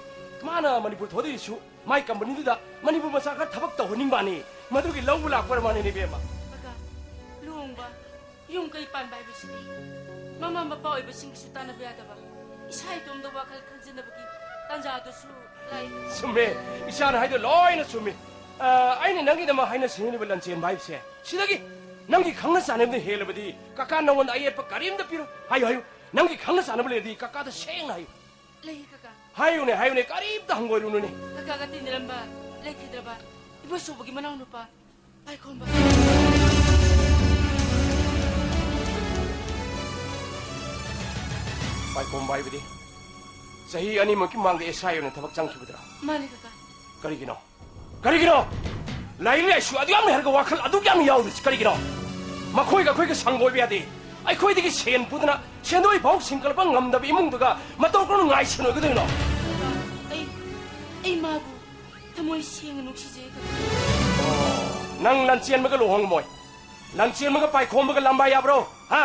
ꯃꯥꯅ ꯃꯅꯤꯄꯨꯔ ꯊꯣꯛꯂꯛꯏꯁꯨ ꯃꯥꯏ ꯀꯝꯄꯅꯤꯗꯨꯗ ꯃꯅꯤꯄꯨꯔ ꯃꯆꯥ ꯈꯔ ꯊꯕꯛ ꯇꯧꯍꯟꯅꯤꯡꯕꯅꯤ꯫ ꯃꯗꯨꯒꯤ ꯂꯧꯕ ꯂꯥꯛꯄ ꯑꯣꯏꯔ ꯃꯥꯜꯂꯦꯅꯦ, ꯏꯕꯦꯝꯃ꯫ ꯀꯀꯥ, ꯂꯨꯍꯣꯡꯕ ꯌꯨꯝ ꯀꯩ ꯄꯥꯟꯕ ꯍꯥꯏꯕꯁꯤꯗꯤ ꯃꯃꯥ ꯃꯄꯥ ꯑꯣꯏꯕꯁꯤꯡꯒꯤꯁꯨ ꯇꯥꯟꯅꯕ ꯌꯥꯗꯕ, ꯏꯁꯥ ꯏꯇꯣꯝꯗ ꯋꯥꯈꯜ ꯈꯟꯖꯅꯕꯒꯤ ꯇꯥꯟꯖꯥꯗꯨꯁꯨ ꯂꯥꯛꯏ꯫ ꯆꯨꯝꯃꯦ, ꯏꯆꯥꯅ ꯍꯥꯏꯗꯣ ꯂꯣꯏꯅ ꯆꯨꯝꯃꯤ꯫ ꯑ, ꯑꯩꯅ ꯅꯪꯒꯤꯗꯃꯛ ꯍꯥꯏꯅ ꯁꯤꯡꯅꯔꯤꯕ ꯂꯟꯆꯦꯟꯕ ꯍꯥꯏꯕꯁꯦ, ꯁꯤꯗꯒꯤ ꯅꯪꯒꯤ ꯈꯪꯅ ꯆꯥꯟꯅꯕꯗ ꯍꯦꯜꯂꯕꯗꯤ ꯀꯀꯥ ꯅꯪꯉꯣꯟꯗ ꯑꯌꯦꯠꯄ ꯀꯔꯤꯝꯇ ꯄꯤꯔꯣꯏ꯫ ꯍꯥꯏꯌꯨ, ꯍꯥꯏꯌꯨ꯫ ꯅꯪꯒꯤ ꯈꯪꯅ ꯆꯥꯟꯅꯕ ꯂꯩꯔꯗꯤ ꯀꯀꯥꯗ ꯁꯦꯡꯅ ꯍꯥꯏꯌꯨ꯫ ꯂꯩꯌꯦ, ꯀꯀꯥ꯫ ꯍꯥꯏꯌꯨꯅꯦ, ꯍꯥꯏꯌꯨꯅꯦ, ꯀꯔꯤꯝꯇ ꯍꯪꯒꯣꯏꯔꯨꯅꯨꯅꯦ꯫ ꯀꯀꯥꯒ ꯇꯤꯟꯅꯔꯝꯕ, ꯂꯩꯈꯤꯗ꯭ꯔꯕ ꯏꯕꯣꯁꯣꯕꯒꯤ ꯃꯅꯥꯎꯅꯨꯄꯥ ꯄꯥꯏꯈꯣꯝꯕ꯫ ꯄꯥꯏꯈꯣꯝꯕ ꯍꯥꯏꯕꯗꯤ ꯆꯍꯤ ꯑꯅꯤꯃꯨꯛꯀꯤ ꯃꯃꯥꯡꯗ S I ꯑꯣꯏꯅ ꯊꯕꯛ ꯆꯪꯈꯤꯕꯗꯨꯔꯣ? ꯃꯥꯅꯤ, ꯀꯀꯥ꯫ ꯀꯔꯤꯒꯤꯅꯣ? ꯀꯔꯤꯒꯤꯅꯣ? ꯂꯥꯏꯔꯤꯛ ꯂꯥꯏꯁꯨ ꯑꯗꯨ ꯌꯥꯝ ꯍꯩꯔꯒ ꯋꯥꯈꯜ ꯑꯗꯨꯛ ꯌꯥꯝ ꯌꯥꯎꯗ꯭ꯔꯤꯁꯤ ꯀꯔꯤꯒꯤꯅꯣ? ꯃꯈꯣꯏꯒ ꯑꯩꯈꯣꯏꯒ ꯁꯪꯒꯣꯏꯕ ꯌꯥꯗꯦ꯫ ꯑꯩꯈꯣꯏꯗꯒꯤ ꯁꯦꯟ ꯄꯨꯗꯅ ꯁꯦꯟꯗꯣꯏ ꯐꯥꯎ ꯁꯤꯡꯀꯠꯂꯛꯄ ꯉꯝꯗꯕ ꯏꯃꯨꯡꯗꯨꯒ ꯃꯇꯧ ꯀꯔꯝꯅ ꯉꯥꯏꯁꯤꯟꯅꯒꯗꯣꯏꯅꯣ? ꯀꯀꯥ, ꯑꯩ, ꯑꯩ ꯃꯥꯕꯨ ꯊꯃꯣꯏ ꯁꯦꯡꯅ ꯅꯨꯡꯁꯤꯖꯩ, ꯀꯀꯥ꯫ ꯅꯪ ꯂꯟꯆꯦꯟꯕꯒ ꯂꯨꯍꯣꯡꯉꯝꯃꯣꯏ꯫ ꯂꯟꯆꯦꯟꯕꯒ ꯄꯥꯏꯈꯣꯝꯕꯒ ꯂꯝꯕꯥ ꯌꯥꯕ꯭ꯔꯣ? ꯍꯥ?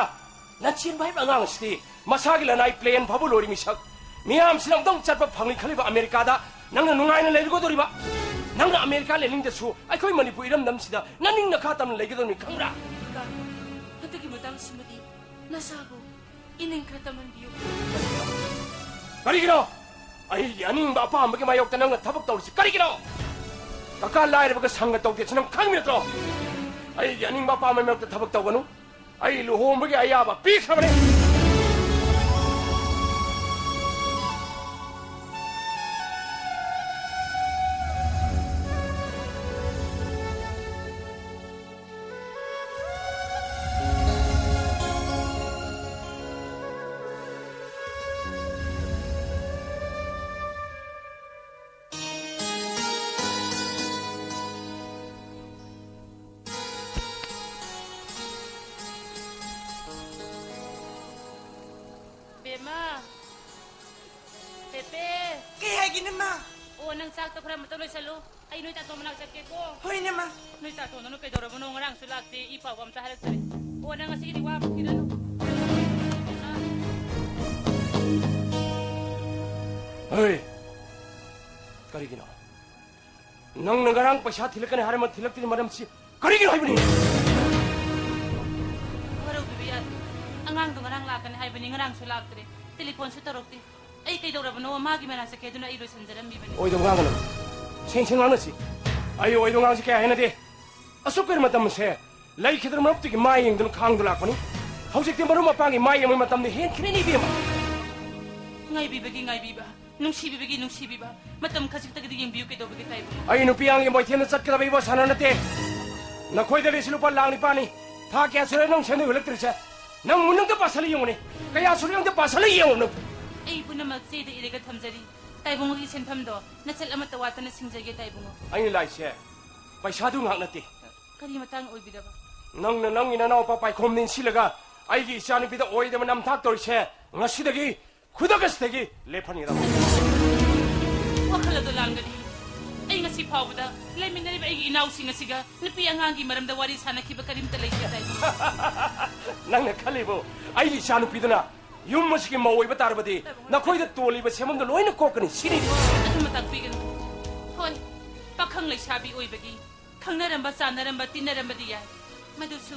ꯂꯟꯆꯦꯟꯕ ꯍꯥꯏꯕ ꯑꯉꯥꯡ ꯑꯁꯤꯗꯤ ꯃꯁꯥꯒꯤ ꯂꯅꯥꯏ ꯄ꯭ꯂꯦꯟ ꯐꯥꯎꯕ ꯂꯣꯏꯔꯤ ꯃꯤꯁꯛ꯫ ꯃꯤꯌꯥꯝꯁꯤꯅ ꯑꯃꯨꯛꯇꯪ ꯆꯠꯄ ꯐꯪꯂꯤ ꯈꯜꯂꯤꯕ ꯑꯃꯦꯔꯤꯀꯥꯗ ꯅꯪꯅ ꯅꯨꯡꯉꯥꯏꯅ ꯂꯩꯔꯨꯒꯗꯧꯔꯤꯕ꯫ ꯅꯪꯅ ꯑꯃꯦꯔꯤꯀꯥ ꯂꯩꯅꯤꯡꯗꯁꯨ ꯑꯩꯈꯣꯏ ꯃꯅꯤꯄꯨꯔ ꯏꯔꯝꯗꯝꯁꯤꯗ ꯅꯅꯤꯡ ꯅꯈꯥ ꯇꯝꯅ ꯂꯩꯒꯗꯧꯔꯤꯕꯅꯤ, ꯈꯪꯕ꯭ꯔꯥ? ꯀꯀꯥ, ꯍꯟꯗꯛꯀꯤ ꯃꯇꯥꯡꯁꯤꯃꯗꯤ ꯅꯁꯥꯕꯨ ꯏꯅꯤꯡ ꯈꯔ ꯇꯝꯍꯟꯕꯤꯌꯨ꯫ ꯀꯔꯤꯒꯤꯅꯣ? ꯑꯩꯒꯤ ꯑꯅꯤꯡꯕ ꯑꯄꯥꯝꯕꯒꯤ ꯃꯥꯌꯣꯛꯇ ꯅꯪꯅ ꯊꯕꯛ ꯇꯧꯔꯤꯁꯤ ꯀꯔꯤꯒꯤꯅꯣ? ꯀꯀꯥ ꯂꯥꯏꯔꯕꯒ ꯁꯪꯒ ꯇꯧꯗꯦꯁꯤ ꯅꯪ ꯈꯪꯕ ꯅꯠꯇ꯭ꯔꯣ? ꯑꯩꯒꯤ ꯑꯅꯤꯡꯕ ꯑꯄꯥꯝꯕꯒꯤ ꯃꯥꯌꯣꯛꯇ ꯊꯕꯛ ꯇꯧꯒꯅꯨ꯫ ꯑꯩ ꯂꯨꯍꯣꯡꯕꯒꯤ ꯑꯌꯥꯕ ꯄꯤꯈ꯭ꯔꯕꯅꯤ꯫ ꯕꯦꯝꯃ, ꯄꯦꯄꯦ꯫ ꯀꯩ ꯍꯥꯏꯒꯦ, ꯏꯅꯝꯃ? ꯑꯣ, ꯅꯪ ꯆꯥꯛꯇꯣ ꯈꯔ ꯑꯃꯇ ꯂꯣꯏꯁꯜꯂꯨ꯫ ꯑꯩ ꯅꯣꯏ ꯇꯥꯇꯣꯟ ꯃꯅꯥꯛ ꯆꯠꯀꯦꯀꯣ꯫ ꯍꯣꯏ, ꯏꯅꯝꯃ꯫ ꯅꯣꯏ ꯇꯥꯇꯣꯟꯗꯨꯅ ꯀꯩꯗꯧꯔꯕꯅꯣ? ꯉꯔꯥꯡꯁꯨ ꯂꯥꯛꯇꯦ, ꯏ ꯄꯥꯎꯒ ꯑꯝꯇ ꯍꯥꯏꯔꯛꯇ꯭ꯔꯦ꯫ ꯑꯣ, ꯅꯪ ꯉꯁꯤꯒꯤꯗꯤ ꯋꯥ ꯑꯃ ꯄꯤꯔꯅꯨ꯫ ꯑꯥ꯫ ꯍꯩ! ꯀꯔꯤꯒꯤꯅꯣ? ꯅꯪꯅ ꯉꯔꯥꯡ ꯄꯩꯁꯥ ꯊꯤꯜꯂꯛꯀꯅꯤ ꯍꯥꯏꯔꯝꯃ ꯊꯤꯜꯂꯛꯇ꯭ꯔꯤ ꯃꯔꯝꯁꯤ ꯀꯔꯤꯒꯤꯅꯣ ꯍꯥꯏꯕꯅꯤ? ꯋꯥꯔꯧꯕꯤꯕ ꯌꯥꯗꯦ꯫ ꯑꯉꯥꯡꯗꯣ ꯉꯔꯥꯡ ꯂꯥꯛꯀꯅꯤ ꯍꯥꯏꯕꯅꯤ, ꯉꯔꯥꯡꯁꯨ ꯂꯥꯛꯇ꯭ꯔꯦ꯫ ꯇꯦꯂꯤꯐꯣꯟꯁꯨ ꯇꯧꯔꯛꯇꯦ꯫ ꯑꯩ ꯀꯩꯗꯧꯔꯕꯅꯣ? ꯃꯥꯒꯤ ꯃꯅꯥꯛ ꯆꯠꯀꯦ, ꯑꯗꯨꯅ ꯑꯩ ꯂꯣꯏꯁꯤꯟꯖꯔꯝꯃꯤꯕꯅꯤ꯫ ꯑꯣꯏꯗꯕ ꯉꯥꯡꯒꯅꯨ꯫ ꯁꯦꯡ ꯁꯦꯡ ꯉꯥꯡꯅꯁꯤ꯫ ꯑꯩ ꯑꯣꯏꯗꯧ ꯉꯥꯡꯁꯤ ꯀꯌꯥ ꯍꯩꯅꯗꯦ꯫ ꯑꯁꯨꯛ ꯀꯨꯏꯅ ꯃꯇꯝꯁꯦ ꯂꯩꯈꯤꯗ꯭ꯔꯕ ꯃꯔꯨꯞꯇꯨꯒꯤ ꯃꯥꯏ ꯌꯦꯡꯗꯨꯅ ꯈꯥꯡꯗꯨꯅ ꯂꯥꯛꯄꯅꯤ꯫ ꯍꯧꯖꯤꯛꯇꯤ ꯃꯔꯨꯞ ꯃꯄꯥꯡꯒꯤ ꯃꯥꯏ ꯌꯦꯡꯕꯒꯤ ꯃꯇꯝꯗꯤ ꯍꯦꯟꯈ꯭ꯔꯦꯅꯦ, ꯏꯕꯦꯝꯃ꯫ ꯉꯥꯏꯕꯤꯕꯒꯤ ꯉꯥꯏꯕꯤꯕ, ꯅꯨꯡꯁꯤꯕꯤꯕꯒꯤ ꯅꯨꯡꯁꯤꯕꯤꯕ, ꯃꯇꯝ ꯈꯖꯤꯛꯇꯒꯤꯗꯤ ꯌꯦꯡꯕꯤꯌꯨ ꯀꯩꯗꯧꯕꯒꯤ ꯇꯥꯏꯕꯨꯡꯉꯣ? ꯑꯩ ꯅꯨꯄꯤ ꯑꯉꯥꯡꯒꯤ ꯃꯣꯏꯊꯦꯝꯗ ꯆꯠꯀꯗꯕ ꯏꯕꯣ ꯁꯥꯟꯅ ꯅꯠꯇꯦ꯫ ꯅꯈꯣꯏꯗ ꯂꯩꯔꯤꯁꯤ ꯂꯨꯄꯥ ꯂꯥꯛ ꯅꯤꯄꯥꯟꯅꯤ꯫ ꯊꯥ ꯀꯌꯥ ꯁꯨꯔꯦ ꯅꯪ ꯁꯦꯟꯗꯣꯏ ꯍꯨꯜꯂꯛꯇ꯭ꯔꯤꯁꯦ? ꯅꯪ ꯃꯨꯟꯅ ꯑꯝꯇ ꯄꯥꯁꯜꯂ ꯌꯦꯡꯉꯨꯅꯦ꯫ ꯀꯌꯥ ꯁꯨꯔꯦ ꯑꯝꯇ ꯄꯥꯁꯜꯂ ꯌꯦꯡꯉꯨ ꯅꯪ꯫ ꯑꯩ ꯄꯨꯝꯅꯃꯛ ꯆꯦꯗ ꯏꯔꯒ ꯊꯝꯖꯔꯤ꯫ ꯇꯥꯏꯕꯨꯡꯉꯣꯒꯤ ꯁꯦꯟꯐꯝꯗꯣ ꯅꯆꯠ ꯑꯃꯠꯇ ꯋꯥꯠꯇꯅ ꯁꯤꯡꯖꯒꯦ ꯇꯥꯏꯕꯨꯡꯉꯣ꯫ ꯑꯩꯅ ꯂꯥꯛꯏꯁꯦ ꯄꯩꯁꯥꯗꯨ ꯉꯥꯛ ꯅꯠꯇꯦ꯫ ꯀꯔꯤ ꯃꯇꯥꯡ ꯑꯣꯏꯕꯤꯔꯕ? ꯅꯪꯅ ꯅꯪꯒꯤ ꯅꯅꯥꯎꯄꯥ ꯄꯥꯏꯈꯣꯝ ꯅꯤꯡꯁꯤꯜꯂꯒ ꯑꯩꯒꯤ ꯏꯆꯥꯅꯨꯄꯤꯗ ꯑꯣꯏꯗꯕ ꯅꯝꯊꯥꯛ ꯇꯧꯔꯤꯁꯦ ꯉꯁꯤꯗꯒꯤ, ꯈꯨꯗꯛ ꯑꯁꯤꯗꯒꯤ ꯂꯦꯞꯍꯟꯒꯗꯕ꯫ ꯋꯥꯈꯜ ꯑꯗꯨ ꯂꯥꯡꯒꯅꯤ꯫ ꯑꯩ ꯉꯁꯤ ꯐꯥꯎꯕꯗ ꯂꯩꯃꯤꯟꯅꯔꯤꯕ ꯑꯩꯒꯤ ꯏꯅꯥꯎꯁꯤꯡ ꯑꯁꯤꯒ ꯅꯨꯄꯤ ꯑꯉꯥꯡꯒꯤ ꯃꯔꯝꯗ ꯋꯥꯔꯤ ꯁꯥꯟꯅꯈꯤꯕ ꯀꯔꯤꯝꯇ ꯂꯩꯇꯦ ꯇꯥꯏꯕꯨꯡꯉꯣ꯫ ꯅꯪꯅ ꯈꯜꯂꯤꯕꯨ ꯑꯩꯒꯤ ꯏꯆꯥꯅꯨꯄꯤꯗꯨꯅ ꯌꯨꯝ ꯑꯁꯤꯒꯤ ꯃꯧ ꯑꯣꯏꯕ ꯇꯥꯔꯕꯗꯤ ꯅꯈꯣꯏꯗ ꯇꯣꯜꯂꯤꯕ ꯁꯦꯟꯐꯝꯗꯣ ꯂꯣꯏꯅ ꯀꯣꯛꯀꯅꯤ ꯁꯤꯅꯤ꯫ ꯑꯗꯨꯃ ꯇꯥꯛꯄꯤꯒꯅꯨ꯫ ꯍꯣꯏ, ꯄꯥꯈꯪ ꯂꯩꯁꯥꯕꯤ ꯑꯣꯏꯕꯒꯤ ꯈꯪꯅꯔꯝꯕ, ꯆꯥꯟꯅꯔꯝꯕ, ꯇꯤꯟꯅꯔꯝꯕꯗꯤ ꯌꯥꯏ꯫ ꯃꯗꯨꯁꯨ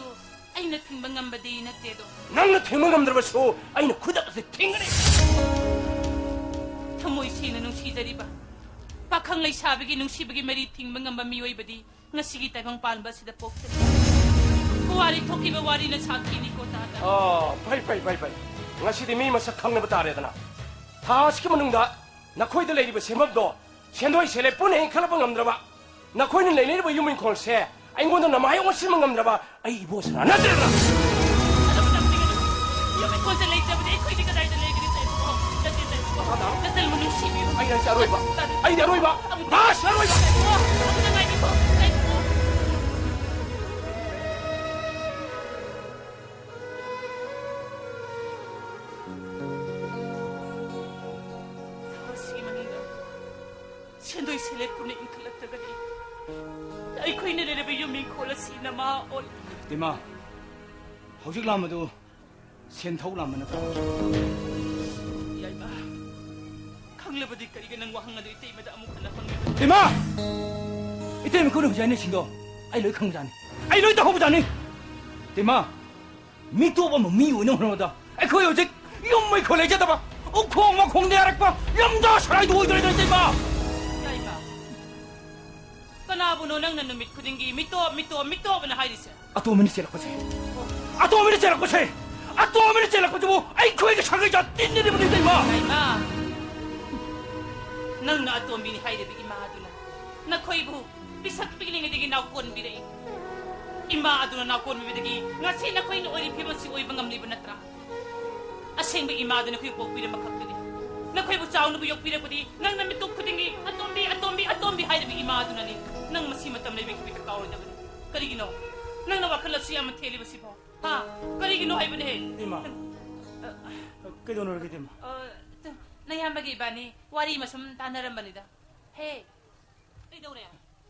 ꯑꯩꯅ ꯊꯤꯡꯕ ꯉꯝꯕꯗꯤ ꯅꯠꯇꯦꯗꯣ꯫ ꯅꯪꯅ ꯊꯤꯡꯕ ꯉꯝꯗ꯭ꯔꯕꯁꯨ ꯑꯩꯅ ꯈꯨꯗꯛ ꯑꯁꯤ ꯊꯤꯡꯒꯅꯤ꯫ ꯊꯃꯣꯏ ꯁꯦꯡꯅ ꯅꯨꯡꯁꯤꯖꯔꯤꯕ ꯄꯥꯈꯪ ꯂꯩꯁꯥꯕꯤꯒꯤ ꯅꯨꯡꯁꯤꯕꯒꯤ ꯃꯔꯤ ꯊꯤꯡꯕ ꯉꯝꯕ ꯃꯤꯑꯣꯏꯕꯗꯤ ꯉꯁꯤꯒꯤ ꯇꯥꯏꯕꯪ ꯄꯥꯟꯕ ꯑꯁꯤꯗ ꯄꯣꯛꯇ꯭ꯔꯤ꯫ ꯄꯨꯋꯥꯔꯤ ꯊꯣꯛꯈꯤꯕ ꯋꯥꯔꯤꯅ ꯁꯥꯈꯤꯅꯤꯀꯣ ꯇꯥꯗ꯫ ꯑꯣ, ꯐꯩ, ꯐꯩ, ꯐꯩ, ꯐꯩ꯫ ꯉꯁꯤꯗꯤ ꯃꯤ ꯃꯁꯛ ꯈꯪꯅꯕ ꯇꯥꯔꯦꯗꯅ꯫ ꯊꯥ ꯑꯁꯤꯒꯤ ꯃꯅꯨꯡꯗ ꯅꯈꯣꯏꯗ ꯂꯩꯔꯤꯕ ꯁꯦꯟꯐꯝꯗꯣ ꯁꯦꯟꯗꯣꯏ ꯁꯦꯜꯂꯦꯞ ꯄꯨꯟꯅ ꯍꯦꯟꯒꯠꯂꯛꯄ ꯉꯝꯗ꯭ꯔꯕ, ꯅꯈꯣꯏꯅ ꯂꯩꯅꯔꯤꯕ ꯌꯨꯝ ꯏꯪꯈꯣꯜꯁꯦ ꯑꯩꯉꯣꯟꯗ ꯅꯃꯥꯏ ꯑꯣꯟꯁꯤꯟꯕ ꯉꯝꯗ꯭ꯔꯕ, ꯑꯩ ꯏꯕꯣ ꯁꯅꯥ ꯅꯠꯇ꯭ꯔꯦꯗꯅ꯫ ꯑꯗꯨ ꯃꯇꯝꯗꯨꯗ ꯌꯨꯝ ꯏꯪꯈꯣꯜꯁꯦ ꯂꯩꯇ꯭ꯔꯕꯗꯤ ꯑꯩꯈꯣꯏꯗꯤ ꯀꯗꯥꯏꯗ ꯂꯩꯒꯅꯤ ꯇꯥꯏꯕꯨꯡꯉꯣ? ꯅꯠꯇꯦ ꯇꯥꯏꯕꯨꯡꯉꯣ꯫ ꯅꯆꯜꯕꯨ ꯅꯨꯡꯁꯤꯕꯤꯌꯨ꯫ ꯑꯩ ꯅꯪꯁꯦ ꯑꯔꯣꯏꯕ꯫ ꯑꯩꯗꯤ ꯑꯔꯣꯏꯕ꯫ ꯑꯃꯨꯛꯇ ꯂꯥꯁ ꯑꯔꯣꯏꯕ꯫ ꯇꯥꯏꯕꯨꯡꯉꯣ, ꯑꯃꯨꯛꯇ ꯉꯥꯏꯕꯤꯈꯣ꯫ ꯇꯥꯏꯕꯨꯡꯉꯣ꯫ ꯊꯥ ꯑꯁꯤꯒꯤ ꯃꯅꯨꯡꯗ ꯁꯦꯟꯗꯣꯏ ꯁꯦꯜꯂꯦꯞ ꯄꯨꯟꯅ ꯏꯟꯈꯠꯂꯛꯇ꯭ꯔꯒꯗꯤ ꯑꯩꯈꯣꯏꯅ ꯂꯩꯔꯤꯕ ꯌꯨꯝ ꯏꯪꯈꯣꯜ ꯑꯁꯤ ꯅꯃꯥ ꯑꯣꯜ- ꯇꯦꯃꯥ, ꯍꯧꯖꯤꯛ ꯂꯥꯝꯕꯗꯨ ꯁꯦꯟꯊꯧ ꯂꯥꯝꯕ ꯅꯠꯇ꯭ꯔꯣ? ꯌꯥꯏꯃ, ꯈꯪꯂꯕꯗꯤ ꯀꯔꯤꯒꯤ ꯅꯪ ꯋꯥꯍꯪ ꯑꯗꯨ ꯏꯇꯩꯃꯗ ꯑꯃꯨꯛ ꯍꯟꯅ ꯍꯪꯂꯤꯕꯅꯣ? ꯇꯦꯃꯥ! ꯏꯇꯩꯃ ꯈꯨꯠꯅ ꯍꯧꯖꯤꯛ ꯍꯥꯏꯅꯩꯁꯤꯡꯗꯣ ꯑꯩ ꯂꯣꯏ ꯈꯪꯕꯖꯥꯠꯅꯤ꯫ ꯑꯩ ꯂꯣꯏ ꯇꯧꯍꯧꯕꯖꯥꯠꯅꯤ꯫ ꯇꯦꯃꯥ, ꯃꯤꯇꯣꯞ ꯑꯃ ꯃꯤ ꯑꯣꯏꯅ ꯍꯣꯠꯅꯕꯗ ꯑꯩꯈꯣꯏ ꯍꯧꯖꯤꯛ ꯌꯨꯝ ꯃꯩꯈꯣꯜ ꯂꯩꯖꯗꯕ, ꯎꯈꯣꯡ ꯋꯥꯈꯣꯡꯗ ꯌꯥꯔꯛꯄ ꯂꯝꯖꯥ ꯁꯔꯥꯏꯗꯨ ꯑꯣꯏꯗꯣꯔꯦ ꯏꯇꯩꯃ꯫ ꯌꯥꯏꯃ, ꯀꯅꯥ ꯀꯅꯥꯕꯨꯅꯣ ꯅꯪꯅ ꯅꯨꯃꯤꯠ ꯈꯨꯗꯤꯡꯒꯤ "ꯃꯤꯇꯣꯞ, ꯃꯤꯇꯣꯞ, ꯃꯤꯇꯣꯞ" ꯑꯅ ꯍꯥꯏꯔꯤꯁꯦ? ꯑꯇꯣꯝꯕꯤꯅ ꯆꯦꯜꯂꯛꯄꯁꯦ, ꯑꯇꯣꯝꯕꯤꯅ ꯆꯦꯜꯂꯛꯄꯁꯦ, ꯑꯇꯣꯝꯕꯤꯅ ꯆꯦꯜꯂꯛꯄꯁꯤꯕꯨ ꯑꯩꯈꯣꯏꯒ ꯁꯥꯒꯩ ꯖꯥꯇꯤꯟꯅꯔꯤꯕꯅꯤ, ꯏꯇꯩꯃ꯫ ꯏꯃꯥ, ꯅꯪꯅ ꯑꯇꯣꯝꯕꯤꯅꯤ ꯍꯥꯏꯔꯤꯕ ꯏꯃꯥ ꯑꯗꯨꯅ ꯅꯈꯣꯏꯕꯨ ꯄꯤꯁꯛ ꯄꯤꯛꯂꯤꯉꯩꯗꯒꯤ ꯅꯥꯎꯀꯣꯟꯕꯤꯔꯛꯏ꯫ ꯏꯃꯥ ꯑꯗꯨꯅ ꯅꯥꯎꯀꯣꯟꯕꯤꯕꯗꯒꯤ ꯉꯁꯤ ꯅꯈꯣꯏꯅ ꯑꯣꯏꯔꯤꯕ ꯐꯤꯕꯝ ꯑꯁꯤ ꯑꯣꯏꯕ ꯉꯝꯂꯤꯕ ꯅꯠꯇ꯭ꯔꯥ? ꯑꯁꯦꯡꯕ ꯏꯃꯥꯗꯨꯅ ꯑꯩꯈꯣꯏꯕꯨ ꯄꯣꯛꯄꯤꯔꯝꯕ ꯈꯛꯇꯅꯤ꯫ ꯅꯈꯣꯏꯕꯨ ꯆꯥꯎꯅꯕ ꯌꯣꯛꯄꯤꯔꯛꯄꯗꯤ ꯅꯪꯅ ꯃꯤꯇꯣꯞ ꯈꯨꯗꯤꯡꯒꯤ "ꯑꯇꯣꯝꯕꯤ, ꯑꯇꯣꯝꯕꯤ, ꯑꯇꯣꯝꯕꯤ" ꯍꯥꯏꯔꯤꯕ ꯏꯃꯥ ꯑꯗꯨꯅꯅꯤ꯫ ꯅꯪ ꯃꯁꯤ ꯃꯇꯝ ꯂꯩꯕꯒꯤ ꯍꯧꯖꯤꯛꯇ ꯀꯥꯎꯔꯣꯏꯗꯕꯅꯤ꯫ ꯀꯔꯤꯒꯤꯅꯣ ꯅꯪꯅ ꯋꯥꯈꯜ ꯑꯁꯤ ꯌꯥꯝꯅ ꯊꯦꯜꯂꯤꯕꯁꯤꯕꯣ? ꯍꯥ? ꯀꯔꯤꯒꯤꯅꯣ ꯍꯥꯏꯕꯅꯦ? ꯏꯃꯥ, ꯀꯩꯗꯧꯅꯔꯒꯦ, ꯏꯇꯩꯃ? ꯑ, ꯅꯌꯥꯝꯕꯒ ꯏꯕꯥꯅꯤ ꯋꯥꯔꯤ ꯑꯃ ꯁꯨꯝ ꯇꯥꯟꯅꯔꯝꯕꯅꯤꯗ꯫ ꯍꯦ, ꯀꯩꯗꯧꯔꯦ?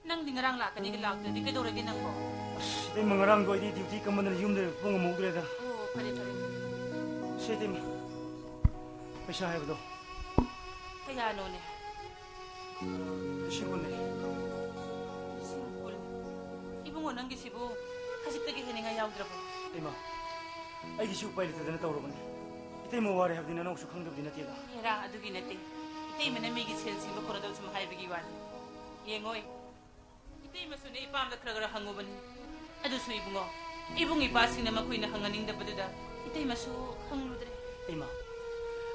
ꯅꯪꯗꯤ ꯉꯔꯥꯡ ꯂꯥꯛꯀꯅꯤꯒ ꯂꯥꯛꯇ꯭ꯔꯗꯤ ꯀꯩꯗꯧꯔꯒꯦ ꯅꯪꯕꯣ? ꯑꯁ, ꯏꯇꯩꯃ, ꯉꯔꯥꯡꯗꯣ ꯑꯩꯗꯤ ꯗ꯭ꯌꯨꯇꯤ ꯀꯝꯃꯟꯗꯅ ꯌꯨꯝꯗ ꯄꯨꯡ ꯑꯃ ꯍꯧꯗ꯭ꯔꯦꯗ꯫ ꯑꯣ, ꯐꯔꯦ, ꯐꯔꯦ꯫ ꯁꯦ, ꯏꯇꯩꯃ, ꯄꯩꯁꯥ ꯍꯥꯏꯕꯗꯣ꯫ ꯀꯌꯥꯅꯣꯅꯦ? ꯂꯤꯁꯤꯡ ꯀꯨꯟꯅꯦ꯫ ꯂꯤꯁꯤꯡ ꯀꯨꯟ? ꯏꯕꯨꯡꯉꯣ, ꯅꯪꯒꯤꯁꯤꯕꯨ ꯈꯖꯤꯛꯇꯒꯤ ꯍꯦꯟꯅꯤꯡꯉꯥꯏ ꯌꯥꯎꯗ꯭ꯔꯕꯣ? ꯏꯃꯥ, ꯑꯩꯒꯤꯁꯨ ꯎꯄꯥꯏ ꯂꯩꯇꯗꯅ ꯇꯧꯔꯕꯅꯤ꯫ ꯏꯇꯩꯃ ꯋꯥꯔꯦ ꯍꯥꯏꯕꯗꯤ ꯅꯅꯥꯎꯁꯨ ꯈꯪꯗꯕꯗꯤ ꯅꯠꯇꯦꯗ꯫ ꯍꯦꯔꯥ, ꯑꯗꯨꯒꯤ ꯅꯠꯇꯦ꯫ ꯏꯇꯩꯃꯅ ꯃꯤꯒꯤ ꯁꯦꯜ ꯁꯤꯡꯕ ꯀꯣꯟꯅꯗꯕ ꯁꯨꯝ ꯍꯥꯏꯕꯒꯤ ꯋꯥꯅꯤ꯫ ꯌꯦꯡꯉꯣꯏ꯫ ꯏꯇꯩꯃꯁꯨꯅꯦ ꯏꯄꯥꯝꯗ ꯈꯔ ꯈꯔ ꯍꯪꯉꯨꯕꯅꯤ꯫ ꯑꯗꯨꯁꯨ ꯏꯕꯨꯡꯉꯣ, ꯏꯕꯨꯡ ꯏꯄꯥꯁꯤꯡꯅ ꯃꯈꯣꯏꯅ ꯍꯪꯍꯟꯅꯤꯡꯗꯕꯗꯨꯗ ꯏꯇꯩꯃꯁꯨ ꯍꯪꯂꯨꯗ꯭ꯔꯦ꯫ ꯏꯃꯥ,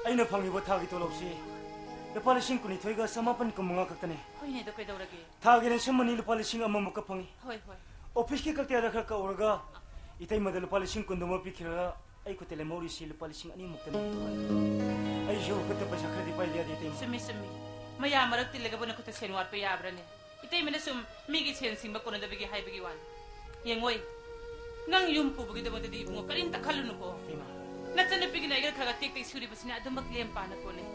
ꯑꯩꯅ ꯐꯪꯉꯤꯕ ꯊꯥꯒꯤ ꯇꯣꯂꯣꯞꯁꯤ ꯂꯨꯄꯥ ꯂꯤꯁꯤꯡ ꯀꯨꯟꯅꯤꯊꯣꯏꯒ ꯆꯃꯥꯄꯟ ꯀꯨꯟꯃꯉꯥ ꯈꯛꯇꯅꯦ꯫ ꯍꯣꯏꯅꯦ, ꯑꯗꯣ ꯀꯩꯗꯧꯔꯒꯦ? ꯊꯥꯒꯤ ꯔꯦꯟꯁꯟ ꯃꯅꯤ ꯂꯨꯄꯥ ꯂꯤꯁꯤꯡ ꯑꯃꯃꯨꯛꯀ ꯐꯪꯉꯤ꯫ ꯍꯣꯏ, ꯍꯣꯏ꯫ ꯑꯣꯐꯤꯁꯀꯤ ꯀꯛꯇꯦꯗ ꯈꯔ ꯀꯛꯎꯔꯒ ꯏꯇꯩꯃꯗ ꯂꯨꯄꯥ ꯂꯤꯁꯤꯡ ꯀꯨꯟꯗꯨꯃ ꯄꯤꯈꯤꯔꯒ ꯑꯩ ꯈꯨꯠꯇ ꯂꯦꯝꯍꯧꯔꯤꯁꯤ ꯂꯨꯄꯥ ꯂꯤꯁꯤꯡ ꯑꯅꯤꯃꯨꯛꯇꯅꯤ꯫ ꯑꯩꯁꯨ ꯈꯨꯠꯇ ꯄꯩꯁꯥ ꯈꯔꯗꯤ ꯄꯥꯏꯗ ꯌꯥꯗꯦ, ꯏꯇꯩꯃ꯫ ꯆꯨꯝꯃꯤ, ꯆꯨꯝꯃꯤ꯫ ꯃꯌꯥꯝ ꯃꯔꯛ ꯇꯤꯜꯂꯒꯕꯨ ꯅꯈꯨꯠꯇ ꯁꯦꯟ ꯋꯥꯠꯄ ꯌꯥꯕ꯭ꯔꯅꯦ? ꯏꯇꯩꯃꯅ ꯁꯨꯝ ꯃꯤꯒꯤ ꯁꯦꯟ ꯁꯤꯡꯕ ꯀꯣꯟꯅꯗꯕꯒꯤ ꯍꯥꯏꯕꯒꯤ ꯋꯥꯅꯤ꯫ ꯌꯦꯡꯉꯣꯏ, ꯅꯪ ꯌꯨꯝ ꯄꯨꯕꯒꯤꯗꯃꯛꯇꯗꯤ ꯏꯕꯨꯡꯉꯣ ꯀꯔꯤꯝꯇ ꯈꯜꯂꯨꯅꯨꯀꯣ꯫ ꯏꯃꯥ꯫ ꯅꯆꯟꯅꯨꯄꯤꯒꯤꯅ ꯑꯩꯒ ꯈꯔ ꯈꯔ ꯇꯦꯛ ꯇꯦꯛ ꯁꯨꯔꯤꯕꯁꯤꯅ ꯑꯗꯨꯃꯛ ꯂꯦꯝ ꯄꯥꯅ ꯀꯣꯟꯅꯩ꯫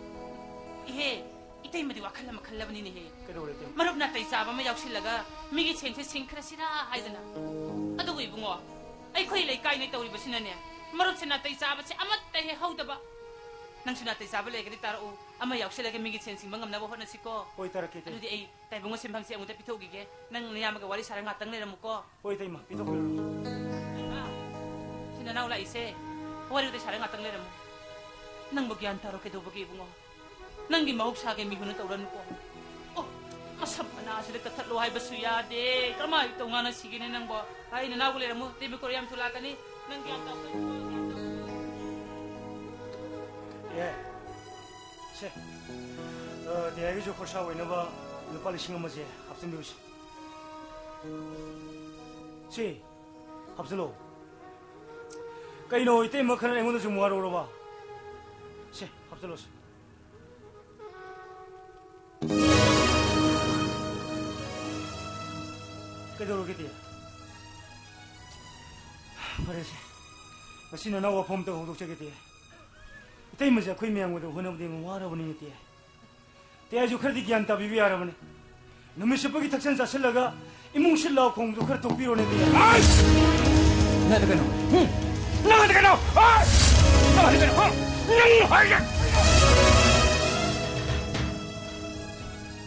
ꯏꯍꯦ, ꯏꯇꯩꯃꯗꯤ ꯋꯥꯈꯜ ꯑꯃ ꯈꯜꯂꯕꯅꯤꯅꯦꯍꯦ꯫ ꯀꯩꯗꯧꯔꯦ, ꯏꯇꯩꯃ? ꯃꯔꯨꯞ ꯅꯥꯇꯩ ꯆꯥꯕ ꯑꯃ ꯌꯥꯎꯁꯤꯜꯂꯒ ꯃꯤꯒꯤ ꯁꯦꯟꯁꯦ ꯁꯤꯡꯈ꯭ꯔꯁꯤꯔꯥ ꯍꯥꯏꯗꯅ꯫ ꯑꯗꯨꯕꯨ ꯏꯕꯨꯡꯉꯣ, ꯑꯩꯈꯣꯏ ꯂꯩꯀꯥꯏꯅ ꯇꯧꯔꯤꯕꯁꯤꯅꯅꯦ, ꯃꯔꯨꯞꯁꯦ ꯅꯥꯇꯩ ꯆꯥꯕꯁꯦ ꯑꯃꯠꯇ ꯍꯦꯛ ꯍꯧꯗꯕ꯫ ꯅꯪꯁꯨ ꯅꯥꯇꯩ ꯆꯥꯕ ꯂꯩꯔꯒꯗꯤ ꯇꯥꯔꯛꯎ꯫ ꯑꯃ ꯌꯥꯎꯁꯤꯜꯂꯒ ꯃꯤꯒꯤ ꯁꯦꯟ ꯁꯤꯡꯕ ꯉꯝꯅꯕ ꯍꯣꯠꯅꯁꯤꯀꯣ꯫ ꯍꯣꯏ, ꯇꯥꯔꯛꯀꯦ, ꯏꯇꯩꯃ꯫ ꯑꯗꯨꯗꯤ ꯑꯩ ꯇꯥꯏꯕꯪ ꯁꯦꯟꯐꯝꯁꯦ ꯑꯃꯨꯛꯇ ꯄꯤꯊꯣꯛꯈꯤꯒꯦ꯫ ꯅꯪ ꯅꯌꯥꯝꯕꯒ ꯋꯥꯔꯤ ꯁꯥꯔ ꯉꯥꯛꯇꯪ ꯂꯩꯔꯝꯃꯨꯀꯣ꯫ ꯍꯣꯏ, ꯏꯇꯩꯃ, ꯄꯤꯊꯣꯛꯄꯤꯔꯣ꯫ ꯏꯃꯥ, ꯁꯤ ꯅꯅꯥꯎ ꯂꯥꯛꯏꯁꯦ꯫ ꯋꯥꯔꯤ ꯋꯥꯇꯥꯏ ꯁꯥꯔ ꯉꯥꯛꯇꯪ ꯂꯩꯔꯝꯃꯨ꯫ ꯅꯪꯕꯨ ꯒ꯭ꯌꯥꯟ ꯇꯥꯔꯣ ꯀꯩꯗꯧꯕꯒꯤ ꯏꯕꯨꯡꯉꯣ? ꯅꯪꯒꯤ ꯃꯍꯧꯁꯥꯒꯤ ꯃꯤꯍꯨꯟꯅ ꯇꯧꯔꯅꯨꯀꯣ꯫ ꯑꯣ, ꯃꯁꯝ ꯃꯅꯥꯁꯤꯗ ꯀꯛꯊꯠꯂꯣ ꯍꯥꯏꯕꯁꯨ ꯌꯥꯗꯦ꯫ ꯀꯔꯝꯍꯥꯏꯅ ꯇꯧ ꯉꯥꯅ ꯁꯤꯒꯅꯤ ꯅꯪꯕꯣ? ꯑꯩ ꯅꯅꯥꯎꯒ ꯂꯩꯔꯝꯃꯨ꯫ ꯇꯦꯃꯤꯀꯣꯔ ꯌꯥꯝ ꯊꯨ ꯂꯥꯛꯀꯅꯤ꯫ ꯅꯪ ꯒ꯭ꯌꯥꯟ ꯇꯥꯎ꯫ ꯑꯦ, ꯁꯦ, ꯑ, ꯇꯦꯌꯥꯏꯒꯤꯁꯨ ꯈꯣꯔꯁꯥ ꯑꯣꯏꯅꯕ ꯂꯨꯄꯥ ꯂꯤꯁꯤꯡ ꯑꯃꯁꯦ ꯍꯥꯞꯆꯤꯟꯕꯤꯔꯨꯁꯤ꯫ ꯁꯤ, ꯍꯥꯞꯆꯤꯜꯂꯣ꯫ ꯀꯩꯅꯣ, ꯏꯇꯩꯃ ꯈꯔ ꯑꯩꯉꯣꯟꯗꯁꯨ ꯑꯃꯨꯛ ꯋꯥꯔꯧꯔꯕ? ꯁꯦ, ꯍꯥꯞꯆꯤꯜꯂꯣꯁꯦ꯫ ꯀꯩꯗꯧꯔꯒꯦ, ꯇꯦ? ꯐꯔꯦꯁꯦ, ꯉꯁꯤ ꯅꯅꯥꯎ ꯋꯥꯐꯝ ꯑꯝꯇ ꯍꯧꯗꯣꯛꯆꯒꯦ, ꯇꯦ꯫ ꯏꯇꯩꯃꯁꯦ ꯑꯩꯈꯣꯏ ꯃꯌꯥꯝꯒꯤꯗꯃꯛ ꯍꯣꯠꯅꯕꯗ ꯌꯥꯝ ꯋꯥꯔꯕꯅꯤꯅꯦ, ꯇꯦ꯫ ꯇꯦ, ꯑꯩꯁꯨ ꯈꯔꯗꯤ ꯒ꯭ꯌꯥꯟ ꯇꯥꯕꯤꯕ ꯌꯥꯔꯕꯅꯦ꯫ ꯅꯨꯃꯤꯠ ꯆꯨꯞꯄꯒꯤ ꯊꯛꯆꯟ ꯆꯥꯁꯤꯜꯂꯒ ꯏꯃꯨꯡ ꯁꯤꯠ ꯂꯥꯎ ꯈꯣꯡꯕꯗꯨ ꯈꯔ ꯇꯣꯛꯄꯤꯔꯣꯅꯦ, ꯇꯦ꯫ ꯑꯁ! ꯅꯪ ꯀꯩꯅꯣ? ꯍꯨꯝ? ꯅꯪ ꯀꯩꯅꯣ? ꯑꯁ! ꯅꯪ ꯀꯩꯅꯣ? ꯍꯨꯝ? ꯅꯪ ꯍꯥꯏꯁꯦ!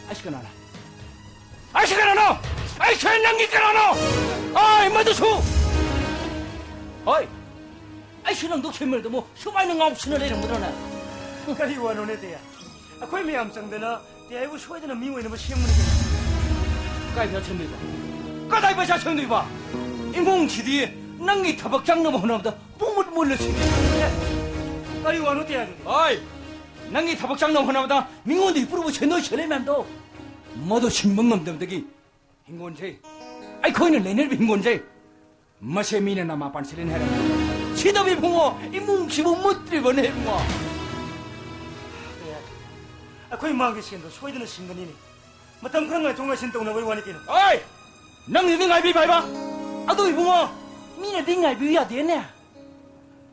ꯑꯩꯁ ꯀꯅꯥꯅ? ꯑꯩꯁꯦ ꯀꯅꯥꯅꯣ? ꯑꯩꯁꯦ ꯅꯪꯒꯤ ꯀꯅꯥꯅꯣ? ꯑꯩ ꯃꯗꯨꯁꯨ! ꯍꯣꯏ! ꯑꯩꯁꯨ ꯅꯪꯗꯧ ꯁꯦꯝꯃꯦꯗ ꯑꯃꯨꯛ ꯁꯨꯃꯥꯏꯅ ꯉꯥꯎꯁꯤꯟꯅ ꯂꯩꯔꯝꯒꯗ꯭ꯔꯅꯦ? ꯀꯔꯤ ꯋꯥꯅꯣꯅꯦ, ꯇꯦ? ꯑꯩꯈꯣꯏ ꯃꯌꯥꯝ ꯆꯪꯗꯅ ꯇꯦ ꯑꯩꯕꯨ ꯁꯣꯏꯗꯅ ꯃꯤ ꯑꯣꯏꯅꯕ ꯁꯦꯝꯕꯅꯤ ꯀꯩꯅꯣ꯫ ꯀꯥꯏ ꯄꯩꯁꯥ ꯁꯦꯝꯗꯣꯏꯕ? ꯀꯗꯥꯏ ꯄꯩꯁꯥ ꯁꯦꯝꯗꯣꯏꯕ? ꯏꯃꯨꯡꯁꯤꯗꯤ ꯅꯪꯒꯤ ꯊꯕꯛ ꯆꯪꯅꯕ ꯍꯣꯠꯅꯕꯗ ꯄꯨꯡꯃꯨꯠ ꯃꯨꯠꯂꯁꯤꯗꯤ꯫ ꯀꯔꯤ ꯋꯥꯅꯣ, ꯇꯦ, ꯑꯗꯨꯗꯤ? ꯍꯣꯏ! ꯅꯪꯒꯤ ꯊꯕꯛ ꯆꯪꯅꯕ ꯍꯣꯠꯅꯕꯗ ꯃꯤꯉꯣꯟꯗꯒꯤ ꯄꯨꯔꯨꯕ ꯁꯦꯟꯗꯣꯏ ꯁꯦꯜꯂꯩ ꯃꯌꯥꯝꯗꯣ ꯃꯗꯨ ꯁꯤꯡꯕ ꯉꯝꯗꯕꯗꯒꯤ ꯍꯤꯡꯒꯣꯟꯁꯦ, ꯑꯩꯈꯣꯏꯅ ꯂꯩꯅꯔꯤꯕ ꯍꯤꯡꯒꯣꯟꯁꯦ, ꯃꯁꯦ ꯃꯤꯅ ꯅꯃꯥ ꯄꯥꯟꯁꯤꯜꯂꯦꯅ ꯍꯥꯏꯔꯝꯃꯤ꯫ ꯁꯤꯗꯕ ꯏꯕꯨꯡꯉꯣ, ꯏꯃꯨꯡꯁꯤꯕꯨ ꯃꯨꯠꯇ꯭ꯔꯤꯕꯅꯦ ꯏꯕꯨꯡꯉꯣ꯫ ꯑꯦ, ꯑꯩꯈꯣꯏ ꯃꯥꯒꯤ ꯁꯦꯟꯗꯣ ꯁꯣꯏꯗꯅ ꯁꯤꯡꯒꯅꯤꯅꯦ꯫ ꯃꯇꯝ ꯈꯔ ꯉꯥꯏꯊꯣꯛ ꯉꯥꯏꯁꯤꯟ ꯇꯧꯅꯕꯒꯤ ꯋꯥꯅꯤ ꯀꯩꯅꯣ꯫ ꯑꯣꯏ! ꯅꯪꯒꯤꯗꯤ ꯉꯥꯏꯕꯤꯕ ꯍꯥꯏꯕ? ꯑꯗꯨ ꯏꯕꯨꯡꯉꯣ, ꯃꯤꯅꯗꯤ ꯉꯥꯏꯕꯤꯌꯨ ꯌꯥꯗꯦꯅꯦ꯫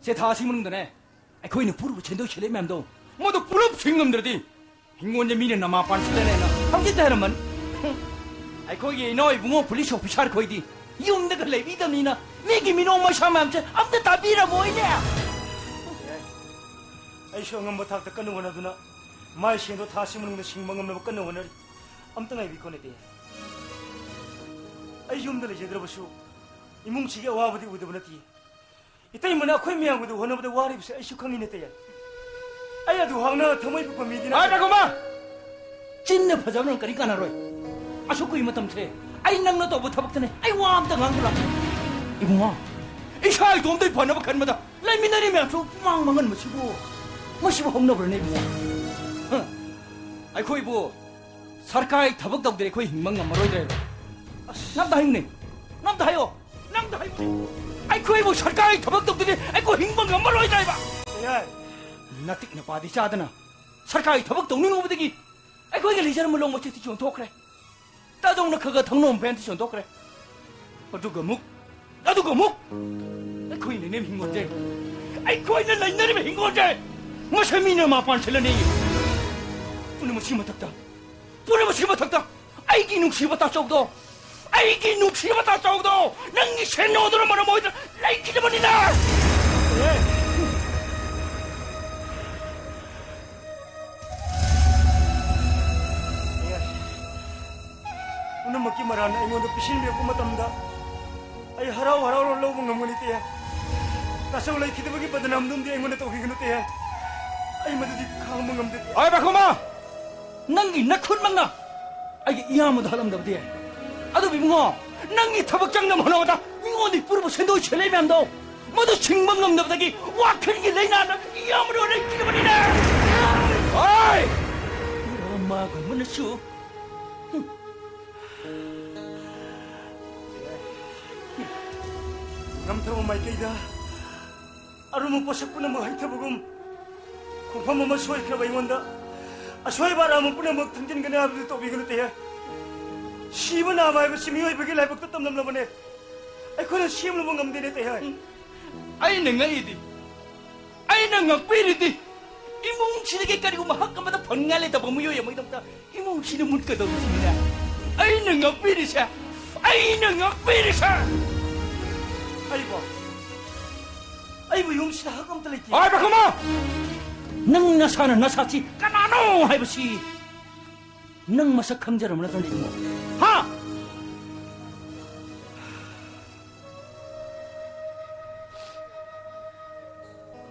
ꯁꯦ, ꯊꯥ ꯑꯁꯤ ꯃꯅꯨꯡꯗꯅꯦ, ꯑꯩꯈꯣꯏꯅ ꯄꯨꯔꯨꯕ ꯁꯦꯟꯗꯣꯏ ꯁꯦꯜꯂꯩ ꯃꯌꯥꯝꯗꯣ ꯃꯗꯨ ꯄꯨꯂꯞ ꯁꯤꯡ ꯉꯝꯗ꯭ꯔꯗꯤ ꯍꯤꯡꯒꯣꯟꯁꯦ ꯃꯤꯅ ꯅꯃꯥ ꯄꯥꯟꯁꯤꯜꯂꯅꯦꯅ ꯍꯧꯖꯤꯛꯇ ꯍꯥꯏꯔꯝꯃꯅꯤ꯫ ꯑꯩꯈꯣꯏꯒꯤ ꯏꯅꯥꯎ ꯏꯕꯨꯡꯉꯣ ꯄꯨꯂꯤꯁ ꯑꯣꯐꯤꯁꯥꯔ ꯈꯣꯏꯗꯤ ꯌꯨꯝꯗꯒ ꯂꯩꯕꯤꯗꯕꯅꯤꯅ ꯃꯤꯒꯤ ꯃꯤꯅꯣꯛ ꯃꯩꯁꯥ ꯃꯌꯥꯝꯁꯦ ꯑꯝꯇ ꯇꯥꯕꯤꯔꯝꯃꯣꯏꯅꯦ꯫ ꯑꯩꯁꯨ ꯑꯉꯝꯕ ꯊꯥꯛꯇ ꯀꯟꯅ ꯍꯣꯠꯅꯗꯨꯅ ꯃꯥꯏ ꯁꯦꯟꯗꯣ ꯊꯥ ꯑꯁꯤ ꯃꯅꯨꯡꯗ ꯁꯤꯡꯕ ꯉꯝꯅꯕ ꯀꯟꯅ ꯍꯣꯠꯅꯔꯤ꯫ ꯑꯝꯇ ꯉꯥꯏꯕꯤꯈꯣꯅꯦ ꯇꯦ꯫ ꯑꯩ ꯌꯨꯝꯗ ꯂꯩꯖꯗ꯭ꯔꯕꯁꯨ ꯏꯃꯨꯡꯁꯤꯒꯤ ꯑꯋꯥꯕꯗꯤ ꯎꯗꯕ ꯅꯠꯇꯦ꯫ ꯏꯇꯩꯃꯅ ꯑꯩꯈꯣꯏ ꯃꯌꯥꯝꯒꯤꯗꯃꯛ ꯍꯣꯠꯅꯕꯗ ꯋꯥꯔꯤꯕꯁꯦ ꯑꯩꯁꯨ ꯈꯪꯉꯤ ꯅꯠꯇꯦ꯫ ꯑꯩ ꯑꯗꯨ ꯍꯥꯛꯅ ꯊꯃꯣꯏ ꯄꯤꯛꯄ ꯃꯤꯗꯤ ꯅꯠꯇꯦ꯫ ꯉꯥꯏꯈꯣ, ꯉꯥꯏꯈꯣ, ꯃꯥ! ꯆꯤꯟꯅ ꯐꯖꯕꯅ ꯀꯔꯤ ꯀꯥꯟꯅꯔꯣꯏ? ꯑꯁꯨꯛ ꯀꯨꯏ ꯃꯇꯝꯁꯦ ꯑꯩ ꯅꯪꯅ ꯇꯧꯕ ꯊꯕꯛꯇꯅꯦ꯫ ꯑꯩ ꯋꯥ ꯑꯝꯇ ꯉꯥꯡꯗ꯭ꯔꯥ? ꯏꯕꯨꯡꯉꯣ, ꯏꯁꯥ ꯏꯇꯣꯝꯇ ꯐꯅꯕ ꯈꯟꯕꯗ ꯂꯩꯃꯤꯟꯅꯔꯤ ꯃꯌꯥꯝꯁꯨ ꯄꯨꯃꯥꯡ ꯃꯥꯡꯍꯟꯕꯁꯤꯕꯨ, ꯃꯁꯤꯕꯨ ꯍꯧꯅꯕ꯭ꯔꯅꯦ ꯏꯕꯨꯡꯉꯣ? ꯍ? ꯑꯩꯈꯣꯏꯕꯨ ꯁꯔꯀꯥꯔꯒꯤ ꯊꯕꯛ ꯇꯧꯗ꯭ꯔꯦ ꯑꯩꯈꯣꯏ ꯍꯤꯡꯕ ꯉꯝꯃꯔꯣꯏꯗ꯭ꯔꯦꯕ꯫ ꯑꯁ, ꯅꯪꯗ ꯍꯥꯏꯌꯨꯅꯦ, ꯅꯪꯗ ꯍꯥꯏꯌꯣ, ꯅꯪꯗ ꯍꯥꯏꯌꯨꯅꯦ꯫ ꯑꯩꯈꯣꯏꯕꯨ ꯁꯔꯀꯥꯔꯒꯤ ꯊꯕꯛ ꯇꯧꯗ꯭ꯔꯗꯤ ꯑꯩꯈꯣꯏ ꯍꯤꯡꯕ ꯉꯝꯃꯔꯣꯏꯗ꯭ꯔꯦꯕ꯫ ꯌꯥꯏ꯫ ꯅꯇꯤꯛ ꯅꯄꯥꯗꯤ ꯆꯥꯗꯅ ꯁꯔꯀꯥꯔꯒꯤ ꯊꯕꯛ ꯇꯧꯅꯤꯡꯉꯨꯕꯗꯒꯤ ꯑꯩꯈꯣꯏꯒ ꯂꯩꯖꯔꯝꯕ ꯂꯣꯡ ꯃꯆꯦꯠꯇꯨ ꯌꯣꯟꯊꯣꯛꯈ꯭ꯔꯦ꯫ ꯇꯥꯗꯧꯅ ꯈꯔ ꯈꯔ ꯊꯧꯅꯣꯝ ꯐꯦꯟꯁꯤ ꯁꯣꯟꯗꯣꯛꯈ꯭ꯔꯦ꯫ ꯑꯗꯨꯒ ꯑꯃꯨꯛ, ꯑꯗꯨꯒ ꯑꯃꯨꯛ ꯑꯩꯈꯣꯏꯅ ꯂꯩꯅꯔꯤꯕ ꯍꯤꯡꯒꯣꯜꯁꯦ, ꯑꯩꯈꯣꯏꯅ ꯂꯩꯅꯔꯤꯕ ꯍꯤꯡꯒꯣꯜꯁꯦ ꯃꯁꯤ ꯃꯤꯅ ꯃꯄꯥꯟ ꯁꯤꯜꯂꯅꯤ꯫ ꯄꯨꯝꯅꯃꯛꯁꯤ ꯃꯊꯛꯇ, ꯄꯨꯝꯅꯃꯛꯁꯤ ꯃꯊꯛꯇ ꯑꯩꯒꯤ ꯅꯨꯡꯁꯤꯕ ꯇꯥꯆꯧꯗꯣ, ꯑꯩꯒꯤ ꯅꯨꯡꯁꯤꯕ ꯇꯥꯆꯧꯗꯣ ꯅꯪꯒꯤ ꯁꯦꯟꯅꯣꯗꯨꯅ ꯃꯔꯝ ꯑꯣꯏꯗꯅ ꯂꯩꯈꯤꯗꯕꯅꯤꯅ꯫ ꯑꯦ꯫ ꯄꯨꯝꯅꯃꯛꯀꯤ ꯃꯔꯥꯜꯅ ꯑꯩꯉꯣꯟꯗ ꯄꯤꯁꯤꯟꯕꯤꯔꯛꯄ ꯃꯇꯝꯗ ꯑꯩ ꯍꯔꯥꯎ ꯍꯔꯥꯎꯅ ꯂꯧꯕ ꯉꯝꯒꯅꯤ ꯇꯦ꯫ ꯇꯥꯆꯧ ꯂꯩꯈꯤꯗꯕꯒꯤ ꯕꯗꯅꯥꯝꯗꯨꯝꯗꯤ ꯑꯩꯉꯣꯟꯗ ꯇꯧꯕꯤꯒꯅꯨ ꯇꯦ꯫ ꯑꯩ ꯃꯗꯨꯗꯤ ꯈꯥꯡꯕ ꯉꯝꯗꯦ ꯇꯦ꯫ ꯍꯣꯏ, ꯄꯥꯈꯣꯃ! ꯅꯪꯒꯤ ꯅꯈꯨꯠꯃꯛꯅ ꯑꯩꯒꯤ ꯏꯌꯥꯝꯕꯗ ꯍꯥꯠꯂꯝꯗꯕꯗꯤ ꯌꯥꯏ꯫ ꯑꯗꯨꯕꯨ ꯏꯕꯨꯡꯉꯣ, ꯅꯪꯒꯤ ꯊꯕꯛ ꯆꯪꯅꯕ ꯍꯣꯠꯅꯕꯗ ꯃꯤꯉꯣꯟꯗꯒꯤ ꯄꯨꯔꯨꯕ ꯁꯦꯟꯗꯣꯏ ꯁꯦꯜꯂꯩ ꯃꯌꯥꯝꯗꯣ ꯃꯗꯨ ꯁꯤꯡꯕ ꯉꯝꯗꯕꯗꯒꯤ ꯋꯥꯈꯜꯒꯤ ꯂꯥꯏꯅꯥꯅ ꯏꯌꯥꯝꯕꯗ ꯂꯩꯈꯤꯗꯕꯅꯤꯅꯦ꯫ ꯍꯣꯏ! ꯏꯔꯥꯃꯥꯒꯨꯝꯕꯅꯁꯨ ꯉꯝꯊꯕ ꯃꯥꯏꯀꯩꯗ ꯑꯔꯨꯝꯕ ꯄꯣꯠꯁꯛ ꯄꯨꯝꯅꯃꯛ ꯍꯩꯊꯕꯒꯨꯝ, ꯈꯣꯡꯐꯝ ꯑꯃ ꯁꯣꯏꯈ꯭ꯔꯕ ꯑꯩꯉꯣꯟꯗ ꯑꯁꯣꯏꯕ ꯑꯔꯥꯟꯕ ꯄꯨꯝꯅꯃꯛ ꯊꯝꯖꯤꯟꯒꯅꯤ ꯍꯥꯏꯕꯗꯨ ꯇꯧꯕꯤꯒꯅꯨ ꯇꯦꯍꯦ꯫ ꯁꯤꯕ ꯅꯥꯕ ꯍꯥꯏꯕꯁꯤ ꯃꯤꯑꯣꯏꯕꯒꯤ ꯂꯥꯏꯕꯛꯇ ꯇꯝꯂꯝꯂꯕꯅꯦ꯫ ꯑꯩꯈꯣꯏꯅ ꯁꯦꯝꯂꯨꯕ ꯉꯝꯗꯦꯅꯦ ꯇꯦꯍꯦ꯫ ꯑꯩꯅ ꯉꯛꯏꯗꯤ, ꯑꯩꯅ ꯉꯛꯄꯤꯔꯤꯗꯤ, ꯏꯃꯨꯡꯁꯤꯗꯒꯤ ꯀꯔꯤꯒꯨꯝꯕ ꯍꯛ ꯑꯃꯗ ꯐꯪꯅꯤꯡꯉꯥꯏ ꯂꯩꯇꯕ ꯃꯤꯑꯣꯏ ꯑꯃꯒꯤꯗꯃꯛꯇ ꯏꯃꯨꯡꯁꯤꯅ ꯃꯨꯠꯀꯗꯧꯔꯤꯁꯤꯅꯤꯅꯦ꯫ ꯑꯩꯅ ꯉꯛꯄꯤꯔꯤꯁꯦ, ꯑꯩꯅ ꯉꯛꯄꯤꯔꯤꯁꯦ꯫ ꯑꯩꯕꯣ, ꯑꯩꯕꯨ ꯌꯨꯝꯁꯤꯗ ꯍꯛ ꯑꯝꯇ ꯂꯩꯇꯦ꯫ ꯍꯣꯏ, ꯄꯥꯈꯣꯃ! ꯅꯪ ꯅꯁꯥꯅ ꯅꯁꯥꯁꯤ ꯀꯅꯥꯅꯣ ꯍꯥꯏꯕꯁꯤ ꯅꯪ ꯃꯁꯛ ꯈꯪꯖꯔꯕ ꯅꯠꯇ꯭ꯔꯅꯦ ꯏꯕꯨꯡꯉꯣ? ꯍꯥ?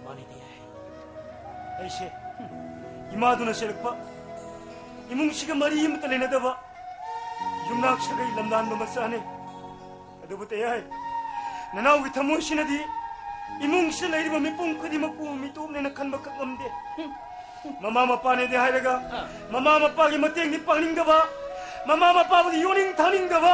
ꯃꯥꯅꯤꯅꯦ꯫ ꯑꯩꯁꯦ ꯏꯃꯥꯗꯨꯅ ꯆꯦꯜꯂꯛꯄ, ꯏꯃꯨꯡꯁꯤꯒ ꯃꯔꯤ ꯑꯃꯠꯇ ꯂꯩꯅꯗꯕ, ꯅꯥꯛ ꯁꯥꯒꯩ ꯂꯝꯗꯥꯟꯕ ꯃꯆꯥꯅꯤ꯫ ꯑꯗꯨꯕꯨ ꯇꯌꯥꯏ, ꯅꯅꯥꯎꯒꯤ ꯊꯃꯣꯏꯁꯤꯅꯗꯤ ꯏꯃꯨꯡꯁꯤꯗ ꯂꯩꯔꯤꯕ ꯃꯤꯄꯨꯝ ꯈꯨꯗꯤꯡꯃꯛꯄꯨ ꯃꯤꯇꯣꯞꯅꯦꯅ ꯈꯟꯕ ꯈꯛ ꯉꯝꯗꯦ꯫ ꯃꯃꯥ ꯃꯄꯥꯅꯦꯗꯤ ꯍꯥꯏꯔꯒ, ꯑꯥ꯫ ꯃꯃꯥ ꯃꯄꯥꯒꯤ ꯃꯇꯦꯡꯗꯤ ꯄꯥꯡꯅꯤꯡꯗꯕ, ꯃꯃꯥ ꯃꯄꯥꯕꯨꯗꯤ ꯌꯣꯟꯅꯤꯡ ꯊꯥꯅꯤꯡꯗꯕ,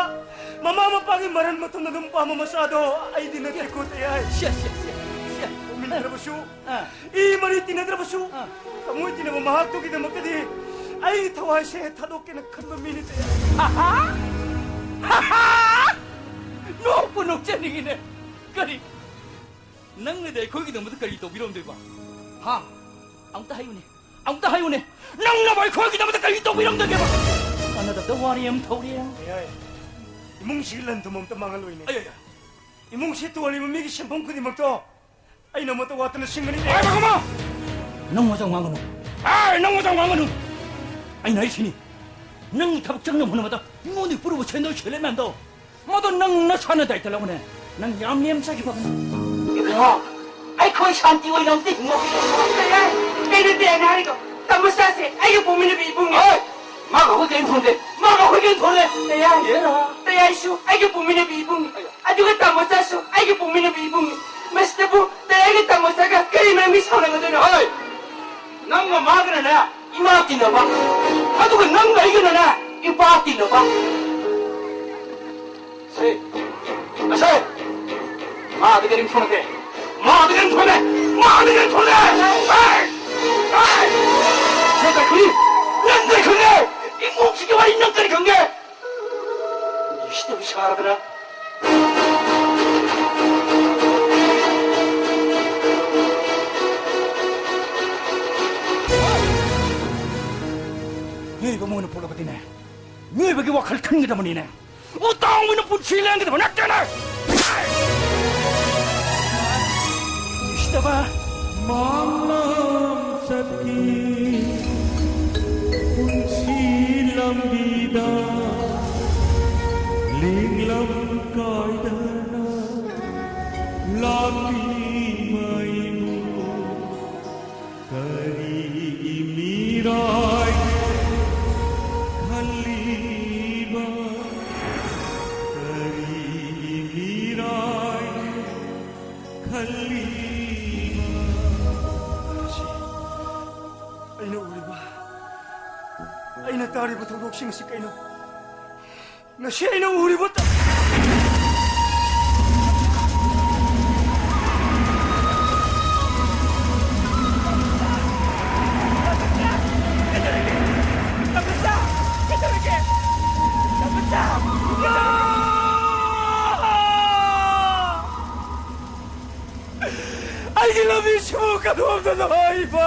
ꯃꯃꯥ ꯃꯄꯥꯒꯤ ꯃꯔꯟ ꯃꯇꯨꯡꯗ ꯑꯗꯨꯝ ꯄꯥꯝꯕ ꯃꯆꯥꯗꯣ ꯑꯩꯗꯤ ꯅꯠꯇꯦꯀꯣ ꯇꯌꯥꯏ꯫ ꯁꯦ, ꯁꯦ, ꯁꯦ, ꯁꯦ꯫ ꯄꯣꯛꯃꯤꯟꯅꯗ꯭ꯔꯕꯁꯨ, ꯑꯥ꯫ ꯏ ꯃꯔꯤ ꯇꯤꯟꯅꯗ꯭ꯔꯕꯁꯨ, ꯑꯥ꯫ ꯊꯃꯣꯏ ꯇꯤꯟꯅꯕ ꯃꯍꯥꯛꯇꯨꯒꯤꯗꯃꯛꯇꯗꯤ ꯑꯩꯒꯤ ꯊꯋꯥꯏꯁꯦ ꯊꯥꯗꯣꯛꯀꯦꯅ ꯈꯟꯕ ꯃꯤꯅꯤ ꯇꯌꯥꯏ꯫ ꯍꯥꯍꯥ! ꯍꯥꯍꯥ! ꯅꯣꯛꯄꯨ ꯅꯣꯛꯆꯅꯤꯡꯉꯤꯅꯦ꯫ ꯀꯔꯤ? ꯅꯪꯅꯗꯤ ꯑꯩꯈꯣꯏꯒꯤꯗꯃꯛꯇ ꯀꯔꯤ ꯇꯧꯕꯤꯔꯝꯗꯣꯏꯕ? ꯍꯥ? ꯑꯃꯨꯛꯇ ꯍꯥꯏꯌꯨꯅꯦ꯫ ꯑꯃꯨꯛꯇ ꯍꯥꯏꯌꯨꯅꯦ꯫ ꯅꯪꯅꯕꯨ ꯑꯩꯈꯣꯏꯒꯤꯗꯃꯛꯇ ꯀꯔꯤ ꯇꯧꯕꯤꯔꯝꯗꯣꯏꯒꯦꯕ? ꯀꯥꯟꯅꯗꯕꯗ ꯋꯥꯔꯤ ꯑꯃ ꯊꯧꯔꯦ꯫ ꯌꯥꯏ꯫ ꯏꯃꯨꯡꯁꯤꯒꯤ ꯂꯟ ꯊꯨꯝ ꯑꯝꯇ ꯃꯥꯡꯍꯜꯂꯣꯏꯅꯦ꯫ ꯑꯩ, ꯑꯩ, ꯑꯩ꯫ ꯏꯃꯨꯡꯁꯤ ꯇꯣꯜꯂꯤꯕ ꯃꯤꯒꯤ ꯁꯦꯟꯐꯝ ꯈꯨꯗꯤꯡꯃꯛꯇꯣ ꯑꯩꯅ ꯑꯃꯠꯇ ꯋꯥꯠꯇꯅ ꯁꯤꯡꯒꯅꯤ꯫ ꯍꯥꯏꯕ ꯉꯝꯃꯣ! ꯅꯪ ꯋꯥꯖꯥꯎ ꯉꯥꯡꯒꯅꯨ꯫ ꯑꯦ, ꯅꯪ ꯋꯥꯖꯥꯎ ꯉꯥꯡꯒꯅꯨ꯫ ꯑꯩꯅ ꯍꯥꯏꯁꯤꯅꯤ꯫ ꯅꯪ ꯊꯕꯛ ꯆꯪꯅꯕ ꯍꯣꯠꯅꯕꯗ ꯃꯤꯉꯣꯟꯗꯒꯤ ꯄꯨꯔꯨꯕ ꯁꯦꯟꯗꯣꯏ ꯁꯦꯂꯦ ꯃꯌꯥꯝꯗꯣ, ꯃꯗꯣ ꯅꯪ ꯅꯁꯥꯅ ꯗꯥꯏꯇ ꯂꯧꯅꯦ꯫ ꯅꯪ ꯌꯥꯝ ꯅꯦꯝꯖꯈꯤꯕ꯫ ꯏꯕꯨꯡꯉꯣ, ꯑꯩꯈꯣꯏ ꯁꯥꯟꯇꯤ ꯑꯣꯏꯅ ꯑꯝꯇ ꯍꯤꯡꯉꯣ꯫ ꯀꯩꯅꯣ ꯇꯌꯥꯏꯅ ꯍꯥꯏꯔꯤꯗꯣ? ꯇꯥꯃꯣ ꯁꯥꯁꯦ ꯑꯩꯒ ꯄꯣꯛꯃꯤꯟꯅꯕ ꯏꯕꯨꯡꯅꯤ꯫ ꯍꯣꯏ! ꯃꯥꯒ ꯑꯩꯈꯣꯏ ꯀꯔꯤꯝ ꯊꯣꯟꯗꯦ꯫ ꯃꯥꯒ ꯑꯩꯈꯣꯏ ꯀꯔꯤꯝ ꯊꯣꯟꯗꯦ꯫ ꯇꯌꯥꯏ, ꯌꯦꯔꯥ꯫ ꯇꯌꯥꯏꯁꯨ ꯑꯩꯒ ꯄꯣꯛꯃꯤꯟꯅꯕ ꯏꯕꯨꯡꯅꯤ꯫ ꯑꯗꯨꯒ ꯇꯥꯃꯣ ꯁꯥꯁꯨ ꯑꯩꯒ ꯄꯣꯛꯃꯤꯟꯅꯕ ꯏꯕꯨꯡꯅꯤ꯫ ꯃꯁꯤꯗꯕꯨ ꯇꯌꯥꯏꯒ ꯇꯥꯃꯣ ꯁꯥꯒ ꯀꯔꯤ ꯃꯔꯝꯒꯤ ꯁꯥꯎꯅꯒꯗꯣꯏꯅꯣ? ꯍꯣꯏ! ꯅꯪꯒ ꯃꯥꯒꯅꯅꯦ ꯏꯃꯥ ꯇꯤꯟꯅꯕ, ꯑꯗꯨꯒ ꯅꯪꯒ ꯑꯩꯒꯅꯅꯦ ꯏꯄꯥ ꯇꯤꯟꯅꯕ꯫ ꯁꯦ, ꯑꯁꯦ, ꯃꯥꯗꯤ ꯀꯔꯤꯝ ꯊꯣꯛꯅꯗꯦ, ꯃꯥꯗꯤ ꯀꯔꯤꯝ ꯊꯣꯛꯅꯗꯦ, ꯃꯥꯗꯤ ꯀꯔꯤꯝ ꯊꯣꯛꯅꯗꯦ꯫ ꯍꯦ! ꯍꯦ! ꯅꯪ ꯀꯔꯤ ꯈꯪꯅꯤ? ꯅꯪ ꯀꯔꯤ ꯈꯪꯅꯤ? ꯏꯃꯨꯡꯁꯤꯒꯤ ꯋꯥꯔꯤ ꯅꯪ ꯀꯔꯤ ꯈꯪꯒꯦ? ꯎꯁꯤꯠꯇꯕ ꯁꯥꯗꯅ꯫ ꯃꯤꯑꯣꯏꯕ ꯑꯃ ꯑꯣꯏꯅ ꯄꯣꯛꯂꯕꯗꯤꯅꯦ, ꯃꯤꯑꯣꯏꯕꯒꯤ ꯋꯥꯈꯜ ꯈꯟꯒꯗꯕꯅꯤꯅꯦ꯫ ꯎꯇꯥꯡ ꯑꯣꯏꯅ ꯄꯨꯟꯁꯤ ꯂꯦꯟꯒꯗꯕ ꯅꯠꯇꯦꯅꯦ꯫ ꯎꯁꯤꯠꯇꯕ꯫ ꯃꯥꯡꯂꯣꯝ ꯆꯠꯈꯤ ꯄꯨꯟꯁꯤ ꯂꯝꯕꯤꯗ ꯂꯦꯡꯂꯝ ꯀꯥꯏꯗꯅ ꯂꯥꯛꯂꯤ ꯃꯩꯕꯨ ꯀꯔꯤꯒꯤ ꯃꯤꯔꯥꯏ ꯈꯜꯂꯤꯕ? ꯑꯩꯅ ꯎꯔꯤꯕ, ꯑꯩꯅ ꯇꯥꯔꯤꯕ ꯊꯧꯗꯣꯛꯁꯤꯡ ꯑꯁꯤ ꯀꯩꯅꯣ? ꯉꯁꯤ ꯑꯩꯅ ꯎꯔꯤꯕ ꯇ- ꯀꯩꯗꯧꯔꯒꯦ? ꯇꯝꯕꯆꯥ! ꯀꯩꯗꯧꯔꯒꯦ? ꯇꯝꯕꯆꯥ! ꯑꯩꯒꯤ ꯂꯝꯕꯤꯁꯤꯕꯨ ꯀꯗꯣꯝꯗꯅꯣ ꯏꯃꯥ?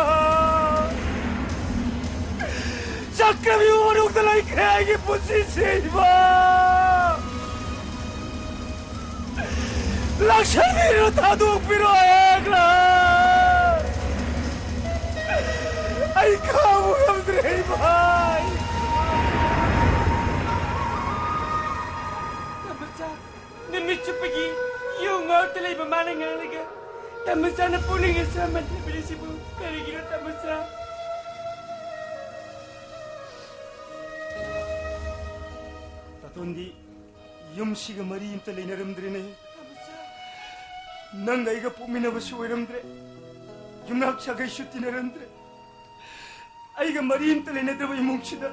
ꯆꯠꯈ꯭ꯔꯕꯤ ꯃꯅꯨꯡꯗ ꯂꯩꯈ꯭ꯔꯦ ꯑꯩꯒꯤ ꯄꯨꯟꯁꯤꯁꯦ ꯏꯃꯥ꯫ ꯂꯥꯛꯁꯟꯕꯤꯔꯣ, ꯊꯥꯗꯣꯛꯄꯤꯔꯣ ꯍꯦꯛꯂꯥ꯫ ꯑꯩ ꯈꯥꯡꯕ ꯉꯝꯗ꯭ꯔꯦ ꯏꯃꯥ꯫ ꯇꯝꯕꯆꯥ, ꯅꯨꯃꯤꯠ ꯆꯨꯞꯄꯒꯤ ꯌꯨ ꯉꯥꯎꯔꯛꯇ ꯂꯩꯕ ꯃꯥꯅ ꯉꯥꯡꯂꯒ ꯇꯝꯕꯆꯥꯅ ꯄꯨꯛꯅꯤꯡ ꯑꯁꯨꯛ ꯍꯟꯊꯕꯤꯔꯤꯁꯤꯕꯨ ꯀꯔꯤꯒꯤꯅꯣ ꯇꯝꯕꯆꯥ? ꯇꯥꯇꯣꯟꯗꯤ ꯌꯨꯝꯁꯤꯒ ꯃꯔꯤ ꯑꯝꯇ ꯂꯩꯅꯔꯝꯗ꯭ꯔꯦꯅꯦ꯫ ꯅꯪꯒ ꯑꯩꯒ ꯄꯣꯛꯃꯤꯟꯅꯕꯁꯨ ꯑꯣꯏꯔꯝꯗ꯭ꯔꯦ, ꯌꯨꯝꯅꯥꯛ ꯁꯥꯒꯩꯁꯨ ꯇꯤꯟꯅꯔꯝꯗ꯭ꯔꯦ꯫ ꯑꯩꯒ ꯃꯔꯤ ꯑꯝꯇ ꯂꯩꯅꯗꯕ ꯏꯃꯨꯡꯁꯤꯗ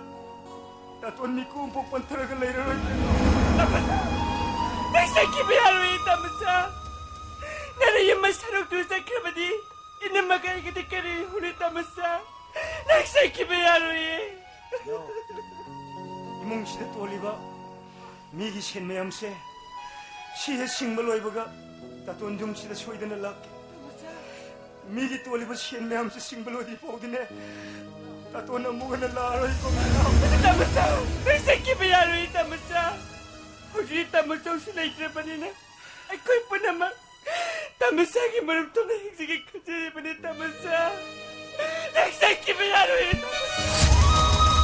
ꯇꯥꯇꯣꯟ ꯃꯤꯀꯨꯞ ꯑꯃꯐꯥꯎ ꯄꯟꯊꯔꯒ ꯂꯩꯔꯔꯣꯏ꯫ ꯇꯥꯃꯣꯆꯥ! ꯅꯪ ꯆꯠꯈꯤꯕ ꯌꯥꯔꯣꯏꯌꯦ, ꯇꯥꯃꯣꯆꯥ! ꯅꯪꯅ ꯌꯨꯝ ꯃꯩ ꯁꯔꯨꯛꯇꯨ ꯆꯠꯈ꯭ꯔꯕꯗꯤ ꯏꯅꯝꯃꯒ ꯑꯩꯒꯗꯤ ꯀꯔꯤ ꯍꯧꯅꯤ, ꯇꯥꯃꯣꯆꯥ? ꯅꯪ ꯆꯠꯈꯤꯕ ꯌꯥꯔꯣꯏꯌꯦ꯫ ꯏꯃꯨꯡꯁꯤꯗ ꯇꯣꯜꯂꯤꯕ ꯃꯤꯒꯤ ꯁꯦꯟ ꯃꯌꯥꯝꯁꯦ ꯁꯤ ꯍꯦꯛ ꯁꯤꯡꯕ ꯂꯣꯏꯕꯒ ꯇꯥꯇꯣꯟ ꯌꯨꯝꯁꯤꯗ ꯁꯣꯏꯗꯅ ꯂꯥꯛꯀꯦ꯫ ꯃꯤꯒꯤ ꯇꯣꯜꯂꯤꯕ ꯁꯦꯟ ꯃꯌꯥꯝꯁꯦ ꯁꯤꯡꯕ ꯂꯣꯏꯗ꯭ꯔꯤ ꯐꯥꯎꯗꯤꯅꯦ ꯇꯥꯇꯣꯟ ꯑꯃꯨꯛ ꯍꯟꯅ ꯂꯥꯛꯑꯔꯣꯏꯀꯣ꯫ ꯇꯥꯃꯣꯆꯥ, ꯅꯪ ꯆꯠꯈꯤꯕ ꯌꯥꯔꯣꯏ ꯇꯥꯃꯣꯆꯥ꯫ ꯍꯧꯖꯤꯛ ꯇꯥꯃꯣꯆꯧꯁꯨ ꯂꯩꯇ꯭ꯔꯕꯅꯤꯅ ꯑꯩꯈꯣꯏ ꯄꯨꯝꯅꯃꯛ ꯇꯥꯃꯣꯆꯥꯒꯤ ꯃꯔꯨꯞ ꯊꯣꯛꯅ ꯍꯤꯡꯖꯒꯦ ꯈꯟꯖꯔꯤꯕꯅꯤ ꯇꯥꯃꯣꯆꯥ꯫ ꯅꯪ ꯆꯠꯈꯤꯕ ꯌꯥꯔꯣꯏ ꯇꯥꯃꯣꯆꯥ꯫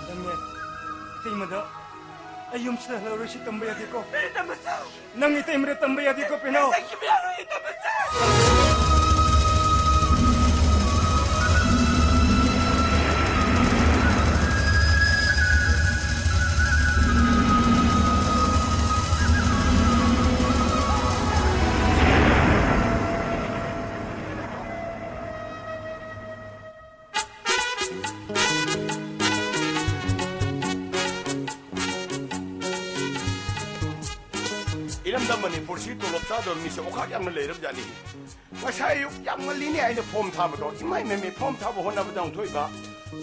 ꯅꯪꯅꯦ, ꯏꯇꯩꯃꯗ ꯑꯩ ꯌꯨꯝꯁꯤꯗ ꯍꯜꯂꯛꯑꯔꯣꯏꯁꯤ ꯇꯝꯕ ꯌꯥꯗꯦꯀꯣ꯫ ꯇꯥꯃꯣꯆꯥ! ꯅꯪ ꯏꯇꯩꯃꯗ ꯇꯝꯕ ꯌꯥꯗꯦꯀꯣ, ꯄꯦꯅꯥꯎ꯫ ꯆꯠꯈꯤꯕ ꯌꯥꯔꯣꯏ ꯇꯥꯃꯣꯆꯥ! ꯏꯔꯝꯗꯝ ꯃꯅꯤꯄꯨꯔꯁꯤ ꯇꯣꯂꯣꯞ ꯆꯥꯗꯕ ꯃꯤꯁꯦ ꯑꯣꯈꯥꯛ ꯌꯥꯝꯅ ꯂꯩꯔꯕꯖꯥꯠꯅꯤ꯫ ꯉꯁꯥꯏ ꯑꯌꯨꯛ ꯌꯥꯝ ꯉꯜꯂꯤꯅꯦ ꯑꯩꯅ ꯐꯣꯝ ꯊꯥꯕꯗꯣ꯫ ꯏꯃꯥꯏ ꯃꯦꯝꯃꯦ, ꯐꯣꯝ ꯊꯥꯕ ꯍꯣꯠꯅꯕꯗ ꯑꯃꯨꯛ ꯊꯣꯛꯏꯕ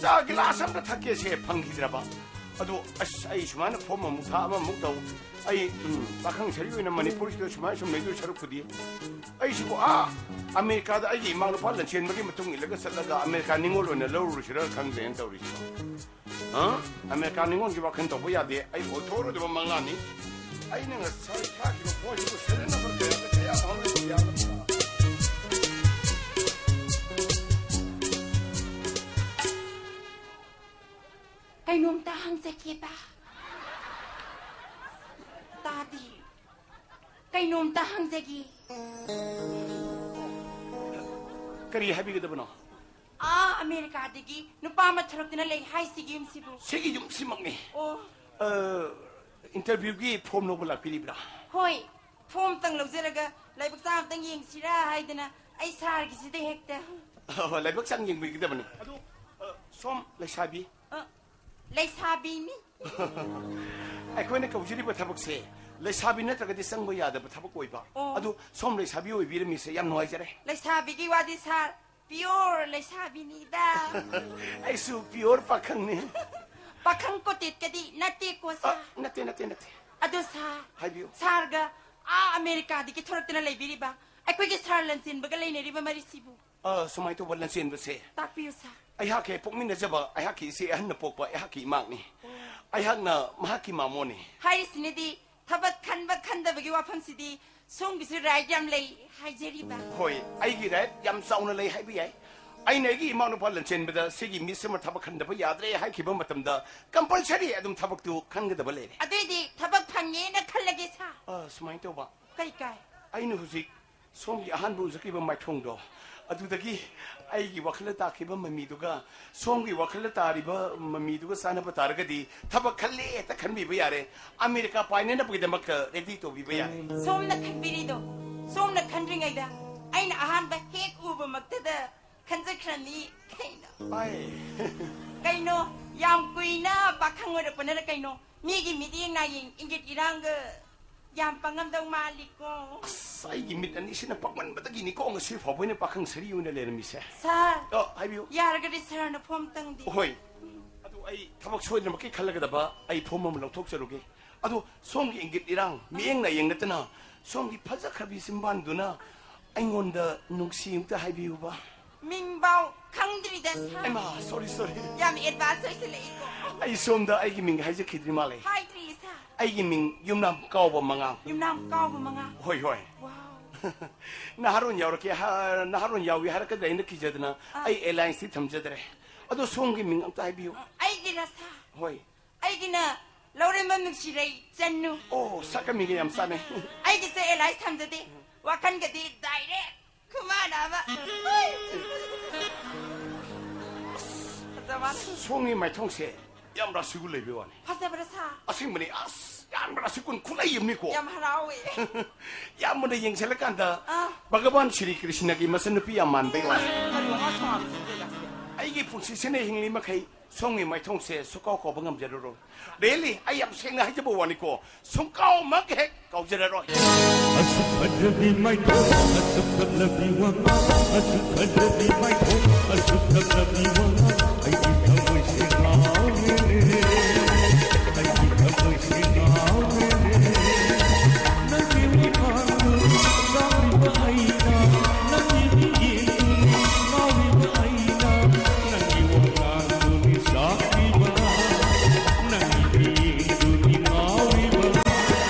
ꯆꯥ ꯒꯤꯂꯥꯁ ꯑꯝꯇ ꯊꯛꯀꯦꯁꯦ ꯐꯪꯈꯤꯗ꯭ꯔꯕ꯫ ꯑꯗꯨ ꯑꯁ, ꯑꯩ ꯁꯨꯃꯥꯏꯅ ꯐꯣꯝ ꯑꯃꯨꯛ ꯊꯥ, ꯑꯃꯃꯨꯛ ꯇꯧ꯫ ꯑꯩ, ꯎꯝ, ꯄꯥꯈꯪ ꯁꯔꯤ ꯑꯣꯏꯅ ꯃꯅꯤꯄꯨꯔꯁꯤꯗ ꯁꯨꯃꯥꯏꯅ ꯁꯨꯝ ꯂꯩꯗꯣꯏ ꯁꯔꯨꯛꯄꯨꯗꯤ ꯑꯩꯁꯤꯕꯨ ꯑꯥ ꯑꯃꯦꯔꯤꯀꯥꯗ ꯑꯩꯒꯤ ꯏꯃꯥ ꯅꯨꯄꯥ ꯂꯟꯆꯦꯟꯕꯒꯤ ꯃꯇꯨꯡ ꯏꯜꯂꯒ ꯆꯠꯂꯒ ꯑꯃꯦꯔꯤꯀꯥ ꯅꯤꯉꯣꯜ ꯑꯣꯏꯅ ꯂꯧꯔꯨꯔꯁꯤꯔ ꯈꯪꯗ꯭ꯔꯦꯅ ꯇꯧꯔꯤꯁꯤꯕꯣ꯫ ꯍꯥ? ꯑꯃꯦꯔꯤꯀꯥ ꯅꯤꯉꯣꯜꯒꯤ ꯋꯥꯈꯜ ꯇꯧꯕ ꯌꯥꯗꯦ꯫ ꯑꯩ ꯑꯣꯏꯊꯣꯛꯑꯔꯣꯏꯗꯕ ꯃꯪꯂꯥꯟꯅꯤ꯫ ꯑꯩꯅ ꯉꯁꯥꯏ ꯊꯥꯈꯤꯕ ꯄꯣꯠꯁꯤꯕꯨ ꯁꯦꯔꯦꯟ ꯅꯝꯕꯔ ꯀꯌꯥꯗ ꯀꯌꯥ ꯐꯪꯂꯤꯕ ꯌꯥꯒꯗ꯭ꯔꯥ? ꯀꯩꯅꯣꯝꯇ ꯍꯪꯖꯒꯦꯕ꯫ ꯇꯥꯗꯤ꯫ ꯀꯩꯅꯣꯝꯇ ꯍꯪꯖꯒꯦ꯫ ꯀꯔꯤ ꯍꯥꯏꯕꯤꯒꯗꯕꯅꯣ? ꯑꯥ, ꯑꯃꯦꯔꯤꯀꯥꯗꯒꯤ ꯅꯨꯄꯥ ꯑꯃ ꯊꯣꯔꯛꯇꯨꯅ ꯂꯩ ꯍꯥꯏꯁꯤꯒꯤ ꯌꯨꯝꯁꯤꯕꯨ꯫ ꯁꯤꯒꯤ ꯌꯨꯝꯁꯤꯃꯛꯅꯤ꯫ ꯑꯣ꯫ ꯑ, ꯏꯟꯇꯔꯚꯤꯌꯨꯒꯤ ꯐꯣꯝ ꯂꯧꯕ ꯂꯥꯛꯄꯤꯔꯤꯕ꯭ꯔꯥ? ꯍꯣꯏ, ꯐꯣꯝꯇꯪ ꯂꯧꯖꯔꯒ ꯂꯥꯏꯕꯛ ꯆꯥꯡ ꯑꯝꯇꯪ ꯌꯦꯡꯁꯤꯔꯥ ꯍꯥꯏꯗꯅ ꯑꯩ ꯁꯥꯔꯒꯤꯁꯤꯗ ꯍꯦꯛꯇ꯫ ꯑꯣ, ꯂꯥꯏꯕꯛ ꯆꯥꯡ ꯌꯦꯡꯕꯤꯒꯗꯕꯅꯤ꯫ ꯑꯗꯨ, ꯑ, ꯁꯣꯝ ꯂꯩꯁꯥꯕꯤ꯫ ꯑ, ꯂꯩꯁꯥꯕꯤꯅꯤ꯫ ꯑꯩꯈꯣꯏꯅ ꯀꯧꯖꯔꯤꯕ ꯊꯕꯛꯁꯦ ꯂꯩꯁꯥꯕꯤ ꯅꯠꯇ꯭ꯔꯒꯗꯤ ꯆꯪꯕ ꯌꯥꯗꯕ ꯊꯕꯛ ꯑꯣꯏꯕ꯫ ꯑꯣ꯫ ꯑꯗꯨ ꯁꯣꯝ ꯂꯩꯁꯥꯕꯤ ꯑꯣꯏꯕꯤꯔꯝꯃꯤꯁꯦ ꯌꯥꯝ ꯅꯨꯡꯉꯥꯏꯖꯔꯦ꯫ ꯂꯩꯁꯥꯕꯤꯒꯤ ꯋꯥꯗꯤ ꯁꯥꯔ, ꯄꯤꯌꯣꯔ ꯂꯩꯁꯥꯕꯤꯅꯤꯗ꯫ ꯑꯩꯁꯨ ꯄꯤꯌꯣꯔ ꯄꯥꯈꯪꯅꯤ꯫ ꯄꯥꯈꯪ ꯀꯣꯇꯦꯠꯀꯗꯤ ꯅꯠꯇꯦꯀꯣ ꯑ, ꯁꯥꯔ꯫ ꯅꯠꯇꯦ, ꯅꯠꯇꯦ, ꯅꯠꯇꯦ꯫ ꯑꯗꯣ ꯁꯥꯔ, ꯍꯥꯏꯕꯤꯌꯨ꯫ ꯁꯥꯔꯒ ꯑꯥ ꯑꯃꯦꯔꯤꯀꯥꯗꯒꯤ ꯊꯣꯔꯛꯇꯨꯅ ꯂꯩꯕꯤꯔꯤꯕ ꯑꯩꯈꯣꯏꯒꯤ ꯁꯥꯔ ꯂꯟꯆꯦꯟꯕꯒ ꯂꯩꯅꯔꯤꯕ ꯃꯔꯤꯁꯤꯕꯨ ꯑ, ꯁꯨꯃꯥꯏꯅ ꯇꯧꯕ ꯂꯟꯆꯦꯟꯕꯁꯦ꯫ ꯇꯥꯛꯄꯤꯌꯨ, ꯁꯥꯔ꯫ ꯑꯩꯍꯥꯛ ꯍꯦꯛ ꯄꯣꯛꯃꯤꯟꯅꯖꯕ ꯑꯩꯍꯥꯛꯀꯤ ꯏꯆꯦ ꯑꯍꯟꯅ ꯄꯣꯛꯄ ꯑꯩꯍꯥꯛꯀꯤ ꯏꯃꯥꯛꯅꯤ꯫ ꯑꯩꯍꯥꯛꯅ ꯃꯍꯥꯛꯀꯤ ꯃꯥꯃꯣꯅꯤ꯫ ꯍꯥꯏꯔꯤꯁꯤꯅꯗꯤ ꯊꯕꯛ ꯈꯟꯕ ꯈꯟꯗꯕꯒꯤ ꯋꯥꯐꯝꯁꯤꯗꯤ ꯁꯣꯝꯒꯤꯁꯨ ꯔꯥꯏꯠ ꯌꯥꯝ ꯂꯩ ꯍꯥꯏꯖꯔꯤꯕ꯫ ꯍꯣꯏ, ꯑꯩꯒꯤ ꯔꯥꯏꯠ ꯌꯥꯝ ꯆꯥꯎꯅ ꯂꯩ ꯍꯥꯏꯕ ꯌꯥꯏ꯫ ꯑꯩꯅ ꯑꯩꯒꯤ ꯏꯃꯥ ꯅꯨꯄꯥ ꯂꯟꯆꯦꯟꯕꯗ ꯁꯤꯒꯤ ꯃꯤꯁ ꯑꯃ ꯊꯕꯛ ꯈꯟꯗꯕ ꯌꯥꯗ꯭ꯔꯦ ꯍꯥꯏꯈꯤꯕ ꯃꯇꯝꯗ ꯀꯝꯄꯜꯁꯔꯤ ꯑꯗꯨꯝ ꯊꯕꯛꯇꯨ ꯈꯟꯒꯗꯕ ꯂꯩꯔꯦ꯫ ꯑꯗꯨꯏꯗꯤ ꯊꯕꯛ ꯐꯪꯉꯦꯅ ꯈꯜꯂꯒꯦ, ꯁꯥꯔ꯫ ꯑ, ꯁꯨꯃꯥꯏꯅ ꯇꯧꯕ꯫ ꯀꯩ ꯀꯥꯏ? ꯑꯩꯅ ꯍꯧꯖꯤꯛ ꯁꯣꯝꯒꯤ ꯑꯍꯥꯟꯕ ꯎꯖꯈꯤꯕ ꯃꯥꯏꯊꯣꯡꯗꯣ, ꯑꯗꯨꯗꯒꯤ ꯑꯩꯒꯤ ꯋꯥꯈꯜꯗ ꯇꯥꯈꯤꯕ ꯃꯃꯤꯗꯨꯒ ꯁꯣꯝꯒꯤ ꯋꯥꯈꯜꯗ ꯇꯥꯔꯤꯕ ꯃꯃꯤꯗꯨꯒ ꯆꯥꯟꯅꯕ ꯇꯥꯔꯒꯗꯤ ꯊꯕꯛ ꯈꯜꯂꯦ ꯍꯦꯛꯇ ꯈꯟꯕꯤꯕ ꯌꯥꯔꯦ꯫ ꯑꯃꯦꯔꯤꯀꯥ ꯄꯥꯏꯅꯅꯕꯒꯤꯗꯃꯛꯇ ꯔꯦꯗꯤ ꯇꯧꯕꯤꯕ ꯌꯥꯔꯦ꯫ ꯁꯣꯝꯅ ꯈꯟꯕꯤꯔꯤꯗꯣ, ꯁꯣꯝꯅ ꯈꯟꯗ꯭ꯔꯤꯉꯩꯗ ꯑꯩꯅ ꯑꯍꯥꯟꯕ ꯍꯦꯛ ꯎꯕꯃꯛꯇꯗ ꯈꯟꯖꯈ꯭ꯔꯅꯤ ꯀꯩꯅꯣ꯫ ꯍꯣꯏ꯫ ꯀꯩꯅꯣ, ꯌꯥꯝ ꯀꯨꯏꯅ ꯄꯥꯈꯪ ꯑꯣꯏꯔꯛꯄꯅꯔ ꯀꯩꯅꯣ, ꯃꯤꯒꯤ ꯃꯤꯠꯌꯦꯡ ꯅꯥꯌꯦꯡ ꯏꯪꯒꯤꯠ ꯏꯔꯥꯡꯒ ꯌꯥꯝ ꯄꯪꯉꯝꯗꯧ ꯃꯥꯜꯂꯤꯀꯣ꯫ ꯑꯁ, ꯑꯩꯒꯤ ꯃꯤꯠ ꯑꯅꯤꯁꯤꯅ ꯄꯪꯃꯟꯕꯗꯒꯤꯅꯤꯀꯣ ꯉꯁꯤ ꯐꯥꯎꯕ ꯑꯩꯅ ꯄꯥꯈꯪ ꯁꯔꯤ ꯑꯣꯏꯅ ꯂꯩꯔꯝꯃꯤꯁꯦ꯫ ꯁꯥꯔ, ꯑ, ꯍꯥꯏꯕꯤꯌꯨ꯫ ꯌꯥꯔꯒꯗꯤ ꯁꯥꯔꯅ ꯐꯣꯝ ꯇꯪꯗꯤ꯫ ꯍꯣꯏ꯫ ꯑꯗꯨ ꯑꯩ ꯊꯕꯛ ꯁꯣꯏꯗꯅꯃꯛꯀꯤ ꯈꯜꯂꯒꯗꯕ ꯑꯩ ꯐꯣꯝ ꯑꯃ ꯂꯧꯊꯣꯛꯆꯔꯨꯒꯦ꯫ ꯑꯗꯣ ꯁꯣꯝꯒꯤ ꯏꯪꯒꯤꯠ ꯏꯔꯥꯡ, ꯃꯤꯠꯌꯦꯡ ꯅꯥꯌꯦꯡ ꯅꯠꯇꯅ ꯁꯣꯝꯒꯤ ꯐꯖꯈ꯭ꯔꯕꯤ ꯆꯤꯝꯕꯥꯟꯗꯨꯅ ꯑꯩꯉꯣꯟꯗ ꯅꯨꯡꯁꯤ ꯑꯝꯇ ꯍꯥꯏꯕꯤꯌꯨꯕ꯫ ꯃꯤꯡꯕꯥꯎ ꯈꯪꯗ꯭ꯔꯤꯗ ꯁꯥꯔ꯫ ꯑꯩꯃꯥ, ꯁꯣꯔꯤ, ꯁꯣꯔꯤ꯫ ꯌꯥꯝ ꯑꯦꯗꯚꯥꯟꯁ ꯑꯣꯏꯁꯤꯜꯂꯛꯏꯀꯣ꯫ ꯑꯩ ꯁꯣꯝꯗ ꯑꯩꯒꯤ ꯃꯤꯡ ꯍꯥꯏꯖꯈꯤꯗ꯭ꯔꯤ ꯃꯥꯜꯂꯦ꯫ ꯍꯥꯏꯗ꯭ꯔꯤ ꯁꯥꯔ꯫ ꯑꯩꯒꯤ ꯃꯤꯡ ꯌꯨꯝꯅꯥꯝ ꯀꯥꯎꯕ ꯃꯉꯥ꯫ ꯌꯨꯝꯅꯥꯝ ꯀꯥꯎꯕ ꯃꯉꯥ꯫ ꯍꯣꯏ, ꯍꯣꯏ꯫ ꯋꯥꯎ꯫ ꯅꯍꯥꯔꯣꯟ ꯌꯥꯎꯔꯛꯀꯦ, ꯍꯥ-, ꯅꯍꯥꯔꯣꯟ ꯌꯥꯎꯏ ꯍꯥꯏꯔꯛꯀꯗ꯭ꯔꯥ ꯍꯥꯏꯅ ꯀꯤꯖꯗꯅ ꯑꯥ꯫ ꯑꯩ ꯑꯦꯂꯥꯏꯟꯁꯇꯤ ꯊꯝꯖꯗ꯭ꯔꯦ꯫ ꯑꯗꯣ ꯁꯣꯝꯒꯤ ꯃꯤꯡ ꯑꯝꯇ ꯍꯥꯏꯕꯤꯌꯨ꯫ ꯑꯩꯒꯤꯔ ꯁꯥꯔ? ꯍꯣꯏ꯫ ꯑꯩꯒꯤꯅ ꯂꯧꯔꯦꯝꯕꯝ ꯅꯨꯡꯁꯤꯔꯩ ꯆꯟꯅꯨ꯫ ꯑꯣ, ꯁꯛꯀ ꯃꯤꯒ ꯌꯥꯝ ꯆꯥꯟꯅꯩ꯫ ꯑꯩꯒꯤꯁꯦ ꯑꯦꯂꯥꯏꯟꯁ ꯊꯝꯖꯗꯦ꯫ ꯋꯥꯈꯜꯒꯗꯤ ꯗꯥꯏꯔꯦꯛ ꯈꯨꯃꯥꯟ ꯑꯃ꯫ ꯐꯖꯕ꯫ ꯁꯣꯝꯒꯤ ꯃꯥꯏꯊꯣꯡꯁꯦ ꯌꯥꯝ ꯔꯥꯁꯤꯒꯨꯜ ꯂꯩꯕꯩ ꯋꯥꯅꯤ꯫ ꯐꯖꯕ꯭ꯔꯥ ꯁꯥꯔ? ꯑꯁꯦꯡꯕꯅꯤ, ꯑꯁ, ꯌꯥꯝ ꯔꯥꯁꯤꯒꯨꯜ ꯈꯨꯠꯂꯩ ꯑꯃꯅꯤꯀꯣ꯫ ꯌꯥꯝ ꯍꯔꯥꯎꯋꯦ꯫ ꯌꯥꯝ ꯃꯨꯟꯅ ꯌꯦꯡꯁꯤꯜꯂꯀꯥꯟꯗ ꯑꯥ꯫ ꯚꯒꯕꯥꯟ ꯁ꯭ꯔꯤ ꯀ꯭ꯔꯤꯁꯅꯒꯤ ꯃꯆꯟꯅꯨꯄꯤ ꯌꯥꯝ ꯃꯥꯟꯕꯩ ꯋꯥꯅꯤ꯫ ꯑꯗꯨ ꯑꯃ ꯁꯣꯝ ꯁꯤꯗ ꯂꯥꯛꯁꯦ꯫ ꯑꯩꯒꯤ ꯄꯨꯟꯁꯤꯁꯤꯅ ꯍꯤꯡꯂꯤ ꯃꯈꯩ ꯁꯣꯝꯒꯤ ꯃꯥꯏꯊꯣꯡꯁꯦ ꯁꯨꯀꯥꯎ ꯀꯥꯎꯕ ꯉꯝꯖꯔꯔꯣꯏ꯫ ꯔꯤꯌꯦꯂꯤ, ꯑꯩ ꯌꯥꯝ ꯁꯦꯡꯅ ꯍꯥꯏꯖꯕ ꯋꯥꯅꯤꯀꯣ, ꯁꯨꯡꯀꯥꯎꯃꯛ ꯍꯦꯛ ꯀꯥꯎꯖꯔꯔꯣꯏ꯫ ꯑꯁꯨꯛ ꯐꯖꯕꯤ ꯃꯥꯏꯊꯣꯡ, ꯑꯁꯨꯛ ꯊꯛꯂꯕꯤ ꯋꯥꯉꯥꯡ, ꯑꯁꯨꯛ ꯐꯖꯕꯤ ꯃꯥꯏꯊꯣꯡ, ꯑꯁꯨꯛ ꯊꯛꯂꯕꯤ ꯋꯥꯉꯥꯡ, ꯑꯩꯒꯤ ꯊꯃꯣꯏꯁꯦ ꯉꯥꯎꯔꯦꯅꯦ, ꯑꯩꯒꯤ ꯊꯃꯣꯏꯁꯦ ꯉꯥꯎꯔꯦꯅꯦ꯫ ꯅꯪꯒꯤ ꯃꯤꯠꯃꯥꯡꯗꯨ ꯆꯥꯎꯔꯤꯕ ꯑꯩꯅ, ꯅꯪꯒꯤ ꯃꯤꯠꯌꯦꯡꯗꯨ ꯉꯥꯎꯔꯤꯕ ꯑꯩꯅ, ꯅꯪꯒꯤ ꯋꯥꯉꯥꯡꯗꯨꯅꯤ ꯆꯥꯛꯂꯤꯕ, ꯅꯪꯒꯤ ꯃꯤꯠꯌꯦꯡꯗꯨꯅꯤ ꯉꯥꯎꯔꯤꯕ꯫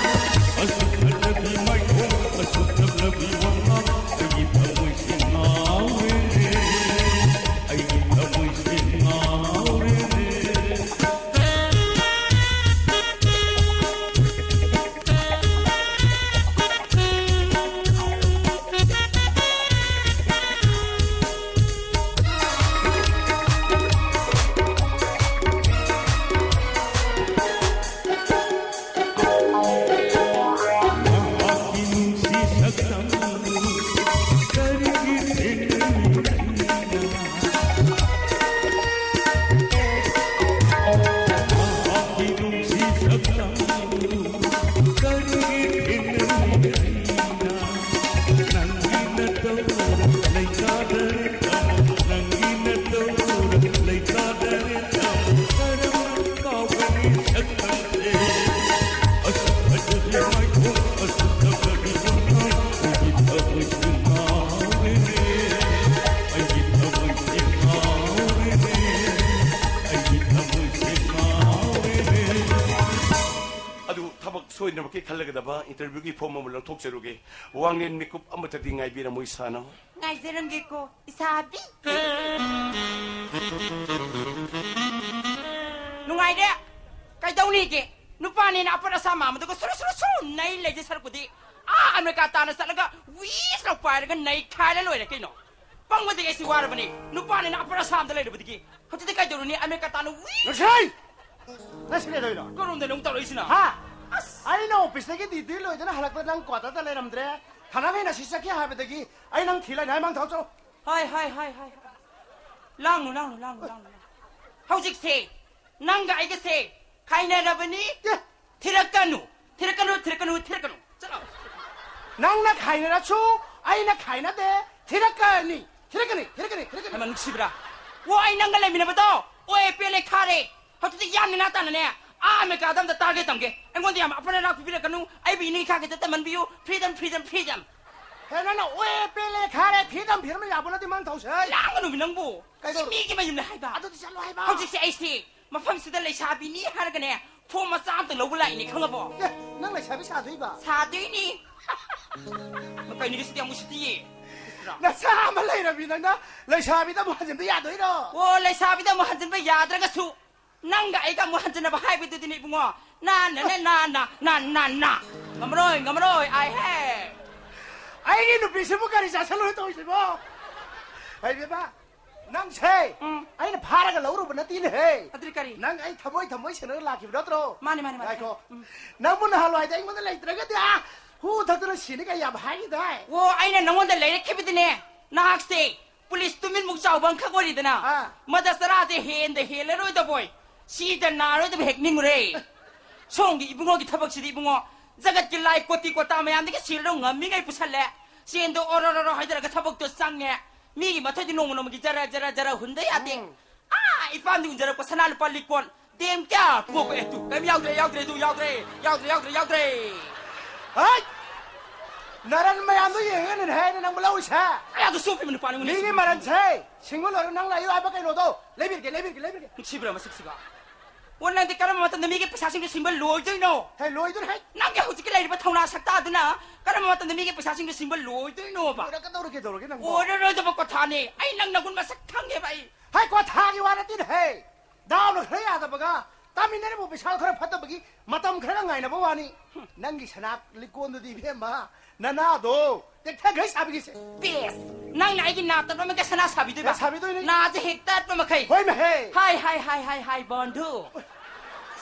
ꯑꯁꯨꯛ ꯐꯖꯕꯤ ꯃꯥꯏꯊꯣꯡ, ꯑꯁꯨꯛ ꯊꯛꯂꯕꯤ ꯋꯥꯉꯥꯡ, ꯑꯩꯒꯤ ꯊꯃꯣꯏꯁꯦ ꯉꯥꯎꯔꯦꯅꯦ, ꯑꯩꯒꯤ ꯊꯃꯣꯏꯁꯦ ꯂꯣꯏꯅꯃꯛꯀꯤ ꯈꯜꯂꯒꯗꯕ interview ꯒꯤ form ꯑꯃ ꯂꯧꯊꯣꯛꯆꯔꯨꯒꯦ꯫ ꯋꯥꯡꯂꯦꯟ ꯃꯤꯀꯨꯞ ꯑꯃꯠꯇꯗꯤ ꯉꯥꯏꯕꯤꯔꯝꯃꯨ, ꯏꯁꯥꯅ꯫ ꯉꯥꯏꯖꯔꯝꯒꯦꯀꯣ, ꯏꯁꯥꯕꯤ꯫ ꯅꯨꯡꯉꯥꯏꯔꯦ꯫ ꯀꯩꯗꯧꯅꯤꯒꯦ? ꯅꯨꯄꯥꯅꯦꯅ ꯑꯄꯠ ꯑꯁꯥ ꯃꯥꯟꯕꯗꯨꯒ ꯁꯨꯔꯨ ꯁꯨꯔꯨ ꯁꯨꯔꯨ ꯅꯩ ꯂꯩꯖꯦ ꯁꯔꯨꯛꯄꯨꯗꯤ, ꯑꯥ ꯑꯃꯦꯔꯤꯀꯥ ꯇꯥꯟꯅ ꯆꯠꯂꯒ ꯋꯤꯁ ꯂꯥꯎ ꯄꯥꯏꯔꯒ ꯅꯩꯈꯥꯏꯔ ꯂꯣꯏꯔꯦ ꯀꯩꯅꯣ꯫ ꯄꯪꯕꯗꯒꯤ ꯑꯩꯁꯤ ꯋꯥꯔꯕꯅꯤ꯫ ꯅꯨꯄꯥꯅꯦꯅ ꯑꯄꯠ ꯑꯁꯥ ꯑꯃꯗ ꯂꯩꯔꯨꯕꯗꯒꯤ꯫ ꯍꯧꯖꯤꯛꯇꯤ ꯀꯩꯗꯧꯔꯨꯅꯤ? ꯑꯃꯦꯔꯤꯀꯥ ꯇꯥꯟꯅ ꯋꯤꯁ꯫ ꯅꯨꯡꯁꯤ! ꯅꯪ ꯁꯤ ꯀꯩꯗꯧꯔꯤꯅꯣ? ꯀꯔꯣꯝꯗꯅꯣ ꯑꯃꯨꯛ ꯇꯧꯔꯛꯏꯁꯤꯅ? ꯍꯥ? ꯑꯁ! ꯑꯩꯅ office ꯇꯒꯤ duty ꯂꯣꯏꯗꯅ ꯍꯜꯂꯛꯄꯗ ꯅꯪ quarter ꯗ ꯂꯩꯔꯝꯗ꯭ꯔꯦ꯫ ꯊꯅꯥ ꯍꯦꯟꯅ ꯁꯤ ꯆꯠꯈꯤ ꯍꯥꯏꯕꯗꯒꯤ ꯑꯩ ꯅꯪ ꯊꯤ ꯂꯩꯅꯤ ꯍꯥꯏ ꯃꯥꯡ ꯊꯧ ꯆꯠꯂꯣ꯫ ꯍꯥꯏ, ꯍꯥꯏ, ꯍꯥꯏ, ꯍꯥꯏ, ꯍꯥꯏ꯫ ꯂꯥꯡꯅꯨ, ꯂꯥꯡꯅꯨ, ꯂꯥꯡꯅꯨ, ꯂꯥꯡꯅꯨ, ꯂꯥꯡꯅꯨ꯫ ꯍꯧꯖꯤꯛꯁꯦ ꯅꯪꯒ ꯑꯩꯒꯁꯦ ꯈꯥꯏꯅꯔꯕꯅꯤ꯫ ꯑꯦ! ꯊꯤꯔꯛꯀꯅꯨ, ꯊꯤꯔꯛꯀꯅꯨ, ꯊꯤꯔꯛꯀꯅꯨ, ꯊꯤꯔꯛꯀꯅꯨ꯫ ꯆꯠꯂꯣ꯫ ꯅꯪꯅ ꯈꯥꯏꯅꯔꯁꯨ ꯑꯩꯅ ꯈꯥꯏꯅꯗꯦ꯫ ꯊꯤꯔꯛꯀꯅꯤ, ꯊꯤꯔꯛꯀꯅꯤ, ꯊꯤꯔꯛꯀꯅꯤ, ꯊꯤꯔꯛꯀꯅꯤ꯫ ꯍꯩꯃꯥ, ꯅꯨꯡꯁꯤꯕ꯭ꯔꯥ? ꯑꯣ, ꯑꯩ ꯅꯪꯒ ꯂꯩꯃꯤꯟꯅꯕꯗꯣ ꯑꯣ ꯑꯦ ꯄꯦꯜꯂꯦ ꯈꯥꯔꯦ꯫ ꯍꯧꯖꯤꯛꯇꯤ ꯌꯥꯝ ꯅꯦꯅꯥ ꯇꯥꯅꯅꯦ, ꯑꯥ ꯑꯃꯦꯔꯤꯀꯥꯗ ꯑꯝꯇ ꯇꯥꯒꯦ ꯇꯝꯒꯦ꯫ ꯑꯩꯉꯣꯟꯗ ꯌꯥꯝ ꯑꯄꯟ ꯑꯔꯥꯛ ꯄꯤꯕꯤꯔꯛꯀꯅꯨ꯫ ꯑꯩꯕꯨ ꯏꯅꯤꯡ ꯏꯈꯥ ꯈꯤꯇ ꯇꯝꯍꯟꯕꯤꯌꯨ꯫ Freedom, freedom, freedom꯫ ꯍꯦ, ꯅꯪꯅ ꯑꯣ ꯑꯦ ꯄꯦꯜꯂꯦ ꯈꯥꯔꯦ, freedom ꯐꯤꯔꯝ ꯌꯥꯕ ꯅꯠꯇꯦ ꯃꯥꯡ ꯊꯧꯁꯦ꯫ ꯂꯥꯡꯒꯅꯨꯃꯤ ꯅꯪꯕꯨ꯫ ꯁꯤ ꯀꯩꯗꯧ-, ꯃꯤꯒꯤ ꯃꯌꯨꯝꯅꯦ ꯍꯥꯏꯕ꯫ ꯑꯗꯨꯗꯤ ꯆꯠꯂꯣ ꯍꯥꯏꯕ꯫ ꯍꯧꯖꯤꯛꯁꯦ ꯑꯩꯁꯦ ꯃꯐꯝꯁꯤꯗ ꯂꯩꯁꯥꯕꯤꯅꯤ ꯍꯥꯏꯔꯒꯅꯦ, form ꯃꯆꯥ ꯑꯝꯇ ꯂꯧꯕ ꯂꯥꯛꯏꯅꯦ, ꯈꯪꯉꯕꯣ? ꯑꯦ, ꯅꯪ ꯂꯩꯁꯥꯕꯤ ꯁꯥꯗꯣꯏꯕ? ꯁꯥꯗꯣꯏꯅꯤ꯫ ꯀꯩꯅꯣ ꯉꯁꯤꯗꯤ ꯌꯥꯝ ꯎꯁꯤꯠꯇꯤꯌꯦ꯫ ꯅꯆꯥ ꯑꯃ ꯂꯩꯔꯕꯤ ꯅꯪꯅ ꯂꯩꯁꯥꯕꯤꯗ ꯑꯃꯨꯛ ꯍꯟꯖꯤꯟꯕ ꯌꯥꯗꯣꯏꯔꯣ? ꯑꯣ, ꯂꯩꯁꯥꯕꯤꯗ ꯑꯃꯨꯛ ꯍꯟꯖꯤꯟꯕ ꯌꯥꯗ꯭ꯔꯒꯁꯨ ꯅꯪꯒ ꯑꯩꯒ ꯑꯃꯨꯛ ꯍꯟꯖꯤꯟꯅꯕ ꯍꯥꯏꯕꯗꯨꯗꯤꯅꯦ ꯏꯕꯨꯡꯉꯣ꯫ ꯅꯥ, ꯅꯥ, ꯅꯥ, ꯅꯥ, ꯅꯥ, ꯅꯥ, ꯅꯥ꯫ ꯉꯝꯃꯔꯣꯏ, ꯉꯝꯃꯔꯣꯏ, ꯑꯥꯏ ꯍꯦ꯫ ꯑꯩꯒꯤ ꯅꯨꯄꯤꯁꯤꯕꯨ ꯀꯔꯤ ꯆꯥꯁꯜꯂꯨꯔꯦ ꯇꯧꯔꯤꯁꯤꯕꯣ? ꯍꯩꯕꯦꯝꯃ, ꯅꯪꯁꯦ ꯎꯝ꯫ ꯑꯩꯅ ꯐꯥꯔꯒ ꯂꯧꯔꯨꯕ ꯅꯠꯇꯦꯅꯦꯍꯦ꯫ ꯑꯗꯨꯗꯤ ꯀꯔꯤ? ꯅꯪ ꯑꯩ ꯊꯃꯣꯏ ꯊꯃꯣꯏ ꯁꯦꯟꯅꯔꯒ ꯂꯥꯛꯈꯤꯕ ꯅꯠꯇ꯭ꯔꯣ? ꯃꯥꯅꯦ, ꯃꯥꯅꯦ, ꯃꯥꯅꯦ꯫ ꯉꯥꯏꯈꯣ꯫ ꯎꯝ꯫ ꯅꯪꯕꯨ ꯅꯍꯥꯟꯋꯥꯏꯗ ꯑꯩꯉꯣꯟꯗ ꯂꯩꯇ꯭ꯔꯒꯗꯤ, ꯑꯥ, ꯍꯨ ꯊꯛꯇꯅ ꯁꯤꯅꯤ ꯀꯥꯏ ꯌꯥꯝ ꯍꯥꯏꯈꯤꯗꯥꯏ? ꯑꯣ, ꯑꯩꯅ ꯅꯪꯉꯣꯟꯗ ꯂꯩꯔꯛꯈꯤꯕꯗꯤꯅꯦ, ꯅꯍꯥꯛꯁꯦ ꯄꯨꯂꯤꯁ ꯇꯨꯃꯤꯟꯃꯨꯛ ꯆꯥꯎꯕ ꯑꯃꯈꯛ ꯑꯣꯏꯔꯤꯗꯅ, ꯑꯥ꯫ ꯃꯗ ꯆꯔꯥꯁꯦ ꯍꯦꯟꯗ ꯍꯦꯜꯂꯔꯣꯏꯗꯕꯣꯏ, ꯁꯤꯗ ꯅꯥꯔꯣꯏꯗꯕ ꯍꯦꯛ ꯅꯤꯡꯉꯨꯔꯦ꯫ ꯁꯣꯝꯒꯤ ꯏꯕꯨꯡꯉꯣꯒꯤ ꯊꯕꯛꯁꯤꯗꯤ ꯏꯕꯨꯡꯉꯣ, ꯖꯒꯠꯀꯤ ꯂꯥꯏ ꯀꯣꯇꯤ ꯀꯣꯇꯥ ꯃꯌꯥꯝꯗꯒꯤ ꯁꯤꯜꯗꯣ ꯉꯝꯃꯤꯉꯩ ꯄꯨꯁꯜꯂꯦ꯫ ꯁꯦꯟꯗꯣ ꯑꯣꯔꯣ ꯔꯣ ꯔꯣ ꯍꯥꯏꯗꯔꯒ ꯊꯕꯛꯇꯣ ꯆꯪꯉꯦ꯫ ꯃꯤꯒꯤ ꯃꯊꯣꯏꯗꯤ ꯅꯣꯡꯃ ꯅꯣꯡꯃꯒꯤ ꯖꯔ ꯖꯔ ꯖꯔ ꯍꯨꯟꯗ ꯌꯥꯗꯦ꯫ ꯎꯝ꯫ ꯑꯥ, ꯏꯄꯥꯝꯗꯤ ꯎꯟꯖꯔꯛꯄ ꯁꯅꯥ ꯂꯨꯄꯥ ꯂꯤꯛꯀꯣꯟ꯫ ꯗꯦꯝ ꯀꯌꯥ ꯄꯣꯛꯄ ꯑꯦ ꯇꯨ, ꯀꯩꯝ ꯌꯥꯎꯗ꯭ꯔꯦ, ꯌꯥꯎꯗ꯭ꯔꯦ, ꯑꯗꯨ ꯌꯥꯎꯗ꯭ꯔꯦ, ꯌꯥꯎꯗ꯭ꯔꯦ, ꯌꯥꯎꯗ꯭ꯔꯦ, ꯌꯥꯎꯗ꯭ꯔꯦ꯫ ꯍꯩꯠ! ꯅꯔꯟ ꯃꯌꯥꯝꯗꯣ ꯌꯦꯡꯉꯒꯅꯦ ꯍꯦ ꯑꯩꯅ ꯅꯪꯕꯨ ꯂꯧꯔꯤꯁꯦ꯫ ꯑꯩ ꯑꯗꯨ ꯆꯣꯞꯄꯤꯕ ꯅꯨꯄꯥꯅꯤ, ꯃꯤꯒꯤ ꯃꯔꯟꯁꯦ ꯁꯤꯡꯉꯨ ꯂꯣꯏꯔ ꯅꯪ ꯂꯩꯌꯨ ꯍꯥꯏꯕ ꯀꯩꯅꯣꯗꯣ ꯂꯩꯕꯤꯔꯒꯦ, ꯂꯩꯕꯤꯔꯒꯦ, ꯂꯩꯕꯤꯔꯒꯦ꯫ ꯅꯨꯡꯁꯤꯕ꯭ꯔꯥ ꯃꯁꯛꯁꯤꯒ? ꯑꯣ, ꯅꯪꯗꯤ ꯀꯔꯝꯕ ꯃꯇꯝꯗ ꯃꯤꯒꯤ ꯄꯩꯁꯥꯁꯤꯡꯗꯨ ꯁꯤꯡꯕ ꯂꯣꯏꯗꯣꯏꯅꯣ? ꯍꯦ, ꯂꯣꯏꯗꯣꯏꯅꯦ, ꯍꯦ꯫ ꯅꯪꯒꯤ ꯍꯧꯖꯤꯛꯀꯤ ꯂꯩꯔꯤꯕ ꯊꯧꯅꯥ ꯁꯛꯇꯥꯗꯨꯅ ꯀꯔꯝꯕ ꯃꯇꯝꯗ ꯃꯤꯒꯤ ꯄꯩꯁꯥꯁꯤꯡꯗꯨ ꯁꯤꯡꯕ ꯂꯣꯏꯗꯣꯏꯅꯣꯕ? ꯂꯣꯏꯔꯛꯀꯗꯧꯔꯒꯦ, ꯀꯩꯗꯧꯔꯒꯦ ꯅꯪꯕꯣ? ꯑꯣꯏꯔꯔꯣꯏꯗꯕ ꯀꯣꯊꯥꯅꯦ꯫ ꯑꯩ ꯅꯪ ꯅꯒꯨꯟ ꯃꯁꯛ ꯈꯪꯉꯦꯕ ꯑꯩ꯫ ꯍꯦ, ꯀꯣꯊꯥꯒꯤ ꯋꯥ ꯅꯠꯇꯦꯅꯦ, ꯍꯦ꯫ ꯗꯥꯎꯅ ꯈꯔ ꯌꯥꯗꯕꯒ, ꯇꯥꯃꯤꯟꯅꯔꯤꯕ ꯄꯩꯁꯥ ꯈꯔ ꯐꯠꯇꯕꯒꯤ ꯃꯇꯝ ꯈꯔꯒ ꯉꯥꯏꯅꯕ ꯋꯥꯅꯤ꯫ ꯅꯪꯒꯤ ꯁꯅꯥ ꯂꯤꯛꯀꯣꯟꯗꯨꯗꯤ, ꯏꯕꯦꯝꯃ, ꯅꯅꯥꯗꯣ ꯇꯦꯛꯊꯈꯩ ꯁꯥꯕꯤꯒꯦꯁꯦ꯫ ꯄꯦꯁ! ꯅꯪꯅ ꯑꯩꯒꯤ ꯅꯥ ꯇꯠꯄ ꯃꯈꯩ ꯁꯅꯥ ꯁꯥꯕꯤꯗꯣꯏꯕ? ꯑꯦ, ꯁꯥꯕꯤꯗꯣꯏꯅꯦ꯫ ꯅꯥꯁꯦ ꯍꯦꯛ ꯇꯠꯄ ꯃꯈꯩ꯫ ꯍꯣꯏ, ꯃꯍꯦ꯫ ꯍꯥꯏ, ꯍꯥꯏ, ꯍꯥꯏ, ꯍꯥꯏ, ꯍꯥꯏ, ꯕꯟꯙꯨ꯫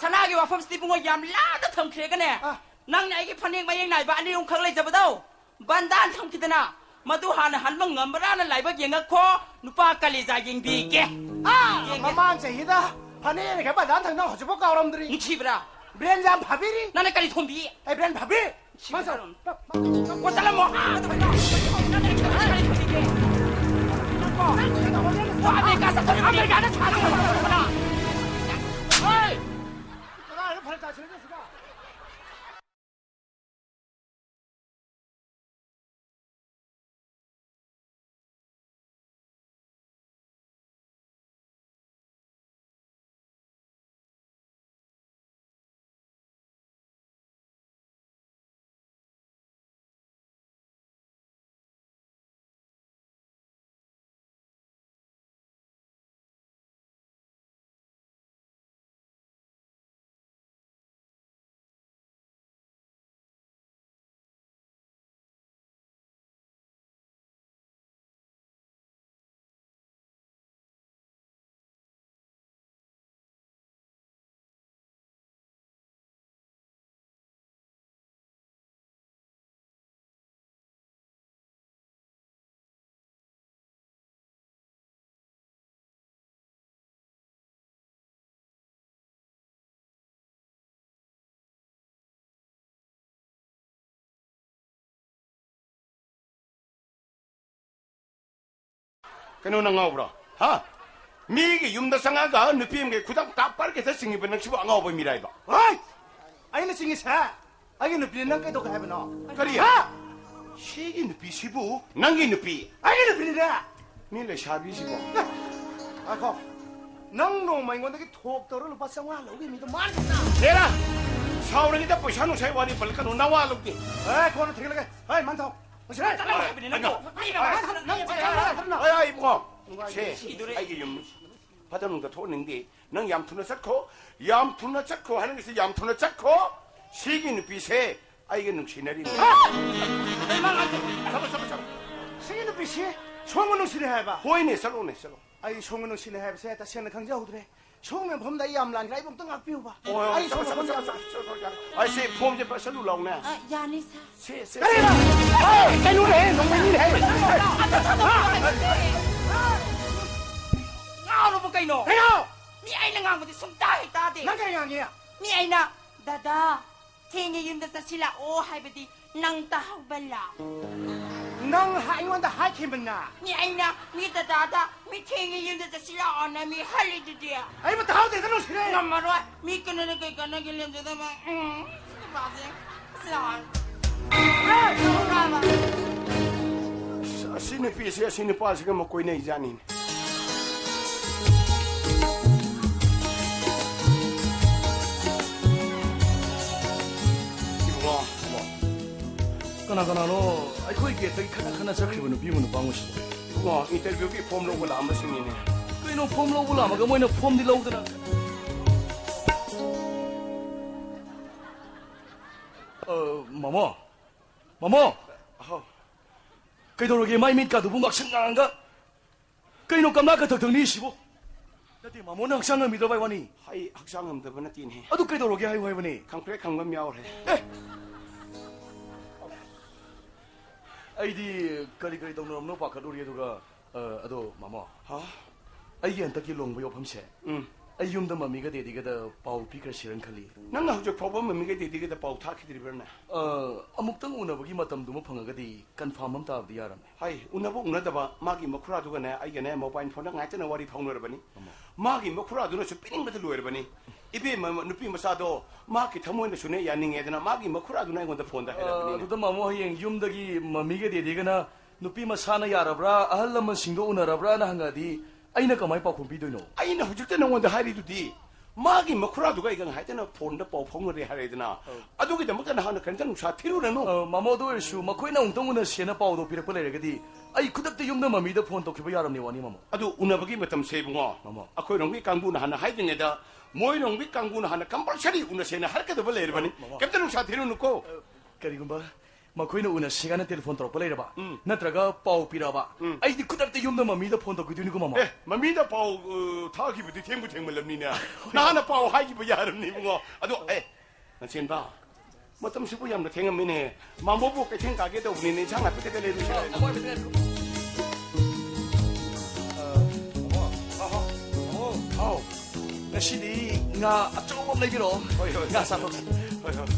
ꯁꯅꯥꯒꯤ ꯋꯥꯐꯝꯁꯤꯗꯤ ꯏꯕꯨꯡꯉꯣ ꯌꯥꯝ ꯂꯥꯞꯅ ꯊꯝꯈ꯭ꯔꯦꯒꯅꯦ꯫ ꯑꯥ꯫ ꯅꯪꯅ ꯑꯩꯒꯤ ꯐꯅꯦꯛ ꯃꯌꯦꯛ ꯅꯥꯏꯕ ꯑꯅꯤ ꯑꯍꯨꯝꯈꯛ ꯂꯩꯖꯕꯗꯣ ꯕꯟꯗꯥꯟ ꯊꯝꯈꯤꯗꯅ, ꯃꯗꯨ ꯍꯥꯟꯅ ꯍꯟꯕ ꯉꯝꯕ꯭ꯔꯥꯅ ꯂꯥꯏꯕꯛ ꯌꯦꯡꯉꯛꯈꯣ, ꯅꯨꯄꯥ ꯀꯂꯦꯖꯥ ꯌꯦꯡꯕꯤꯒꯦ꯫ ꯑꯥ, ꯌꯦꯡꯒꯦ꯫ ꯃꯃꯥꯡ ꯆꯍꯤꯗ ꯐꯅꯦꯛ ꯑꯃ ꯈꯛ ꯕꯟꯗꯥꯟ ꯊꯝꯗꯧ ꯍꯧꯖꯤꯛꯐꯥꯎ ꯀꯥꯎꯔꯝꯗ꯭ꯔꯤ꯫ ꯅꯨꯡꯁꯤꯕ꯭ꯔꯥ? ꯕ꯭ꯔꯦꯟ ꯌꯥꯝ ꯐꯕꯤꯔꯤ꯫ ꯅꯪꯅ ꯀꯔꯤ ꯊꯣꯝꯕꯤ? ꯑꯩ ꯕ꯭ꯔꯦꯟ ꯐꯕꯤ꯫ ꯁꯤꯕ ꯃꯥꯡꯖꯧ꯫ ꯀꯥꯔꯣꯟ꯫ ꯑꯣ, ꯆꯠꯂꯝꯃꯣ꯫ ꯑꯥ, ꯅꯪꯅ ꯀꯔꯤ ꯊꯣꯝꯕꯤꯒꯦ? ꯅꯪꯀꯣ, ꯑꯃꯦꯔꯤꯀꯥ ꯆꯠꯊꯣꯛꯑꯦ, ꯑꯃꯦꯔꯤꯀꯥꯗ ꯊꯥꯔꯒ ꯂꯩꯔꯝꯃꯣ꯫ ꯍꯣꯏ꯫ ꯀꯗꯥꯏꯗ ꯐꯔꯛ ꯇꯥꯁꯤꯜꯂꯛꯏꯅꯣ ꯁꯤꯗ? ꯀꯩꯅꯣ, ꯅꯪ ꯉꯥꯎꯕ꯭ꯔꯣ? ꯍꯥ? ꯃꯤꯒꯤ ꯌꯨꯝꯗ ꯆꯪꯉꯛꯑꯒ ꯅꯨꯄꯤ ꯑꯃꯒꯤ ꯈꯨꯗꯥꯡ ꯇꯥꯞ ꯄꯥꯔꯒ ꯍꯦꯛꯇ ꯆꯤꯡꯉꯤꯕ ꯅꯪꯁꯤꯕꯨ ꯑꯉꯥꯎꯕ ꯃꯤꯔꯥꯏꯕ? ꯍꯣꯏ! ꯑꯩꯅ ꯆꯤꯡꯉꯤꯁꯦ, ꯑꯩꯒꯤ ꯅꯨꯄꯤꯅ ꯅꯪ ꯀꯩꯗꯧꯒꯦ ꯍꯥꯏꯕꯅꯣ? ꯀꯔꯤ? ꯍꯥ? ꯁꯤꯒꯤ ꯅꯨꯄꯤꯁꯤꯕꯨ ꯅꯪꯒꯤ ꯅꯨꯄꯤ? ꯑꯩꯒꯤ ꯅꯨꯄꯤꯅꯤꯅꯦ! ꯃꯤ ꯂꯩꯁꯥꯕꯤꯁꯤꯕꯣ? ꯉꯥꯏꯈꯣ꯫ ꯅꯪ ꯅꯣꯡꯃ ꯑꯩꯉꯣꯟꯗꯒꯤ ꯊꯣꯛ ꯇꯧꯔ ꯂꯨꯄꯥ ꯆꯥꯝꯃꯉꯥ ꯂꯧꯈꯤꯕ ꯃꯤꯗꯣ ꯃꯥꯅ ꯅꯠꯇ꯭ꯔꯥ? ꯍꯦꯔꯥ! ꯁꯥꯎꯔꯤꯉꯩꯗ ꯄꯩꯁꯥ ꯅꯨꯡꯁꯥ ꯋꯥꯔꯤ ꯄꯜꯂꯛꯀꯅꯨ, ꯅꯋꯥ ꯂꯧꯗꯦ꯫ ꯑꯦ, ꯀꯣꯟꯅ ꯊꯦꯡꯂꯒꯦ꯫ ꯍꯦ, ꯃꯥꯟꯊꯧ꯫ ꯄꯩꯁꯥ ꯆꯠꯂꯣ ꯍꯥꯏꯕꯅꯤ ꯅꯪꯕꯨ꯫ ꯅꯪ, ꯅꯪ, ꯅꯪ ꯆꯠꯂꯣ ꯍꯥꯏꯕꯅꯤ꯫ ꯑꯩ, ꯑꯩ ꯏꯕꯨꯡꯉꯣ, ꯁꯦ, ꯁꯤꯗꯣꯔꯦ꯫ ꯑꯩꯒꯤ ꯌꯨꯝ ꯐꯠꯇ ꯅꯨꯡꯗ ꯊꯣꯛꯍꯟꯅꯤꯡꯗꯦ꯫ ꯅꯪ ꯌꯥꯝ ꯊꯨꯅ ꯆꯠꯈꯣ, ꯌꯥꯝ ꯊꯨꯅ ꯆꯠꯈꯣ ꯍꯥꯏꯔꯤꯁꯤ, ꯌꯥꯝ ꯊꯨꯅ ꯆꯠꯈꯣ꯫ ꯁꯤꯒꯤ ꯅꯨꯄꯤꯁꯦ ꯑꯩꯒ ꯅꯨꯡꯁꯤꯅꯔꯤꯅꯤ꯫ ꯍꯥ? ꯀꯩ ꯃꯥ ꯉꯥꯡꯉꯤꯗꯣ? ꯆꯠꯂꯣ, ꯆꯠꯂꯣ, ꯆꯠꯂꯣ꯫ ꯁꯤꯒꯤ ꯅꯨꯄꯤꯁꯤ ꯁꯣꯝꯒ ꯅꯨꯡꯁꯤꯅꯩ ꯍꯥꯏꯕ? ꯍꯣꯏꯅꯦ, ꯆꯠꯂꯣꯅꯦ, ꯆꯠꯂꯣ꯫ ꯑꯩ ꯁꯣꯝꯒ ꯅꯨꯡꯁꯤꯅꯩ ꯍꯥꯏꯕꯁꯦ ꯇꯁꯦꯡꯅ ꯈꯪꯖꯍꯧꯗ꯭ꯔꯦ꯫ ꯁꯣꯝꯒꯤ ꯃꯐꯝꯗ ꯑꯩ ꯌꯥꯝ ꯂꯥꯟꯈ꯭ꯔꯦ, ꯑꯩꯕꯨ ꯑꯝꯇ ꯉꯥꯛꯄꯤꯌꯨꯕ꯫ ꯍꯣꯏ, ꯍꯣꯏ, ꯑꯩ ꯆꯠꯂꯣ, ꯁꯣꯝꯒꯤ ꯆꯠꯂꯣ, ꯃꯐꯝꯗ ꯆꯠꯂꯣ, ꯆꯠꯂꯣ, ꯆꯠꯂꯣ, ꯆꯠꯂꯣ꯫ ꯑꯩ ꯁꯤ ꯐꯣꯝꯁꯦ ꯄꯥꯏꯁꯜꯂꯨ ꯂꯥꯎꯅꯦ꯫ ꯑ, ꯌꯥꯅꯤ, ꯁꯥꯔ꯫ ꯁꯦ, ꯁꯦ, ꯀꯔꯤꯅꯣ? ꯁꯦ꯫ ꯍꯦ, ꯀꯩꯅꯣꯅꯦꯍꯦ, ꯅꯣꯡꯃꯩꯅꯤꯅꯦꯍꯦ꯫ ꯉꯥꯎꯔꯕ ꯀꯩꯅꯣ? ꯀꯩꯅꯣ? ꯃꯤ ꯑꯩꯅ ꯉꯥꯡꯕꯗꯤ ꯁꯨꯡꯇꯥ ꯍꯦꯛ ꯇꯥꯗꯦ꯫ ꯅꯪ ꯀꯔꯤ ꯉꯥꯡꯉꯤ? ꯃꯤ ꯑꯩꯅ, "ꯗꯗꯥ, ꯊꯦꯡꯉꯦ, ꯌꯨꯝꯗ ꯆꯠꯁꯤꯜꯂꯛꯑꯣ" ꯍꯥꯏꯕꯗꯤ ꯅꯪ ꯇꯥꯍꯧꯕꯂꯥ? ꯅꯪ ꯍꯥ-, ꯑꯩꯉꯣꯟꯗ ꯍꯥꯏꯈꯤꯕꯅ? ꯃꯤ ꯑꯩꯅ, ꯃꯤ ꯗꯗꯥꯗ, "ꯃꯤ ꯊꯦꯡꯉꯦ, ꯌꯨꯝꯗ ꯆꯠꯁꯤꯜꯂꯛꯑꯣꯅ" ꯃꯤ ꯍꯜꯂꯤꯗꯨꯗꯤ꯫ ꯑꯩꯕꯨ ꯇꯥꯍꯧꯗꯦꯗ, ꯅꯨꯡꯁꯤꯔꯦ꯫ ꯉꯝꯃꯔꯣꯏ꯫ ꯃꯤ ꯀꯩꯅꯣꯅ ꯀꯩ ꯀꯥꯟꯅꯒꯦ ꯂꯦꯝꯖꯗꯕ꯫ ꯎꯝ, ꯁꯤ ꯅꯨꯄꯥꯁꯦ꯫ ꯁꯤ ꯅꯨꯄꯥꯁꯦ꯫ ꯍꯦ! ꯇꯥꯍꯧꯕ꯭ꯔꯥꯕ? ꯑꯁ, ꯑꯁꯤ ꯅꯨꯄꯤꯁꯦ, ꯑꯁꯤ ꯅꯨꯄꯥꯁꯤꯒ ꯑꯃ ꯀꯣꯏꯅꯩꯖꯥꯠꯅꯤꯅꯦ꯫ ꯏꯕꯨꯡꯉꯣ, ꯀꯅꯥ ꯀꯅꯥꯅꯣ ꯑꯩꯈꯣꯏ ꯒꯦꯠꯇꯒꯤ ꯈꯠꯅ ꯈꯠꯅ ꯆꯠꯈ꯭ꯔꯤꯕ ꯅꯨꯄꯤ ꯑꯃ ꯅꯨꯄꯥ ꯑꯃꯁꯤꯕꯣ? ꯏꯕꯨꯡꯉꯣ, ꯏꯟꯇꯔꯚꯤꯌꯨꯒꯤ ꯐꯣꯝ ꯂꯧꯕ ꯂꯥꯛꯑꯝꯕꯁꯤꯡꯅꯤꯅꯦ꯫ ꯀꯩꯅꯣ, ꯐꯣꯝ ꯂꯧꯕ ꯂꯥꯛꯑꯝꯃꯒ ꯃꯣꯏꯅ ꯐꯣꯝꯗꯤ ꯂꯧꯗꯅ? ꯑ, ꯃꯃꯣ, ꯃꯃꯣ! ꯍꯥꯎ꯫ ꯀꯩꯗꯧꯔꯒꯦ? ꯃꯥꯏ ꯃꯤꯠꯀꯥꯗꯨꯕꯨ ꯉꯥꯛꯁꯪ ꯉꯥꯡꯉꯒ꯫ ꯀꯩꯅꯣ ꯀꯝꯂꯥ ꯀꯊꯛ ꯊꯛꯅꯤ ꯁꯤꯕꯨ? ꯅꯠꯇꯦ, ꯃꯥꯃꯣ, ꯅꯪ ꯍꯛꯆꯥꯡ ꯉꯝꯃꯤꯗ꯭ꯔꯣ ꯚꯥꯏ ꯋꯥꯅꯤ? ꯑꯩ ꯍꯛꯆꯥꯡ ꯉꯝꯗꯕ ꯅꯠꯇꯦꯅꯦꯍꯦ꯫ ꯑꯗꯨ ꯀꯩꯗꯧꯔꯒꯦ ꯍꯥꯏꯌꯨ ꯍꯥꯏꯕꯅꯦ꯫ ꯈꯪꯄ꯭ꯔꯦꯛ ꯈꯪꯕ ꯑꯃ ꯌꯥꯎꯔꯦ꯫ ꯑꯦ! ꯑꯩꯗꯤ ꯀꯔꯤ ꯀꯔꯤ ꯇꯧꯅꯔꯝꯅꯣ ꯄꯥꯈꯠꯂꯨꯔꯦ, ꯑꯗꯨꯒ, ꯑ, ꯑꯗꯣ ꯃꯥꯃꯣ, ꯍꯥ? ꯑꯩꯒꯤ ꯍꯟꯗꯛꯀꯤ ꯂꯨꯍꯣꯡꯕ ꯌꯥꯎꯐꯝꯁꯦ, ꯎꯝ꯫ ꯑꯩ ꯌꯨꯝꯗ ꯃꯝꯃꯤꯒ ꯗꯦꯗꯤꯒꯗ ꯄꯥꯎ ꯄꯤꯈ꯭ꯔꯁꯤꯔꯅ ꯈꯜꯂꯤ꯫ ꯅꯪꯅ ꯍꯧꯖꯤꯛ ꯐꯥꯎꯕ ꯃꯝꯃꯤꯒ ꯗꯦꯗꯤꯒꯗ ꯄꯥꯎ ꯊꯥꯈꯤꯗ꯭ꯔꯤꯕ꯭ꯔꯥꯅꯦ? ꯑ, ꯑꯃꯨꯛꯇꯪ ꯎꯅꯕꯒꯤ ꯃꯇꯝꯗꯨꯃ ꯐꯪꯉꯒꯗꯤ ꯀꯟꯐꯥꯔꯝ ꯑꯃ ꯇꯥꯕꯗꯤ ꯌꯥꯔꯝꯅꯤ꯫ ꯍꯥꯏ, ꯎꯅꯕ ꯎꯅꯗꯕ ꯃꯥꯒꯤ ꯃꯈꯨꯔꯥꯗꯨꯒꯅꯦ ꯑꯩꯒꯅꯦ ꯃꯣꯕꯥꯏꯜ ꯐꯣꯟꯗ ꯉꯥꯏꯇꯅ ꯋꯥꯔꯤ ꯐꯥꯎꯅꯔꯕꯅꯤ꯫ ꯃꯃꯥ꯫ ꯃꯥꯒꯤ ꯃꯈꯨꯔꯥꯗꯨꯅꯁꯨ ꯄꯤꯅꯤꯡꯕꯗ ꯂꯣꯏꯔꯕꯅꯤ꯫ ꯏꯕꯦꯝꯃ, ꯅꯨꯄꯤ ꯃꯆꯥꯗꯣ ꯃꯍꯥꯛꯀꯤ ꯊꯃꯣꯏꯅꯁꯨꯅꯦ ꯌꯥꯅꯤꯡꯉꯦꯗꯅ ꯃꯥꯒꯤ ꯃꯈꯨꯔꯥꯗꯨꯅ ꯑꯩꯉꯣꯟꯗ ꯐꯣꯟꯗ ꯑ, ꯍꯥꯏꯔꯛꯄꯅꯤꯅꯦ꯫ ꯑꯗꯨꯗ ꯃꯥꯃꯣ, ꯍꯌꯦꯡ ꯌꯨꯝꯗꯒꯤ ꯃꯃꯤꯒ ꯗꯦꯗꯤꯒꯅ ꯅꯨꯄꯤ ꯃꯁꯥꯅ ꯌꯥꯔꯕ꯭ꯔꯥ, ꯑꯍꯜ ꯂꯃꯟꯁꯤꯡꯗꯣ ꯎꯅꯔꯕ꯭ꯔꯥꯅ ꯍꯪꯉꯛꯑꯗꯤ, ꯑꯩꯅ ꯀꯃꯥꯏ ꯄꯥꯎꯈꯨꯝ ꯄꯤꯗꯣꯏꯅꯣ? ꯑꯩꯅ ꯍꯧꯖꯤꯛꯇ ꯅꯉꯣꯟꯗ ꯍꯥꯏꯔꯤꯗꯨꯗꯤ, ꯃꯥꯒꯤ ꯃꯈꯨꯔꯥꯗꯨꯒ ꯑꯩꯒ ꯉꯥꯏꯍꯥꯛꯇꯅ ꯐꯣꯟꯗ ꯄꯥꯎ ꯐꯥꯎꯅꯔꯦ ꯍꯥꯏꯔꯦꯗꯅ꯫ ꯑꯗꯨꯒꯤꯗꯃꯛꯇ ꯅꯍꯥꯟꯅ ꯀꯔꯤꯝꯇ ꯅꯨꯡꯁꯥ ꯊꯤꯔꯨꯔꯅꯨ꯫ ꯑ, ꯃꯃꯣ, ꯑꯗꯨ ꯑꯣꯏꯔꯁꯨ ꯃꯈꯣꯏꯅ ꯑꯃꯨꯛꯇꯪ ꯎꯅꯁꯦꯅ ꯄꯥꯎꯗꯣ ꯄꯤꯔꯛꯄ ꯂꯩꯔꯒꯗꯤ ꯑꯩ ꯈꯨꯗꯛꯇ ꯌꯨꯝꯗ ꯃꯃꯤꯗ ꯐꯣꯟ ꯇꯧꯈꯤꯕ ꯌꯥꯔꯝꯅꯤ, ꯋꯥꯅꯤ, ꯃꯃꯣ꯫ ꯑꯗꯨ ꯎꯅꯕꯒꯤ ꯃꯇꯝꯁꯦ, ꯏꯕꯨꯡꯉꯣ, ꯃꯃꯣ꯫ ꯑꯩꯈꯣꯏꯔꯣꯝꯒꯤ ꯀꯥꯡꯕꯨꯅ ꯍꯥꯟꯅ ꯍꯥꯏꯗ꯭ꯔꯤꯉꯩꯗ ꯃꯣꯏꯔꯣꯝꯒꯤ ꯀꯥꯡꯕꯨꯅ ꯍꯥꯟꯅ ꯀꯝꯄꯜꯁꯔꯤ ꯎꯅꯁꯦꯅ ꯍꯥꯏꯔꯛꯀꯗꯕ ꯂꯩꯔꯕꯅꯤ꯫ ꯃꯃꯣ꯫ ꯀꯩꯝꯇ ꯅꯨꯡꯁꯥ ꯊꯤꯔꯨꯅꯨꯀꯣ꯫ ꯀꯔꯤꯒꯨꯝꯕ ꯃꯈꯣꯏꯅ ꯎꯅꯁꯤ ꯍꯥꯏꯅ ꯇꯦꯂꯤꯐꯣꯟ ꯇꯧꯔꯛꯄ ꯂꯩꯔꯕ, ꯎꯝ꯫ ꯅꯠꯇ꯭ꯔꯒ ꯄꯥꯎ ꯄꯤꯔꯛꯑꯕ, ꯎꯝ꯫ ꯑꯩꯗꯤ ꯈꯨꯗꯛꯇ ꯌꯨꯝꯗ ꯃꯃꯤꯗ ꯐꯣꯟ ꯇꯧꯈꯤꯗꯣꯏꯅꯤꯀꯣ, ꯃꯃꯣ꯫ ꯑꯦ, ꯃꯃꯤꯗ ꯄꯥꯎ, ꯑ, ꯊꯥꯈꯤꯕꯗꯤ ꯊꯦꯡꯕꯨ ꯊꯦꯡꯃꯜꯂꯝꯅꯤꯅꯦ꯫ ꯅꯍꯥꯟꯅ ꯄꯥꯎ ꯍꯥꯏꯈꯤꯕ ꯌꯥꯔꯝꯅꯤ, ꯏꯕꯨꯡꯉꯣ꯫ ꯑꯗꯣ, ꯑꯦ, ꯅꯆꯦꯟꯕ, ꯃꯇꯝꯁꯤꯕꯨ ꯌꯥꯝꯅ ꯊꯦꯡꯉꯝꯃꯤꯅꯦ꯫ ꯃꯥꯃꯣꯕꯨ ꯀꯩꯊꯦꯜ ꯀꯥꯒꯦ ꯇꯧꯕꯅꯤꯅꯦ, ꯏꯟꯁꯥꯡ ꯅꯥꯄꯤ ꯈꯤꯇ ꯂꯩꯔꯨꯁꯤꯔ ꯍꯥꯏꯅ꯫ ꯑ, ꯃꯃꯣ, ꯃꯃꯣ, ꯃꯃꯣ, ꯍꯥꯎ꯫ ꯉꯁꯤꯗꯤ ꯉꯥ ꯑꯆꯧꯕ ꯑꯃ ꯂꯩꯕꯤꯔꯛꯑꯣ꯫ ꯍꯣꯏ, ꯍꯣꯏ꯫ ꯉꯥ ꯆꯥꯊꯣꯛꯀꯦ꯫ ꯍꯣꯏ, ꯍꯣꯏ꯫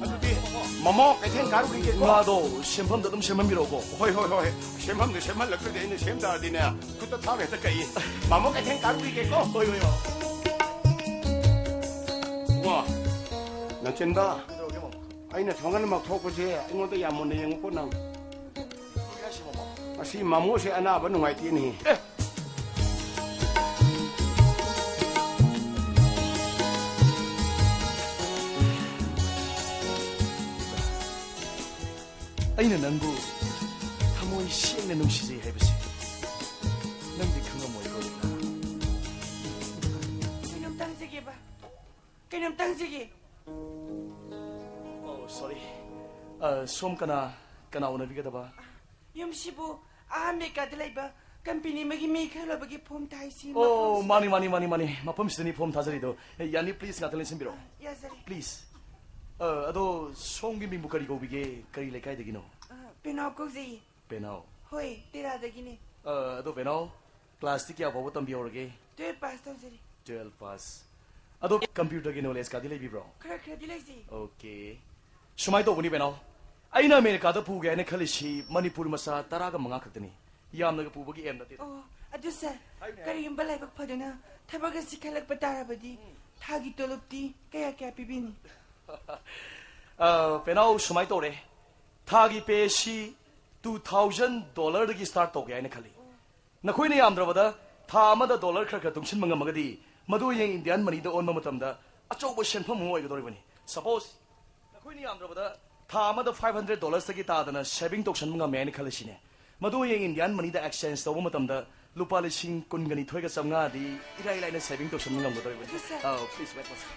ꯑꯗꯨꯗꯤ ꯃꯃꯣ ꯀꯩꯊꯦꯜ ꯀꯥꯔꯨꯈꯤꯒꯦꯀꯣ꯫ ꯉꯥꯗꯣ ꯁꯦꯝꯐꯝꯗ ꯑꯗꯨꯝ ꯁꯦꯝꯍꯟꯕꯤꯔꯛꯑꯣꯀꯣ꯫ ꯍꯣꯏ, ꯍꯣꯏ, ꯍꯣꯏ꯫ ꯁꯦꯝꯐꯝꯗ ꯁꯦꯝꯍꯜꯂꯛꯇ꯭ꯔꯗꯤ ꯑꯩꯅ ꯁꯦꯝ ꯇꯥꯔꯗꯤꯅꯦ, ꯈꯨꯠꯇ ꯊꯥꯡ ꯍꯦꯛꯇ ꯀꯛꯏ꯫ ꯃꯃꯣ ꯀꯩꯊꯦꯜ ꯀꯥꯔꯨꯈꯤꯒꯦꯀꯣ꯫ ꯍꯣꯏ, ꯍꯣꯏ, ꯃꯃꯣ꯫ ꯏꯕꯨꯡꯉꯣ, ꯅꯆꯦꯟꯕ, ꯀꯩꯗꯧꯔꯒꯦ, ꯃꯃꯣ? ꯑꯩꯅ ꯊꯣꯡꯒꯥꯟ ꯃꯛ ꯊꯣꯛꯄꯁꯦ ꯑꯩꯉꯣꯟꯗ ꯌꯥꯝ ꯃꯨꯟꯅ ꯌꯦꯡꯉꯨꯀꯣ ꯅꯪ꯫ ꯀꯩꯗꯧꯔꯒꯦ ꯍꯥꯏꯁꯤꯕꯣ, ꯃꯃꯣ? ꯉꯁꯤ ꯃꯃꯣꯁꯦ ꯑꯅꯥꯕ ꯅꯨꯡꯉꯥꯏꯇꯦꯅꯦ꯫ ꯑꯦ! ꯑꯩꯅ ꯅꯪꯕꯨ ꯊꯃꯣꯏ ꯁꯦꯡꯅ ꯅꯨꯡꯁꯤꯖꯩ ꯍꯥꯏꯕꯁꯤ ꯅꯪꯗꯤ ꯈꯪꯉꯝꯃꯣꯏꯀꯣ, ꯂꯤꯂꯥ꯫ ꯀꯩꯅꯣꯝꯇ ꯍꯪꯖꯒꯦꯕ꯫ ꯀꯩꯅꯣꯝꯇ ꯍꯪꯖꯒꯦ꯫ ꯑꯣ, sorry꯫ ꯑ, ꯁꯣꯝ ꯀꯅꯥ, ꯀꯅꯥ ꯎꯅꯕꯤꯒꯗꯕ? ꯌꯨꯝꯁꯤꯕꯨ ꯑꯥ ꯑꯃꯦꯔꯤꯀꯥꯗ ꯂꯩꯕ ꯀꯝꯄꯦꯅꯤ ꯑꯃꯒꯤ ꯃꯤ ꯈꯔ ꯂꯧꯕꯒꯤ ꯐꯣꯝ ꯊꯥꯏꯁꯤ ꯑꯣ, ꯃꯐꯝꯁꯤꯗ꯫ ꯃꯥꯅꯤ, ꯃꯥꯅꯤ, ꯃꯥꯅꯤ, ꯃꯥꯅꯤ꯫ ꯃꯐꯝꯁꯤꯗꯅꯤ ꯐꯣꯝ ꯊꯥꯖꯔꯤꯗꯣ꯫ ꯑꯦ, ꯌꯥꯅꯤ, please, ꯉꯥꯛꯇ ꯂꯦꯡꯁꯤꯟꯕꯤꯔꯛꯑꯣ꯫ ꯌꯥꯖꯔꯦ꯫ Please꯫ ꯑ, ꯑꯗꯣ ꯁꯣꯝꯒꯤ ꯃꯤꯡꯕꯨ ꯀꯔꯤ ꯀꯧꯕꯤꯒꯦ? ꯀꯔꯤ ꯂꯩꯀꯥꯏꯗꯒꯤꯅꯣ? ꯑ, ꯄꯦꯅꯥꯎ ꯀꯧꯖꯩꯌꯦ꯫ ꯄꯦꯅꯥꯎ꯫ ꯍꯣꯏ, ꯇꯦꯔꯥꯗꯒꯤꯅꯦ꯫ ꯑ, ꯑꯗꯣ ꯄꯦꯅꯥꯎ, class ꯇꯤ ꯀꯌꯥ ꯐꯥꯎꯕ ꯇꯝꯕꯤꯍꯧꯔꯒꯦ? Twelve pass ꯇꯧꯖꯔꯦ꯫ Twelve pass꯫ ꯑꯗꯣ computer ꯒꯤ knowledge ꯀꯥꯗꯤ ꯂꯩꯕꯤꯕ꯭ꯔꯣ? ꯈꯔ ꯈꯔꯗꯤ ꯂꯩꯖꯩ꯫ Okay꯫ ꯁꯨꯃꯥꯏꯅ ꯇꯧꯕꯅꯤ ꯄꯦꯅꯥꯎ, ꯑꯩꯅ ꯑꯃꯦꯔꯤꯀꯥꯗ ꯄꯨꯒꯦ ꯍꯥꯏꯅ ꯈꯜꯂꯤꯁꯤ ꯃꯅꯤꯄꯨꯔ ꯃꯆꯥ ꯇꯔꯥꯒ ꯃꯉꯥ ꯈꯛꯇꯅꯤ꯫ ꯌꯥꯝꯅꯒ ꯄꯨꯕꯒꯤ aim ꯅꯠꯇꯦ꯫ ꯑꯣ, ꯑꯗꯨ sir, ꯍꯥꯏꯌꯨꯅꯦ꯫ ꯀꯔꯤꯒꯨꯝꯕ ꯂꯥꯏꯕꯛ ꯐꯗꯨꯅ ꯊꯕꯛ ꯑꯁꯤ ꯈꯜꯂꯛꯄ ꯇꯥꯔꯕꯗꯤ, ꯎꯝ꯫ ꯊꯥꯒꯤ ꯇꯣꯂꯣꯞꯇꯤ ꯀꯌꯥ ꯀꯌꯥ ꯄꯤꯕꯤꯅꯤ? ꯑ, ꯄꯦꯅꯥꯎ, ꯁꯨꯃꯥꯏꯅ ꯇꯧꯔꯦ, ꯊꯥꯒꯤ pay ꯁꯤ two thousand dollarꯗꯒꯤ start ꯇꯧꯒꯦ ꯍꯥꯏꯅ ꯈꯜꯂꯤ꯫ ꯅꯈꯣꯏꯅ ꯌꯥꯝꯗ꯭ꯔꯕꯗ ꯊꯥ ꯑꯃꯗ dollar ꯈꯔ ꯈꯔ ꯇꯨꯡꯁꯤꯟꯕ ꯉꯝꯃꯒꯗꯤ, ꯃꯗꯨ ꯍꯌꯦꯡ Indian moneyꯗ ꯑꯣꯟꯕ ꯃꯇꯝꯗ ꯑꯆꯧꯕ ꯁꯦꯟꯐꯝ ꯑꯃ ꯑꯣꯏꯒꯗꯧꯔꯤꯕꯅꯤ꯫ Suppose ꯅꯈꯣꯏꯅ ꯌꯥꯝꯗ꯭ꯔꯕꯗ ꯊꯥ ꯑꯃꯗ five hundred dollarsꯇꯒꯤ ꯇꯥꯗꯅ saving ꯇꯧꯁꯟꯕ ꯉꯝꯃꯦ ꯍꯥꯏꯅ ꯈꯜꯂꯁꯤꯅꯦ꯫ ꯃꯗꯨ ꯍꯌꯦꯡ Indian moneyꯗ exchange ꯇꯧꯕ ꯃꯇꯝꯗ ꯂꯨꯄꯥ ꯂꯤꯁꯤꯡ ꯀꯨꯟꯒꯅꯤꯊꯣꯏꯒ ꯆꯥꯝꯃꯉꯥꯗꯤ ꯏꯔꯥꯏ ꯂꯥꯏꯅ saving ꯇꯧꯁꯟꯕ ꯉꯝꯒꯗꯧꯔꯤꯕꯅꯤ꯫ ꯑꯗꯨ, sir꯫ ꯑꯧ, please wait, sir꯫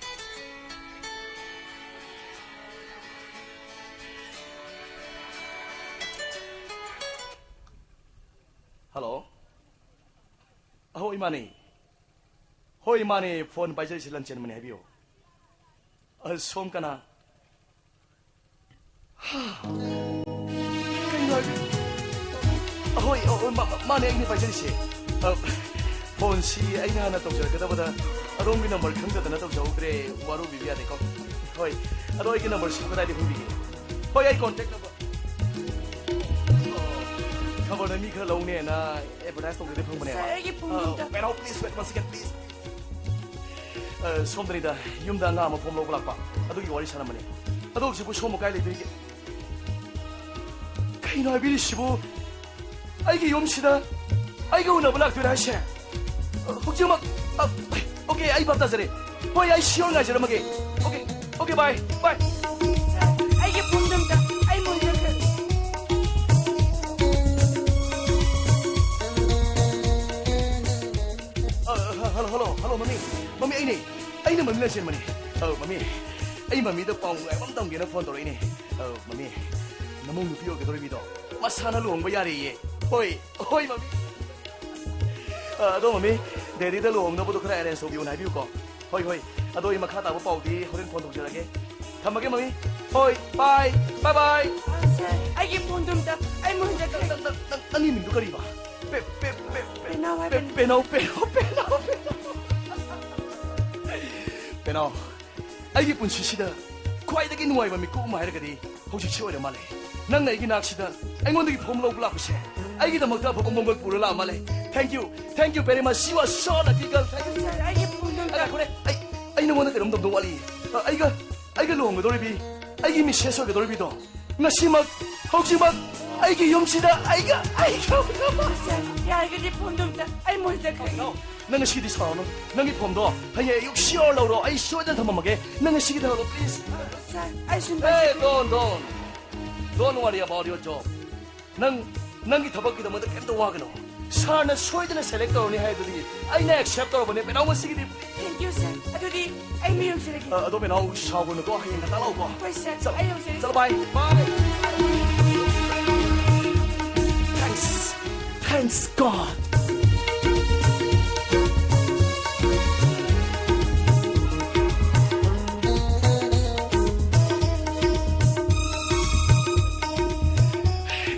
Hello꯫ ꯑꯍꯣꯏ, ꯃꯥꯅꯦ꯫ ꯍꯣꯏ, ꯃꯥꯅꯦ, phone ꯄꯥꯏꯖꯔꯤꯁꯤ ꯂꯟꯆꯦꯟꯕꯅꯦ, ꯍꯥꯏꯕꯤꯌꯨ꯫ ꯑ, ꯁꯣꯝ ꯀꯅꯥ? ꯍꯥ? ꯀꯩꯅꯣ ꯍꯥꯏꯕꯤ-, ꯑꯍꯣꯏ, ꯑꯍꯣꯏ, ꯃꯥ-, ꯃꯥꯅꯦ, ꯑꯩꯅꯦ ꯄꯥꯏꯖꯔꯤꯁꯦ꯫ ꯑ, phoneꯁꯤ ꯑꯩꯅ ꯍꯥꯟꯅ ꯇꯧꯖꯔꯛꯀꯗꯕꯗ ꯑꯗꯣꯝꯒꯤ number ꯈꯪꯗꯗꯅ ꯇꯧꯖꯍꯧꯗ꯭ꯔꯦ, ꯋꯥꯔꯧꯕꯤꯕ ꯌꯥꯗꯦꯀꯣ꯫ ꯍꯣꯏ, ꯑꯗꯣ ꯑꯩꯒꯤ numberꯁꯤꯕꯨ ꯀꯗꯥꯏꯗ ꯐꯪꯕꯤꯒꯦ? ꯍꯣꯏ, ꯑꯩ contact number꯫ ꯈꯕꯔꯗ ꯃꯤ ꯈꯔ ꯂꯧꯅꯦꯅ advertise ꯇꯧꯕꯗꯒꯤ ꯐꯪꯕꯅꯦꯕ꯫ Sir, ꯑꯩꯒꯤ ꯄꯨꯡꯗꯣ ꯑ, ꯑꯝꯇ꯫ Wait, please, wait one second, please꯫ ꯑ, ꯁꯣꯝꯗꯅꯤꯗ, ꯌꯨꯝꯗ ꯑꯉꯥꯡ ꯑꯃ form ꯂꯧꯕ ꯂꯥꯛꯄ, ꯑꯗꯨꯒꯤ ꯋꯥꯔꯤ ꯁꯥꯔꯝꯕꯅꯦ꯫ ꯑꯗꯣ ꯍꯧꯖꯤꯛꯄꯨ ꯁꯣꯝꯕꯨ ꯀꯥꯏ ꯂꯩꯕꯤꯔꯤꯒꯦ? ꯀꯩꯅꯣ ꯍꯥꯏꯕꯤꯔꯤꯁꯤꯕꯨ? ꯑꯩꯒꯤ ꯌꯨꯝꯁꯤꯗ ꯑꯩꯒ ꯎꯅꯕ ꯂꯥꯛꯇꯣꯏꯔꯥ ꯍꯥꯏꯁꯦ? ꯍꯧꯖꯤꯛꯃꯛ? ꯑ, okay, ꯑꯩ ꯚꯥꯞ ꯇꯥꯖꯔꯦ꯫ ꯍꯣꯏ, ꯑꯩ sure ꯉꯥꯏꯖꯔꯝꯃꯒꯦ꯫ Okay, okay, bye, bye꯫ ꯑꯩꯒꯤ ꯐꯣꯟꯗꯣ ꯑꯝꯇ, ꯑꯩ ꯃꯨꯟꯖꯈ꯭ꯔꯦ꯫ ꯑ, hello, hello, hello, ꯃꯃꯤ꯫ ꯃꯃꯤ, ꯑꯩꯅꯦ꯫ ꯑꯩꯅ ꯃꯃꯤ ꯂꯟꯆꯦꯟꯕꯅꯦ꯫ ꯑ, ꯃꯃꯤ, ꯑꯩ ꯃꯃꯤꯗ ꯄꯥꯎ ꯅꯨꯡꯉꯥꯏꯕ ꯑꯃ ꯇꯝꯒꯦꯅ phone ꯇꯧꯔꯛꯏꯅꯦ꯫ ꯑ, ꯃꯃꯤ, ꯅꯃꯧ ꯅꯨꯄꯤ ꯑꯣꯏꯒꯗꯧꯔꯤꯕꯤꯗꯣ ꯃꯁꯥꯅ ꯂꯨꯍꯣꯡꯕ ꯌꯥꯔꯦꯌꯦ꯫ ꯍꯣꯏ, ꯍꯣꯏ, ꯃꯃꯤ꯫ ꯑ, ꯑꯗꯣ ꯃꯃꯤ, daddyꯗ ꯂꯨꯍꯣꯡꯅꯕꯗꯣ ꯈꯔ arrange ꯇꯧꯕꯤꯌꯣꯅ ꯍꯥꯏꯕꯤꯌꯨꯀꯣ꯫ ꯍꯣꯏ, ꯍꯣꯏ꯫ ꯑꯗꯣ ꯑꯩ ꯃꯈꯥ ꯇꯥꯕ ꯄꯥꯎꯗꯤ ꯍꯣꯔꯦꯟ phone ꯇꯧꯖꯔꯒꯦ꯫ ꯊꯝꯃꯒꯦ, ꯃꯃꯤ꯫ ꯍꯣꯏ, bye, bye, bye꯫ ꯑ, sir, ꯑꯩꯒꯤ ꯐꯣꯟꯗꯣ ꯑꯝꯇ, ꯑꯩ ꯃꯨꯟꯖꯈ꯭ꯔꯦ꯫ ꯅꯪ, ꯅꯪ, ꯅꯪ, ꯅꯪꯒꯤ ꯃꯤꯡꯗꯣ ꯀꯔꯤꯕ? ꯄꯦ-, ꯄꯦ-, ꯄꯦ-, ꯄꯦ-, ꯄꯦꯅꯥꯎ ꯄꯦ-, ꯍꯥꯏꯕꯅꯤ꯫ ꯄꯦꯅꯥꯎ, ꯄꯦꯅꯥꯎ, ꯄꯦꯅꯥꯎ, ꯄꯦꯅꯥꯎ꯫ ꯄꯦꯅꯥꯎ, ꯑꯩꯒꯤ ꯄꯨꯟꯁꯤꯁꯤꯗ ꯈ꯭ꯋꯥꯏꯗꯒꯤ ꯅꯨꯡꯉꯥꯏꯕ ꯃꯤꯀꯨꯞ ꯑꯃ ꯍꯥꯏꯔꯒꯗꯤ ꯍꯧꯖꯤꯛꯁꯤ ꯑꯣꯏꯔ ꯃꯥꯜꯂꯦ꯫ ꯅꯪꯅ ꯑꯩꯒꯤ ꯅꯥꯛꯁꯤꯗ ꯑꯩꯉꯣꯟꯗꯒꯤ form ꯂꯧꯕ ꯂꯥꯛꯄꯁꯦ ꯑꯩꯒꯤꯗꯃꯛꯇ ꯑꯐꯕ ꯃꯪꯒꯣꯜ ꯄꯨꯔ ꯂꯥꯛꯑ ꯃꯥꯜꯂꯦ꯫ Thank you, thank you very much, you are so lucky girl, thank you꯫ Sir, ꯑꯩꯒꯤ ꯐꯣꯟꯗꯣ ꯑꯝꯇ꯫ ꯑ, ꯉꯥꯏꯈꯣꯅꯦ, ꯑꯩ, ꯑꯩ ꯅꯉꯣꯟꯗ ꯀꯩꯅꯣꯝ ꯇꯝꯗꯧ ꯋꯥꯠꯂꯤ꯫ ꯑ, ꯑꯩꯒ, ꯑꯩꯒ ꯂꯨꯍꯣꯡꯒꯗꯧꯔꯤꯕꯤ, ꯑꯩꯒꯤ ꯃꯤꯁꯦꯁ ꯑꯣꯏꯒꯗꯧꯔꯤꯕꯤꯗꯣ ꯉꯁꯤꯃꯛ, ꯍꯧꯖꯤꯛꯃꯛ, ꯑꯩꯒꯤ ꯌꯨꯝꯁꯤꯗ ꯑꯩꯒ ꯑꯩꯒ ꯁꯥꯔ, ꯌꯥꯔꯒꯗꯤ ꯐꯣꯟꯗꯣ ꯑꯝꯇ ꯑꯩ ꯃꯣꯏꯗ ꯈꯪꯉꯤ꯫ ꯅꯪ ꯉꯁꯤꯗꯤ ꯁꯥꯎꯔꯅꯨ꯫ ꯅꯪꯒꯤ ꯐꯣꯟꯗꯣ ꯍꯌꯦꯡ ꯑꯌꯨꯛ ꯁꯤꯌꯣꯔ ꯂꯧꯔꯣ꯫ ꯑꯩ ꯁꯣꯏꯗꯅ ꯊꯝꯃꯝꯃꯒꯦ꯫ ꯅꯪ ꯉꯁꯤꯒꯤ ꯊꯝꯃꯣ, ꯄ꯭ꯂꯤꯖ꯫ ꯁꯥꯔ, ꯑꯩ ꯁꯨꯝ Hey, don't, don't. Don't worry about your job. ꯅꯪ, ꯅꯪꯒꯤ ꯊꯕꯛꯀꯤꯗꯃꯛꯇ ꯀꯩꯝꯇ ꯋꯥꯒꯅꯨ꯫ ꯁꯥꯔꯅ ꯁꯣꯏꯗꯅ ꯁꯦꯂꯦꯛ ꯇꯧꯔꯅꯤ ꯍꯥꯏꯗꯨꯗꯤ ꯑꯩꯅ ꯑꯦꯛꯁꯦꯞ ꯇꯧꯔꯕꯅꯦ꯫ ꯄꯦꯅꯥꯎ, ꯉꯁꯤꯒꯤꯗꯤ Thank you, sir. ꯑꯗꯨꯗꯤ ꯑꯩ ꯃꯤ ꯌꯧꯖꯔꯒꯦ꯫ ꯑ, ꯑꯗꯣ ꯄꯦꯅꯥꯎ, ꯁꯥꯎꯒꯅꯨꯀꯣ, ꯍꯌꯦꯡ ꯉꯟꯇꯥ ꯂꯥꯛꯎꯀꯣ꯫ ꯍꯣꯏ, sir. ꯆꯠꯂꯣ꯫ ꯑꯩ ꯌꯧꯖꯔꯒꯦ꯫ ꯆꯠꯂꯣ, bye. Bye. Thanks. Thanks God.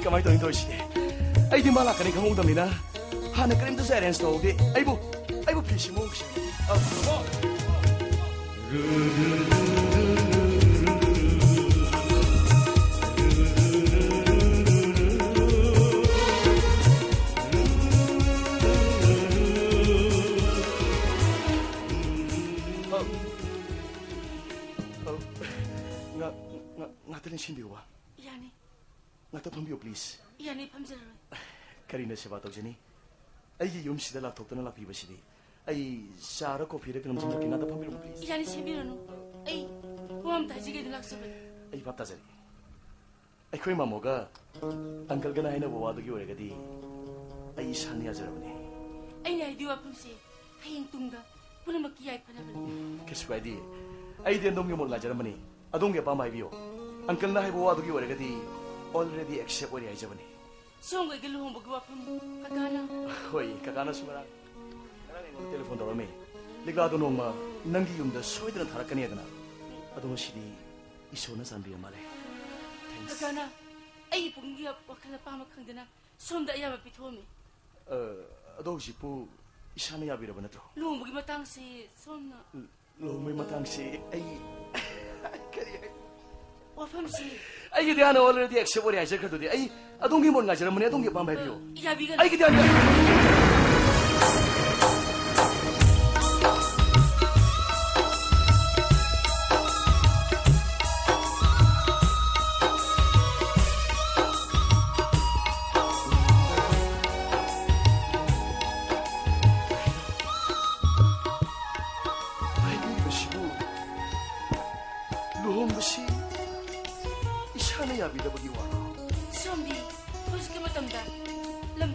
ꯀꯃꯥꯏꯅ ꯇꯧꯅꯤ ꯇꯧꯔꯤꯁꯤꯗꯤ? ꯑꯩꯗꯤ ꯃꯥ ꯂꯥꯛꯀꯅꯤ ꯈꯪꯍꯧꯗꯕꯅꯤꯅ ꯍꯥꯟꯅ ꯀꯔꯤꯝꯇꯁꯨ ꯑꯦꯔꯦꯟꯖ ꯇꯧꯍꯧꯗꯦ꯫ ꯑꯩꯕꯨ, ꯑꯩꯕꯨ ꯐꯤ ꯁꯤꯃꯨꯛ ꯁꯤ-, ꯑ, ꯑ, ꯑ, ꯉ-, ꯉ-, ꯉꯥꯛꯇ ꯂꯦꯡꯁꯤꯟꯕꯤꯌꯨꯕ꯫ ꯌꯥꯅꯤ꯫ ꯉꯥꯛꯇ ꯐꯝꯕꯤꯌꯨ, please꯫ ꯌꯥꯅꯤ, ꯐꯝꯖꯔꯔꯣꯏ꯫ ꯀꯔꯤꯅ ꯁꯦꯕꯥ ꯇꯧꯖꯅꯤ? ꯑꯩꯒꯤ ꯌꯨꯝꯁꯤꯗ ꯂꯥꯛꯊꯣꯛꯇꯅ ꯂꯥꯛꯄꯤꯕꯁꯤꯗꯤ꯫ ꯑꯩ ꯆꯥꯔ ꯀꯣꯐꯤꯔ ꯀꯩꯅꯣꯝ ꯁꯦꯝꯖꯔꯛꯀꯦ, ꯉꯥꯛꯇ ꯐꯝꯕꯤꯔꯝꯃꯨ, please꯫ ꯌꯥꯅꯤ, ꯁꯦꯝꯕꯤꯔꯅꯨ꯫ ꯑꯩ ꯋꯥ ꯑꯝꯇ ꯍꯥꯏꯖꯒꯦꯗꯅ ꯂꯥꯛꯆꯕꯅꯤ꯫ ꯑꯩ ꯚꯥꯞ ꯇꯥꯖꯔꯦ꯫ ꯑꯩꯈꯣꯏ ꯃꯥꯃꯣꯒ ꯑꯪꯀꯜꯒꯅ ꯍꯥꯏꯅꯕ ꯋꯥꯗꯨꯒꯤ ꯑꯣꯏꯔꯒꯗꯤ ꯑꯩ ꯏꯁꯥꯅ ꯌꯥꯖꯔꯕꯅꯤ꯫ ꯑꯩꯅ ꯍꯥꯏꯗꯤ ꯋꯥꯐꯝꯁꯦ ꯍꯌꯦꯡ ꯇꯨꯡꯗ ꯄꯨꯝꯅꯃꯛꯀꯤ ꯌꯥꯏꯐꯅꯕꯅꯤ꯫ ꯀꯩꯁꯨ ꯀꯥꯏꯗꯦ꯫ ꯑꯩꯗꯤ ꯑꯗꯣꯝꯒꯤ ꯃꯣꯠ ꯉꯥꯏꯖꯔꯝꯕꯅꯤ꯫ ꯑꯗꯣꯝꯒꯤ ꯑꯄꯥꯝꯕ ꯍꯥꯏꯕꯤꯌꯨ꯫ ꯑꯪꯀꯜꯅ ꯍꯥꯏꯕ ꯋꯥꯗꯨꯒꯤ ꯑꯣꯏꯔꯒꯗꯤ already accept ꯑꯣꯏꯔꯦ ꯍꯥꯏꯖꯕꯅꯤ꯫ ꯁꯣꯝꯒ ꯑꯩꯒ ꯂꯨꯍꯣꯡꯕꯒꯤ ꯋꯥꯐꯝ ꯀꯀꯥꯅ ꯍꯣꯏ, ꯀꯀꯥꯅꯁꯨ ꯉꯔꯥꯡ, ꯉꯔꯥꯡ ꯑꯩꯉꯣꯟꯗ ꯇꯦꯂꯤꯐꯣꯟ ꯇꯧꯔꯝꯃꯤ꯫ ꯂꯤꯛꯂꯥꯗꯣ ꯅꯣꯡꯃ ꯅꯪꯒꯤ ꯌꯨꯝꯗ ꯁꯣꯏꯗꯅ ꯊꯥꯔꯛꯀꯅꯤ ꯍꯥꯏꯗꯅ꯫ ꯑꯗꯣ ꯉꯁꯤꯗꯤ ꯏꯁꯣꯔꯅ ꯆꯥꯟꯕꯤꯔ ꯃꯥꯜꯂꯦ꯫ Thanks. ꯀꯀꯥꯅ ꯑꯩꯒꯤ ꯄꯨꯛꯅꯤꯡꯒꯤ ꯋꯥꯈꯜ ꯑꯄꯥꯝꯕ ꯈꯪꯗꯅ ꯁꯣꯝꯗ ꯑꯌꯥꯕ ꯄꯤꯊꯣꯛꯑꯝꯃꯤ꯫ ꯑ, ꯑꯗꯣ ꯍꯧꯖꯤꯛꯄꯨ ꯏꯁꯥꯅ ꯌꯥꯕꯤꯔꯕ ꯅꯠꯇ꯭ꯔꯣ? ꯂꯨꯍꯣꯡꯕꯒꯤ ꯃꯇꯥꯡꯁꯤ ꯁꯣꯝꯅ ꯂꯨꯍꯣꯡꯕꯒꯤ ꯃꯇꯥꯡꯁꯤ ꯑꯩ ꯀꯔꯤ ꯍꯥꯏ-, ꯋꯥꯐꯝꯁꯤ ꯑꯩꯒꯤꯗꯤ ꯍꯥꯟꯅ already accept ꯑꯣꯏꯔꯦ ꯍꯥꯏꯖꯈ꯭ꯔꯗꯨꯗꯤ꯫ ꯑꯩ ꯑꯗꯣꯝꯒꯤ ꯃꯣꯠ ꯉꯥꯏꯖꯔꯝꯕꯅꯤ, ꯑꯗꯣꯝꯒꯤ ꯑꯄꯥꯝꯕ ꯍꯥꯏꯕꯤꯌꯨ꯫ ꯌꯥꯕꯤꯒꯅꯤ꯫ ꯑꯩꯒꯤꯗꯤ ꯍꯥꯟꯅ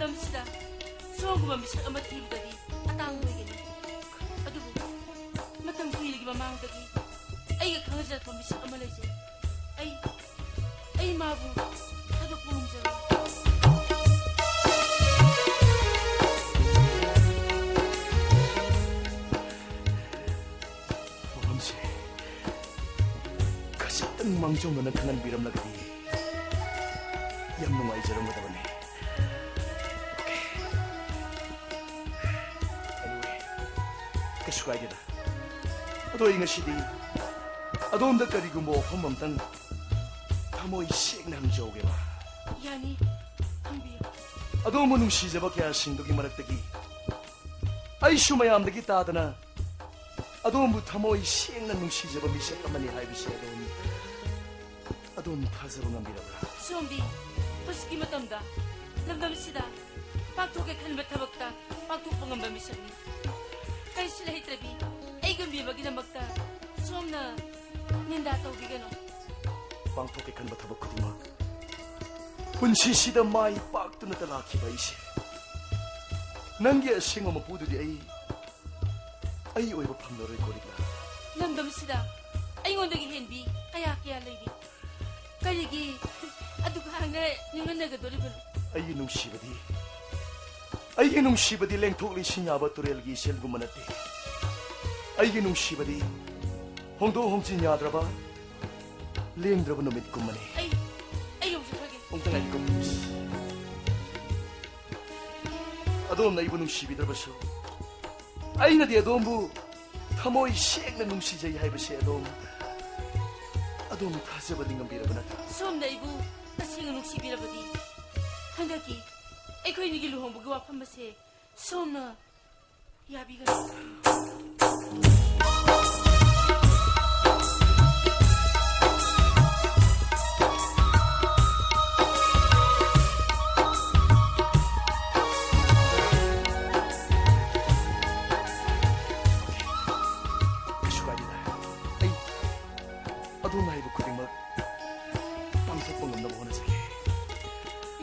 ꯃꯇꯝꯁꯤꯗ ꯁꯣꯝꯒꯨꯝꯕ ꯃꯤꯁꯛ ꯑꯃ ꯊꯤꯕꯗꯗꯤ ꯑꯇꯥꯡꯕ ꯑꯣꯏꯒꯅꯤ꯫ ꯑꯗꯨꯕꯨ ꯃꯇꯝ ꯀꯨꯏꯔꯒꯤ ꯃꯃꯥꯡꯗꯒꯤ ꯑꯩꯒ ꯈꯪꯅꯖꯔꯛꯄ ꯃꯤꯁꯛ ꯑꯃ ꯂꯩꯖꯩ꯫ ꯑꯩ, ꯑꯩ ꯃꯥꯕꯨ ꯊꯥꯗꯣꯛꯄ ꯉꯝꯖꯔꯣꯏ꯫ ꯋꯥꯐꯝꯁꯦ ꯈꯖꯤꯛꯇꯪ ꯃꯥꯡꯖꯧꯅꯅ ꯈꯪꯍꯟꯕꯤꯔꯝꯂꯒꯗꯤ ꯌꯥꯝ ꯅꯨꯡꯉꯥꯏꯖꯔꯝꯒꯗꯕꯅꯤ꯫ Okay. Anyway, ꯀꯩꯁꯨ ꯀꯥꯏꯗꯦꯗ꯫ ꯑꯗꯣ ꯑꯩ ꯉꯁꯤꯗꯤ ꯑꯗꯣꯝꯗ ꯀꯔꯤꯒꯨꯝꯕ ꯋꯥꯐꯝ ꯑꯝꯇꯪ ꯊꯃꯣꯏ ꯁꯦꯡꯅ ꯍꯪꯖꯍꯧꯒꯦꯕ꯫ ꯌꯥꯅꯤ, ꯍꯪꯕꯤꯌꯨ꯫ ꯑꯗꯣꯝꯕꯨ ꯅꯨꯡꯁꯤꯖꯕ ꯀꯌꯥꯁꯤꯡꯗꯨꯒꯤ ꯃꯔꯛꯇꯒꯤ ꯑꯩꯁꯨ ꯃꯌꯥꯝꯗꯒꯤ ꯇꯥꯗꯅ ꯑꯗꯣꯝꯕꯨ ꯊꯃꯣꯏ ꯁꯦꯡꯅ ꯅꯨꯡꯁꯤꯖꯕ ꯃꯤꯁꯛ ꯑꯃꯅꯤ ꯍꯥꯏꯕꯁꯤ ꯑꯗꯣꯝ, ꯑꯗꯣꯝ ꯊꯥꯖꯕ ꯉꯝꯕꯤꯔꯕ꯭ꯔꯥ? ꯁꯣꯝꯗꯤ ꯍꯧꯖꯤꯛꯀꯤ ꯃꯇꯝꯗ ꯂꯝꯗꯝꯁꯤꯗ ꯄꯥꯡꯊꯣꯛꯀꯦ ꯈꯟꯕ ꯊꯕꯛꯇ ꯄꯥꯡꯊꯣꯛꯄ ꯉꯝꯕ ꯃꯤꯁꯛꯅꯤ꯫ ꯀꯔꯤꯁꯨ ꯂꯩꯇ꯭ꯔꯕꯤ ꯑꯩꯒꯨꯝꯕꯤ ꯑꯃꯒꯤꯗꯃꯛꯇ ꯁꯣꯝꯅ ꯅꯤꯟꯗꯥ ꯇꯧꯕꯤꯒꯅꯨ꯫ ꯄꯥꯡꯊꯣꯛꯀꯦ ꯈꯟꯕ ꯊꯕꯛ ꯈꯨꯗꯤꯡꯃꯛ ꯄꯨꯟꯁꯤꯁꯤꯗ ꯃꯥꯏ ꯄꯥꯛꯇꯨꯅꯇ ꯂꯥꯛꯈꯤꯕ ꯑꯩꯁꯦ, ꯅꯪꯒꯤ ꯑꯁꯦꯡꯕ ꯃꯄꯨꯗꯨꯗꯤ ꯑꯩ, ꯑꯩ ꯑꯣꯏꯕ ꯐꯪꯂꯔꯣꯏ, ꯀꯣꯔꯤꯛꯂꯥ꯫ ꯂꯝꯗꯝꯁꯤꯗ ꯑꯩꯉꯣꯟꯗꯒꯤ ꯍꯦꯟꯕꯤ ꯀꯌꯥ ꯀꯌꯥ ꯂꯩꯔꯤ꯫ ꯀꯔꯤꯒꯤ ꯑꯗꯨꯒ ꯍꯥꯡꯅ ꯅꯤꯡꯍꯟꯅꯒꯗꯣꯔꯤꯕꯅꯣ? ꯑꯩꯒꯤ ꯅꯨꯡꯁꯤꯕꯗꯤ, ꯑꯩꯒꯤ ꯅꯨꯡꯁꯤꯕꯗꯤ ꯂꯦꯡꯊꯣꯛ ꯂꯦꯡꯁꯤꯟ ꯌꯥꯕ ꯇꯨꯔꯦꯜꯒꯤ ꯏꯆꯦꯜꯒꯨꯝꯕ ꯅꯠꯇꯦ꯫ ꯑꯩꯒꯤ ꯅꯨꯡꯁꯤꯕꯗꯤ ꯍꯣꯡꯗꯣꯛ ꯍꯣꯡꯖꯤꯟ ꯌꯥꯗ꯭ꯔꯕ, ꯂꯦꯡꯗ꯭ꯔꯕ ꯅꯨꯃꯤꯠꯀꯨꯝꯕꯅꯤ꯫ ꯑꯩ, ꯑꯩ ꯌꯧꯖꯈ꯭ꯔꯒꯦ꯫ ꯑꯃꯨꯛꯇ ꯉꯥꯏꯕꯤꯈꯣ, please꯫ ꯑꯗꯣꯝꯅ ꯑꯩꯕꯨ ꯅꯨꯡꯁꯤꯕꯤꯗ꯭ꯔꯕꯁꯨ, ꯑꯩꯅꯗꯤ ꯑꯗꯣꯝꯕꯨ ꯊꯃꯣꯏ ꯁꯦꯡꯅ ꯅꯨꯡꯁꯤꯖꯩ ꯍꯥꯏꯕꯁꯦ ꯑꯗꯣꯝ, ꯑꯗꯣꯝ ꯊꯥꯖꯕꯗꯤ ꯉꯝꯕꯤꯔꯕ ꯅꯠꯇ꯭ꯔꯥ? ꯁꯣꯝꯅ ꯑꯩꯕꯨ ꯇꯁꯦꯡꯅ ꯅꯨꯡꯁꯤꯕꯤꯔꯕꯗꯤ, ꯍꯟꯗꯛꯀꯤ ꯑꯩꯈꯣꯏ ꯑꯅꯤꯒꯤ ꯂꯨꯍꯣꯡꯕꯒꯤ ꯋꯥꯐꯝ ꯑꯁꯦ ꯁꯣꯝꯅ ꯌꯥꯕꯤꯒꯅꯤ꯫ ꯀꯩꯁꯨ ꯀꯥꯏꯗꯦꯗ꯫ ꯑꯩ ꯑꯗꯣꯝꯅ ꯍꯥꯏꯕ ꯈꯨꯗꯤꯡꯃꯛ ꯄꯥꯡꯊꯣꯛꯄ ꯉꯝꯅꯕ ꯍꯣꯠꯅꯖꯒꯦ꯫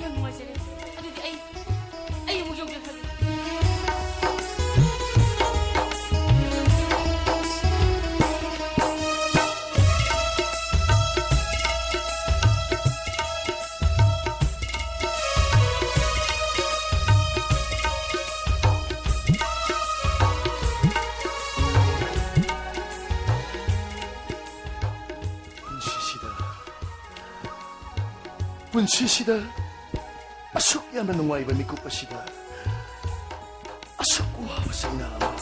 ꯌꯥꯝ ꯅꯨꯡꯉꯥꯏꯖꯔꯦ꯫ ꯑꯗꯨꯗꯤ ꯑꯩ ꯄꯨꯟꯁꯤꯁꯤꯗ ꯑꯁꯨꯛ ꯌꯥꯝꯅ ꯅꯨꯡꯉꯥꯏꯕ ꯃꯤꯀꯨꯞ ꯑꯁꯤꯗ ꯑꯁꯨꯛ ꯋꯥꯕ ꯆꯩꯅꯥ ꯑꯃ꯫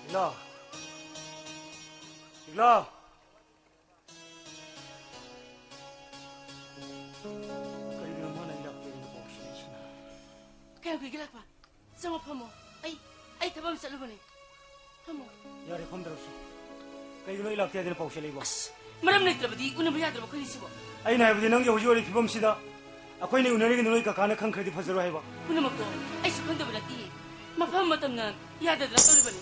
ꯂꯤꯛꯂꯥ꯫ ꯂꯤꯛꯂꯥ꯫ ꯀꯔꯤꯒꯤꯅꯣ ꯃꯥꯅ ꯑꯩ ꯂꯥꯛꯇꯦ ꯍꯥꯏꯅ ꯄꯥꯎ ꯁꯤꯜꯂꯛꯏꯁꯤꯅ? ꯀꯌꯥꯝ ꯀꯨꯏꯒꯦ ꯂꯥꯛꯄ? ꯆꯪꯉꯣ ꯐꯝꯃꯣ꯫ ꯑꯩ, ꯑꯩ ꯊꯕꯛ ꯑꯃ ꯆꯠꯂꯨꯕꯅꯦ꯫ ꯐꯝꯃꯣ꯫ ꯌꯥꯔꯦ, ꯐꯝꯗ꯭ꯔꯁꯨ꯫ ꯀꯩꯒꯤꯅꯣ ꯑꯩ ꯂꯥꯛꯇꯦ ꯍꯥꯏꯗꯅ ꯄꯥꯎ ꯁꯤꯜꯂꯛꯏꯕꯣ? ꯑꯁ, ꯃꯔꯝ ꯂꯩꯇ꯭ꯔꯕꯗꯤ ꯎꯅꯕ ꯌꯥꯗ꯭ꯔꯕ ꯑꯩꯈꯣꯏꯅꯤꯁꯤꯕꯣ? ꯑꯩꯅ ꯍꯥꯏꯕꯗꯤ ꯅꯪꯒꯤ ꯍꯧꯖꯤꯛ ꯑꯣꯏꯔꯤꯕ ꯐꯤꯕꯝꯁꯤꯗ ꯑꯩꯈꯣꯏꯅꯤ ꯎꯅꯔꯤꯒꯤ ꯅꯣꯏ ꯀꯀꯥꯅ ꯈꯪꯈ꯭ꯔꯗꯤ ꯐꯖꯔꯣꯏ ꯍꯥꯏꯕ꯫ ꯄꯨꯝꯅꯃꯛꯇꯣ ꯑꯩꯁꯨ ꯈꯪꯗꯕ ꯅꯠꯇꯤꯌꯦ꯫ ꯃꯐꯝ ꯃꯇꯝꯅ ꯌꯥꯗꯗꯅ ꯇꯧꯔꯤꯕꯅꯤ꯫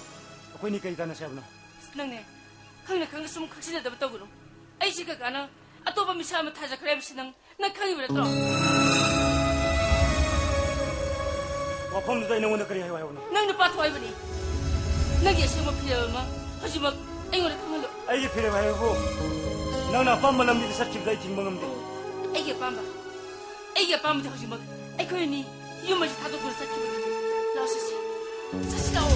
ꯑꯩꯈꯣꯏꯅꯤ ꯀꯔꯤ ꯇꯥꯟꯅꯁꯦ ꯍꯥꯏꯕꯅꯣ? ꯑꯁ, ꯅꯪꯅꯦ, ꯈꯪꯅ ꯈꯪꯅ ꯁꯨꯝ ꯈꯛꯁꯤꯟꯅꯗꯕ ꯇꯧꯒꯅꯨ꯫ ꯑꯩꯁꯦ ꯀꯀꯥꯅ ꯑꯇꯣꯞꯄ ꯃꯤꯁꯛ ꯑꯃ ꯊꯥꯖꯈ꯭ꯔꯦ ꯍꯥꯏꯕꯁꯤ ꯅꯪ, ꯅꯪ ꯈꯪꯉꯤꯕ ꯅꯠꯇ꯭ꯔꯣ? ꯋꯥꯐꯝꯗꯨꯗ ꯑꯩ ꯅꯉꯣꯟꯗ ꯀꯔꯤ ꯍꯥꯏꯌꯨ ꯍꯥꯏꯕꯅꯣ? ꯅꯪ ꯅꯨꯄꯥ ꯊꯣꯛ ꯍꯥꯏꯕꯅꯤ꯫ ꯅꯪꯒꯤ ꯑꯁꯦꯡꯕ ꯐꯤꯔꯦꯞ ꯑꯃ ꯍꯧꯖꯤꯛꯃꯛ ꯑꯩꯉꯣꯟꯗ ꯈꯪꯍꯜꯂꯨ꯫ ꯑꯩꯒꯤ ꯐꯤꯔꯦꯞ ꯍꯥꯏꯕꯕꯨ ꯅꯪꯅ ꯑꯄꯥꯝꯕ ꯂꯝꯕꯤꯗ ꯆꯠꯈꯤꯕꯗ ꯑꯩ ꯊꯤꯡꯕ ꯉꯝꯗꯦ꯫ ꯑꯩꯒꯤ ꯑꯄꯥꯝꯕ, ꯑꯩꯒꯤ ꯑꯄꯥꯝꯕꯗꯤ ꯍꯧꯖꯤꯛꯃꯛ ꯑꯩꯈꯣꯏ ꯑꯅꯤ ꯌꯨꯝ ꯑꯁꯤ ꯊꯥꯗꯣꯛꯇꯨꯅ ꯆꯠꯈꯤꯕꯅꯤ꯫ ꯂꯥꯛꯑꯣ ꯆꯠꯁꯤ꯫ ꯆꯠꯁꯤ ꯂꯥꯛꯑꯣ꯫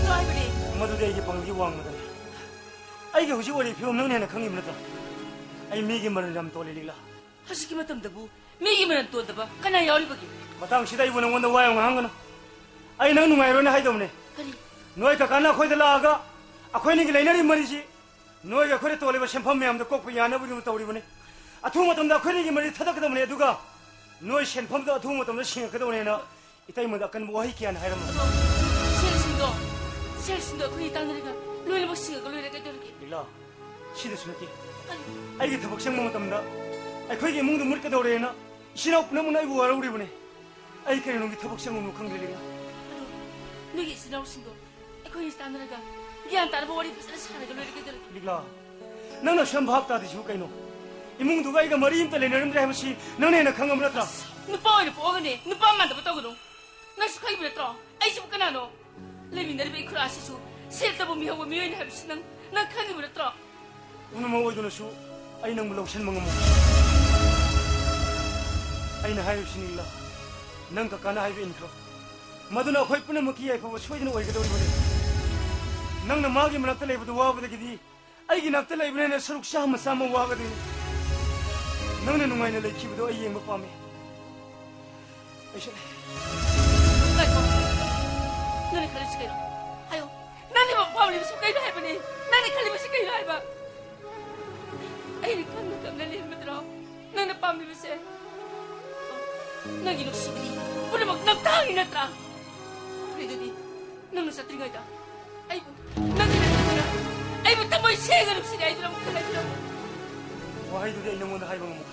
ꯂꯥꯛꯑꯣ ꯍꯥꯏꯕꯅꯦ꯫ ꯃꯗꯨꯗꯤ ꯑꯩꯒꯤ ꯄꯥꯡꯒꯜꯒꯤ ꯋꯥꯡꯃꯗꯅꯤ꯫ ꯑꯩꯒꯤ ꯍꯧꯖꯤꯛ ꯑꯣꯏꯔꯤꯕ ꯐꯤꯕꯝ ꯅꯪꯅ ꯍꯦꯟꯅ ꯈꯪꯉꯤꯕ ꯅꯠꯇ꯭ꯔꯥ? ꯑꯩ ꯃꯤꯒꯤ ꯃꯔꯟ ꯌꯥꯝ ꯇꯣꯜꯂꯤ, ꯂꯤꯛꯂꯥ꯫ ꯍꯧꯖꯤꯛꯀꯤ ꯃꯇꯝꯗꯕꯨ ꯃꯤꯒꯤ ꯃꯔꯟ ꯇꯣꯟꯗꯕ ꯀꯅꯥ ꯌꯥꯎꯔꯤꯕꯒꯦ? ꯃꯇꯥꯡꯁꯤꯗ ꯑꯩꯕꯨ ꯅꯉꯣꯟꯗ ꯋꯥ ꯌꯥꯝ ꯉꯥꯡꯍꯟꯒꯅꯨ꯫ ꯑꯩ ꯅꯪ ꯅꯨꯡꯉꯥꯏꯔꯣꯏꯅ ꯍꯥꯏꯗꯕꯅꯦ꯫ ꯀꯔꯤ? ꯅꯣꯏ ꯀꯀꯥꯅ ꯑꯩꯈꯣꯏꯗ ꯂꯥꯛꯑꯒ ꯑꯩꯈꯣꯏꯅꯤꯒꯤ ꯂꯩꯅꯔꯤꯕ ꯃꯔꯤꯁꯤ ꯅꯣꯏꯒ ꯑꯩꯈꯣꯏꯗ ꯇꯣꯜꯂꯤꯕ ꯁꯦꯟꯐꯝ ꯃꯌꯥꯝꯗꯣ ꯀꯣꯛꯄ ꯌꯥꯅꯕꯒꯤꯗꯃꯛ ꯇꯧꯔꯤꯕꯅꯤ꯫ ꯑꯊꯨꯕ ꯃꯇꯝꯗ ꯑꯩꯈꯣꯏꯅꯤꯒꯤ ꯃꯔꯤ ꯊꯥꯗꯣꯛꯀꯗꯕꯅꯤ, ꯑꯗꯨꯒ ꯅꯣꯏ ꯁꯦꯟꯐꯝꯗꯣ ꯑꯊꯨꯕ ꯃꯇꯝꯗ ꯁꯤꯡꯉꯛꯀꯗꯕꯅꯤꯅ ꯏꯇꯩꯃꯗ ꯑꯀꯟꯕ ꯋꯥꯍꯩ ꯀꯌꯥꯅ ꯍꯥꯏꯔꯝꯃꯤ꯫ ꯑꯗꯣ ꯁꯦꯜꯁꯤꯡꯗꯣ, ꯁꯦꯜꯁꯤꯡꯗꯣ ꯑꯩꯈꯣꯏ ꯇꯥꯟꯅꯔꯒ ꯂꯣꯏꯅꯃꯛ ꯁꯤꯡꯉꯒ ꯂꯣꯏꯔꯦ, ꯀꯩꯗꯧꯔꯒꯦ? ꯂꯤꯛꯂꯥ, ꯁꯤꯗꯁꯨ ꯅꯠꯇꯦ꯫ ꯀꯔꯤ? ꯑꯩꯒꯤ ꯊꯕꯛ ꯆꯪꯕ ꯃꯇꯝꯗ ꯑꯩꯈꯣꯏꯒꯤ ꯏꯃꯨꯡꯗꯨ ꯃꯨꯠꯀꯗꯧꯔꯦꯅ ꯏꯆꯤꯟ ꯏꯅꯥꯎ ꯄꯨꯝꯅꯃꯛꯅ ꯑꯩꯕꯨ ꯋꯥꯔꯧꯔꯤꯕꯅꯤ꯫ ꯑꯩ ꯀꯔꯤ ꯅꯨꯡꯒꯤ ꯊꯕꯛ ꯆꯪꯉꯨꯅꯣ ꯈꯪꯗ꯭ꯔꯦ, ꯂꯤꯛꯂꯥ꯫ ꯑꯗꯣ ꯅꯣꯏꯒꯤ ꯏꯆꯤꯟ ꯏꯅꯥꯎꯁꯤꯡꯗꯣ ꯑꯩꯈꯣꯏ ꯑꯅꯤ ꯇꯥꯟꯅꯔꯒ ꯒ꯭ꯌꯥꯟ ꯇꯥꯅꯕ ꯋꯥꯔꯤ ꯐꯖꯅ ꯁꯥꯔꯒ ꯂꯣꯏꯔꯦ, ꯀꯩꯗꯧꯔꯒꯦ? ꯂꯤꯛꯂꯥ, ꯅꯪꯅ ꯑꯁꯨꯛ ꯌꯥꯝ ꯚꯥꯞ ꯇꯥꯗ꯭ꯔꯤꯁꯤꯕꯨ ꯀꯩꯅꯣ? ꯏꯃꯨꯡꯗꯨꯒ ꯑꯩꯒ ꯃꯔꯤ ꯑꯝꯇ ꯂꯩꯅꯔꯝꯗ꯭ꯔꯦ ꯍꯥꯏꯕꯁꯤ ꯅꯪꯅ ꯍꯦꯟꯅ ꯈꯪꯉꯕ ꯅꯠꯇ꯭ꯔꯥ? ꯅꯨꯄꯥ ꯑꯣꯏꯅ ꯄꯣꯛꯑꯒꯅꯦ ꯅꯨꯄꯥ ꯃꯥꯟꯗꯕ ꯇꯧꯒꯅꯨ꯫ ꯅꯪꯁꯨ ꯈꯪꯉꯤꯕ ꯅꯠꯇ꯭ꯔꯣ? ꯑꯩꯁꯤꯕꯨ ꯀꯅꯥꯅꯣ? ꯂꯩꯃꯤꯟꯅꯔꯤꯕ ꯏꯈꯨꯔꯥꯁꯤꯁꯨ ꯁꯦꯜ ꯇꯝꯕ ꯃꯤꯍꯧꯕ ꯃꯤꯑꯣꯏꯅꯤ ꯍꯥꯏꯕꯁꯤ ꯅꯪ, ꯅꯪ ꯈꯪꯉꯤꯕ ꯅꯠꯇ꯭ꯔꯣ? ꯄꯨꯝꯅꯃꯛ ꯑꯣꯏꯗꯨꯅꯁꯨ ꯑꯩ ꯅꯪꯕꯨ ꯂꯧꯁꯤꯟꯕ ꯉꯝꯃꯣꯏ꯫ ꯑꯩꯅ ꯍꯥꯏꯔꯤꯕꯁꯤꯅꯤ, ꯂꯤꯂꯥ꯫ ꯅꯪ ꯀꯀꯥꯅ ꯍꯥꯏꯕ ꯏꯟꯈ꯭ꯔꯣ꯫ ꯃꯗꯨꯅ ꯑꯩꯈꯣꯏ ꯄꯨꯝꯅꯃꯛꯀꯤ ꯌꯥꯏꯐꯕ ꯁꯣꯏꯗꯅ ꯑꯣꯏꯒꯗꯧꯔꯤꯕꯅꯤ꯫ ꯅꯪꯅ ꯃꯥꯒꯤ ꯃꯅꯥꯛꯇ ꯂꯩꯕꯗꯨ ꯋꯥꯕꯗꯒꯤꯗꯤ ꯑꯩꯒꯤ ꯅꯥꯛꯇ ꯂꯩꯕꯅ ꯍꯦꯟꯅ ꯁꯔꯨꯛ ꯆꯥꯝꯃ ꯆꯥꯝꯃ ꯋꯥꯒꯗꯣꯏꯅꯤ꯫ ꯅꯪꯅ ꯅꯨꯡꯉꯥꯏꯅ ꯂꯩꯈꯤꯕꯗꯣ ꯑꯩ ꯌꯦꯡꯕ ꯄꯥꯝꯃꯤ꯫ ꯑꯩꯁꯨ ꯉꯥꯏꯈꯣ꯫ ꯅꯪꯅ ꯈꯜꯂꯤꯁꯤ ꯀꯩꯅꯣ? ꯍꯥꯏꯌꯣ꯫ ꯅꯪꯅ ꯄꯥꯝꯂꯤꯕꯁꯤ ꯀꯩꯅꯣ ꯍꯥꯏꯕꯅꯤ? ꯅꯪꯅ ꯈꯜꯂꯤꯕꯁꯤ ꯀꯩꯅꯣ ꯍꯥꯏꯕ? ꯑꯩꯅ ꯈꯪꯅ ꯈꯪꯅ ꯂꯦꯟꯕꯗꯨꯔꯣ ꯅꯪꯅ ꯄꯥꯝꯂꯤꯕꯁꯦ? ꯅꯪꯒꯤ ꯅꯨꯡꯁꯤꯕꯗꯤ ꯄꯨꯝꯅꯃꯛ ꯅꯪ ꯇꯥꯡꯉꯤ ꯅꯠꯇ꯭ꯔꯥ? ꯐꯔꯦ ꯑꯗꯨꯗꯤ, ꯅꯪꯅ ꯆꯠꯇ꯭ꯔꯤꯉꯩꯗ ꯑꯩꯕꯨ, ꯅꯪꯒꯤ ꯅꯠꯇ꯭ꯔꯒꯅ ꯑꯩꯕꯨ ꯊꯃꯣꯏ ꯁꯦꯡꯅ ꯅꯨꯡꯁꯤꯅꯦ ꯍꯥꯏꯗꯨꯅ ꯑꯃꯨꯛꯇ ꯍꯥꯏꯕꯤꯔꯝꯃꯨ꯫ ꯋꯥꯍꯩꯗꯨꯗꯤ ꯑꯩ ꯅꯉꯣꯟꯗ ꯍꯥꯏꯕ ꯉꯝꯃꯣꯏ꯫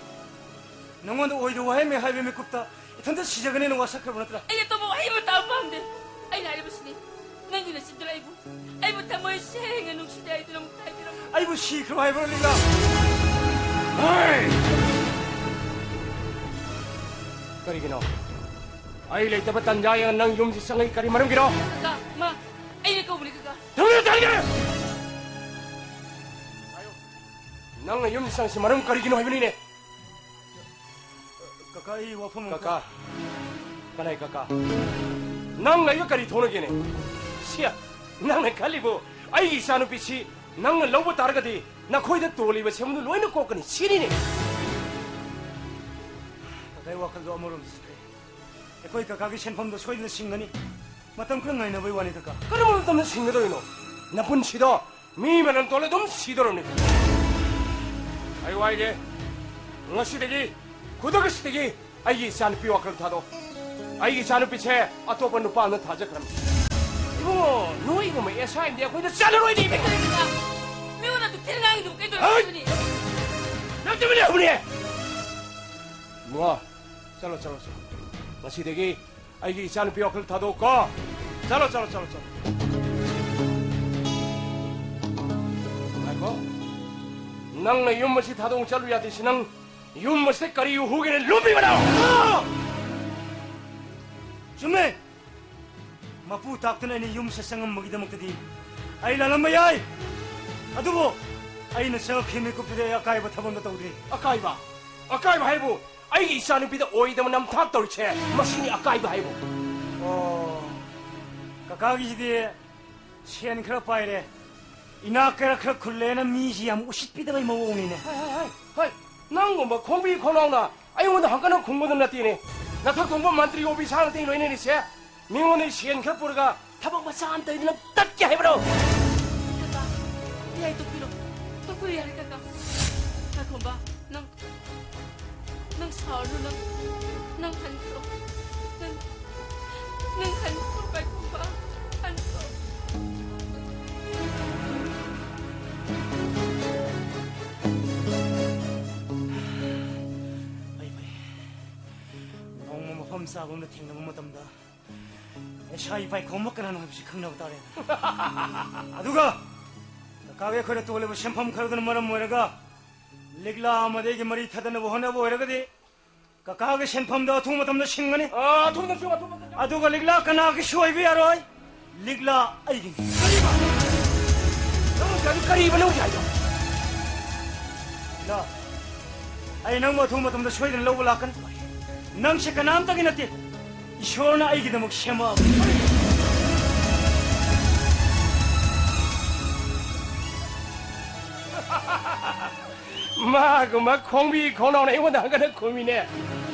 ꯅꯉꯣꯟꯗ ꯑꯣꯏꯗ ꯋꯥꯍꯩ ꯃꯌꯥꯝ ꯍꯥꯏꯕ ꯃꯤꯀꯨꯞꯇ ꯏꯊꯟꯇ ꯁꯤꯖꯒꯅꯦꯅ ꯋꯥꯁꯛꯈ꯭ꯔꯕ ꯅꯠꯇ꯭ꯔꯥ? ꯑꯩ ꯑꯇꯣꯞꯄ ꯋꯥꯍꯩ ꯑꯃ ꯇꯥꯕ ꯄꯥꯝꯗꯦ꯫ ꯑꯩꯅ ꯍꯥꯏꯔꯤꯕꯁꯤꯅꯤ, ꯅꯪꯒꯤ ꯅꯆꯤꯟꯗꯨꯅ ꯑꯩꯕꯨ, ꯑꯩꯕꯨ ꯊꯃꯣꯏ ꯁꯦꯡꯅ ꯅꯨꯡꯁꯤꯗꯦ ꯍꯥꯏꯗꯨꯅ ꯑꯃꯨꯛꯇ ꯍꯥꯏꯕꯤꯔꯝꯃꯨ꯫ ꯑꯩꯕꯨ ꯁꯤꯈ꯭ꯔꯣ ꯍꯥꯏꯕ꯭ꯔꯣ, ꯂꯤꯂꯥ? ꯍꯩ! ꯀꯔꯤꯒꯤꯅꯣ? ꯑꯩ ꯂꯩꯇꯕ ꯇꯟꯖꯥ ꯌꯦꯡꯉ ꯅꯪ ꯌꯨꯝꯁꯤ ꯆꯪꯉꯛꯏ ꯀꯔꯤ ꯃꯔꯝꯒꯤꯅꯣ? ꯀꯀꯥ, ꯃꯥ, ꯑꯩꯅ ꯀꯧꯕꯅꯤ, ꯀꯀꯥ꯫ ꯊꯨꯅ ꯆꯪꯒꯦ! ꯅꯪꯅ ꯌꯨꯝ ꯆꯪꯁꯤ ꯃꯔꯝ ꯀꯔꯤꯒꯤꯅꯣ ꯍꯥꯏꯕꯅꯤꯅꯦ? ꯀꯀꯥ, ꯑꯩ ꯋꯥꯐꯝ ꯑꯃ ꯀꯀꯥ, ꯀꯅꯥꯏ ꯀꯀꯥ? ꯅꯪ ꯑꯩꯒ ꯀꯔꯤ ꯊꯣꯛꯅꯒꯦꯅꯦ? ꯁꯤꯌ, ꯅꯪꯅ ꯈꯜꯂꯤꯕꯨ ꯑꯩꯒꯤ ꯏꯆꯥꯅꯨꯄꯤꯁꯤ ꯅꯪꯅ ꯂꯧꯕ ꯇꯥꯔꯒꯗꯤ ꯅꯈꯣꯏꯗ ꯇꯣꯜꯂꯤꯕ ꯁꯦꯝꯕꯗꯨ ꯂꯣꯏꯅ ꯀꯣꯛꯀꯅꯤ ꯁꯤꯅꯤꯅꯦ꯫ ꯀꯀꯥ, ꯑꯩ ꯋꯥꯈꯜꯗꯣ ꯑꯃꯔꯣꯝꯗ ꯆꯠꯈ꯭ꯔꯦ꯫ ꯑꯩꯈꯣꯏ ꯀꯀꯥꯒꯤ ꯁꯦꯟꯐꯝꯗꯣ ꯁꯣꯏꯗꯅ ꯁꯤꯡꯒꯅꯤ꯫ ꯃꯇꯝ ꯈꯔ ꯉꯥꯏꯅꯕꯩ ꯋꯥꯅꯤ, ꯀꯀꯥ꯫ ꯀꯔꯝꯕ ꯃꯇꯝꯗ ꯁꯤꯡꯒꯗꯧꯔꯤꯅꯣ? ꯅꯄꯨꯟꯁꯤꯗꯣ ꯃꯤ ꯃꯅꯝ ꯇꯣꯜꯂ ꯑꯗꯨꯝ ꯁꯤꯗꯧꯔꯕꯅꯤ꯫ ꯑꯩ ꯋꯥꯏꯒꯦ꯫ ꯉꯁꯤꯗꯒꯤ, ꯈꯨꯗꯛ ꯑꯁꯤꯗꯒꯤ ꯑꯩꯒꯤ ꯏꯆꯥꯅꯨꯄꯤ ꯋꯥꯈꯜ ꯊꯥꯗꯣꯛꯑꯣ꯫ ꯑꯩꯒꯤ ꯏꯆꯥꯅꯨꯄꯤꯁꯦ ꯑꯇꯣꯞꯄ ꯅꯨꯄꯥ ꯑꯃꯅ ꯊꯥꯖꯈ꯭ꯔꯕꯅꯤ꯫ ꯏꯕꯨꯡꯉꯣ, ꯅꯣꯏꯒꯨꯝꯕ ꯑꯦꯁꯥꯏꯟꯗꯤ ꯑꯩꯈꯣꯏꯗ ꯆꯠꯂꯔꯣꯏꯅꯦ, ꯏꯕꯦꯝꯃ꯫ ꯃꯤꯉꯣꯟꯗ ꯑꯗꯨꯝ ꯊꯤꯅ ꯉꯥꯡꯉꯤꯗꯨꯕꯨ ꯀꯩꯗꯧꯔꯒꯦ ꯍꯩ! ꯍꯥꯏꯕꯅꯤ? ꯅꯪ ꯇꯨꯃꯤꯟ ꯂꯩꯍꯧꯅꯦ꯫ ꯏꯕꯨꯡꯉꯣ, ꯆꯠꯂꯣ, ꯆꯠꯂꯣ, ꯆꯠꯂꯣ꯫ ꯉꯁꯤꯗꯒꯤ ꯑꯩꯒꯤ ꯏꯆꯥꯅꯨꯄꯤ ꯋꯥꯈꯜ ꯊꯥꯗꯣꯛꯎꯀꯣ꯫ ꯆꯠꯂꯣ, ꯆꯠꯂꯣ, ꯆꯠꯂꯣ, ꯆꯠꯂꯣ꯫ ꯉꯥꯏꯈꯣ꯫ ꯅꯪꯅ ꯌꯨꯝ ꯑꯁꯤ ꯊꯥꯗꯣꯛ ꯆꯠꯂꯨ ꯌꯥꯗꯦ꯫ ꯁꯤ ꯅꯪ ꯌꯨꯝ ꯑꯁꯤꯗ ꯀꯔꯤ ꯎꯍꯨꯒꯦꯅ ꯂꯨꯝꯃꯤꯕꯅꯣ? ꯆꯨꯝꯃꯦ꯫ ꯃꯄꯨ ꯇꯥꯛꯇꯨꯅ ꯑꯩꯅ ꯌꯨꯝꯁꯤꯗ ꯆꯪꯉꯝꯕꯒꯤꯗꯃꯛꯇꯗꯤ ꯑꯩ ꯂꯥꯜꯂꯝꯕ ꯌꯥꯏ, ꯑꯗꯨꯕꯨ ꯑꯩꯅ ꯆꯪꯉꯛꯈꯤꯕ ꯃꯤꯀꯨꯞꯇꯨꯗꯤ ꯑꯩ ꯑꯀꯥꯏꯕ ꯊꯕꯛ ꯑꯝꯇ ꯇꯧꯗ꯭ꯔꯤ꯫ ꯑꯀꯥꯏꯕ? ꯑꯀꯥꯏꯕ ꯍꯥꯏꯕꯨ ꯑꯩꯒꯤ ꯏꯆꯥꯅꯨꯄꯤꯗ ꯑꯣꯏꯗꯕ ꯅꯝꯊꯥꯛ ꯇꯧꯔꯤꯁꯦ, ꯃꯁꯤꯅꯤ ꯑꯀꯥꯏꯕ ꯍꯥꯏꯕꯨ꯫ ꯑꯣ, ꯀꯀꯥꯒꯤꯁꯤꯗꯤ ꯁꯦꯟ ꯈꯔ ꯄꯥꯏꯔꯦ, ꯏꯅꯥꯛ ꯀꯩꯔꯥꯛ ꯈꯔ ꯈꯨꯜꯂꯦꯅ ꯃꯤꯁꯤ ꯌꯥꯝ ꯎꯁꯤꯠꯄꯤꯗꯕꯩ ꯃꯑꯣꯡꯅꯤꯅꯦ꯫ ꯍꯥꯏ, ꯍꯥꯏ, ꯍꯥꯏ, ꯍꯥꯏ꯫ ꯅꯪꯒꯨꯝꯕ ꯈꯣꯡꯕꯤ ꯈꯣꯡꯅꯥꯎꯅ ꯑꯩꯉꯣꯟꯗ ꯍꯪꯒꯠꯅ ꯈꯨꯝꯒꯗꯕ ꯅꯠꯇꯦꯅꯦ꯫ ꯅꯊꯛ ꯊꯣꯡꯕ ꯃꯟꯇ꯭ꯔꯤ ꯑꯣꯐꯤꯁꯥꯔ ꯅꯠꯇꯦ ꯂꯣꯏꯅꯔꯤꯁꯦ꯫ ꯃꯤꯉꯣꯟꯗꯒꯤ ꯁꯦꯟ ꯈꯔ ꯄꯨꯔꯒ ꯊꯕꯛ ꯃꯆꯥ ꯑꯃ ꯇꯧꯔꯤꯗꯤ ꯅꯪ ꯇꯠꯀꯦ ꯍꯥꯏꯕ꯭ꯔꯣ? ꯀꯀꯥ, ꯌꯥꯏ, ꯇꯣꯛꯄꯤꯔꯣ꯫ ꯇꯣꯛꯄꯤꯔꯣ ꯌꯥꯔꯦ, ꯀꯀꯥ꯫ ꯄꯥꯏꯈꯣꯝꯕ, ꯅꯪ, ꯅꯪ ꯁꯥꯎꯔꯅꯨ, ꯅꯪ, ꯅꯪ ꯍꯟꯈ꯭ꯔꯣ꯫ ꯅꯪ, ꯅꯪ ꯍꯟꯈ꯭ꯔꯣ, ꯄꯥꯏꯈꯣꯝꯕ, ꯍꯟꯈ꯭ꯔꯣ꯫ ꯐꯩ, ꯐꯩ꯫ ꯅꯣꯡꯃ ꯃꯐꯝ ꯆꯥꯕ ꯑꯃꯗ ꯊꯦꯡꯅꯕ ꯃꯇꯝꯗ ꯂꯩꯁꯥꯕꯤ ꯄꯥꯏꯈꯣꯝꯕ ꯀꯅꯥꯅꯣ ꯍꯥꯏꯕꯁꯤ ꯈꯪꯅꯕ ꯇꯥꯔꯦ꯫ ꯑꯗꯨꯒ ꯀꯀꯥꯒꯤ ꯑꯩꯈꯣꯏꯅ ꯇꯣꯜꯂꯤꯕ ꯁꯦꯟꯐꯝ ꯈꯔꯗꯨꯅ ꯃꯔꯝ ꯑꯣꯏꯔꯒ ꯂꯤꯛꯂꯥ ꯑꯃꯗꯤ ꯑꯩꯒꯤ ꯃꯔꯤ ꯊꯗꯅꯕ ꯍꯣꯠꯅꯕ ꯑꯣꯏꯔꯒꯗꯤ ꯀꯀꯥꯒꯤ ꯁꯦꯟꯐꯝꯗꯣ ꯑꯊꯨꯕ ꯃꯇꯝꯗ ꯁꯤꯡꯒꯅꯤ꯫ ꯑꯥ, ꯑꯊꯨꯕ ꯃꯇꯝꯗ ꯁꯤꯡꯉꯨ, ꯑꯊꯨꯕ ꯃꯇꯝꯗ꯫ ꯑꯗꯨꯒ ꯂꯤꯛꯂꯥ ꯀꯅꯥꯒꯤꯁꯨ ꯑꯣꯏꯕ ꯌꯥꯔꯣꯏ꯫ ꯂꯤꯛꯂꯥ ꯑꯩꯒꯤꯅꯤ꯫ ꯀꯔꯤꯕ? ꯅꯪ ꯍꯧꯖꯤꯛ ꯍꯥꯏꯗꯣ ꯀꯔꯤꯕ ꯅꯪ ꯍꯧꯖꯤꯛ ꯍꯥꯏꯗꯣ? ꯂꯤꯛꯂꯥ, ꯑꯩ ꯅꯪꯕꯨ ꯑꯊꯨꯕ ꯃꯇꯝꯗ ꯁꯣꯏꯗꯅ ꯂꯧꯕ ꯂꯥꯛꯀꯅꯤ꯫ ꯅꯪꯁꯦ ꯀꯅꯥꯝꯇꯒꯤ ꯅꯠꯇꯦ, ꯏꯁꯣꯔꯅ ꯑꯩꯒꯤꯗꯃꯛ ꯁꯦꯝꯃꯛꯑꯕꯅꯤ꯫ ꯃꯥꯒꯨꯝꯕ ꯈꯣꯡꯕꯤ ꯈꯣꯡꯅꯥꯎꯅ ꯑꯩꯉꯣꯟꯗ ꯍꯪꯒꯠꯅ ꯈꯨꯝꯃꯤꯅꯦ꯫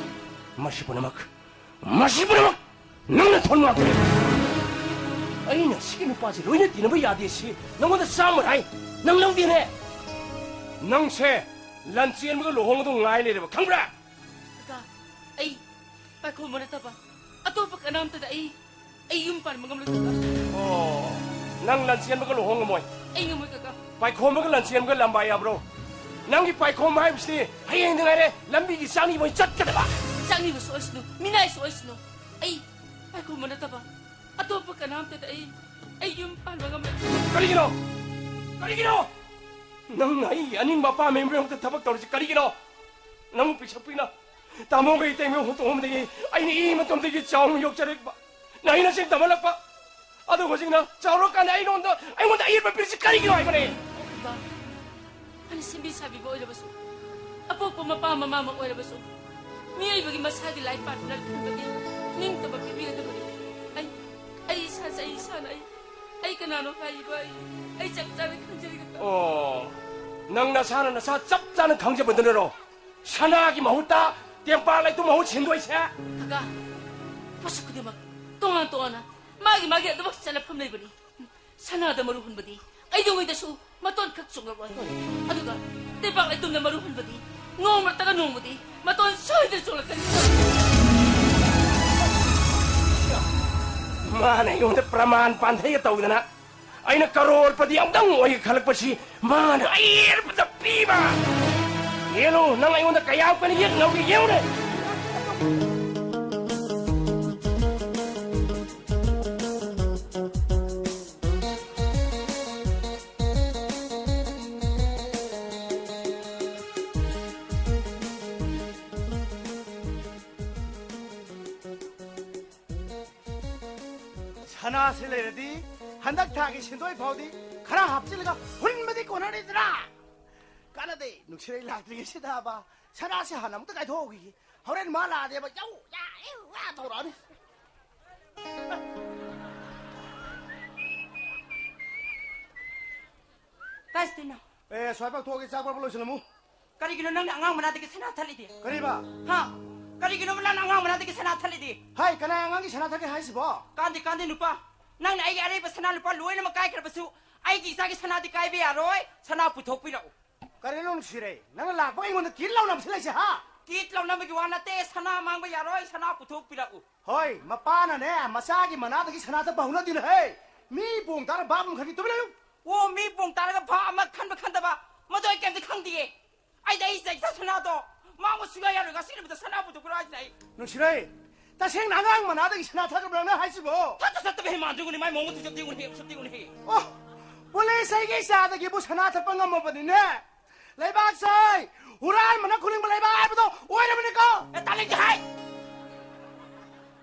ꯃꯁꯤ ꯄꯨꯝꯅꯃꯛ, ꯃꯁꯤ ꯄꯨꯝꯅꯃꯛ ꯅꯪꯅ ꯊꯣꯟ ꯉꯥꯛꯇꯅꯤ꯫ ꯑꯩꯅ ꯁꯤꯒꯤ ꯅꯨꯄꯥꯁꯤ ꯂꯣꯏꯅ ꯇꯤꯟꯅꯕ ꯌꯥꯗꯦ ꯁꯤ ꯅꯪꯉꯣꯟꯗ ꯆꯥꯝꯃ ꯍꯥꯏ, ꯅꯪ ꯂꯧꯗꯦꯅꯦ꯫ ꯅꯪꯁꯦ ꯂꯟꯆꯦꯟꯕꯒ ꯂꯨꯍꯣꯡꯒꯗꯧ ꯉꯥꯏ ꯂꯩꯔꯕ, ꯈꯪꯕ꯭ꯔꯥ? ꯀꯀꯥ, ꯑꯩ ꯄꯥꯏꯈꯣꯝꯕ ꯅꯠꯇꯕ ꯑꯇꯣꯞꯄ ꯀꯅꯥꯝꯇꯗ ꯑꯩ, ꯑꯩ ꯌꯨꯝ ꯄꯥꯟꯕ ꯉꯝꯂꯣꯏ, ꯀꯀꯥ꯫ ꯑꯣ, ꯅꯪ ꯂꯟꯆꯦꯟꯕꯒ ꯂꯨꯍꯣꯡ ꯉꯝꯃꯣꯏ꯫ ꯑꯩ ꯉꯝꯃꯣꯏ, ꯀꯀꯥ꯫ ꯄꯥꯏꯈꯣꯝꯕꯒ ꯂꯟꯆꯦꯟꯕꯒ ꯂꯝꯕꯥ ꯌꯥꯕ꯭ꯔꯣ? ꯅꯪꯒꯤ ꯄꯥꯏꯈꯣꯝꯕ ꯍꯥꯏꯕꯁꯤꯗꯤ ꯍꯌꯦꯡꯗ ꯉꯥꯏꯔꯦ ꯂꯝꯕꯤꯒꯤ ꯆꯥꯛꯅꯤꯕ ꯑꯣꯏꯅ ꯆꯠꯀꯗꯕ꯫ ꯆꯥꯛꯅꯤꯕꯁꯨ ꯑꯣꯏꯁꯅꯨ, ꯃꯤꯅꯥꯏꯁꯨ ꯑꯣꯏꯁꯅꯨ꯫ ꯑꯩ ꯄꯥꯏꯈꯣꯝꯕ ꯅꯠꯇꯕ ꯑꯇꯣꯞꯄ ꯀꯅꯥꯝꯇꯗ ꯑꯩ, ꯑꯩ ꯌꯨꯝ ꯄꯥꯟꯕ ꯉꯝꯂꯣꯏ꯫ ꯀꯔꯤꯒꯤꯅꯣ? ꯀꯔꯤꯒꯤꯅꯣ? ꯅꯪꯅ ꯑꯩꯒꯤ ꯑꯅꯤꯡꯕ ꯑꯄꯥꯝꯕꯒꯤꯗꯃꯛꯇ ꯊꯕꯛ ꯇꯧꯔꯤꯁꯤ ꯀꯔꯤꯒꯤꯅꯣ? ꯅꯪꯕꯨ ꯄꯤꯛꯁꯛ ꯄꯤꯛꯅ ꯇꯥꯃꯣꯒ ꯏꯇꯩꯃꯒ ꯍꯨꯟꯗꯣꯛꯑꯝꯕꯗꯒꯤ ꯑꯩꯅ ꯏ ꯃꯇꯣꯝꯗꯒꯤ ꯆꯥꯎꯅ ꯌꯣꯛꯆꯔꯛꯄ, ꯅꯍꯩ ꯅꯁꯤꯡ ꯇꯝꯍꯜꯂꯛꯄ, ꯑꯗꯨ ꯍꯧꯖꯤꯛꯅ ꯆꯥꯎꯔꯀꯥꯟꯗ ꯑꯩꯉꯣꯟꯗ, ꯑꯩꯉꯣꯟꯗ ꯑꯏꯔꯕ ꯄꯤꯔꯤꯁꯤ ꯀꯔꯤꯒꯤꯅꯣ ꯍꯥꯏꯕꯅꯦ? ꯏꯄꯥ, ꯐꯅ ꯁꯦꯝꯕꯤ ꯁꯥꯕꯤꯕ ꯑꯣꯏꯔꯕꯁꯨ, ꯑꯄꯣꯛꯄ ꯃꯄꯥ ꯃꯃꯥꯃꯛ ꯑꯣꯏꯔꯕꯁꯨ, ꯃꯤꯑꯣꯏꯕꯒꯤ ꯃꯁꯥꯒꯤ ꯂꯥꯏ ꯄꯥꯟꯅ ꯈꯟꯕꯒꯤ ꯅꯤꯡꯇꯝꯕ ꯄꯤꯕꯤꯒꯗꯕꯅꯤ꯫ ꯑꯩ, ꯑꯩ ꯏꯁꯥꯁꯦ, ꯑꯩ ꯏꯁꯥꯅ ꯑꯩ, ꯑꯩ ꯀꯅꯥꯅꯣ ꯍꯥꯏꯔꯤꯕ ꯑꯩ, ꯑꯩ ꯆꯞ ꯆꯥꯅ ꯈꯪꯖꯔꯒ ꯑꯣ, ꯅꯪ ꯅꯁꯥꯅ ꯅꯁꯥ ꯆꯞ ꯆꯥꯅ ꯈꯪꯖꯕꯗꯨꯅꯔꯣ ꯁꯅꯥꯒꯤ ꯃꯍꯨꯠꯇ ꯇꯦꯝꯄꯥꯛ ꯂꯩꯇꯨꯝ ꯃꯍꯨꯠ ꯁꯤꯟꯗꯣꯏꯁꯦ? ꯀꯀꯥ, ꯄꯣꯠꯁꯛ ꯈꯨꯗꯤꯡꯃꯛ ꯇꯣꯉꯥꯟ ꯇꯣꯉꯥꯟꯅ ꯃꯥꯒꯤ ꯃꯥꯒꯤ ꯑꯗꯨꯃꯛ ꯆꯠꯅꯐꯝ ꯂꯩꯕꯅꯤ꯫ ꯁꯅꯥꯗ ꯃꯔꯨ ꯍꯨꯟꯕꯗꯤ ꯀꯩꯗꯧꯉꯩꯗꯁꯨ ꯃꯇꯣꯟ ꯈꯛ ꯆꯣꯡꯂꯛꯂꯣꯏ꯫ ꯑꯗꯨꯒ ꯇꯦꯝꯄꯥꯛ ꯂꯩꯇꯨꯝꯗ ꯃꯔꯨ ꯍꯨꯟꯕꯗꯤ ꯅꯣꯡꯃ ꯅꯠꯇ꯭ꯔꯒ ꯅꯣꯡꯃꯗꯤ ꯃꯇꯣꯟ ꯁꯣꯏꯗꯅ ꯆꯣꯡꯂꯛꯀꯅꯤ꯫ ꯃꯥꯅ ꯑꯩꯉꯣꯟꯗ ꯄ꯭ꯔꯃꯥꯟ ꯄꯥꯟꯊꯩꯒ ꯇꯧꯗꯅ ꯑꯩꯅ ꯀꯔꯣꯔꯄꯇꯤ ꯑꯃꯨꯛꯇꯪ ꯑꯣꯏꯒꯦ ꯈꯜꯂꯛꯄꯁꯤ ꯃꯥꯅ ꯑꯌꯦꯔꯕꯗ ꯄꯤꯕ꯫ ꯌꯦꯡꯉꯨ, ꯅꯪ ꯑꯩꯉꯣꯟꯗ ꯀꯌꯥꯝ ꯀꯟꯅ ꯌꯦꯠ ꯉꯝꯒꯦ ꯌꯦꯡꯉꯨꯅꯦ꯫ ꯁꯅꯥꯁꯤ ꯂꯩꯔꯗꯤ ꯍꯟꯗꯛ ꯊꯥꯒꯤ ꯁꯦꯟꯗꯣꯏ ꯐꯥꯎꯗꯤ ꯈꯔ ꯍꯥꯞꯆꯤꯜꯂꯒ ꯍꯨꯟꯕꯗꯤ ꯀꯣꯟꯅꯔꯤꯗꯅ꯫ ꯀꯥꯟꯅꯗꯦ, ꯅꯨꯡꯁꯤꯔꯩ ꯂꯥꯛꯇ꯭ꯔꯤꯉꯩꯁꯤꯗꯕ ꯁꯅꯥꯁꯤ ꯍꯥꯟꯅ ꯑꯃꯨꯛꯇ ꯀꯥꯏꯊꯣꯛꯍꯧꯈꯤꯒꯦ꯫ ꯍꯣꯔꯦꯟ ꯃꯥ ꯂꯥꯛꯑꯗꯤꯕ ꯌꯧ ꯌꯥ ꯏꯎ ꯌꯥ ꯇꯧꯔꯛꯑꯅꯤ꯫ ꯀꯥꯏ ꯆꯠꯇꯣꯏꯅꯣ? ꯑꯦ, ꯁ꯭ꯋꯥꯏ ꯄꯥꯛꯊꯣꯛꯑꯒꯦ, ꯆꯥꯛ ꯄꯥꯛꯄ ꯂꯣꯏꯁꯤꯜꯂꯝꯃꯨ꯫ ꯀꯔꯤꯒꯤꯅꯣ ꯅꯪꯅ ꯑꯉꯥꯡ ꯃꯅꯥꯗꯒꯤ ꯁꯅꯥ ꯊꯠꯂꯤꯗꯤ? ꯀꯔꯤꯕ? ꯍꯥ? ꯀꯔꯤꯒꯤꯅꯣꯕ ꯅꯪꯅ ꯑꯉꯥꯡ ꯃꯅꯥꯗꯒꯤ ꯁꯅꯥ ꯊꯠꯂꯤꯗꯤ? ꯍꯥꯏ, ꯀꯅꯥ ꯑꯉꯥꯡꯒꯤ ꯁꯅꯥ ꯊꯠꯀꯦ ꯍꯥꯏꯁꯤꯕꯣ? ꯀꯥꯟꯗꯦ, ꯀꯥꯟꯗꯦ ꯅꯨꯄꯥ, ꯅꯪꯅ ꯑꯩꯒꯤ ꯑꯔꯩꯕ ꯁꯅꯥ ꯂꯨꯄꯥ ꯂꯣꯏꯅꯃꯛ ꯀꯥꯏꯈ꯭ꯔꯕꯁꯨ ꯑꯩꯒꯤ ꯏꯆꯥꯒꯤ ꯁꯅꯥꯗꯤ ꯀꯥꯏꯕ ꯌꯥꯔꯣꯏ꯫ ꯁꯅꯥ ꯄꯨꯊꯣꯛꯄꯤꯔꯛꯎ꯫ ꯀꯔꯤꯅꯣ ꯅꯨꯡꯁꯤꯔꯦ? ꯅꯪꯅ ꯂꯥꯛꯄꯒ ꯑꯩꯉꯣꯟꯗ ꯀꯤꯠ ꯂꯥꯎꯅ ꯅꯝꯁꯤꯜꯂꯛꯏꯁꯦ, ꯍꯥ? ꯀꯤꯠ ꯂꯥꯎꯅꯕꯒꯤ ꯋꯥ ꯅꯠꯇꯦ, ꯁꯅꯥ ꯃꯥꯡꯕ ꯌꯥꯔꯣꯏ, ꯁꯅꯥ ꯄꯨꯊꯣꯛꯄꯤꯔꯛꯎ꯫ ꯍꯣꯏ, ꯃꯄꯥꯅꯅꯦ ꯃꯆꯥꯒꯤ ꯃꯅꯥꯗꯒꯤ ꯁꯅꯥ ꯊꯠꯄ ꯍꯧꯅꯗꯦꯅꯦ ꯍꯦ꯫ ꯃꯤ ꯄꯣꯡ ꯇꯥꯔ ꯚꯥꯞ ꯑꯃ ꯈꯪꯗꯦ, ꯇꯨꯃꯤꯟ ꯂꯩꯌꯨ꯫ ꯑꯣ, ꯃꯤ ꯄꯣꯡ ꯇꯥꯔꯒ ꯚꯥꯞ ꯑꯃ ꯈꯟꯕ ꯈꯟꯗꯕ, ꯃꯗꯨ ꯑꯩ ꯀꯩꯝꯇ ꯈꯪꯗꯤꯌꯦ꯫ ꯑꯩꯗꯤ ꯑꯩ ꯏꯆꯥ ꯏꯆꯥ ꯁꯅꯥꯗꯣ ꯃꯥꯡꯕ ꯁꯨꯡꯌꯥ ꯌꯥꯔꯣꯏ꯫ ꯉꯁꯤ ꯅꯨꯃꯤꯠꯇ ꯁꯅꯥ ꯄꯨꯊꯣꯛꯄꯤꯔꯣ ꯍꯥꯏꯁꯤꯅꯦ ꯑꯩ꯫ ꯅꯨꯡꯁꯤꯔꯩ, ꯇꯁꯦꯡꯅ ꯑꯉꯥꯡ ꯃꯅꯥꯗꯒꯤ ꯁꯅꯥ ꯊꯠꯈ꯭ꯔꯕ ꯅꯪꯅ ꯍꯥꯏꯁꯤꯕꯣ? ꯊꯠꯇ ꯊꯠꯇꯕ ꯍꯦ ꯃꯥꯟꯗ꯭ꯔꯤꯒꯨꯅꯤ, ꯃꯥꯏ ꯃꯑꯣꯡ ꯃꯇꯧ ꯆꯠꯇ꯭ꯔꯤꯒꯨꯅꯤ ꯍꯦ, ꯎꯁꯤꯠꯇ꯭ꯔꯤꯒꯨꯅꯤ ꯍꯦ꯫ ꯑꯣ, ꯄꯨꯂꯤꯁ ꯑꯩꯒꯤ ꯏꯆꯥꯗꯒꯤꯕꯨ ꯁꯅꯥ ꯊꯠꯄ ꯉꯝꯃꯕꯅꯤꯅꯦ꯫ ꯂꯩꯕꯥꯛꯁꯦ ꯍꯨꯔꯥꯟꯕꯅ ꯈꯨꯂꯤꯡꯕ ꯂꯩꯕꯥꯛ ꯍꯥꯏꯕꯗꯣ ꯑꯣꯏꯔꯕꯅꯤꯀꯣ꯫ ꯑꯦ, ꯇꯥꯅꯤꯡꯗꯦ ꯍꯥꯏ꯫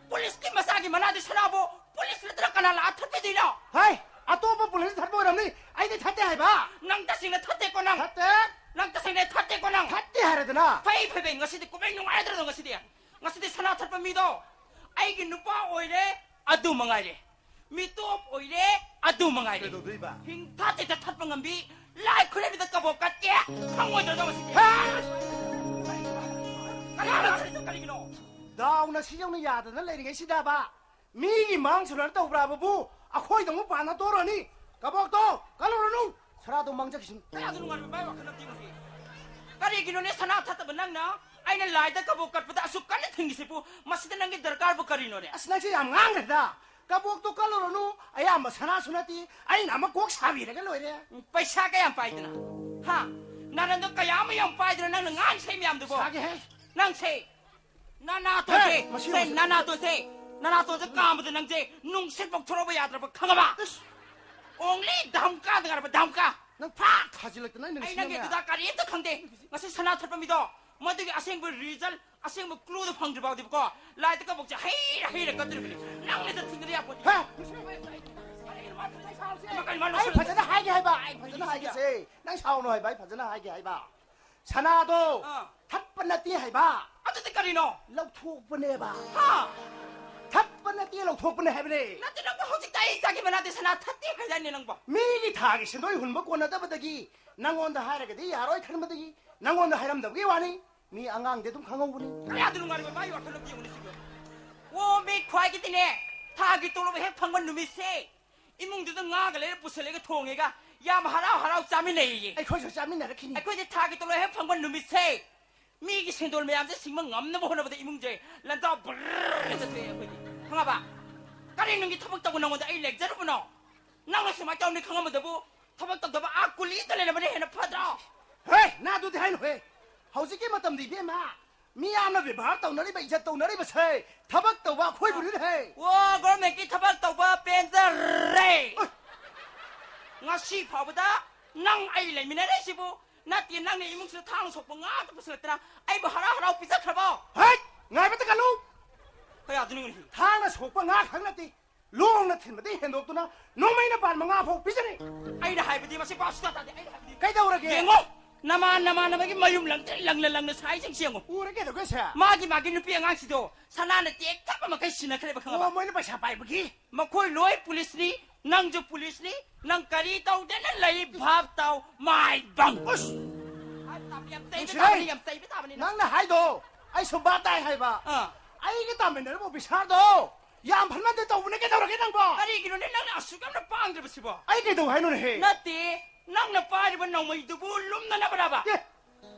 ꯄꯨꯂꯤꯁꯀꯤ ꯃꯆꯥꯒꯤ ꯃꯅꯥꯗꯤ ꯁꯅꯥꯕꯨ ꯄꯨꯂꯤꯁ ꯅꯠꯇꯅ ꯀꯅꯥ ꯂꯥꯛꯑ ꯊꯠꯄꯤꯗꯣꯏꯅꯣ? ꯍꯩ, ꯑꯇꯣꯞꯄ ꯄꯨꯂꯤꯁꯅ ꯊꯠꯄ ꯑꯣꯏꯔꯝꯅꯤ, ꯑꯩꯗꯤ ꯊꯠꯇꯦ ꯍꯥꯏꯕ꯫ ꯅꯪ ꯇꯁꯦꯡꯅ ꯊꯠꯇꯦꯀꯣ ꯅꯪ? ꯊꯠꯇꯦ꯫ ꯅꯪ ꯇꯁꯦꯡꯅ ꯊꯠꯇꯦꯀꯣ ꯅꯪ? ꯊꯠꯇꯦ ꯍꯥꯏꯔꯗꯅ꯫ ꯐꯩ, ꯐꯩ, ꯐꯩ, ꯉꯁꯤꯗꯤ ꯀꯨꯝꯍꯩ ꯅꯨꯡꯉꯥꯏꯗ꯭ꯔꯗꯣ ꯉꯁꯤꯗꯤ? ꯉꯁꯤꯗꯤ ꯁꯅꯥ ꯊꯠꯄ ꯃꯤꯗꯣ ꯑꯩꯒꯤ ꯅꯨꯄꯥ ꯑꯣꯏꯔꯦ, ꯑꯗꯨ ꯃꯉꯥꯏꯔꯦ꯫ ꯃꯤꯇꯣꯞ ꯑꯣꯏꯔꯦ, ꯑꯗꯨ ꯃꯉꯥꯏꯔꯦ꯫ ꯀꯩꯗꯧꯗꯣꯏꯕ? ꯍꯤꯡꯊꯥ ꯇꯦꯛꯇ ꯊꯠꯄ ꯉꯝꯕꯤ ꯂꯥꯏ ꯈꯨꯔꯦꯝꯕꯤꯗ ꯀꯕꯣꯛ ꯀꯠꯀꯦ ꯐꯪꯉꯣꯏꯗ꯭ꯔꯗꯣ ꯉꯁꯤꯗꯤ? ꯍꯥ! ꯀꯅꯥꯅ ꯊꯠꯂꯤꯗꯣ ꯀꯔꯤꯒꯤꯅꯣ? ꯗꯥꯎꯅ ꯁꯤ ꯌꯧꯅ ꯌꯥꯗꯅ ꯂꯩꯔꯤꯉꯩꯁꯤꯗꯕ, ꯃꯤꯒꯤ ꯃꯥꯡ ꯁꯨꯅꯔ ꯇꯧꯕ꯭ꯔꯥꯕꯕꯨ ꯑꯩꯈꯣꯏꯗ ꯑꯃꯨꯛ ꯄꯥꯟꯅ ꯇꯣꯔꯅꯤ꯫ ꯀꯕꯣꯛꯇꯣ ꯀꯜꯂꯨꯔꯅꯨ, ꯁꯅꯥꯗꯣ ꯃꯥꯡꯖꯈꯤꯁꯅꯨ꯫ ꯀꯌꯥꯗ ꯅꯨꯡꯉꯥꯏꯕ ꯃꯥꯏ ꯋꯥꯈꯜ ꯑꯃ ꯌꯦꯡꯉꯨꯁꯤ꯫ ꯀꯔꯤꯒꯤꯅꯣꯅꯦ ꯁꯅꯥ ꯊꯠꯇꯕ ꯅꯪꯅ ꯑꯩꯅ ꯂꯥꯏꯗ ꯀꯕꯣꯛ ꯀꯠꯄꯗ ꯑꯁꯨꯛ ꯀꯟꯅ ꯊꯤꯡꯉꯤꯁꯤꯕꯨ? ꯃꯁꯤꯗ ꯅꯪꯒꯤ ꯗꯔꯀꯥꯔꯕꯨ ꯀꯔꯤꯅꯣꯅꯦ? ꯑꯁ, ꯅꯪꯁꯦ ꯌꯥꯝ ꯉꯥꯡꯈ꯭ꯔꯦꯗ꯫ ꯀꯕꯣꯛꯇꯣ ꯀꯜꯂꯨꯔꯅꯨ, ꯑꯌꯥꯝꯕ ꯁꯅꯥꯁꯨ ꯅꯠꯇꯦ, ꯑꯩꯅ ꯑꯃ ꯀꯣꯛ ꯁꯥꯕꯤꯔꯒ ꯂꯣꯏꯔꯦ꯫ ꯎꯝ, ꯄꯩꯁꯥ ꯀꯌꯥꯝ ꯄꯥꯏꯗꯅ? ꯍꯥ? ꯅꯥꯔꯟꯗꯣ ꯀꯌꯥ ꯑꯃ ꯌꯥꯝ ꯄꯥꯏꯗꯅ ꯅꯪꯅ ꯉꯥꯡ ꯁꯩ ꯃꯌꯥꯝꯗꯨꯕꯣ? ꯁꯥꯒꯦꯍꯦ꯫ ꯅꯪꯁꯦ ꯅꯅꯥꯇꯣꯟꯁꯦ, ꯍꯦ, ꯃꯁꯤ ꯁꯦ, ꯃꯁꯤ꯫ ꯅꯅꯥꯇꯣꯟꯁꯦ, ꯅꯅꯥꯇꯣꯟꯁꯦ ꯀꯥꯝꯕꯗ ꯅꯪꯁꯦ ꯅꯨꯡꯁꯤꯠ ꯄꯣꯛꯊꯣꯔꯛꯄ ꯌꯥꯗ꯭ꯔꯕ, ꯈꯪꯉꯕ? ꯏꯁ꯫ Only ꯙꯝꯀꯥꯗ ꯉꯥꯏꯔꯕ, ꯙꯝꯀꯥ꯫ ꯅꯪ ꯐꯥ ꯊꯥꯖꯤꯜꯂꯛꯇꯅ ꯑꯩꯅ ꯑꯩ ꯅꯪꯒꯤ ꯅꯤꯡꯁꯤꯡꯉꯦ꯫ ꯑꯗꯨꯗ ꯀꯔꯤꯝꯇ ꯈꯪꯗꯦ꯫ ꯉꯁꯤ ꯁꯅꯥ ꯊꯠꯄ ꯃꯤꯗꯣ, ꯃꯗꯨꯒꯤ ꯑꯁꯦꯡꯕ result, ꯑꯁꯦꯡꯕ clueꯗꯣ ꯐꯪꯗ꯭ꯔꯤ ꯐꯥꯎꯗꯤꯕꯀꯣ, ꯂꯥꯏꯗ ꯀꯕꯣꯛꯁꯦ ꯍꯩꯔ ꯍꯩꯔ ꯀꯠꯇꯣꯔꯤꯕꯅꯤ꯫ ꯅꯪꯅ ꯆꯠ ꯊꯤꯡꯗꯅ ꯌꯥꯄꯣꯠꯇꯦ꯫ ꯍꯦ! ꯀꯔꯤꯅꯣ ꯃꯥ ꯊꯠꯂꯤꯁꯦ? ꯏꯃꯥ, ꯀꯔꯤꯅꯣ ꯃꯥ ꯑꯩ ꯅꯣꯛꯁꯜꯂꯤꯁꯦ? ꯐꯖꯅ ꯍꯥꯏꯒꯦ ꯍꯥꯏꯕ, ꯑꯩ ꯐꯖꯅ ꯀꯔꯤꯅꯣ? ꯍꯥꯏꯒꯦꯁꯦ꯫ ꯅꯪ ꯁꯥꯎꯅꯨ ꯍꯥꯏꯕ, ꯑꯩ ꯐꯖꯅ ꯍꯥꯏꯒꯦ ꯍꯥꯏꯕ꯫ ꯁꯅꯥꯗꯣ ꯑꯥ꯫ ꯊꯠꯄ ꯅꯠꯇꯦ ꯍꯥꯏꯕ꯫ ꯑꯗꯨꯗꯤ ꯀꯔꯤꯅꯣ? ꯂꯧꯊꯣꯛꯄꯅꯦꯕ꯫ ꯍꯥ? ꯊꯠꯄ ꯅꯠꯇꯦ, ꯂꯧꯊꯣꯛꯄꯅꯦ ꯍꯥꯏꯕꯅꯦ꯫ ꯅꯠꯇꯦ, ꯅꯪꯕꯨ ꯍꯧꯖꯤꯛꯇ ꯑꯩ ꯆꯥꯒꯦ ꯃꯅꯥꯗꯤ ꯁꯅꯥ ꯊꯠꯇꯦ ꯍꯥꯏꯗꯥꯏꯅꯦ ꯅꯪꯕꯣ? ꯃꯤꯒꯤ ꯊꯥꯒꯤ ꯁꯦꯟꯗꯣꯏ ꯍꯨꯟꯕ ꯀꯣꯟꯅꯗꯕꯗꯒꯤ ꯅꯪꯉꯣꯟꯗ ꯍꯥꯏꯔꯒꯗꯤ ꯌꯥꯔꯣꯏ ꯈꯟꯕꯗꯒꯤ ꯅꯪꯉꯣꯟꯗ ꯍꯥꯏꯔꯝꯗꯕꯒꯤ ꯋꯥꯅꯤ꯫ ꯃꯤ ꯑꯉꯥꯡꯗꯤ ꯑꯗꯨꯝ ꯈꯪꯍꯧꯕꯅꯤ꯫ ꯀꯌꯥꯗ ꯅꯨꯡꯉꯥꯏꯔꯤꯕ ꯃꯥꯒꯤ ꯋꯥꯈꯜꯂꯣꯟꯗꯣ ꯌꯦꯡꯉꯨꯅꯦ ꯁꯤꯕꯣ꯫ ꯑꯣ, ꯃꯤ ꯈ꯭ꯋꯥꯏꯒꯤꯗꯤꯅꯦ, ꯊꯥꯒꯤ ꯇꯣꯂꯣꯞ ꯍꯦꯛ ꯐꯪꯕ ꯅꯨꯃꯤꯠꯁꯦ ꯏꯃꯨꯡꯗꯨꯗ ꯉꯥꯒ ꯂꯩꯔ ꯄꯨꯁꯜꯂꯒ ꯊꯣꯡꯉꯦꯒ ꯌꯥꯝ ꯍꯔꯥꯎ ꯍꯔꯥꯎ ꯆꯥꯃꯤꯟꯅꯩꯌꯦ꯫ ꯑꯩꯈꯣꯏꯁꯨ ꯆꯥꯃꯤꯟꯅꯔꯛꯈꯤꯅꯤ꯫ ꯑꯩꯈꯣꯏꯗꯤ ꯊꯥꯒꯤ ꯇꯣꯂꯣꯞ ꯍꯦꯛ ꯐꯪꯕ ꯅꯨꯃꯤꯠꯁꯦ ꯃꯤꯒꯤ ꯁꯦꯟꯗꯣꯜ ꯃꯌꯥꯝꯁꯦ ꯁꯤꯡꯕ ꯉꯝꯅꯕ ꯍꯣꯠꯅꯕꯗ ꯏꯃꯨꯡꯁꯦ ꯂꯟꯖꯥꯎ ꯕ꯭ꯔꯔ ꯆꯠꯊꯣꯛꯑꯦ ꯑꯩꯈꯣꯏꯗꯤ꯫ ꯈꯪꯉꯕ? ꯀꯔꯤ ꯅꯨꯡꯒꯤ ꯊꯕꯛ ꯇꯧꯕ ꯅꯪꯉꯣꯟꯗ ꯑꯩ ꯂꯦꯛꯆꯔꯨꯕꯅꯣ? ꯅꯪꯅ ꯁꯨꯃꯥꯏꯅ ꯇꯧꯅꯤ ꯈꯪꯉꯝꯕꯗꯕꯨ ꯊꯕꯛ ꯇꯧꯗꯕ ꯑꯥ ꯀꯨꯂꯤꯗ ꯂꯩꯔꯝꯕꯅ ꯍꯦꯟꯅ ꯐꯗ꯭ꯔꯣ? ꯍꯦ! ꯅꯪ ꯑꯗꯨꯗꯤ ꯍꯥꯏꯅꯨꯍꯦ꯫ ꯍꯧꯖꯤꯛꯀꯤ ꯃꯇꯝꯗꯤ ꯏꯕꯦꯝꯃ, ꯃꯤꯌꯥꯝꯅ ꯕꯦꯕꯥꯔ ꯇꯧꯅꯔꯤꯕ, ꯏꯖꯠ ꯇꯧꯅꯔꯤꯕꯁꯦ ꯊꯕꯛ ꯇꯧꯕ ꯑꯩꯈꯣꯏꯕꯨꯅꯤꯅꯦꯍꯦ꯫ ꯑꯣ, governmentꯀꯤ ꯊꯕꯛ ꯇꯧꯕ ꯄꯦꯟꯖꯔꯦ꯫ ꯑꯣꯏ꯫ ꯉꯁꯤ ꯐꯥꯎꯕꯗ ꯅꯪ ꯑꯩ ꯂꯩꯃꯤꯟꯅꯔꯛꯏꯁꯤꯕꯨ ꯅꯠꯇꯦ, ꯅꯪꯅ ꯏꯃꯨꯡꯁꯤꯗ ꯊꯥꯡꯅ ꯁꯣꯛꯄ ꯉꯥ ꯑꯗꯨ ꯄꯨꯁꯤꯜꯂꯛꯇꯅ ꯑꯩꯕꯨ ꯍꯔꯥꯎ ꯍꯔꯥꯎ ꯄꯤꯖꯈ꯭ꯔꯕꯣ? ꯍꯩꯠ! ꯉꯥꯏꯕꯇ ꯀꯜꯂꯨ! ꯀꯌꯥꯗꯨꯅꯣ ꯌꯦꯡꯉꯨꯅꯦ꯫ ꯊꯥꯡꯅ ꯁꯣꯛꯄ ꯉꯥ ꯈꯛ ꯅꯠꯇꯦ, ꯂꯣꯡꯅ ꯊꯤꯟꯕꯗꯒꯤ ꯍꯦꯟꯗꯣꯛꯇꯨꯅ ꯅꯣꯡꯃꯩꯅ ꯄꯥꯟ ꯃꯉꯥ ꯐꯥꯎ ꯄꯤꯖꯔꯤ꯫ ꯑꯩꯅ ꯍꯥꯏꯕꯗꯤ ꯃꯁꯤ ꯄꯥꯎ ꯁꯨꯛꯇꯥ ꯇꯥꯗꯦ꯫ ꯑꯩꯅ ꯍꯥꯏꯕꯗꯤ ꯀꯩꯗꯧꯔꯒꯦ? ꯌꯦꯡꯉꯣ, ꯅꯃꯥꯟ ꯅꯃꯥꯟꯅꯕꯒꯤ ꯃꯌꯨꯝ ꯂꯪꯇ꯭ꯔꯤꯛ ꯂꯪꯅ ꯂꯪꯅ ꯁꯥꯏꯁꯤꯡꯁꯦ ꯌꯦꯡꯉꯣ꯫ ꯎꯔꯦ ꯀꯩꯗꯧꯒꯦ ꯁꯦ? ꯃꯥꯒꯤ ꯃꯥꯒꯤ ꯅꯨꯄꯤ ꯑꯉꯥꯡꯁꯤꯗꯣ ꯁꯅꯥꯅ ꯇꯦꯛ ꯊꯛꯄ ꯃꯈꯩ ꯁꯤꯟꯅꯈ꯭ꯔꯦꯕ, ꯈꯪꯉꯕ? ꯑꯣ, ꯃꯣꯏꯅ ꯄꯩꯁꯥ ꯄꯥꯏꯕꯒꯤ? ꯃꯈꯣꯏ ꯂꯣꯏ ꯄꯨꯂꯤꯁꯅꯤ, ꯅꯪꯁꯨ ꯄꯨꯂꯤꯁꯅꯤ, ꯅꯪ ꯀꯔꯤ ꯇꯧꯗꯅ ꯂꯩ? ꯚꯥꯞ ꯇꯥꯎ, ꯃꯥꯏꯕꯪ꯫ ꯑꯁ! ꯍꯥꯏꯕ ꯇꯥꯕꯅꯤ, ꯌꯥꯝ ꯆꯩꯕ ꯅꯨꯡꯁꯤꯔꯩ! ꯇꯥꯕꯅꯤ, ꯌꯥꯝ ꯆꯩꯕ ꯇꯥꯕꯅꯤ ꯅꯪ꯫ ꯅꯪꯅ ꯍꯥꯏꯗꯣ ꯑꯩꯁꯨ ꯚꯥꯞ ꯇꯥꯏ ꯍꯥꯏꯕ꯫ ꯑꯥ꯫ ꯑꯩꯒ ꯇꯥꯃꯤꯟꯅꯔꯤꯕ ꯑꯣꯐꯤꯁꯥꯔꯗꯣ ꯌꯥꯝ ꯐꯅꯗꯦ ꯇꯧꯕꯅꯦ, ꯀꯩꯗꯧꯔꯒꯦ ꯅꯪꯕꯣ? ꯀꯔꯤꯒꯤꯅꯣꯅꯦ ꯅꯪꯅ ꯑꯁꯨꯛ ꯌꯥꯝꯅ ꯄꯥꯡꯗ꯭ꯔꯤꯕꯁꯤꯕꯣ? ꯑꯩ ꯀꯩꯗꯧ ꯍꯥꯏꯅꯣꯅꯦꯍꯦ? ꯅꯠꯇꯦ, ꯅꯪꯅ ꯄꯥꯏꯔꯤꯕ ꯅꯣꯡꯃꯩꯗꯨꯕꯨ ꯂꯨꯝꯅꯅꯕꯔꯕ? ꯑꯦ!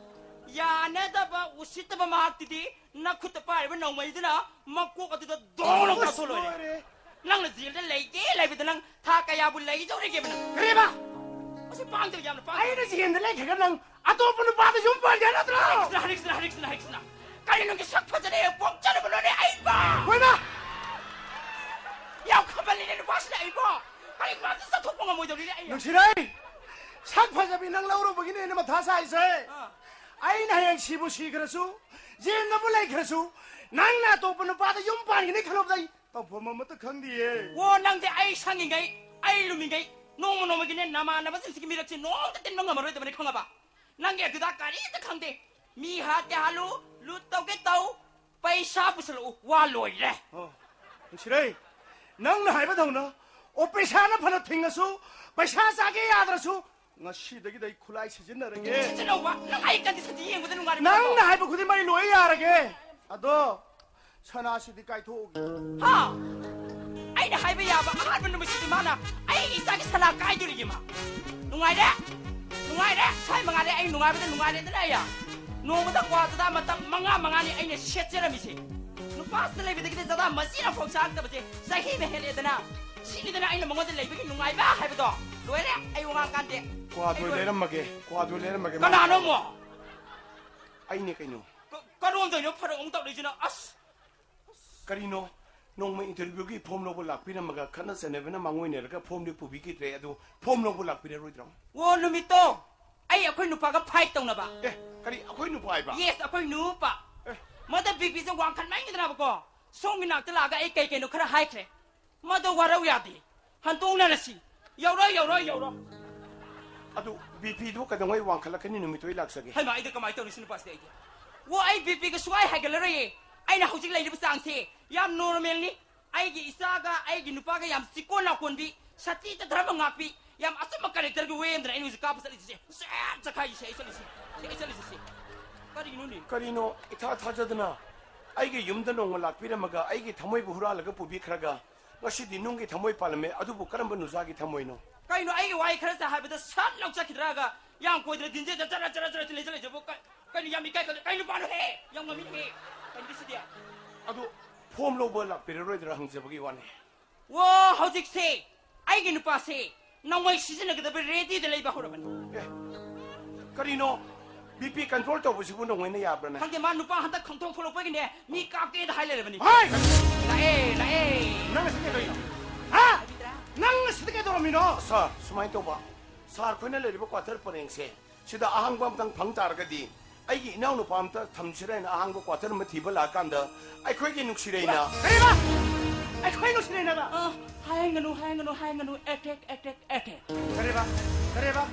ꯌꯥꯅꯗꯕ, ꯎꯁꯤꯠꯇꯕ ꯃꯍꯥꯛꯇꯨꯗꯤ ꯅꯈꯨꯠꯇ ꯄꯥꯏꯔꯤꯕ ꯅꯣꯡꯃꯩꯗꯨꯅ ꯃꯀꯣꯛ ꯑꯗꯨꯗ ꯗꯣꯡ ꯂꯥꯎ ꯑꯁ, ꯀꯥꯞꯊꯣꯛ ꯂꯣꯏꯔꯦ꯫ ꯂꯣꯏꯔꯦ꯫ ꯅꯪꯅ ꯖꯦꯜꯗ ꯂꯩꯒꯦ ꯂꯩꯕꯗ ꯅꯪ ꯊꯥ ꯀꯌꯥꯕꯨ ꯂꯩꯗꯧꯔꯤꯒꯦꯕ ꯅꯪ? ꯀꯔꯤꯕ? ꯃꯁꯤ ꯄꯥꯡꯗꯕ ꯌꯥꯝꯅ ꯄꯥꯡꯗꯕ꯫ ꯑꯩꯅ ꯖꯦꯜꯗ ꯂꯩꯈ꯭ꯔꯒ ꯅꯪ ꯑꯇꯣꯞꯄ ꯅꯨꯄꯥꯗ ꯌꯨꯝ ꯄꯥꯟꯒꯦ ꯅꯠꯇ꯭ꯔꯣ? ꯍꯔꯤꯀ꯭ꯔꯤꯁꯅ, ꯍꯔꯤꯀ꯭ꯔꯤꯁꯅ, ꯍꯔꯤꯀ꯭ꯔꯤꯁꯅ, ꯍꯔꯤꯀ꯭ꯔꯤꯁꯅ꯫ ꯀꯔꯤ ꯅꯪꯒꯤ ꯁꯛ ꯐꯖꯔꯦ ꯄꯣꯛꯆꯔꯕ ꯂꯣꯏꯔꯦ ꯑꯩꯕꯣ? ꯍꯣꯏꯃ! ꯌꯥꯝ ꯈꯝꯕꯜꯂꯤꯅꯦ ꯅꯨꯄꯥꯁꯤꯅ ꯑꯩꯕꯣ꯫ ꯀꯔꯤ ꯃꯥꯁꯨ ꯆꯠꯊꯣꯛꯄ ꯉꯝꯃꯣꯏꯗꯧꯔꯤꯅꯦ ꯑꯩ꯫ ꯅꯨꯡꯁꯤꯔꯩ! ꯁꯛ ꯐꯖꯕꯤ ꯅꯪ ꯂꯧꯔꯨꯕꯒꯤꯅꯦ ꯑꯩꯅ ꯃꯊꯥ ꯁꯥꯏꯁꯦ꯫ ꯑꯥ꯫ ꯑꯩꯅ ꯍꯌꯦꯡ ꯁꯤꯕꯨ ꯁꯤꯈ꯭ꯔꯁꯨ, ꯖꯦꯜꯗꯕꯨ ꯂꯩꯈ꯭ꯔꯁꯨ, ꯅꯪꯅ ꯑꯇꯣꯞꯄ ꯅꯨꯄꯥꯗ ꯌꯨꯝ ꯄꯥꯟꯒꯅꯤ ꯈꯜꯂꯨꯕꯗ ꯑꯩ ꯇꯧꯐꯝ ꯑꯃꯠꯇ ꯈꯪꯗꯤꯌꯦ꯫ ꯑꯣ, ꯅꯪꯗꯤ ꯑꯩ ꯁꯪꯉꯤꯉꯩ, ꯑꯩ ꯂꯨꯝꯃꯤꯉꯩ, ꯅꯣꯡꯃ ꯅꯣꯡꯃꯒꯤꯅꯦ ꯅꯃꯥꯟꯅꯕꯁꯤꯡꯁꯤꯒꯤ ꯃꯤꯔꯛꯁꯦ ꯅꯣꯡꯃꯇ ꯇꯤꯟꯕ ꯉꯝꯃꯔꯣꯏꯗꯕꯅꯤ, ꯈꯪꯉꯕ? ꯅꯪꯒꯤ ꯑꯗꯨꯗ ꯀꯔꯤꯝꯇ ꯈꯪꯗꯦ꯫ ꯃꯤ ꯍꯥꯠꯀꯦ ꯍꯥꯠꯂꯨ, ꯂꯨꯠ ꯇꯧꯒꯦ ꯇꯧ, ꯄꯩꯁꯥ ꯄꯨꯁꯜꯂꯛꯎ, ꯋꯥ ꯂꯣꯏꯔꯦ꯫ ꯑꯣ, ꯅꯨꯡꯁꯤꯔꯩ, ꯅꯪꯅ ꯍꯥꯏꯕꯗꯧꯅ ꯑꯣ ꯄꯩꯁꯥꯅ ꯐꯅ ꯊꯤꯡꯉꯁꯨ, ꯄꯩꯁꯥ ꯆꯥꯒꯦ ꯌꯥꯗ꯭ꯔꯁꯨ, ꯉꯁꯤꯗꯒꯤꯗꯤ ꯑꯩ ꯈꯨꯠꯂꯥꯏ ꯁꯤꯖꯤꯟꯅꯔꯒꯦ꯫ ꯁꯤꯖꯤꯟꯅꯧꯕ? ꯅꯪ ꯑꯩ ꯀꯟꯗꯤꯁꯟꯁꯤ ꯌꯦꯡꯕꯗ ꯅꯨꯡꯉꯥꯏꯔꯤꯕ ꯅꯪꯅ ꯅꯠꯇ꯭ꯔꯣ? ꯍꯥꯏꯕ ꯈꯨꯗꯤꯡꯃꯛ ꯑꯩ ꯂꯣꯏ ꯌꯥꯔꯒꯦ꯫ ꯑꯗꯣ ꯁꯅꯥꯁꯤꯗꯤ ꯀꯥꯏꯊꯣꯛꯎꯒꯦ꯫ ꯍꯥ? ꯑꯩꯅ ꯍꯥꯏꯕ ꯌꯥꯕ ꯑꯍꯥꯟꯕ ꯅꯨꯃꯤꯠꯁꯤꯗꯤ ꯃꯥꯅ ꯑꯩ ꯏꯆꯥꯒꯤ ꯁꯅꯥ ꯀꯥꯏꯗꯣꯔꯤꯒꯦ ꯃꯥ꯫ ꯅꯨꯡꯉꯥꯏꯔꯦ? ꯅꯨꯡꯉꯥꯏꯔꯦ? ꯁ꯭ꯋꯥꯏ ꯃꯉꯥꯏꯔꯦ ꯑꯩ ꯅꯨꯡꯉꯥꯏꯕꯗ ꯅꯨꯡꯉꯥꯏꯔꯦꯗꯅ ꯑꯩ꯫ ꯅꯣꯡꯃꯗ ꯀ꯭ꯋꯥ ꯆꯗꯥ ꯃꯇꯝ ꯃꯉꯥ ꯃꯉꯥꯅꯤ ꯑꯩꯅ ꯁꯦꯠꯆꯔꯝꯃꯤꯁꯦ꯫ ꯅꯨꯄꯥꯁꯤꯗ ꯂꯩꯕꯗꯒꯤꯗꯤ ꯆꯗꯥ ꯃꯆꯦꯠ ꯑꯃꯐꯥꯎ ꯆꯥꯔꯛꯇꯕꯁꯦ ꯆꯍꯤꯅ ꯍꯦꯜꯂꯦꯗꯅ꯫ ꯁꯤꯅꯤꯗꯅ ꯑꯩꯅ ꯃꯉꯣꯟꯗ ꯂꯩꯕꯒꯤ ꯅꯨꯡꯉꯥꯏꯕ ꯍꯥꯏꯕꯗꯣ꯫ ꯂꯣꯏꯔꯦ, ꯑꯩ ꯋꯥ ꯉꯥꯡ ꯀꯥꯟꯗꯦ꯫ ꯀ꯭ꯋꯥꯗꯣ ꯑꯩ ꯂꯣꯏꯔꯦ꯫ ꯂꯩꯔꯝꯃꯒꯦ, ꯀ꯭ꯋꯥꯗꯣ ꯂꯩꯔꯝꯃꯒꯦ꯫ ꯀꯅꯥꯅꯣ ꯑꯃꯨꯛ? ꯑꯩꯅꯦ ꯀꯩꯅꯣ꯫ ꯀ-, ꯀꯔꯣꯝꯗꯩꯅꯣ ꯐꯔꯛ ꯑꯃꯨꯛ ꯇꯧꯔꯛꯏꯁꯤꯅ? ꯑꯁ! ꯀꯔꯤꯅꯣ? ꯅꯣꯡꯃ ꯏꯟꯇꯔꯚ꯭ꯌꯨꯒꯤ ꯐꯣꯝ ꯂꯧꯕ ꯂꯥꯛꯄꯤꯔꯝꯃꯒ ꯈꯠꯅ ꯆꯩꯅꯕꯅ ꯃꯥꯡꯑꯣꯏꯅꯔꯒ ꯐꯣꯝꯗꯤ ꯄꯨꯕꯤꯈꯤꯗ꯭ꯔꯦ, ꯑꯗꯨ ꯐꯣꯝ ꯂꯧꯕ ꯂꯥꯛꯄꯤꯔꯔꯣꯏꯗ꯭ꯔꯣ? ꯑꯣ, ꯅꯨꯃꯤꯠꯇꯣ ꯑꯩ ꯑꯩꯈꯣꯏ ꯅꯨꯄꯥꯒ ꯐꯥꯏꯠ ꯇꯧꯅꯕ꯫ ꯑꯦ, ꯀꯔꯤ ꯑꯩꯈꯣꯏ ꯅꯨꯄꯥ ꯍꯥꯏꯕ? ꯌꯦꯁ, ꯑꯩꯈꯣꯏ ꯅꯨꯄꯥ꯫ ꯑꯦ꯫ ꯃꯗ ꯕꯤ ꯄꯤꯁꯦ ꯋꯥꯡꯈꯠꯃꯟꯈꯤꯗꯅꯕꯀꯣ, ꯁꯣꯝꯒꯤ ꯅꯥꯛꯇ ꯂꯥꯛꯑꯒ ꯑꯩ ꯀꯩ ꯀꯩꯅꯣ ꯈꯔ ꯍꯥꯏꯈ꯭ꯔꯦ꯫ ꯃꯗꯨ ꯋꯥꯔꯧ ꯌꯥꯗꯦ꯫ ꯍꯟꯇꯣꯛꯅꯔꯁꯤ꯫ ꯌꯧꯔꯣ, ꯌꯧꯔꯣ, ꯌꯧꯔꯣ꯫ ꯑꯗꯨ ꯕꯤ ꯄꯤꯗꯨ ꯀꯩꯗꯧꯉꯩ ꯋꯥꯡꯈꯠꯂꯛꯀꯅꯤ? ꯅꯨꯃꯤꯠꯇꯨ ꯑꯩ ꯂꯥꯛꯆꯒꯦ꯫ ꯍꯩꯃꯥ, ꯑꯩꯗꯤ ꯀꯃꯥꯏꯅ ꯇꯧꯅꯤ ꯁꯤ ꯅꯨꯄꯥꯁꯤꯗꯤ ꯑꯩꯗꯤ? ꯑꯣ, ꯑꯩ ꯕꯤ ꯄꯤꯒ ꯁꯨꯡꯍꯥꯏ ꯍꯥꯏꯒꯠꯂꯔꯣꯏꯌꯦ꯫ ꯑꯩꯅ ꯍꯧꯖꯤꯛ ꯂꯩꯔꯤꯕ ꯆꯥꯡꯁꯦ ꯌꯥꯝ ꯅꯣꯔꯃꯦꯜꯅꯤ꯫ ꯑꯩꯒꯤ ꯏꯆꯥꯒ ꯑꯩꯒꯤ ꯅꯨꯄꯥꯒ ꯌꯥꯝ ꯆꯤꯛꯀꯣꯟ ꯅꯥꯀꯣꯟꯕꯤ, ꯁꯇꯤꯗ ꯙꯔꯃ ꯉꯥꯛꯄꯤ, ꯌꯥꯝ ꯑꯆꯨꯝꯕ ꯀꯦꯔꯦꯛꯇꯔꯒꯤ ꯋꯦ ꯑꯃꯗꯅ ꯑꯩꯅ ꯍꯧꯖꯤꯛ ꯀꯥꯞꯄ ꯆꯠꯂꯤꯁꯦ꯫ ꯆꯦꯞ ꯆꯈꯥꯏꯔꯤꯁꯦ ꯑꯩ ꯆꯠꯂꯤꯁꯦ꯫ ꯁꯤ ꯑꯩ ꯆꯠꯂꯤꯁꯦ ꯁꯤ꯫ ꯀꯔꯤꯒꯤꯅꯣꯅꯦ? ꯀꯔꯤꯅꯣ ꯏꯊꯥ ꯊꯥꯖꯗꯅ ꯑꯩꯒꯤ ꯌꯨꯝꯗ ꯅꯣꯡꯃ ꯂꯥꯛꯄꯤꯔꯝꯃꯒ ꯑꯩꯒꯤ ꯊꯃꯣꯏꯕꯨ ꯍꯨꯔꯥꯜꯂꯒ ꯄꯨꯕꯤꯈ꯭ꯔꯒ ꯉꯁꯤꯗꯤ ꯅꯨꯡꯒꯤ ꯊꯃꯣꯏ ꯄꯥꯜꯂꯝꯃꯦ, ꯑꯗꯨꯕꯨ ꯀꯔꯝꯕ ꯅꯨꯖꯥꯒꯤ ꯊꯃꯣꯏꯅꯣ? ꯀꯩꯅꯣ, ꯑꯩꯒꯤ ꯋꯥꯍꯩ ꯈꯔ ꯆꯥ ꯍꯥꯏꯕꯗ ꯁꯠ ꯂꯥꯎ ꯆꯠꯈꯤꯗ꯭ꯔꯒ ꯌꯥꯝ ꯀꯣꯏꯗꯅ ꯗꯤꯟꯖꯦꯗ ꯆꯔꯥ ꯆꯔꯥ ꯆꯔꯥ ꯆꯤꯜꯂꯦ ꯆꯠꯂꯤꯁꯤꯕꯨ ꯀ-, ꯀꯩꯅꯣ ꯌꯥꯝ ꯏꯀꯥꯏ ꯈꯪꯗꯦ? ꯀꯩ ꯅꯨꯄꯥꯅꯣꯍꯦ? ꯌꯥꯝ ꯉꯝꯃꯤꯅꯦꯍꯦ꯫ ꯀꯩꯅꯣ ꯁꯤꯗꯤ? ꯑꯗꯨ ꯐꯣꯝ ꯂꯧꯕ ꯂꯥꯛꯄꯤꯔꯔꯣꯏꯗ꯭ꯔꯥ ꯍꯪꯖꯕꯒꯤ ꯋꯥꯅꯤ꯫ ꯋꯥ, ꯍꯧꯖꯤꯛꯁꯦ ꯑꯩꯒꯤ ꯅꯨꯄꯥꯁꯦ ꯅꯣꯡꯃꯩ ꯁꯤꯖꯤꯟꯅꯒꯗꯕ ꯔꯦꯗꯤꯗ ꯂꯩꯕ ꯍꯧꯔꯕꯅꯤ꯫ ꯑꯦ, ꯀꯔꯤꯅꯣ? ꯕꯤ ꯄꯤ ꯀꯟꯇ꯭ꯔꯣꯜ ꯇꯧꯕꯁꯤꯕꯨ ꯅꯣꯡꯃꯩꯅ ꯌꯥꯕ꯭ꯔꯥꯅꯦ? ꯈꯪꯗꯦ, ꯃꯥ ꯅꯨꯄꯥ ꯍꯟꯗꯛ ꯈꯪꯊꯣꯡ ꯊꯣꯛꯂꯛꯄꯒꯤꯅꯦ ꯃꯤ ꯀꯥꯞꯀꯦꯗ ꯍꯥꯏ ꯂꯩꯔꯕꯅꯤ꯫ ꯍꯣꯏ! ꯂꯥꯛꯑꯦ, ꯂꯥꯛꯑꯦ꯫ ꯅꯪ ꯑꯁꯤꯗ ꯀꯩꯗꯧꯔꯤꯅꯣ? ꯍꯥ? ꯅꯪ ꯑꯁꯤꯗ ꯀꯩꯗꯧꯔꯝꯃꯤꯅꯣ? ꯁꯥꯔ, ꯁꯨꯃꯥꯏꯅ ꯇꯧꯕ, ꯁꯥꯔ ꯈꯣꯏꯅ ꯂꯩꯔꯤꯕ ꯀ꯭ꯋꯥꯇꯔ ꯄꯔꯦꯡꯁꯦ ꯁꯤꯗ ꯑꯍꯥꯡꯕ ꯑꯝꯇꯪ ꯐꯪ ꯇꯥꯔꯒꯗꯤ ꯑꯩꯒꯤ ꯏꯅꯥꯎꯅꯨꯄꯥ ꯑꯝꯇ ꯊꯝꯁꯤꯔ ꯍꯥꯏꯅ ꯑꯍꯥꯡꯕ ꯀ꯭ꯋꯥꯇꯔ ꯑꯃ ꯊꯤꯕ ꯂꯥꯛꯑꯀꯥꯟꯗ ꯑꯩꯈꯣꯏꯒꯤ ꯅꯨꯡꯁꯤꯔꯩꯅ ꯀꯔꯤꯕ? ꯑꯩꯈꯣꯏ ꯅꯨꯡꯁꯤꯔꯩꯅꯕ? ꯑ, ꯍꯥꯏꯒꯅꯨ, ꯍꯥꯏꯒꯅꯨ, ꯍꯥꯏꯒꯅꯨ꯫ Attack, attack, attack. ꯀꯔꯤꯕ? ꯀꯔꯤꯕ?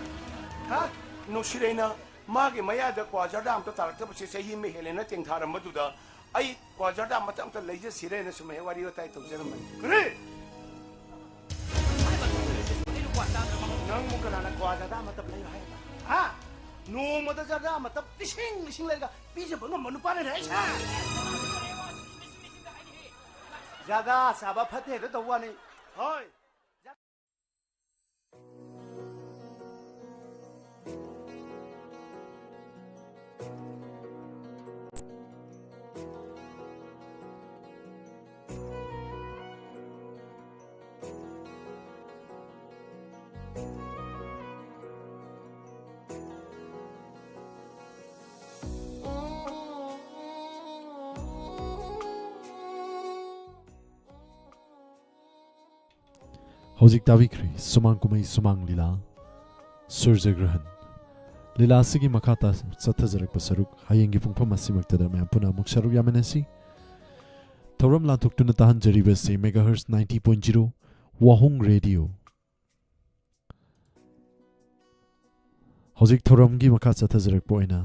ꯍꯥ? ꯅꯨꯡꯁꯤꯔꯩꯅ ꯃꯥꯒꯤ ꯃꯌꯥꯗ ꯀ꯭ꯋꯥ ꯖꯔꯗꯥ ꯑꯝꯇ ꯇꯥꯔꯛꯇꯕꯁꯦ ꯆꯍꯤ ꯑꯃ ꯍꯦꯜꯂꯦꯅ ꯇꯦꯡꯊꯥꯔꯝꯕꯗꯨꯗ ꯑꯩ ꯀ꯭ꯋꯥ ꯖꯔꯗꯥ ꯃꯇꯞ ꯑꯝꯇ ꯂꯩꯖꯁꯤꯔꯦꯅ ꯁꯨꯝ ꯍꯦꯛ ꯋꯥꯔꯤ ꯋꯥꯇꯥꯏ ꯇꯧꯖꯔꯝꯕꯅꯤ꯫ ꯀꯔꯤ? ꯅꯪꯕꯨ ꯀꯅꯥꯅ ꯀ꯭ꯋꯥ ꯖꯔꯗꯥ ꯃꯇꯞ ꯂꯩꯌꯨ ꯍꯥꯏꯕ? ꯍꯥ? ꯅꯣꯡꯃꯗ ꯖꯔꯗꯥ ꯃꯇꯞ ꯂꯤꯁꯤꯡ ꯂꯤꯁꯤꯡ ꯂꯩꯔꯒ ꯄꯤꯖꯕ ꯉꯝꯕ ꯅꯨꯄꯥꯅ ꯂꯩ ꯁꯥ? ꯖꯔꯗꯥ ꯆꯥꯕ ꯐꯠꯇꯦ ꯍꯦꯛꯇ ꯇꯧꯕ ꯋꯥꯅꯤ꯫ ꯍꯣꯏ꯫ ꯍꯧꯖꯤꯛ ꯇꯥꯕꯤꯈ꯭ꯔꯦ ꯁꯨꯃꯥꯡ ꯀꯨꯝꯍꯩ ꯁꯨꯃꯥꯡ ꯂꯤꯂꯥ, ꯁꯨꯔꯖꯒ꯭ꯔꯍꯟ꯫ ꯂꯤꯂꯥ ꯑꯁꯤꯒꯤ ꯃꯈꯥ ꯇꯥ-, ꯆꯠꯊꯖꯔꯛꯄ ꯁꯔꯨꯛ ꯍꯌꯦꯡꯒꯤ ꯄꯨꯡꯐꯝ ꯑꯁꯤꯃꯛꯇꯗ ꯃꯌꯥꯝ ꯄꯨꯟꯅ ꯑꯃꯨꯛ ꯁꯔꯨꯛ ꯌꯥꯃꯤꯟꯅꯁꯤ꯫ ꯊꯧꯔꯝ ꯂꯥꯟꯊꯣꯛꯇꯨꯅ ꯇꯥꯍꯟꯖꯔꯤꯕꯁꯤ megahertz ninety point zero ꯋꯥꯍꯣꯡ ꯔꯦꯗꯤꯑꯣ꯫ ꯍꯧꯖꯤꯛ ꯊꯧꯔꯝꯒꯤ ꯃꯈꯥ ꯆꯠꯊꯖꯔꯛꯄ ꯑꯣꯏꯅ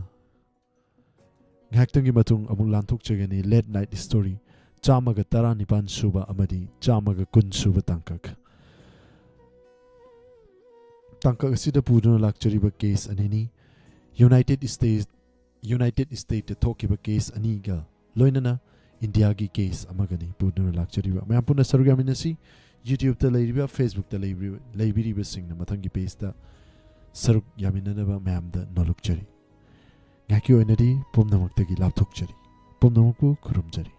ꯉꯥꯏꯍꯥꯛꯇꯪꯒꯤ ꯃꯇꯨꯡ ꯑꯃꯨꯛ ꯂꯥꯟꯊꯣꯛꯆꯒꯅꯤ Late Night Story ꯆꯥꯝꯃꯒ ꯇꯔꯥꯅꯤꯄꯥꯟ ꯁꯨꯕ ꯑꯃꯗꯤ ꯆꯥꯝꯃꯒ ꯀꯨꯟ ꯁꯨꯕ ꯇꯥꯡꯀꯛ꯫ ꯇꯥꯡꯀꯛ ꯑꯁꯤꯗ ꯄꯨꯗꯨꯅ ꯂꯥꯛꯆꯔꯤꯕ ꯀꯦꯁ ꯑꯅꯤꯅꯤ꯫ ꯌꯨꯅꯥꯏꯇꯦꯗ ꯁ꯭ꯇꯦꯠ, ꯌꯨꯅꯥꯏꯇꯦꯗ ꯁ꯭ꯇꯦꯠꯇ ꯊꯣꯛꯈꯤꯕ ꯀꯦꯁ ꯑꯅꯤꯒ ꯂꯣꯏꯅꯅ ꯏꯟꯗꯤꯌꯥꯒꯤ ꯀꯦꯁ ꯑꯃꯒꯅꯤ ꯄꯨꯗꯨꯅ ꯂꯥꯛꯆꯔꯤꯕ꯫ ꯃꯌꯥꯝ ꯄꯨꯟꯅ ꯁꯔꯨꯛ ꯌꯥꯃꯤꯟꯅꯁꯤ꯫ YouTube-ꯇ ꯂꯩꯔꯤꯕ, Facebook-ꯇ ꯂꯩꯕꯤꯔꯤꯕ, ꯂꯩꯕꯤꯔꯤꯕꯁꯤꯡꯅ ꯃꯊꯪꯒꯤ page-ꯇ ꯁꯔꯨꯛ ꯌꯥꯃꯤꯟꯅꯅꯕ ꯃꯌꯥꯝꯗ ꯅꯣꯜꯂꯨꯛꯆꯔꯤ꯫ ꯉꯥꯏꯍꯥꯛꯀꯤ ꯑꯣꯏꯅꯗꯤ ꯄꯨꯝꯅꯃꯛꯇꯒꯤ ꯂꯥꯞꯊꯣꯛꯆꯔꯤ꯫ ꯄꯨꯝꯅꯃꯛꯄꯨ ꯈꯨꯔꯨꯝꯖꯔꯤ꯫